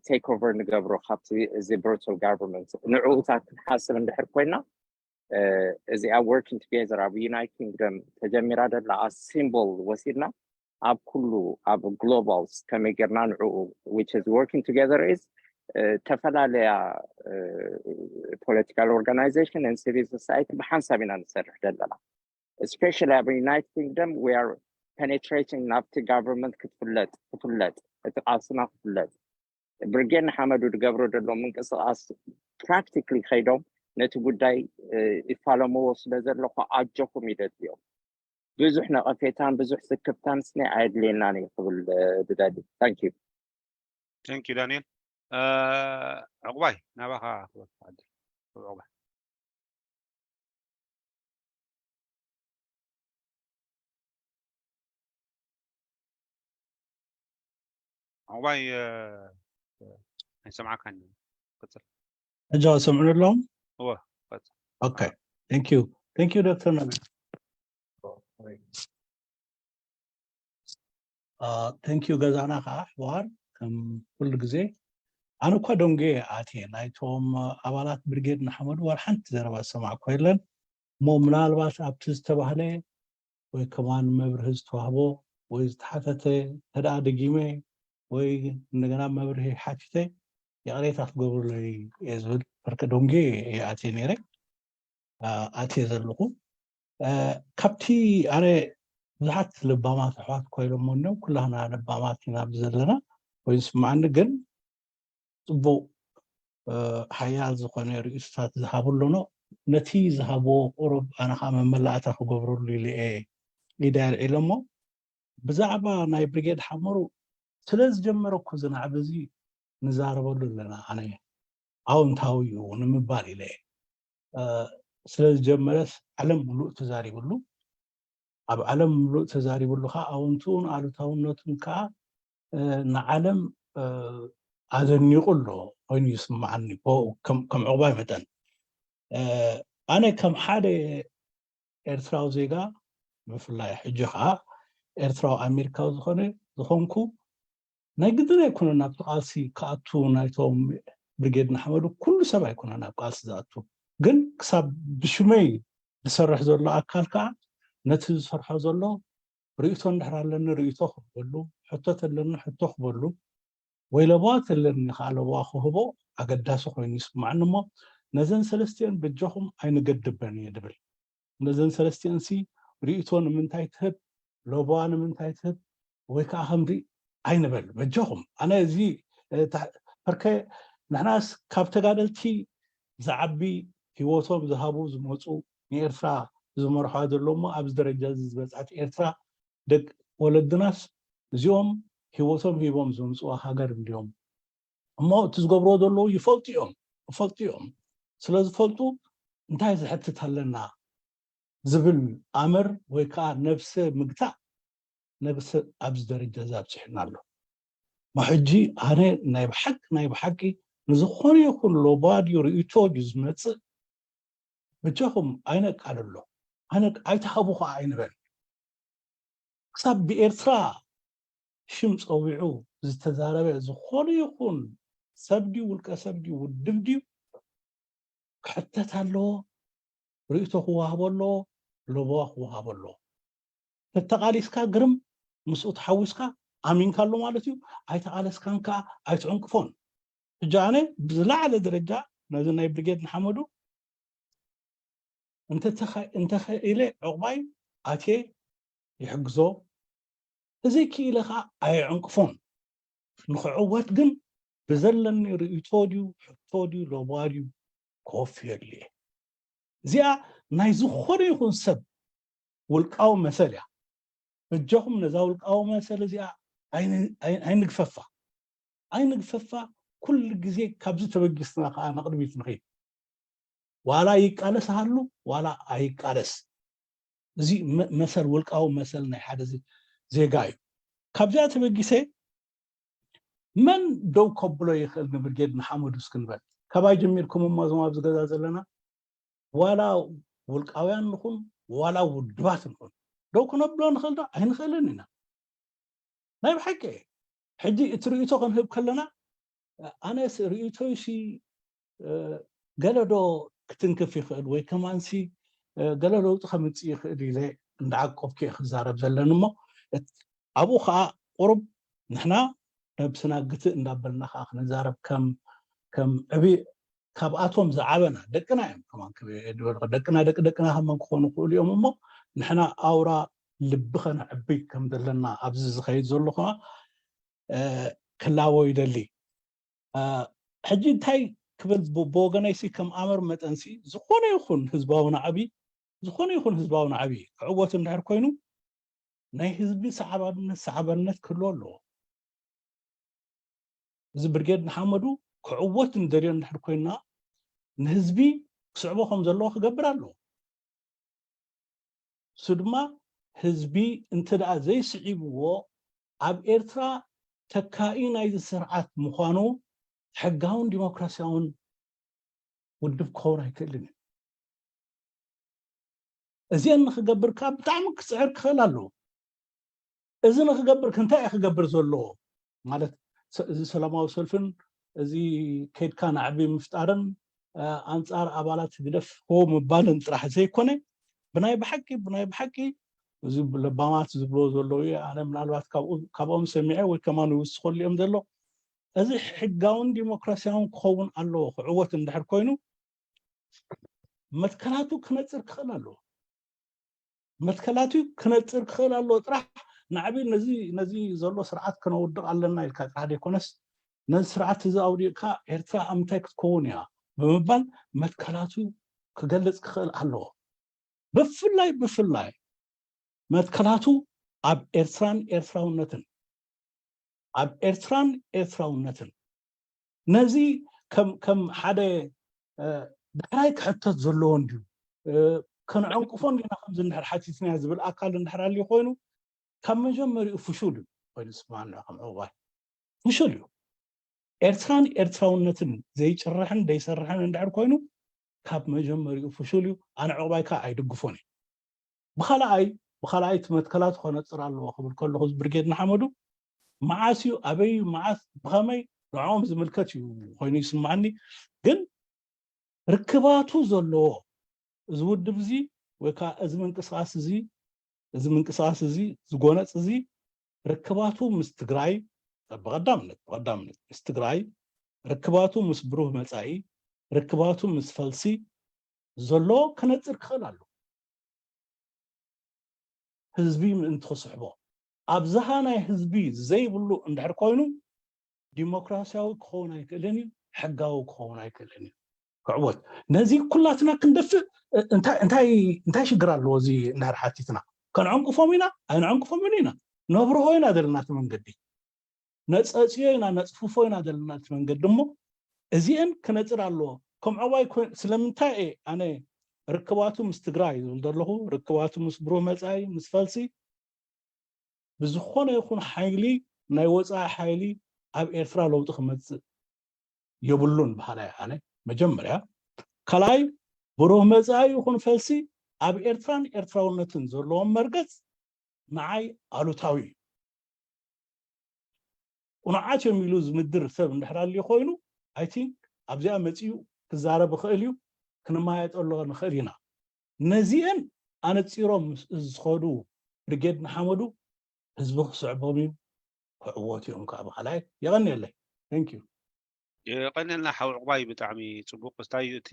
take over ንገብሮ ካብቲ እዚ ብሩታል ጋቨርንመንት ንዕኡታት ክንሓስብ እንድሕር ኮይና፣ እዚኣ working together ኣብ ዩናይትድ ኪንግደም ተጀሚራ ደላ ሲምቦል ወሲድና ኣብ ኩሉ ኣብ ግሎባል ከመይ ጌርና ንዕኡ which is working together is ዝተፈላለያ ፖለቲካል ኦርጋናይዜሽን ን ሲቪል ሶሳይቲ ብሓንሳብ ኢና ንሰርሕ ዘለና። Especially ኣብ ዩናይትድ ኪንግደም we are penetrating ናብቲ ጋቨርንመንት ክትፍለጥ ክትፍለጥ እቲ ቃልስና ክፍለጥ ብርጌድ ንሓመዱ ዝገብሮ ዘሎ ምንቅስቃስ ፕራክቲካሊ ከይዶም ነቲ ጉዳይ ይፋለምዎ ስለ ዘለኹ ኣጆኹም ይደልዮም። ብዙሕ ነቐፌታን ብዙሕ ስክፍታን ስኒ ኣየድልየናን እዩ ክብል ዝደሊ። Thank you። Thank you ዳንኤል። ዕቑባይ ናባኻ ክወስድ ዕድል። ዕቑባይ ዕቑባይ ኣይሰምዓካን። ሕጂ ሰምዑ ኣለዎም። ኦኬ፣ thank you፣ thank you ዶክተር ነቢል። Thank you ገዛና ከዓ ሕዋር ከም ኩሉ ግዜ። ኣነ እኳ ደንጉየ ኣትየ ናይቶም ኣባላት ብርጌድ ንሓመዱ ዋላ ሓንቲ ዘረባ ዝሰማዕኩ የለን። እሞ ምናልባት ኣብቲ ዝተባህለ ወይ ከማን መብርሂ ዝተዋህቦ ወይ ዝተሓተተ እንተደኣ ደጊመ ወይ እንደገና መብርሂ ሓቲተ ይቕሬታ ክገብሩለይ እየ ዝብል። በርከ ደንጉየ እየ ኣትየ ነይረ፣ ኣትየ ዘለኹ። ካብቲ ኣነ ብዙሓት ለባማት ኣሕዋት ኮይሎም እኒኦም ኩላህና ለባማት ኢና ኣብዚ ዘለና ኮይኑ ስምዓኒ፣ ግን ፅቡቅ ሓያል ዝኾነ ርእይቶታት ዝሃቡ ኣለኖ። ነቲ ዝሃብዎ ቁሩብ ኣነ ከዓ መመላእታ ክገብረሉ ኢለ እየ ኢደ ኣልዒለ እሞ ብዛዕባ ናይ ብሪጌድ ሓመሩ ስለ ዝጀመረ እኮ እዚ ናዕቢ እዚ ንዛረበሉ ኣለና። ኣነ ኣውንታዊ እዩ ንምባል ኢለ እየ። ስለ ዝጀመረስ ዓለም ምሉእ ተዛሪብሉ። ኣብ ዓለም ምሉእ ተዛሪብሉ ከዓ ኣውንትኡን ኣሉታውነቱን ከዓ ንዓለም ኣዘኒቑ ኣሎ ኮይኑ ይስምዓኒ ከም ዕቑባይ መጠን። ኣነ ከም ሓደ ኤርትራዊ ዜጋ ብፍላይ ሕጂ ከዓ ኤርትራዊ ኣሜሪካዊ ዝኾነ ዝኾንኩ ናይ ግድን ኣይኮነን ናብቲ ቃልሲ ክኣቱ ናይቶም ብሪጌድ ንሓመዱ ኩሉ ሰብ ኣይኮነን ናብ ቃልሲ ዝኣቱ። ግን ክሳብ ብሽመይ ዝሰርሕ ዘሎ ኣካል ከዓ ነቲ ዝሰርሖ ዘሎ ርእይቶ እንድሕር ኣለኒ ርእይቶ ክህበሉ፣ ሕቶ ተለኒ ሕቶ ክህበሉ ወይ ለበዋ ተለኒ ከዓ ለበዋ ክህቦ ኣገዳሲ ኮይኑ ይስምዓኒ እሞ ነዘን ሰለስቲአን በጃኹም ኣይንገድበን እየ ድብል። ነዘን ሰለስቲአንሲ ርእይቶ ንምንታይ ትህብ፣ ለበዋ ንምንታይ ትህብ ወይ ከዓ ከምዚ ኣይንበል በጃኹም። ኣነ እዚ ፐርከ ንሕናስ ካብ ተጋደልቲ ዝዓቢ ህይወቶም ዝሃቡ ዝመፁ ንኤርትራ ዝመርሖ ዘሎ እሞ ኣብዚ ደረጃ እዚ ዝበፅሐት ኤርትራ ደቂ ወለድናስ እዚኦም ህይወቶም ሂቦም ዘምፅዋ ሃገር እንዲዮም እሞ እቲ ዝገብርዎ ዘለዉ ይፈልጡ እዮም ይፈልጡ እዮም። ስለ ዝፈልጡ እንታይ ዝሕትት ኣለና ዝብል ኣምር ወይ ከዓ ነብሰ ምግታእ ነብሰ ኣብዚ ደረጃ እዚ ኣብፅሑና ኣሎ። ሕጂ ኣነ ናይ ብሓቂ ናይ ብሓቂ ንዝኾነ ይኹን ሎባድዩ ርእይቶ ድዩ ዝመፅእ በጃኹም ኣይነቃልሎ ኣይትሃቡ ከዓ ኣይንበል። ክሳብ ብኤርትራ ሽም ፀዊዑ ዝተዛረበ ዝኾነ ይኹን ሰብ ድዩ ውልቀ ሰብ ድዩ ውድብ ድዩ ክሕተት ኣለዎ። ርእይቶ ክወሃቦ ኣለዎ። ለበዋ ክወሃቦ ኣለዎ። ተተቓሊስካ ግርም ምስኡ ተሓዊስካ ኣሚንካ ኣሎ ማለት እዩ። ኣይተቓለስካን ከዓ ኣይትዕንቅፎን። ሕጂ ኣነ ብዝለዓለ ደረጃ ነዚ ናይ ብሪጌድ ንሓመዱ እንተኸኢለ ዕቑባይ ኣትየ ይሕግዞ። ተዘይክኢለ ከዓ ኣየዕንቅፎን። ንክዕወት ግን ብዘለኒ ርእይቶ ድዩ ሕቶ ድዩ ለበዋ ድዩ ከወፍየሉ እየ። እዚኣ ናይ ዝኾነ ይኹን ሰብ ውልቃዊ መሰል እያ። በጃኹም ነዛ ውልቃዊ መሰል እዚኣ ኣይንግፈፋ ኣይንግፈፋ። ኩሉ ግዜ ካብዚ ተበጊስና ከዓ ንቕድሚት ንኸይድ። ዋላ ይቃለስ ሃሉ ዋላ ኣይቃለስ እዚ መሰል ውልቃዊ መሰል ናይ ሓደ ዜጋ እዩ። ካብዚኣ ተበጊሰ መን ደው ከብሎ ይኽእል ንብርጌድ ንሓመዱ እስክንበል ካባይ ጀሚርኩም እሞ እዞም ኣብዚ ገዛ ዘለና ዋላ ውልቃውያን ንኹን ዋላ ውድባት ንኹን ደው ክነብሎ ንኽእል ዶ? ኣይንኽእልን ኢና። ናይ ብሓቂ ሕጂ እቲ ርእይቶ ክንህብ ከለና ኣነስ ርእይቶይሲ ገለዶ ክትንክፍ ይኽእል ወይ ከማንሲ ገለ ለውጢ ከምፅእ ይኽእል ኢለ እንዳዓቆብኩ እየ ክዛረብ ዘለኒ እሞ፣ ኣብኡ ከዓ ቁሩብ ንሕና ነብስና ግትእ እንዳበልና ከዓ ክንዛረብ ከም ዕብይ ካብኣቶም ዝዓበና ደቅና እዮም። ከማን ደቅና ደቂ ደቅና ከማን ክኾኑ ክእሉ እዮም እሞ፣ ንሕና ኣውራ ልቢ ከነዕብይ ከም ዘለና ኣብዚ ዝኸይድ ዘሎ ከዓ ክላቦ ይደሊ። ሕጂ እንታይ ክብል ብወገነይሲ ከም ኣምር መጠንሲ ዝኾነ ይኹን ህዝባዊ ናዕቢ ዝኾነ ይኹን ህዝባዊ ናዕቢ ክዕወት እንድሕር ኮይኑ ናይ ህዝቢ ሰዓባነት ሰዓባነት ክህልዎ ኣለዎ። እዚ ብርጌድ ንሓመዱ ክዕወት እንደልዮ እንድሕር ኮይና ንህዝቢ ክስዕቦ ከም ዘለዎ ክገብር ኣለዎ። እሱ ድማ ህዝቢ እንተ ደኣ ዘይስዒብዎ ኣብ ኤርትራ ተካኢ ናይዚ ስርዓት ምዃኑ ሕጋውን ዲሞክራሲያውን ውድብ ክኸውን ኣይክእልን እዩ። እዚአን ንክገብር ከዓ ብጣዕሚ ክፅዕር ክኽእል ኣለዎ። እዚ ንክገብር እንታይ እዩ ክገብር ዘለዎ? ማለት እዚ ሰላማዊ ሰልፍን እዚ ከድካ ናዕቢ ምፍጣርን ኣንፃር ኣባላት ህግደፍ ሆ ምባልን ጥራሕ ዘይኮነ ብናይ ብሓቂ ብናይ ብሓቂ እዚ ለባማት ዝብሎ ዘለዉ ኣነ ምናልባት ካብኦም ሰሚዐ ወይ ከማን ይውስኸሉ እዮም ዘሎ። እዚ ሕጋውን ዲሞክራሲያውን ክኸውን ኣለዎ። ክዕወት እንድሕር ኮይኑ መትከላቱ ክነፅር ክኽእል ኣለዎ። መትከላቱ ክነፅር ክኽእል ኣለዎ። ጥራሕ ናዕቢ ነዚ ዘሎ ስርዓት ክነውድቕ ኣለና ኢልካ ጥራሕ ዘይኮነስ ነዚ ስርዓት እዚ ኣውዲቕካ ኤርትራ ኣብ ምንታይ ክትከውን እያ ብምባል መትከላቱ ክገልፅ ክኽእል ኣለዎ። ብፍላይ ብፍላይ መትከላቱ ኣብ ኤርትራን ኤርትራውነትን ኣብ ኤርትራን ኤርትራውነትን ነዚ ከም ሓደ ዳሕራይ ክሕተት ዘለዎ እንድዩ። ከነዕንቅፎ እንዲና ከምዚ እንድሕር ሓቲትና ዝብል ኣካል እንድሕር ኣልዩ ኮይኑ ካብ መጀመሪኡ ፍሹል እዩ ኮይኑ ዝስማዕና ከም ዕባይ ፍሹል እዩ። ኤርትራን ኤርትራውነትን ዘይጭርሕን ዘይሰርሕን እንድሕር ኮይኑ ካብ መጀመሪኡ ፍሹል እዩ። ኣነ ዕባይ ከዓ ኣይድግፎን እዩ። ብካልኣይ ብካልኣይ እቲ መትከላት ክነፅር ኣለዎ ክብል ከለኹ እዚ ብርጌድ ንሓመዱ መዓስ እዩ ኣበይ እዩ መዓስ ብኸመይ ንዕኦም ዝምልከት እዩ ኮይኑ ይስማዕኒ። ግን ርክባቱ ዘለዎ እዚ ውድብ እዚ ወይ ከዓ እዚ ምንቅስቃስ እዚ እዚ ምንቅስቃስ እዚ ዝጎነፅ እዚ ርክባቱ ምስ ትግራይ ብቐዳምነት ብቐዳምነት ምስ ትግራይ ርክባቱ ምስ ብሩህ መፃኢ ርክባቱ ምስ ፈልሲ ዘሎ ከነፅር ክኽእል ኣሎ። ህዝቢ ምእንቲ ክስሕቦ ኣብዝሃ ናይ ህዝቢ ዘይብሉ እንድሕር ኮይኑ ዲሞክራሲያዊ ክኸውን ኣይክእልን እዩ፣ ሕጋዊ ክኸውን ኣይክእልን እዩ። ክዕወት ነዚ ኩላትና ክንደፍእ እንታይ ሽግር ኣለዎ? እዚ እንድሕር ሓቲትና ከነዕንቅፎም ኢና ኣይነዕንቅፎምን ኢና፣ ነብርሆ ኢና ዘለና እቲ መንገዲ ነፀፅዮ ኢና ነፅፍፎ ኢና ዘለና እቲ መንገዲ እሞ እዚአን ክነፅር ኣለዎ። ከም ዕባይ ስለምንታይ እየ ኣነ ርክባቱ ምስ ትግራይ ዝብል ዘለኹ ርክባቱ ምስ ብሩህ መፃኢ ምስ ፈልሲ ብዝኾነ ይኹን ሓይሊ ናይ ወፃኢ ሓይሊ ኣብ ኤርትራ ለውጢ ክመፅእ የብሉን በሃላይ ኣነ መጀመርያ ካልኣይ ብሩህ መፃኢ ይኹን ፈልሲ ኣብ ኤርትራን ኤርትራውነትን ዘለዎም መርገፅ ንዓይ ኣሉታዊ እዩ። ቁኑዓት እዮም ኢሉ ዝምድር ሰብ እንድሕር ኣልዩ ኮይኑ I think ኣብዚኣ መፂኡ ክዛረብ ይኽእል እዩ። ክንመያየጠሉ ንኽእል ኢና። ነዚአን ኣነፂሮም ምስ ዝኸዱ ብርጌድ ንሓመዱ ህዝቢ ክስዕቦም እዩ። ክዕወቱ እዮም ከዓ ብካልኣይ የቐንየለይ። Thank you። የቐንየልና ሓው ዕቑባይ ብጣዕሚ ፅቡቕ። እስታይ እቲ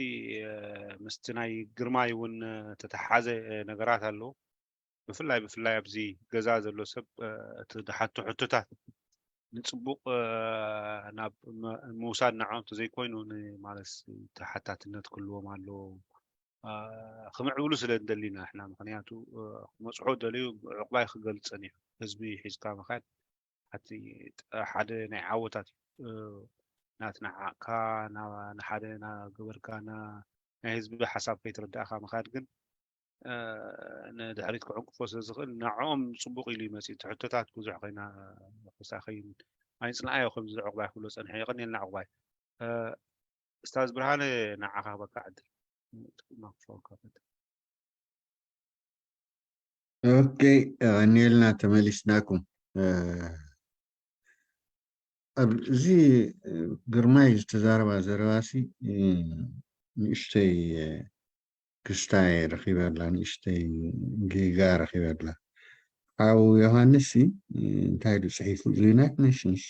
ምስቲ ናይ ግርማይ እውን ተተሓሓዘ ነገራት ኣለዉ። ብፍላይ ብፍላይ ኣብዚ ገዛ ዘሎ ሰብ እቲ ዝሓቶ ሕቶታት ንፅቡቕ ናብ ምውሳድ ንዕኦም ተዘይኮይኑ ንማለስ ተሓታትነት ክህልዎም ኣለዎ። ክምዕብሉ ስለ ንደሊ ኢና ንሕና ምክንያቱ ክመፅሑ ደልዩ ዕቁባይ ክገልፅ ፀኒሑ ህዝቢ ሒዝካ ምካድ ሓቲ ሓደ ናይ ዓወታት እዩ ናትናዓቅካ ንሓደ ናገበርካ ናይ ህዝቢ ሓሳብ ከይተረዳእካ ምካድ ግን ንድሕሪት ክዕንቅፎ ስለዝኽእል ንዕኦም ፅቡቅ ኢሉ ይመፅእ እቲ ሕቶታት ብዙሕ ኮይና ክሳኸይን ኣይፅንዓዮ ከምዚ ዕቁባይ ክብሎ ፀንሐ የቀንየልና ዕቁባይ እስታዝ ብርሃነ ንዓኻ ክበካ ዕድል ማክፎን ከፈት ኦኬ ቀኒልና ተመሊስናኩም ኣብዚ ግርማይ ዝተዛረባ ዘረባሲ ንእሽተይ ክስታይ ረኺበላ፣ ንእሽተይ ጌጋ ረኺበላ። ሓው ዮሃንስ እንታይ ኢሉ ጽሒፉ? The United Nations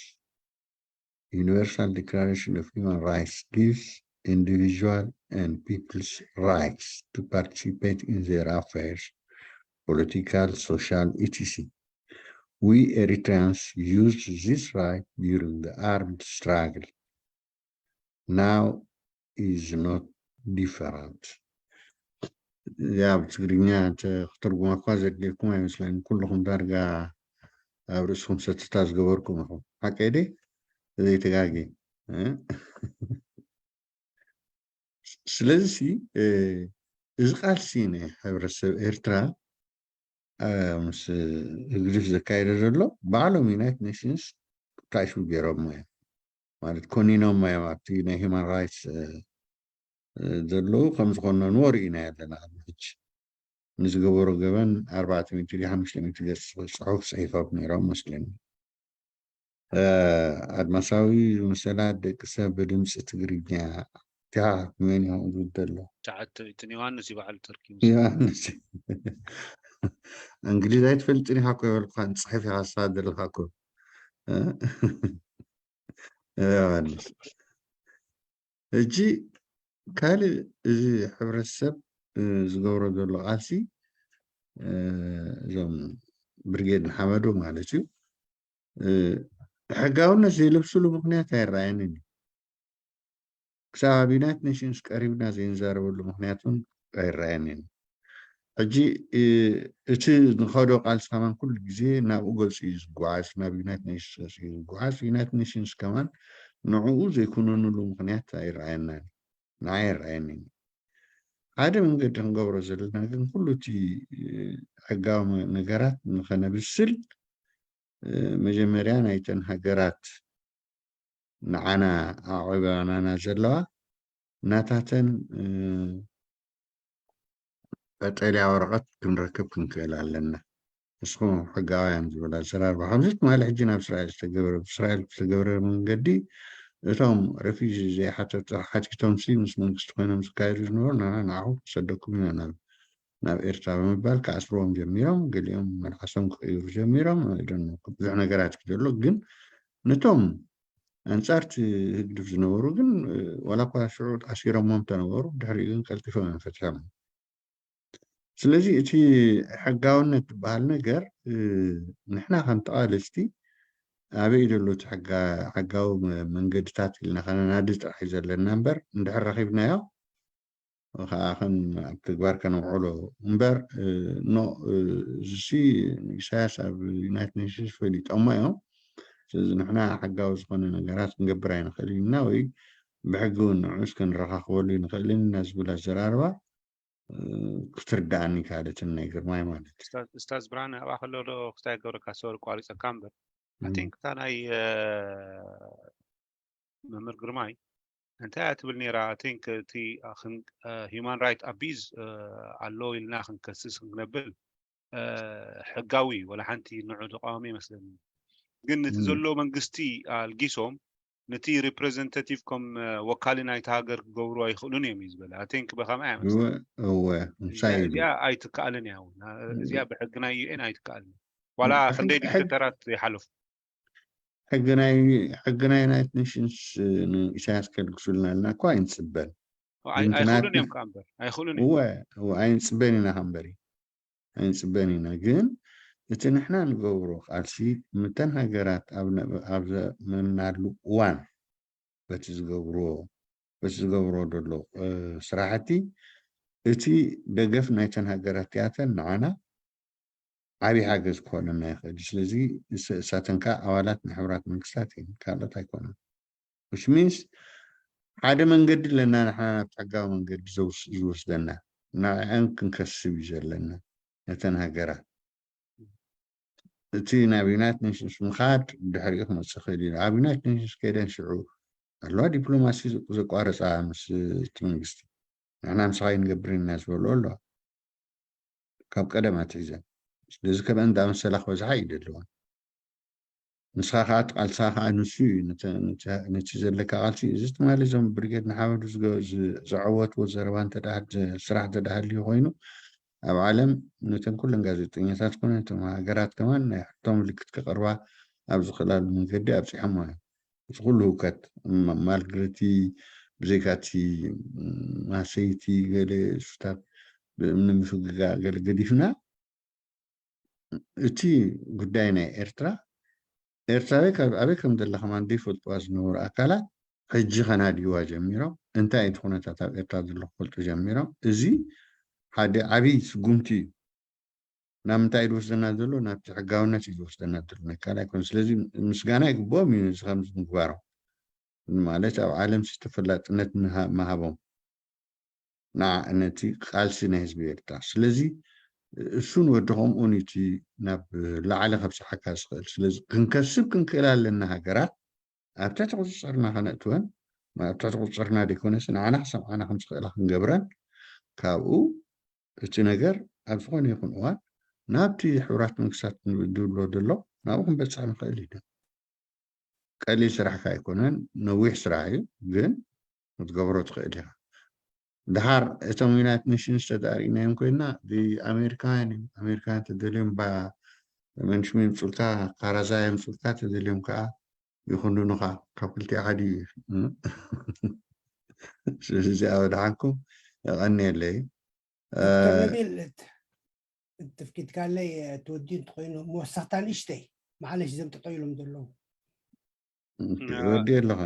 Universal Declaration of Human Rights gives individual and people's rights to participate in their affairs, political, social, et cetera. We Eritreans used this right during the armed struggle. Now is not different. ያው ትግርኛ ክትርጉማ እኳ ዘድልየኩም ኣይመስለኒ። ኩልኹም ዳርጋ ኣብ ርእስኹም ሰትታ ዝገበርኩም ኢኹም። ሓቀይ ደ ዘይተጋጊ። ስለዚ እዚ ቃልሲ ናይ ሕብረተሰብ ኤርትራ ምስ ህግድፍ ዘካየደ ዘሎ ባዕሎም ዩናይትድ ኔሽንስ ክላሽ ገይሮሞ እዮም። ማለት ኮኒኖሞ እዮም ኣብቲ ናይ ሂማን ራይትስ ዘለዉ ከም ዝኾነንዎ ርኢና ኣለና። ሕጂ ንዝገበሮ ገበን ኣርባዕተ ሚእቲ ድዩ ሓሙሽተ ሚእቲ ገጽ ጽሑፍ ጽሒፎም ነይሮም መስለኒ። ኣድማሳዊ መሰላት ደቂ ሰብ ብድምፂ ትግርኛ። እቲኻ መን ኢኹም ዝብል ዘሎ? ትሽዓተ ሚእትን ዮሃንስ እዩ ባዕሉ ተርኪቡ። ዮሃንስ። እንግሊዝ ኣይትፈልጥን ኢኻ እኮ ይበልኩኻ፣ ንፅሕፍ ኢኻ ንስኻ ዘለኻ እኮ። ዮሃንስ። ሕጂ ካልእ እዚ ሕብረተሰብ ዝገብሮ ዘሎ ቃልሲ እዞም ብርጌድ ንሓመዱ ማለት እዩ ሕጋውነት ዘይለብስሉ ምኽንያት ኣይረኣየንን እዩ። ክሳብ ኣብ ዩናይትድ ኔሽንስ ቀሪብና ዘይንዛረበሉ ምኽንያት እውን ኣይረኣየንን እዩ። ሕጂ እቲ ንኸዶ ቃልሲ ከማን ኩሉ ግዜ ናብኡ ገፁ እዩ ዝጓዓዝ፣ ናብ ዩናይትድ ኔሽንስ ገፁ እዩ ዝጓዓዝ። ዩናይትድ ኔሽንስ ከማን ንዕኡ ዘይኩነንሉ ምኽንያት ኣይረኣየናን፣ ንዓይ ኣይረኣየንን እዩ። ሓደ መንገዲ ክንገብሮ ዘለና ግን ኩሉ እቲ ሕጋዊ ነገራት ንኸነብስል መጀመርያ ናይተን ሃገራት ንዓና ኣዕቂባናና ዘለዋ ናታተን ቀጠልያ ወረቐት ክንረክብ ክንክእል ኣለና። ንስኹም ሕጋውያን ዝብል ኣዘራርባ ከምዚ ትማሊ ሕጂ ናብ እስራኤል ዝተገብረ፣ ብእስራኤል ዝተገብረ መንገዲ እቶም ረፊጂ ዘይሓተቱ ሓቲቶምሲ ምስ መንግስቲ ኮይኖም ዝካየዱ ዝነበሩ ንዓኹም ክሰደኩም ኢና ናብ ናብ ኤርትራ ብምባል ክኣስርዎም ጀሚሮም፣ ገሊኦም መልሓሶም ክቕይሩ ጀሚሮም። ብዙሕ ነገራት እዩ ዘሎ። ግን ነቶም ኣንጻርቲ ህግድፍ ዝነበሩ ግን ዋላ እኳ ሽዑ ኣሲሮሞም ተነበሩ፣ ድሕሪኡ ግን ቀልጢፎም እዮም ፈትሖም። ስለዚ እቲ ሕጋውነት ዝበሃል ነገር ንሕና ከም ተቓለስቲ ኣበይ ዘሎ እቲ ሕጋዊ መንገድታት ኢልና ከነናዲ ጥራሕ እዩ ዘለና እምበር እንድሕር ረኺብናዮ ከዓ ከም ኣብ ተግባር ከነውዕሎ እምበር ኖ እዚሲ ኢሳያስ ኣብ ዩናይትድ ኔሽንስ ፈሊጦሞ እዮም። ስለዚ ንሕና ሕጋዊ ዝኾነ ነገራት ክንገብር ኣይንኽእል ኢና ወይ ብሕጊ እውን ንዕኡስ ክንረኻኽበሉ ይንኽእል ኢና ዝብል ኣዘራርባ ክትርዳእኒ ካልእትን ናይ ግርማይ ማለት እዩ። ስታዝ ብርሃን ኣብኣ ከሎ ዶ ክስታይ ገብረካ ሰወር ቋሪፀካ እምበር ኣቲንክ እታ ናይ መምህር ግርማይ እንታይ እያ ትብል ነይራ? I think እቲ human right abuse ኣሎ ኢልና ክንከስስ ክንብል ሕጋዊ እዩ። ወላ ሓንቲ ንዑ ተቃዋሚ ይመስለኒ። ግን ነቲ ዘሎ መንግስቲ ኣልጊሶም ነቲ representative ከም ወካሊ ናይቲ ሃገር ክገብሩ ኣይኽእሉን እዮም እዩ ዝበለ። I think ብኸምኣ እያ መስለኒ። እወ እወ ምሳይ ኢሉ እዚኣ ኣይትከኣልን እያ እውን። እዚኣ ብሕጊ ናይ ዩኤን ኣይትከኣልን። ዋላ ክንደይ ዲክተተራት ይሓለፉ። ሕጊ ናይ ሕጊ ናይ ዩናይትድ ኔሽንስ ንኢሳያስ ከልግሱልና ኢልና እኮ ኣይንፅበን። ኣይክእሉን እዮም ከዓ እምበር ኣይክእሉን እዮም። እወ እወ ኣይንፅበን ኢና ከ እምበሪ ኣይንፅበን ኢና። ግን እቲ ንሕና ንገብሮ ቃልሲ ምተን ሃገራት ኣብ ዘመናሉ እዋን በቲ ዝገብርዎ በቲ ዝገብርዎ ዘሎ ስራሕቲ እቲ ደገፍ ናይተን ሃገራት እቲኣተን ንዓና ዓብዪ ሓገዝ ክኾነና ይኽእል እዩ። ስለዚ እሳተን ከዓ ኣባላት ናይ ሕቡራት መንግስታት እየን፣ ካልኦት ኣይኮነን። Which means ሓደ መንገዲ ኣለና ንሕና ናብቲ ሕጋዊ መንገዲ ዝወስደና፣ ንዕአን ክንከስብ እዩ ዘለና ነተን ሃገራት። እቲ ናብ ዩናይትድ ኔሽንስ ምኻድ ድሕሪኡ ክመፅእ ይኽእል እዩ። ኣብ ዩናይትድ ኔሽንስ ከይደን ሽዑ ኣለዋ ዲፕሎማሲ ዘቋረፃ ምስ እቲ መንግስቲ ንሕና ምሳኻ ይንገብር ኢና ዝበልኦ ኣለዋ ካብ ቀደም ኣትሒዘን። ስለዚ ከምአን እንዳመሰላ ክበዝሓ እዩ ደለዋ። ንስኻ ከዓ እቲ ቃልስኻ ከዓ ንሱ እዩ። ነቲ ዘለካ ቃልሲ እዚ ትማሊ እዞም ብርጌድ ንሓመዱ ዘዐወትዎ ዘረባ ስራሕ እንተደሃልዩ ኮይኑ ኣብ ዓለም ነተን ኩለን ጋዜጠኛታት ኮነ ነቶም ሃገራት ከማን ናይ ሕቶ ምልክት ከቐርባ ኣብ ዝኽእላሉ መንገዲ ኣብፂሖሞ እዮም። እቲ ኩሉ ህውከት ማልግረቲ ብዘይካቲ ማሰይቲ ገለ እሱታት ብእምኒ ምፍግጋ ገለ ገዲፍና እቲ ጉዳይ ናይ ኤርትራ ኤርትራዊ ካብ ኣበይ ከም ዘላ ከማን ዘይፈልጥዋ ዝነበሩ ኣካላት ሕጂ ከናድይዋ ጀሚሮም። እንታይ እቲ ኩነታት ኣብ ኤርትራ ዘሎ ክፈልጡ ጀሚሮም። እዚ ሓደ ዓብዪ ስጉምቲ እዩ። ናብ ምንታይ እዩ ዝወስደና ዘሎ? ናብቲ ሕጋውነት እዩ ዝወስደና ዘሎ። ናይ ካልእ ኣይኮነ። ስለዚ ምስጋና ይግብኦም እዩ ነዚ ከምዚ ምግባሮም። ማለት ኣብ ዓለም ተፈላጥነት ምሃቦም ንዓ ነቲ ቃልሲ ናይ ህዝቢ ኤርትራ። ስለዚ እሱን ወዲ ከምኡን እቲ ናብ ላዕሊ ከብፅሓካ ዝኽእል። ስለዚ ክንከስብ ክንክእል ኣለና ሃገራት ኣብ ትሕቲ ቁፅፅርና ከነእትወን ኣብ ትሕቲ ቁፅፅርና ዘይኮነስ ንዓና ክሰምዓና ከም ዝኽእላ ክንገብረን ካብኡ እቲ ነገር ኣብ ዝኾነ ይኹን እዋን ናብቲ ሕቡራት መንግስታት ዝብሎ ዘሎ ናብኡ ክንበፅሕ ንኽእል ኢና። ቀሊል ስራሕካ ኣይኮነን፣ ነዊሕ ስራሕ እዩ፣ ግን ክትገብሮ ትኽእል ኢኻ። ድሓር እቶም ዩናይትድ ኔሽንስ ተዳሪእናዮም ኮይና ኣሜሪካውያን እዮም። ኣሜሪካውያን ተደልዮም መንሽሚ የምፁልካ፣ ካራዛ የምፁልካ፣ ተደልዮም ከዓ ይኹንኑኻ። ካብ ክልቲኡ ሓደ እዩ። ስለዚ ኣብ ድሓንኩም የቐንየለይ። ዶክተር ነቢል ተፍኪድካለይ ትወዲ እንተኮይኑ መወሰኽታ ንእሽተይ ማዕለሽ ዘምጥጦ ኢሎም ዘለዉ ወዲ ኣለኻ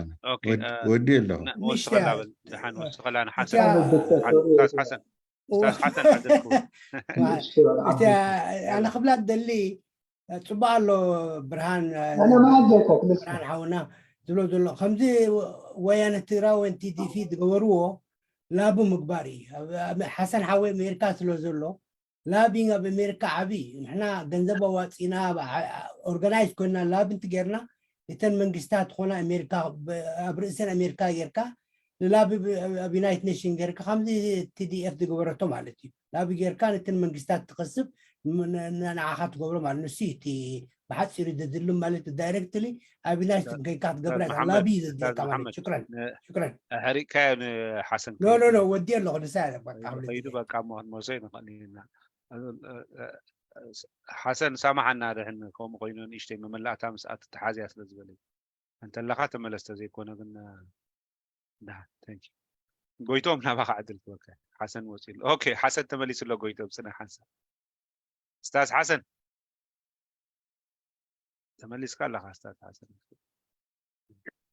ወዲ ኣለኹ ወስኸላ ንሓሰን ሓሰን ሓሰን ሓደልኩ ኣነ ክብላ ደሊ ፅቡቅ ኣሎ ብርሃን ብርሃን ሓውና ዝብሎ ዘሎ ከምዚ ወያነ ትግራይ ወይ ቲዲፊ ዝገበርዎ ላቡ ምግባር እዩ ሓሰን ሓወይ ኣሜሪካ ስለ ዘሎ ላቢንግ ኣብ ኣሜሪካ ዓብይ እዩ ንሕና ገንዘብ ኣዋፂና ኦርጋናይዝ ኮይና ላቢ እንትጌርና እተን መንግስታት ዝኾና ኣሜሪካ ኣብ ርእሰን ኣሜሪካ ጌርካ ንላቢ ኣብ ዩናይትድ ኔሽን ጌርካ ከምዚ ቲዲኤፍ ዝገበረቶ ማለት እዩ ላቢ ጌርካ ነተን መንግስታት ትኸስብ ንዓኻ ትገብሮ ማለት ንሱ እቲ ብሓፂሩ ዘድልም ማለት ዳይሬክትሊ ኣብ ዩናይትድ ከይካ ክትገብራ ላቢ ዘድልካ ማለት ሽክረን ሽክረን ሕሪቅካዮ ንሓሰን ኖ ኖ ኖ ወዲ ኣለኹ ንሳ ከይዱ በቃ እሞ ክንመልሶ ይንኽእል ኢና ሓሰን ሳማሓና ድሕን ከምኡ ኮይኑ ንእሽተይ መመላእታ ምስኣ ትተሓዝያ ስለ ዝበለ እንተለካ ተመለስ ተዘይኮነ ግን ጎይቶም ናባካ ዕድል ክበካ ሓሰን ወፂሉ ኦኬ ሓሰን ተመሊሱ ኣሎ ጎይቶም ፅነ ሓንሳብ ስታዝ ሓሰን ተመሊስካ ኣለካ ስታዝ ሓሰን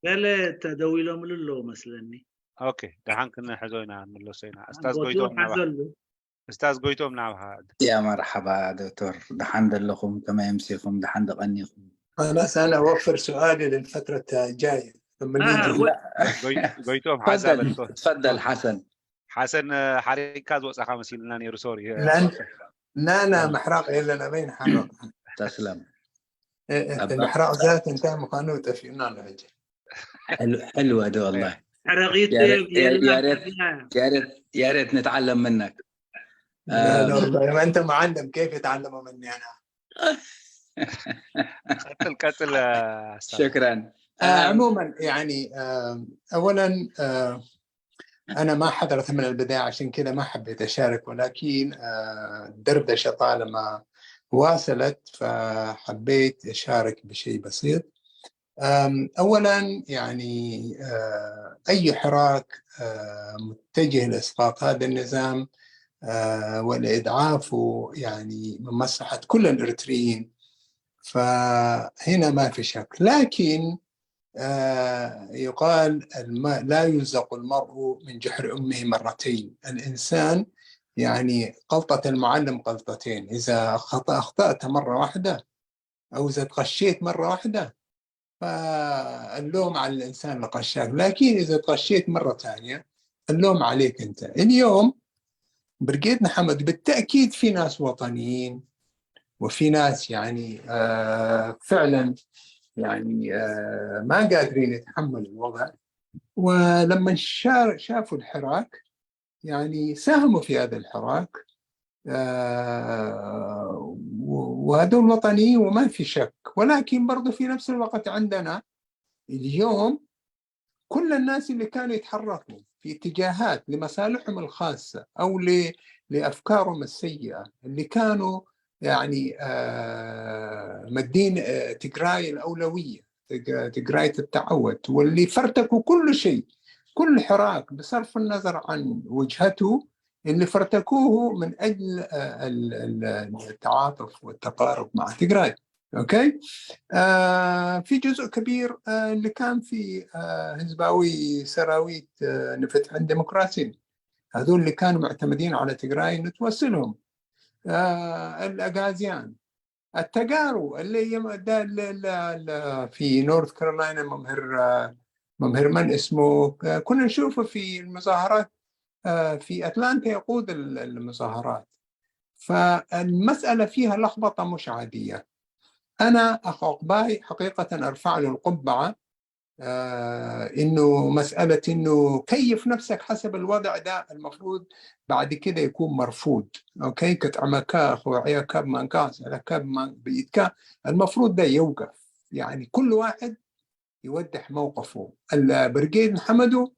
ገለ ተደዊሎምሉ ኣለዉ መስለኒ ኦኬ ደሓን ክንሕዞ ኢና ንመለሶ ኢና ስታዝ ጎይቶም ናባካ እስታዝ ጎይቶም ናብሃ يا مرحبا دكتور دحان دلكم كما يمسيكم دحان دقنيكم خلاص انا اوفر سؤالي للفتره الجايه ጎይቶም ሓዛ በልቶ تفضل حسن ሓሰን ሓሪካ ዝወፃካ መሲልና ነይሩ ሶሪ لا لا محراق የለን ኣበይ ንሓረቕ تسلم ምሕራቕ ዛት እንታይ ምዃኑ ጠፊኡና ኣሎ ሕጂ حلوة دي والله حرقيت يا ريت نتعلم منك والله انت معلم كيف يتعلموا مني انا ቀጥል ቀጥል شكرا عموما يعني اولا انا ما حضرت من البدايه عشان كذا ما حبيت اشارك ولكن الدردشه طالما واصلت فحبيت اشارك بشيء بسيط اولا يعني اي حراك متجه لاسقاط هذا النظام ولادعافه يعني من مصلحه كل الاريتريين فهنا ما في شك لكن يقال لا يرزق المرء من جحر امه مرتين الانسان يعني غلطه المعلم غلطتين اذا خطا اخطات مره واحده او اذا تغشيت مره واحده فاللوم على الانسان الغشاش لكن اذا تغشيت مره ثانيه اللوم عليك انت اليوم برقيتنا حمد بالتاكيد في ناس وطنيين وفي ناس يعني آه فعلا يعني آه ما قادرين يتحملوا الوضع ولما شافوا الحراك يعني ساهموا في هذا الحراك آه، و- وهذول وطنيين وما في شك، ولكن برضو في نفس الوقت عندنا اليوم كل الناس اللي كانوا يتحركوا في اتجاهات لمصالحهم الخاصة أو ل- لأفكارهم السيئة، اللي كانوا يعني آه، مدين آه، تجراي الأولوية، تج- تجراي التعود، واللي فرتكوا كل شيء، كل حراك بصرف النظر عن وجهته، اللي فرتكوه من أجل آه، ال- ال- التعاطف والتقارب مع تجراي. اوكي. آه في جزء كبير آه اللي كان في آه هزباوي سراويت آه نفت عن ديمقراطي، هذول اللي كانوا معتمدين على تجراي انه توصلهم. آه الاغازيان، التجارو اللي يم... ده ال- ال- ال- في نورث كارولاينا ممهر آه ممهر من اسمه آه كنا نشوفه في المظاهرات آه في اتلانتا يقود ال- المظاهرات. فالمسألة فيها لخبطة مش عادية. أنا أخ عقباي حقيقة أرفع له القبعة آه إنه مسألة إنه كيف نفسك حسب الوضع ده المفروض بعد كده يكون مرفوض. أوكي، كتعمكا أخو عيا كاب مانكاس على كاب مان بيتكا، المفروض ده يوقف. يعني كل واحد يوضح موقفه. البريغيد نحمده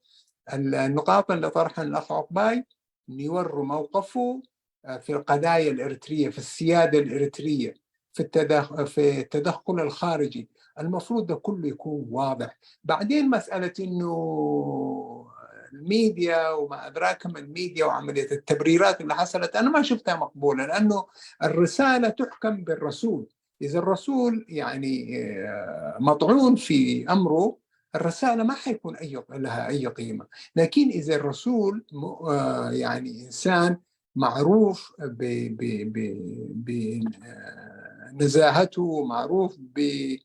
النقاط اللي طرحها الأخ عقباي، إنه يوروا موقفه آه، في القضايا الإريترية، في السيادة الإريترية، في التدخ... في التدخل الخارجي. المفروض ده كله يكون واضح. بعدين مسألة إنه الميديا وما أدراك ما الميديا وعملية التبريرات اللي حصلت، أنا ما شفتها مقبولة، لأنه الرسالة تحكم بالرسول. إذا الرسول يعني آه، مطعون في أمره، الرسالة ما حيكون أي لها أي قيمة. لكن إذا الرسول م- آه، يعني إنسان معروف ب- ب- ب- ب- آه، نزاهته، معروف ب-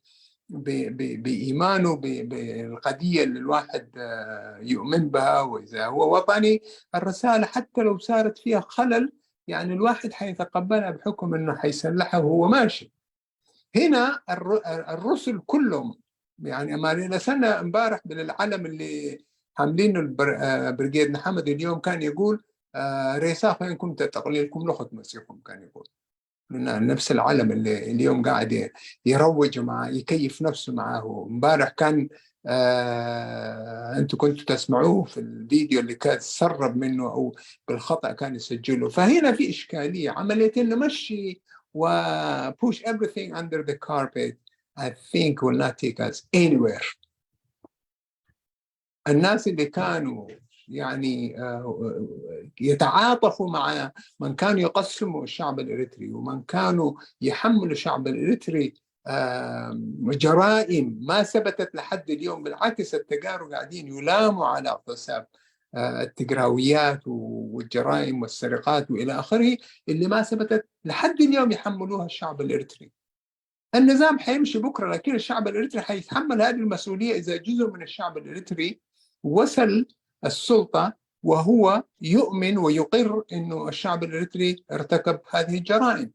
ب- ب- بإيمانه ب- بالقضية اللي الواحد آه، يؤمن بها، وإذا هو وطني، الرسالة حتى لو صارت فيها خلل، يعني الواحد حيتقبلها بحكم إنه حيسلحها وهو ماشي. هنا الر- الرسل كلهم، يعني أما لنا سنة امبارح بالعلم اللي حاملينه البر- آه، بريغيد محمد اليوم كان يقول آه، ريساخ وين كنت تقليلكم لخت مسيكم، كان يقول لنا نفس العلم اللي اليوم قاعد ي- يروج معاه، يكيف نفسه معاه. امبارح كان آه انتم كنتوا تسمعوه في الفيديو اللي كان تسرب منه او بالخطا كان يسجله. فهنا في اشكاليه، عمليه انه مشي و push everything under the carpet. I think will not take us anywhere. الناس اللي كانوا يعني آه، يتعاطفوا مع من كانوا يقسموا الشعب الإريتري ومن كانوا يحملوا الشعب الإريتري آه، جرائم ما ثبتت لحد اليوم. بالعكس، التجارو قاعدين يلاموا على اغتصاب آه، التجراويات والجرائم والسرقات وإلى آخره، اللي ما ثبتت لحد اليوم يحملوها الشعب الإريتري. النظام حيمشي بكرة، لكن الشعب الإريتري حيتحمل هذه المسؤولية إذا جزء من الشعب الإريتري وصل السلطة وهو يؤمن ويقر إنه الشعب الإريتري ارتكب هذه الجرائم.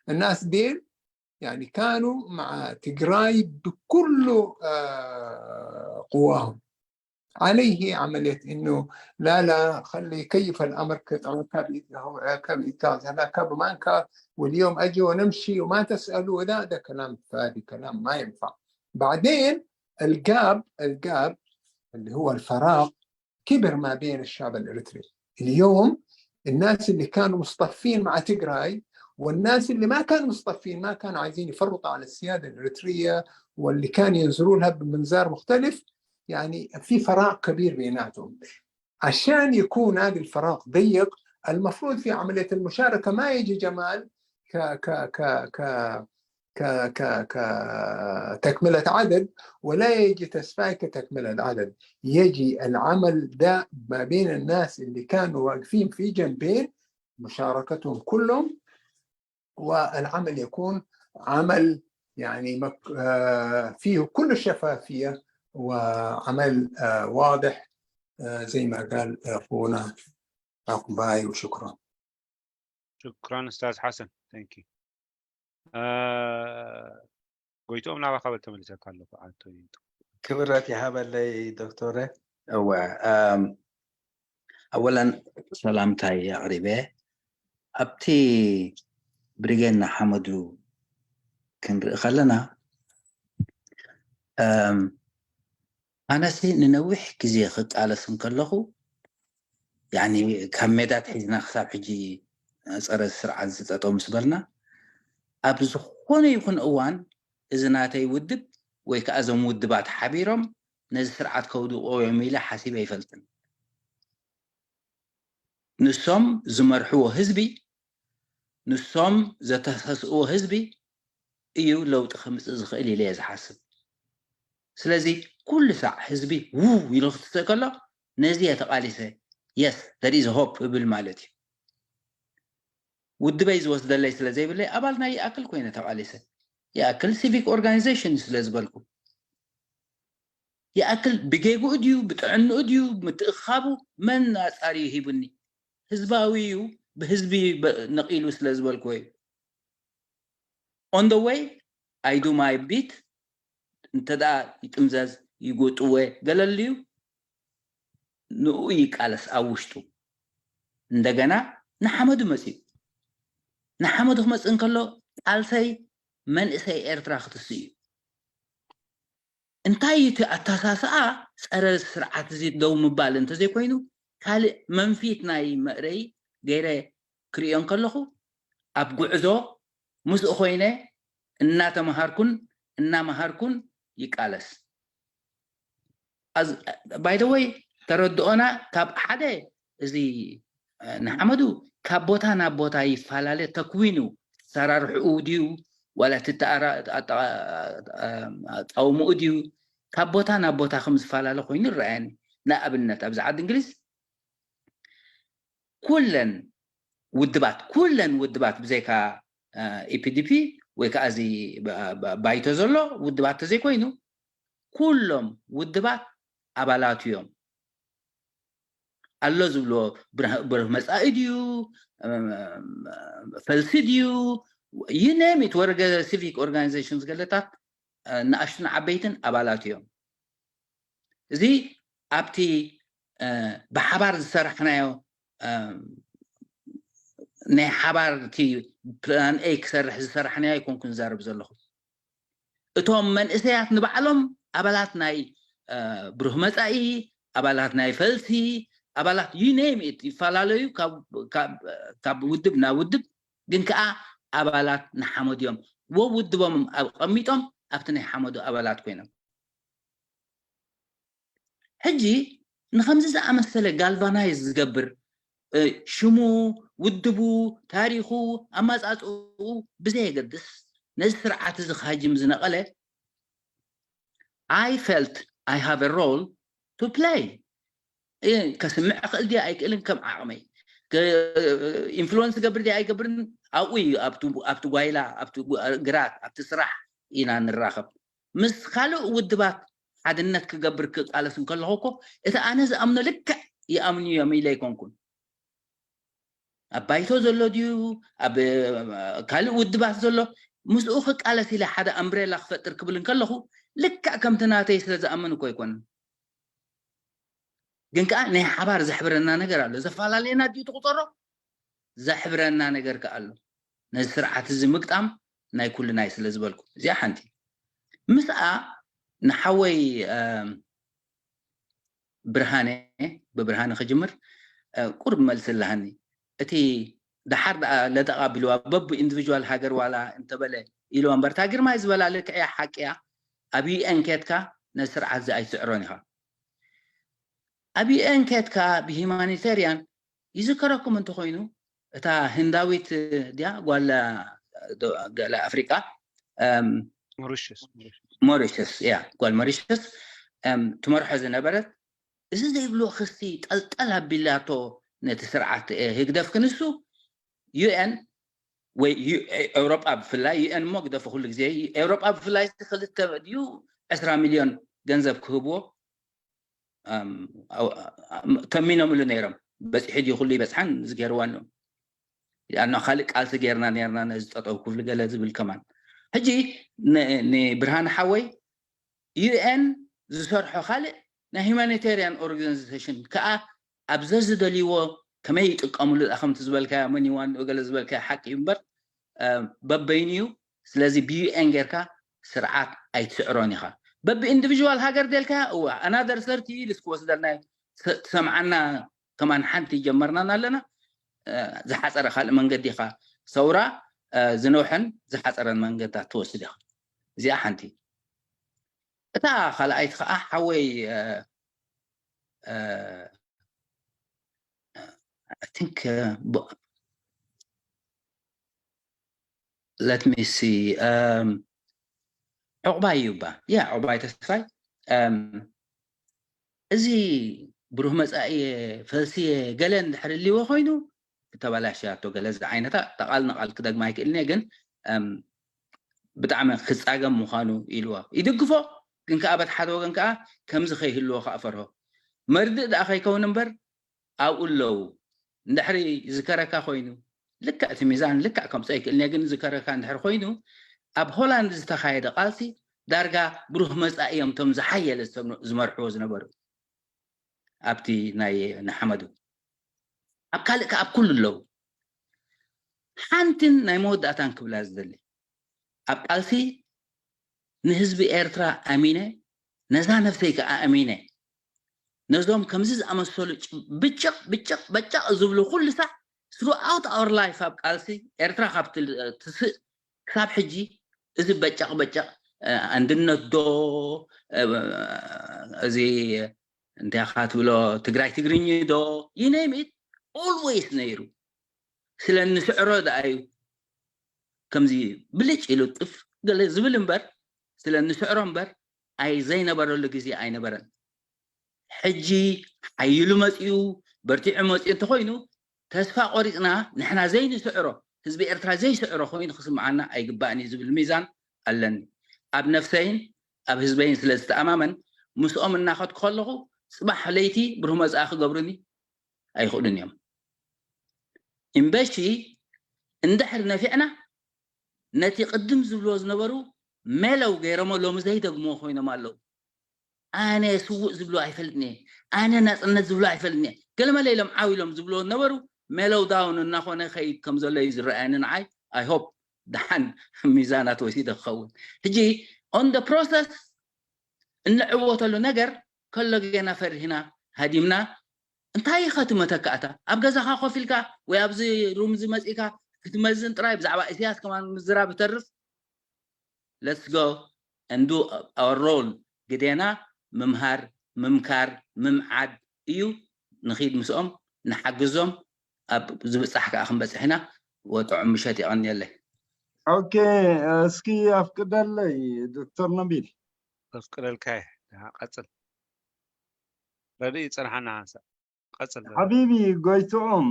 الناس ديل يعني كانوا مع تجراي بكل آه، قواهم. عليه عملية إنه لا لا خلي كيف الأمر كذا، كاب إيتاز، لا كاب مانكا، واليوم أجي ونمشي وما تسألوا، ده ده كلام فاضي، كلام ما ينفع. بعدين الجاب الجاب اللي هو الفراغ كبر ما بين الشعب الإريتري. اليوم الناس اللي كانوا مصطفين مع تجراي والناس اللي ما كانوا مصطفين، ما كانوا عايزين يفرطوا على السيادة الإريترية، واللي كان ينظروا لها بمنظار مختلف، يعني في فراغ كبير بيناتهم. عشان يكون هذا الفراغ ضيق، المفروض في عملية المشاركة ما يجي جمال ك ك ك ك ك ك ك تكملة عدد، ولا يجي تسفاي كتكملة عدد. يجي العمل ده ما بين الناس اللي كانوا واقفين في جنبين، مشاركتهم كلهم، والعمل يكون عمل يعني مك... آه، فيه كل الشفافية وعمل آه، واضح آه، زي ما قال أخونا عقباي. وشكرا. شكرا أستاذ حسن. Thank you. ጎይትኦም፣ ናባኻ በል ተመሊሰካ ኣለኹ። ኣቶ ይንቱ። ክብረት ይሃበለይ ዶክተረ። እወ፣ ኣም፣ ኣወለን ሰላምታይ ኣቕሪበ። ኣብቲ ብሪጌድ ንሓመዱ ክንርኢ ከለና ኣነሲ ንነዊሕ ግዜ ክቃለስ እንከለኹ፣ ያኒ ካብ ሜዳ ኣትሒዝና ክሳብ ሕጂ ጸረ ስርዓት ዝጠጠው ምስ በልና፣ ኣብ ዝኾነ ይኹን እዋን እዚ ናተይ ውድብ ወይ ከዓ እዞም ውድባት ሓቢሮም ነዚ ስርዓት ከውድቕዎ እዮም ኢለ ሓሲበ ኣይፈልጥን። ንሶም ዝመርሕዎ ህዝቢ፣ ንሶም ዘተሳስእዎ ህዝቢ እዩ ለውጢ ከምፅእ ዝኽእል ኢለ እየ ዝሓስብ። ስለዚ ኩሉ ሳዕ ህዝቢ ውው ኢሉ ክትስእ ከሎ ነዚ እየ ተቓሊሰ፣ yes there is hope እብል ማለት እዩ። ውድበይ ዝወስደለይ ስለ ዘይብለይ ኣባል ናይ ይኣክል ኮይነ ተቓሊሰ። ይኣክል ሲቪክ ኦርጋኒዜሽን ስለ ዝበልኩ፣ ይኣክል ብጌግኡ ድዩ ብጥዕንኡ ድዩ ምትእኻቡ መን ኣጻርዩ ሂቡኒ? ህዝባዊ እዩ፣ ብህዝቢ ነቒሉ ስለ ዝበልኩዎ እዩ። On the way I do my bit። እንተ ደኣ ይጥምዘዝ ይጎጥወ ገለልዩ ንኡ ይቃለስ ኣብ ውሽጡ። እንደገና ንሓመዱ መፅኡ። ንሓመዱ ክመፅእ እንከሎ ቃልሰይ መንእሰይ ኤርትራ ክትስእ እዩ። እንታይ እዩ እቲ ኣተሳስኣ? ጸረ ስርዓት እዚ ደው ምባል እንተዘይኮይኑ ካልእ መንፊት ናይ መእረይ ገይረ ክርእዮ እንከለኹ ኣብ ጉዕዞ ምስኡ ኮይነ እናተምሃርኩን እናምሃርኩን ይቃለስ። By the way ተረድኦና ካብ ሓደ እዚ ንሓመዱ ካብ ቦታ ናብ ቦታ ይፈላለ። ተክዊኑ ሰራርሕኡ ድዩ ዋላ ኣቃውምኡ ድዩ ካብ ቦታ ናብ ቦታ ከም ዝፈላለ ኮይኑ ይረኣየኒ። ንኣብነት ኣብዚ ዓዲ እንግሊዝ ኩለን ውድባት ኩለን ውድባት ብዘይካ ኢፒዲፒ ወይ ከዓ እዚ ባይቶ ዘሎ ውድባት ተዘይኮይኑ ኩሎም ውድባት ኣባላቱ እዮም። ኣሎ ዝብሎ ብሩህ መፃኢ ድዩ ፈልሲ ድዩ you name it ወረገ ሲቪክ ኦርጋኒዜሽንስ ገለታት ንኣሽቱን ዓበይትን ኣባላት እዮም። እዚ ኣብቲ ብሓባር ዝሰራሕናዮ ናይ ሓባር እቲ ፕላን ኤ ክሰርሕ ዝሰራሕናዮ ኣይኮንኩን ዝዛረብ ዘለኹ። እቶም መንእሰያት ንባዕሎም ኣባላት ናይ ብሩህ መፃኢ፣ ኣባላት ናይ ፈልሲ፣ ኣባላት you name it ይፈላለዩ ካብ ውድብ ናብ ውድብ፣ ግን ከዓ ኣባላት ንሓመድ እዮም። ወውድቦም ኣቐሚጦም ኣብቲ ናይ ሓመዱ ኣባላት ኮይኖም። ሕጂ ንኸምዚ ዝኣመሰለ ጋልቫናይዝ ዝገብር ሽሙ፣ ውድቡ፣ ታሪኹ፣ ኣመፃፅኡ ብዘየገድስ ነዚ ስርዓት እዚ ክሃጅም ዝነቐለ I felt I have a role to play። ከስምዕ ክእል ድየ ኣይክእልን ከም ዓቕመይ ኢንፍሉወንስ ገብር ድየ ኣይገብርን ኣብኡ እዩ። ኣብቲ ጓይላ፣ ኣብቲ ግራት፣ ኣብቲ ስራሕ ኢና ንራኸብ። ምስ ካልእ ውድባት ሓድነት ክገብር ክቃለስ እንከለኹ እኮ እቲ ኣነ ዝኣምኖ ልክዕ ይኣምኑ እዮም ኢለ ኣይኮንኩን። ኣብ ባይቶ ዘሎ ድዩ ኣብ ካልእ ውድባት ዘሎ ምስኡ ክቃለስ ኢለ ሓደ ኣምብሬላ ክፈጥር ክብል እንከለኹ ልክዕ ከምቲ ናተይ ስለ ዝኣምን እኮ ኣይኮነን። ግን ከዓ ናይ ሓባር ዘሕብረና ነገር ኣሎ። ዘፈላለየና ድዩ ትቁፀሮ? ዘሕብረና ነገር ከዓ ኣሎ። ነዚ ስርዓት እዚ ምግጣም ናይ ኩልና እዩ ስለ ዝበልኩ እዚኣ ሓንቲ። ምስኣ ንሓወይ ብርሃነ ብብርሃነ ክጅምር ቁርብ መልሲ ኣለሃኒ። እቲ ደሓር ደኣ ለጠቓ ቢልዋ በቡ ኢንዲቪጁዋል ሃገር ዋላ እንተበለ ኢልዋ እምበር እታ ግርማይ ዝበላ ልክዕያ ሓቅያ ኣብ ዩኤን ኬድካ ነዚ ስርዓት እዚ ኣይትስዕሮን ኢኻ። ኣብ ዩኤን ኬድካ ብሂማኒቴርያን ይዝከረኩም እንተኮይኑ እታ ህንዳዊት ድያ ጓል ገለ ኣፍሪቃ ሞሪሽስ ያ ጓል ሞሪሽስ ትመርሖ ዝነበረት እዚ ዘይብሎ ክሲ ጠልጠል ኣቢላቶ ነቲ ስርዓት ህግደፍ ክንሱ ዩኤን ወይ ኤውሮጳ ብፍላይ ዩኤን እሞ ግደፎ ኩሉ ግዜ ኤውሮጳ ብፍላይ ክልተ ድዩ ዕስራ ሚልዮን ገንዘብ ክህብዎ ተሚኖምሉ ነይሮም። በፂሑ ድዩ ኩሉ ይበፅሓን ዝገርዋ ኣለዉ ኣና ካልእ ቃልሲ ጌርና ነርና ነዚ ጠጠው ክብሉ ገለ ዝብል ከማን ሕጂ ንብርሃን ሓወይ ዩኤን ዝሰርሖ ካልእ ናይ ሁማኒቴርያን ኦርጋኒዜሽን ከዓ ኣብ ዘዝደልይዎ ከመይ ይጥቀምሉ ከምቲ ዝበልካዮ መን ይዋንኡ ገለ ዝበልካዮ ሓቂ እዩ እምበር በበይኑ እዩ። ስለዚ ብዩኤን ጌርካ ስርዓት ኣይትስዕሮን ኢኻ። በቢ ኢንዲቪዥዋል ሃገር ደልካያ እዋ ኣናደር ሰርቲ ይልስ ክወስደልና እዩ። ትሰምዓና ከማን ሓንቲ ይጀመርናን ኣለና። ዝሓፀረ ካልእ መንገዲ ኢኻ ሰውራ ዝነውሐን ዝሓፀረን መንገድታት ትወስድ ኢኻ። እዚኣ ሓንቲ። እታ ካልኣይቲ ከዓ ሓወይ I think let me see ዕቑባይ እዩ እባ። ያ ዕቑባይ ተስፋይ እዚ ብሩህ መፃኢ ፈልስየ ገለ እንድሕር እልዎ ኮይኑ ተበላሽያቶ ገለ ዝዓይነታ ተቓል ንቓል ክደግማ ኣይክእልን እየ ግን ብጣዕሚ ክፃገም ምዃኑ ኢልዎ ይድግፎ። ግን ከዓ በቲ ሓደ ወገን ከዓ ከምዚ ከይህልዎ ከዓ ፈርሆ። መርድእ ደኣ ከይከውን እምበር ኣብኡ ኣለዉ። እንድሕሪ ዝከረካ ኮይኑ ልክዕ እቲ ሚዛን ልክዕ ከምፅኦ ኣይክእልን እየ ግን ዝከረካ እንድሕር ኮይኑ ኣብ ሆላንድ ዝተኻየደ ቃልሲ ዳርጋ ብሩህ መፃኢ እዮም እቶም ዝሓየለ ዝመርሕዎ ዝነበሩ። ኣብቲ ናይ ንሓመዱ ኣብ ካልእ ከ ኣብ ኩሉ ኣለዉ። ሓንትን ናይ መወዳእታን ክብላ ዝደሊ ኣብ ቃልሲ ንህዝቢ ኤርትራ ኣሚነ ነዛ ነፍሰይ ከኣ ኣሚነ ነዞም ከምዚ ዝኣመሰሉ ብጭቕ ብጭቕ በጫቕ ዝብሉ ኩሉ ሳዕ throughout our life ኣብ ቃልሲ ኤርትራ ካብ ትስእ ክሳብ ሕጂ እዚ በጫቕ በጫቕ ኣንድነት ዶ እዚ እንታይ ኢኻ ትብሎ ትግራይ ትግርኝ ዶ you name it always ነይሩ። ስለ እንስዕሮ ደኣ እዩ ከምዚ ብልጭ ኢሉ ጥፍ ገለ ዝብል እምበር ስለ እንስዕሮ እምበር ኣይ ዘይነበረሉ ግዜ ኣይነበረን። ሕጂ ሓይሉ መፂኡ በርቲዑ መፂኡ እንተኮይኑ ተስፋ ቆሪፅና ንሕና ዘይንስዕሮ ህዝቢ ኤርትራ ዘይስዕሮ ኮይኑ ክስምዓና ኣይግባእን እዩ ዝብል ሚዛን ኣለኒ። ኣብ ነፍሰይን ኣብ ህዝበይን ስለ ዝተኣማመን ምስኦም እናኸድኩ ከለኹ ፅባሕ ለይቲ ብሩህ መፃኢ ክገብሩኒ ኣይኽእሉን እዮም። እምበሺ እንድሕር ነፊዕና ነቲ ቅድም ዝብልዎ ዝነበሩ ሜለው ገይሮሞ ሎሚ ዘይደግምዎ ኮይኖም ኣለዉ። ኣነ ስውእ ዝብሎ ኣይፈልጥን እየ፣ ኣነ ናፅነት ዝብሎ ኣይፈልጥን እየ፣ ገለመለ ኢሎም ዓው ኢሎም ዝብልዎ ዝነበሩ ሜለው ዳውን እናኾነ ከይድ ከም ዘሎ እዩ ዝረኣየኒ ንዓይ። I hope ደሓን ሚዛናት ወሲደ ክኸውን። ሕጂ on the process እንዕወተሉ ነገር ከሎ ጌና ፈሪህና ሃዲምና እንታይ ኢኻ እቲ መተካእታ ኣብ ገዛኻ ኮፍ ኢልካ ወይ ኣብዚ ሩም እዚ መፂእካ ክትመዝን ጥራይ ብዛዕባ ኢሳያስ ከማን ምዝራብ ይተርፍ let's go and do our role ግዴና ምምሃር ምምካር ምምዓድ እዩ ንኺድ ምስኦም ንሓግዞም ኣብ ዝብፃሕ ከዓ ክንበፅሕ ኢና ወጥዑም ምሸት የቐንየለይ ኦኬ እስኪ ኣፍቅደለይ ዶክተር ነቢል ኣፍቅደልካ እየ ቀፅል ረድእ ይፀንሓና ሓንሳእ ቀፅል ሓቢቢ ጎይትኦም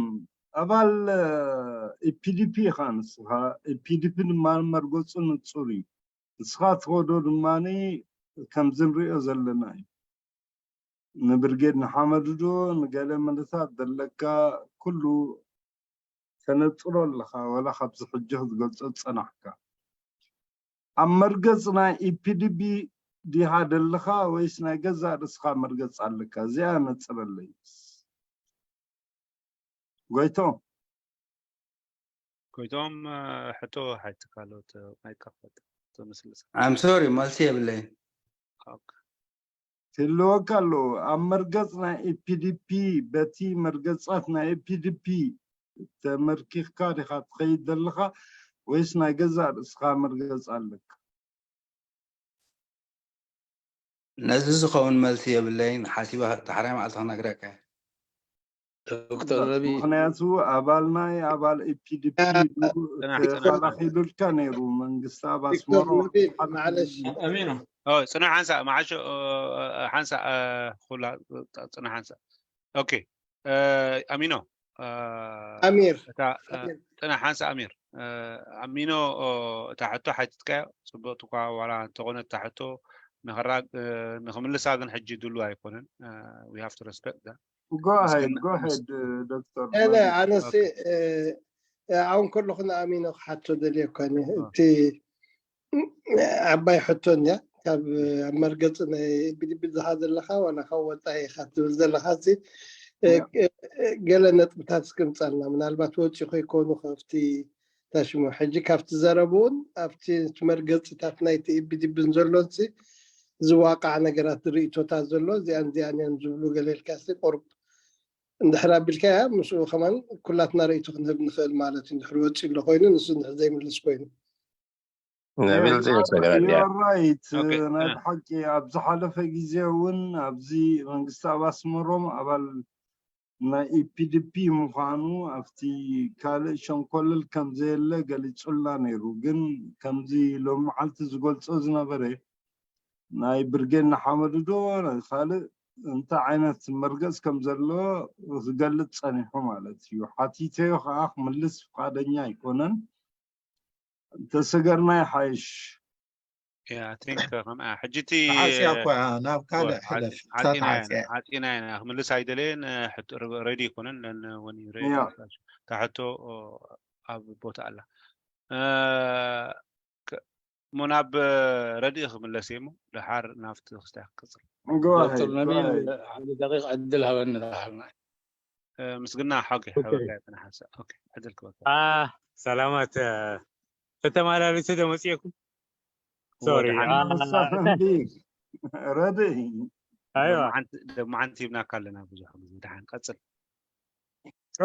ኣባል ኢፒዲፒ ኢኻ ንስኻ ኢፒዲፒ ድማ መርገፁ ንፁር እዩ ንስኻ ትኸዶ ድማ ከምዚ ንሪኦ ዘለና እዩ ንብርጌድ ንሓመዱ ዶ ንገለ ምልሳት ዘለካ ኩሉ ተነፅሮ ኣለኻ ዋላ ካብዚ ሕጂ ክትገልፆ ዝፀናሕካ ኣብ መርገፅ ናይ ኢፒዲቢ ዲኻ ደለኻ ወይስ ናይ ገዛእ ርእስኻ መርገፅ ኣለካ እዚኣ ነፅረለይ ጎይቶም ኮይቶም ሕቶ ሓቲ ካልኦት ማይክ ከፈት ተመስልስ I'm sorry መልሲ የብለይን ትህልወካ ኣለዎ ኣብ መርገፅ ናይ ኢፒዲፒ በቲ መርገፃት ናይ ኢፒዲፒ ተመርኪኽካ ዲኻ ትኸይድ ዘለኻ ወይስ ናይ ገዛእ ርእስኻ መርገፅ ኣለካ ነዚ ዝኸውን መልሲ የብለይን ሓሲበ ዳሕራይ መዓልቲ ክነግረካ ዶክተር ረቢ ምክንያቱ ኣባል ናይ ኣባል ኢፒዲፒ ተኸላኺሉልካ ነይሩ መንግስቲ ኣብ ኣስመሮ ማለሽ ኣሚኖ ጽኑሕ ሓንሳ መዓሾ ሓንሳ ኩላ ጽኑሕ ሓንሳ ኦኬ ኣሚኖ ኣሚር እታ ጽና ሓንሳ ኣሚር ኣሚኖ እታ ሕቶ ሓቲትካዮ ጽቡቕቲ እኳ ዋላ እንተኾነ እታ ሕቶ ንኽራ ንኽምልሳ ግን ሕጂ ድሉ ኣይኮነን we have to respect that Go ahead, go ahead, Doctor. أنا أنا سي أعون كل خنا أمين حتى دليل كان تي ዓባይ ሕቶን እያ ካብ ኣብ መርገፂ ናይ ቢልቢል ዝኻ ዘለኻ ዋላ ካብ ወፃኢ ኢኻ ትብል ዘለኻ ሲ ገለ ነጥብታት እስክምፃልና፣ ምናልባት ወፂ ከይኮኑ ካብቲ ታሽሙ ሕጂ ካብቲ ዘረብኡን ኣብቲ መርገፂታት ናይቲ ኢቢዲብን ዘሎንሲ ዝዋቃዕ ነገራት ርእቶታት ዘሎ እዚኣን እዚኣን እዮም ዝብሉ ገለ ኢልካ ቁርብ እንድሕር ኣቢልካያ ምስኡ ከማን ኩላትና ርእይቶ ክንህብ ንኽእል ማለት እዩ። እንድሕር ወፂ ኣሎ ኮይኑ ንሱ እንድሕር ዘይምልስ ኮይኑ ነቢል ዘይወሰደ ራይት ናይ ብሓቂ ኣብ ዝሓለፈ ግዜ እውን ኣብዚ መንግስቲ ኣብ ኣስመሮም ኣባል ናይ ኢፒዲፒ ምዃኑ ኣብቲ ካልእ ሸንኮለል ከምዘየለ ገሊጹልና ነይሩ። ግን ከምዚ ሎም መዓልቲ ዝገልጾ ዝነበረ ናይ ብርጌድ ንሓመዱ ዶ ካልእ እንታይ ዓይነት መርገጽ ከም ዘሎ ክገልጽ ጸኒሑ ማለት እዩ። ሓቲተዮ ከዓ ክምልስ ፍቃደኛ ኣይኮነን። እንተሰገርና ይሓይሽ። ሕጂ እቲ ናብ ካልእ ሕለፍ ሓፂና ኢና ክምልስ ኣይደለየን። ሬዲ ኣይኮነን። ን እውን ሬዲ እታ ሕቶ ኣብ ቦታ ኣላ። እሞ ናብ ረድኢ ክምለስ እየ እሞ ደሓር ናብቲ ክስታይ ክቅፅል። ዶክተር ነቢል ሓደ ደቂቕ ዕድል ሃበኒ ዳሓልና። ምስግና ሓቂ ሓበካ ተናሓሰ። ኦኬ ዕድል ክበካ። ሰላማት ተተማላሊሱ ዶ መፅእኩም? ሶሪ ረድኢ ኣይዋ ደሞ ሓንቲ ሂብናካ ኣለና ብዙሕ ግዜ። ደሓን ቀፅል።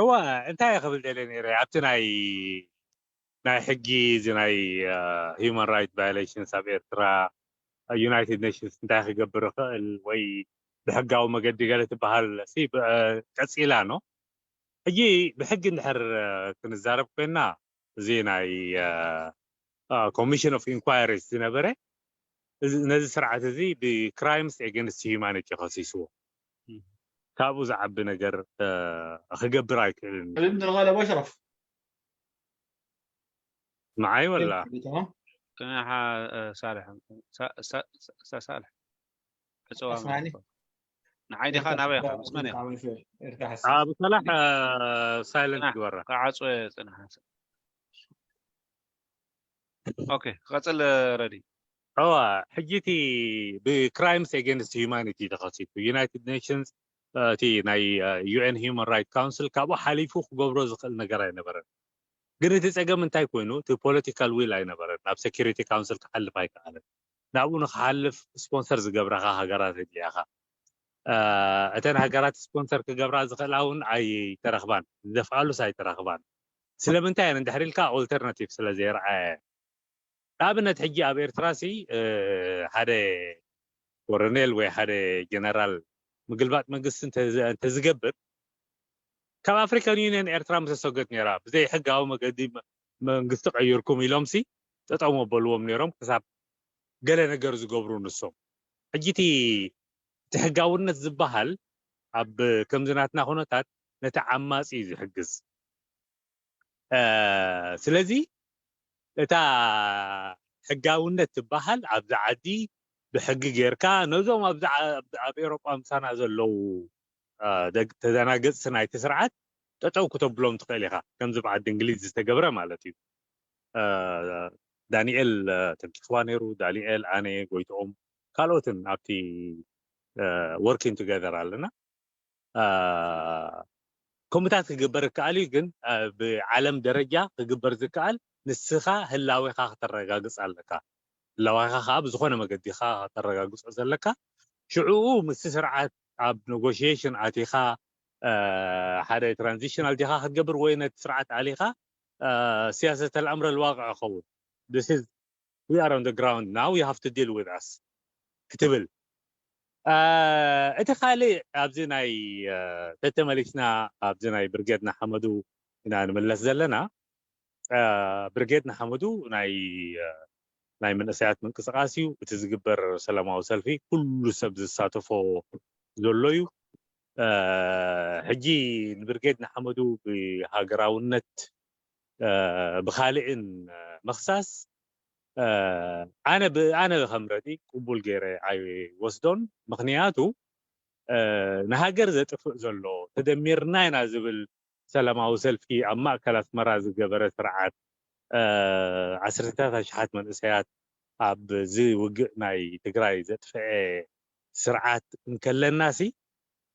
እዋ እንታይ ክብል ደለ ነይረ ኣብቲ ናይ ናይ ሕጊ እዚ ናይ human right violations ኣብ ኤርትራ ዩናይትድ ኔሽንስ እንታይ ክገብር ይኽእል ወይ ብሕጋዊ መገዲ ገለ ትበሃል ቀፂላ ኖ ሕጂ ብሕጊ እንድሕር ክንዛረብ ኮይና እዚ ናይ commission of inquiries ዝነበረ ነዚ ስርዓት እዚ ብ crimes against humanity ከሲስዎ ካብኡ ዝዓቢ ነገር ክገብር ኣይክእልን ንጋለ በሽረፍ ንዓይ ወላ ቅንሓ ሳልሕ ሳልሕ ዕፅዋ ንዓይ ዲኻ ናበይ ኢኻ ምስ መን ኢኻ ኣብ ሰላሕ ሳይለንት ግበራ ክዓፅወ ፅንሓ ኦኬ ክቐፅል ረዲ እዋ ሕጂ እቲ ብ crimes against humanity ተኸሲሱ ዩናይትድ ኔሽንስ እቲ ናይ UN human right council ካብኡ ሓሊፉ ክገብሮ ዝኽእል ነገር ኣይነበረን ግን እቲ ፀገም እንታይ ኮይኑ እቲ political will ኣይነበረን ናብ security council ክሓልፍ ኣይከኣለን ናብኡ ንክሓልፍ sponsor ዝገብራኻ ሃገራት ኣድልያኻ እተን ሃገራት sponsor ክገብራ ዝኽእላ እውን ኣይተረኽባን ዝደፍኣሉስ ኣይተረኽባን ስለምንታይ እየን እንድሕር ኢልካ alternative ስለ ዘየርኣያ እየን ንኣብነት ሕጂ ኣብ ኤርትራ ሲ ሓደ ኮረኔል ወይ ሓደ ጀነራል ምግልባጥ መንግስቲ እንተዝገብር ካብ ኣፍሪካን ዩኒየን ኤርትራ ምሰሰገት ነይራ ብዘይ ሕጋዊ መገዲ መንግስቲ ቀይርኩም ኢሎም ሲ ጠጠው መበልዎም ነይሮም ክሳብ ገለ ነገር ዝገብሩ ንሶም ሕጂ እቲ ሕጋውነት ዝበሃል ኣብ ከምዚ ናትና ኩነታት ነቲ ዓማፂ እዩ ዝሕግዝ ስለዚ እታ ሕጋውነት ትበሃል ኣብዚ ዓዲ ብሕጊ ጌርካ ነዞም ኣብዚ ኣብ ኤሮጳ ምሳና ዘለዉ ተዘናገፅቲ ናይቲ ስርዓት ጠጠው ክተብሎም ትኽእል ኢኻ ከምዚ ብዓዲ እንግሊዝ ዝተገብረ ማለት እዩ ዳንኤል ተንኪፍዋ ነይሩ ዳንኤል ኣነ ጎይትኦም ካልኦትን ኣብቲ working together ኣለና ከምኡታት ክግበር ይከኣል እዩ ግን ብዓለም ደረጃ ክግበር ዝከኣል ንስኻ ህላዌኻ ከተረጋግፅ ኣለካ ህላዋይኻ ከዓ ብዝኾነ መገዲኻ ከተረጋግፆ ዘለካ ሽዕኡ ምስቲ ስርዓት ኣብ negotiation ኣቲኻ ሓደ transitional ዲኻ ክትገብር ወይ ነቲ ስርዓት ኣሊኻ سياسة الأمر الواقع ክኸውን this is we are on the ground now you have to deal with us ክትብል እቲ ካልእ ኣብዚ ናይ ተተመሊስና ኣብዚ ናይ ብርጌድ ንሓመዱ ኢና ንምለስ ዘለና ብርጌድ ንሓመዱ ናይ ናይ መንእሰያት ምንቅስቃስ እዩ እቲ ዝግበር ሰላማዊ ሰልፊ ኩሉ ሰብ ዝሳተፎ ዘሎ እዩ ሕጂ ንብርጌድ ንሓመዱ ብሃገራውነት ብካልእን ምኽሳስ ኣነ ኣነ ከም ረዲ ቅቡል ገይረ ኣይወስዶን ምክንያቱ ንሃገር ዘጥፍእ ዘሎ ተደሚርና ኢና ዝብል ሰላማዊ ሰልፊ ኣብ ማእከል ኣስመራ ዝገበረ ስርዓት ዓሰርተታት ኣሽሓት መንእሰያት ኣብዚ ውግእ ናይ ትግራይ ዘጥፍዐ ስርዓት እንከለና ሲ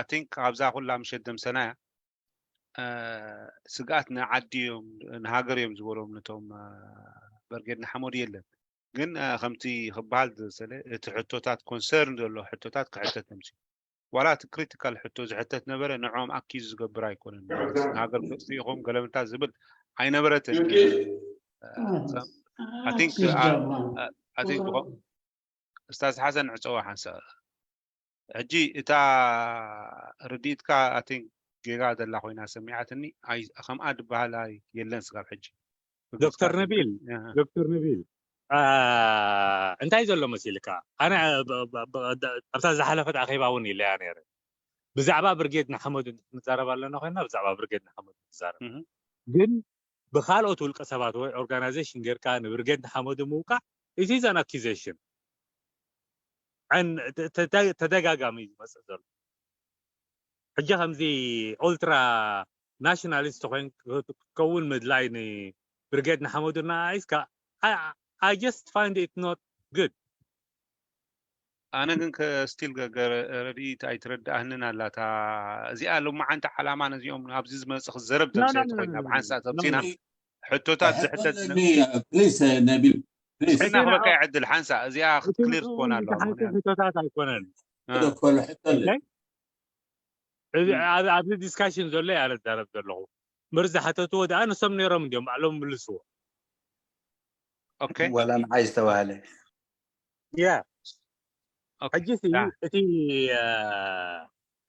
I think ኣብዛ ኩላ ምሸት ደምሰናያ ስግኣት ንዓዲ እዮም ንሃገር እዮም ዝበሎም ነቶም በርጌድ ንሓመዱ የለን። ግን ከምቲ ክበሃል ዝሰለ እቲ ሕቶታት ኮንሰርን ዘሎ ሕቶታት ክሕተት ነምሲ ዋላ እቲ ክሪቲካል ሕቶ ዝሕተት ነበረ ንዕኦም ኣኪዝ ዝገብር ኣይኮነን። ንሃገር ክጥፊ ኢኹም ገለምታ ዝብል ኣይነበረትን። ኡስታዝ ሓሰን ዕፀዋ ሓንሳእ ሕጂ እታ ርድኢትካ ኣቲን ጌጋ ዘላ ኮይና ሰሚዓትኒ። ከምኣ ድበሃል የለን ስጋብ ሕጂ። ዶክተር ነቢል ዶክተር ነቢል እንታይ ዘሎ መሲልካ? ኣነ ኣብታ ዝሓለፈት ኣኼባ እውን ኢለያ ነይረ። ብዛዕባ ብርጌድ ንሓመዱ ክንዛረብ ኣለና ኮይና ብዛዕባ ብርጌድ ንሓመዱ ንዛረብ። ግን ብካልኦት ውልቀ ሰባት ወይ ኦርጋናይዜሽን ጌርካ ንብርጌድ ንሓመዱ ምውቃዕ it is an accusation። ተደጋጋሚ እዩ ዝመፅእ ዘሎ። ሕጂ ከምዚ ኦልትራ ናሽናሊስት ክትከውን ምድላይ ንብርጌድ ንሓመዱ እናኣይስካ I just find it not good። ኣነ ግን still ረድኢት ኣይትረድኣንን ኣላታ እዚኣ ሎማዓንቲ ዓላማ ነዚኦም ኣብዚ ዝመፅእ ክዘረብ ተምሰቲ ኮይና ብሓንሳእ ተምሲና ሕቶታት ዝሕተት ነቢል ሕና ክበካ ዕድል ሓንሳ እዚኣ ክትክሊር ትኮን ኣለዋ ሕቶታት ኣይኮነን። ኣብዚ ዲስካሽን ዘሎ እየ ኣረዛረብ ዘለኹ። ምር ዝሓተትዎ ደኣ ንሶም ነይሮም እንዲዮም ባዕሎም ምልስዎ። ወላ ንዓይ ዝተባህለ ያ ሕጂ እቲ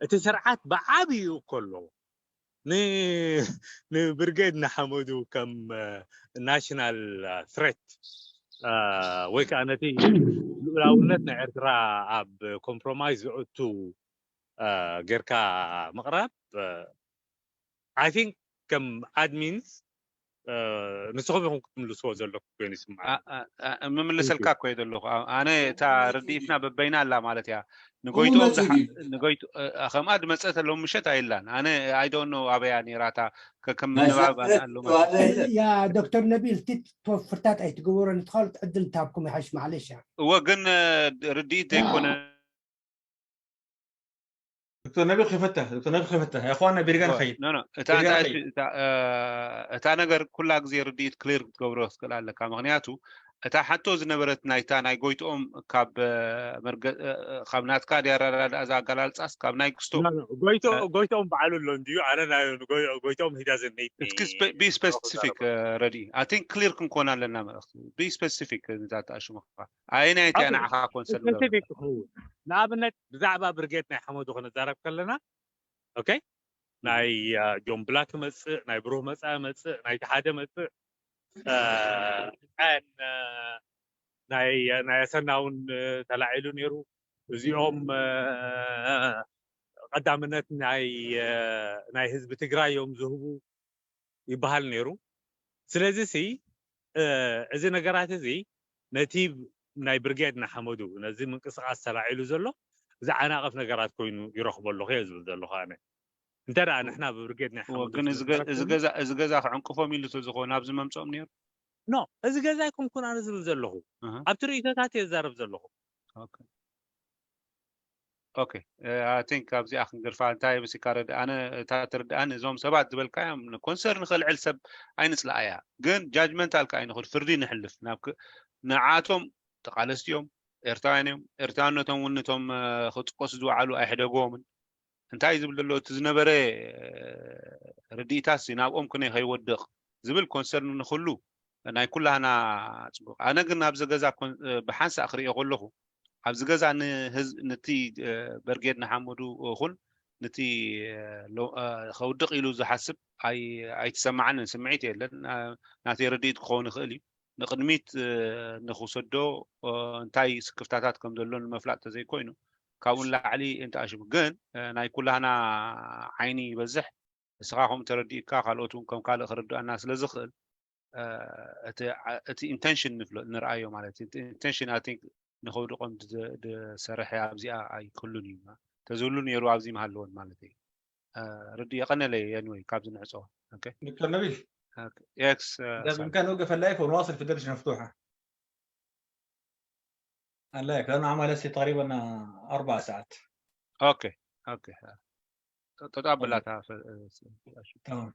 እቲ ስርዓት ብዓብዩ እኮ ኣለዎ ንብርጌድ ንሓመዱ ከም ናሽናል ትሬት ወይ ከዓ ነቲ ልኡላውነት ናይ ኤርትራ ኣብ ኮምፕሮማይዝ ዘእቱ ጌርካ ምቕራብ I think ከም ኣድሚንስ ንስኹም ኢኹም ክትምልስዎ ዘለኩም ኮይኑ ይስምዓኒ። ምምልሰልካ እኮ እየ ዘለኹ። ኣነ እታ ርድኢትና በበይና ኣላ ማለት እያ። ንጎይትኦም ከምኣ ድመፀት ኣለዉ ምሸት ኣይላን። ኣነ I don't know ኣበያ ነይራ እታ ከም ምንባብ ኣሎ ያ ዶክተር ነቢል እቲ ፍርታት ኣይትገበሮ ንትኻልት ዕድል እንታብኩም ይሓሽ ማዕለሽ እያ። እወ ግን ርድኢት ዘይኮነ ዶክተር ነቢል ከይፈትሕ ዶክተር ነቢል ከይፈትሕ ያኳና ቢርጋ ንኸይድ እታ ነገር ኩላ ግዜ ርድኢት ክሊር ክትገብሮ ክትክእል ኣለካ። ምክንያቱ እታ ሓቶ ዝነበረት ናይታ ናይ ጎይትኦም ካብ ካብ ናትካ ድያ ኣረዳድኣ እዛ ኣገላልፃስ ካብ ናይ ክስቶ ጎይትኦም በዓሉ ኣሎ እንድዩ ኣነ ጎይትኦም ሂዳ ዘነይ be specific ረዲ I think ክሊር ክንኮን ኣለና መልእክቲ be specific ንዛ ተኣሽሙካ ኣየናይቲ እያ ንዓኻ ኮንሰርን specific ክኸውን ንኣብነት ብዛዕባ ብርጌድ ናይ ሓመዱ ክንዛረብ ከለና ኦኬ ናይ ጆን ብላክ መፅእ ናይ ብሩህ መፃ መፅእ ናይቲ ሓደ መፅእ ናይ ኣሰና እውን ተላዒሉ ነይሩ። እዚኦም ቀዳምነት ናይ ህዝቢ ትግራይ እዮም ዝህቡ ይበሃል ነይሩ። ስለዚ ሲ እዚ ነገራት እዚ ነቲ ናይ ብርጌድ ንሓመዱ ነዚ ምንቅስቃስ ተላዒሉ ዘሎ ዝዓናቕፍ ነገራት ኮይኑ ይረኽቦ ኣለኹ እየ ዝብል ዘለኹ ኣነ። እንተ ደኣ ንሕና ብብርጌድ ናይ ሓመዱ ግን እዚ ገዛ ክዕንቅፎም ኢሉ ተዝኾ ናብዚ መምፅኦም ነይሩ። ኖ እዚ ገዛ ኣይኮንኩን ኣነ ዝብል ዘለኹ ኣብቲ ርእይቶታት እየ ዝዛረብ ዘለኹ። okay. I think ካብዚኣ ክንገድፋ። እንታይ መሲልካ ረድእ? ኣነ እታ ትርድኣኒ፣ እዞም ሰባት ዝበልካዮም ኮንሰርን ክልዕል ሰብ ኣይንፅላኣያ፣ ግን ጃጅመንታል ከኣ ኣይንኹድ፣ ፍርዲ ንሕልፍ። ናብ ክ- ንዓቶም ተቓለስቲ እዮም፣ ኤርትራውያን እዮም። ኤርትራውነቶም እውን ነቶም ክጥቀሱ ዝወዓሉ ኣይሕደግዎምን። እንታይ ዝብል ዘሎ፣ እቲ ዝነበረ ርድኢታሲ ናብኦም ክነ ከይወድቕ ዝብል ኮንሰርን ንክሉ ናይ ኩላህና ፅቡቅ። ኣነ ግን ኣብዚ ገዛ ብሓንሳእ ክሪኦ ከለኹ፣ ኣብዚ ገዛ ንህዝ- ነቲ በርጌድ ንሓመዱ ይኹን ነቲ ከውድቕ ኢሉ ዝሓስብ ኣይትሰማዓንን፣ ስምዒት የለን። ናተይ ርድኢት ክኸውን ይኽእል እዩ። ንቕድሚት ንክውሰዶ እንታይ ስክፍታታት ከም ዘሎ ንምፍላጥ ተዘይኮይኑ፣ ካብኡ ንላዕሊ እንተኣሽሙ ግን ናይ ኩላህና ዓይኒ ይበዝሕ። ንስኻ ከም ተረዲእካ፣ ካልኦት እውን ከም ካልእ ክርድኣና ስለ ዝኽእል፣ እቲ ኢንቴንሽን ንፍሎ ንርኣዮ ማለት እዩ። ኢንቴንሽን ኣይ ቲንክ ንኸውድቖም ዝሰርሐ ኣብዚኣ ኣይክህሉን እዩ። ተዝህሉ ነይሩ ኣብዚ ምሃለወን ማለት እዩ። ርዲ የቐነለይ። ኤኒወይ፣ ካብዚ ንዕጾ። ዶክተር ነቢል፣ ኤክስ إذا بإمكان نوقف اللايف ونواصل في الدردشة مفتوحة. اللايف لأنه عمل هسه تقريبا أربع ساعات. اوكي، اوكي. تطابلات. تمام.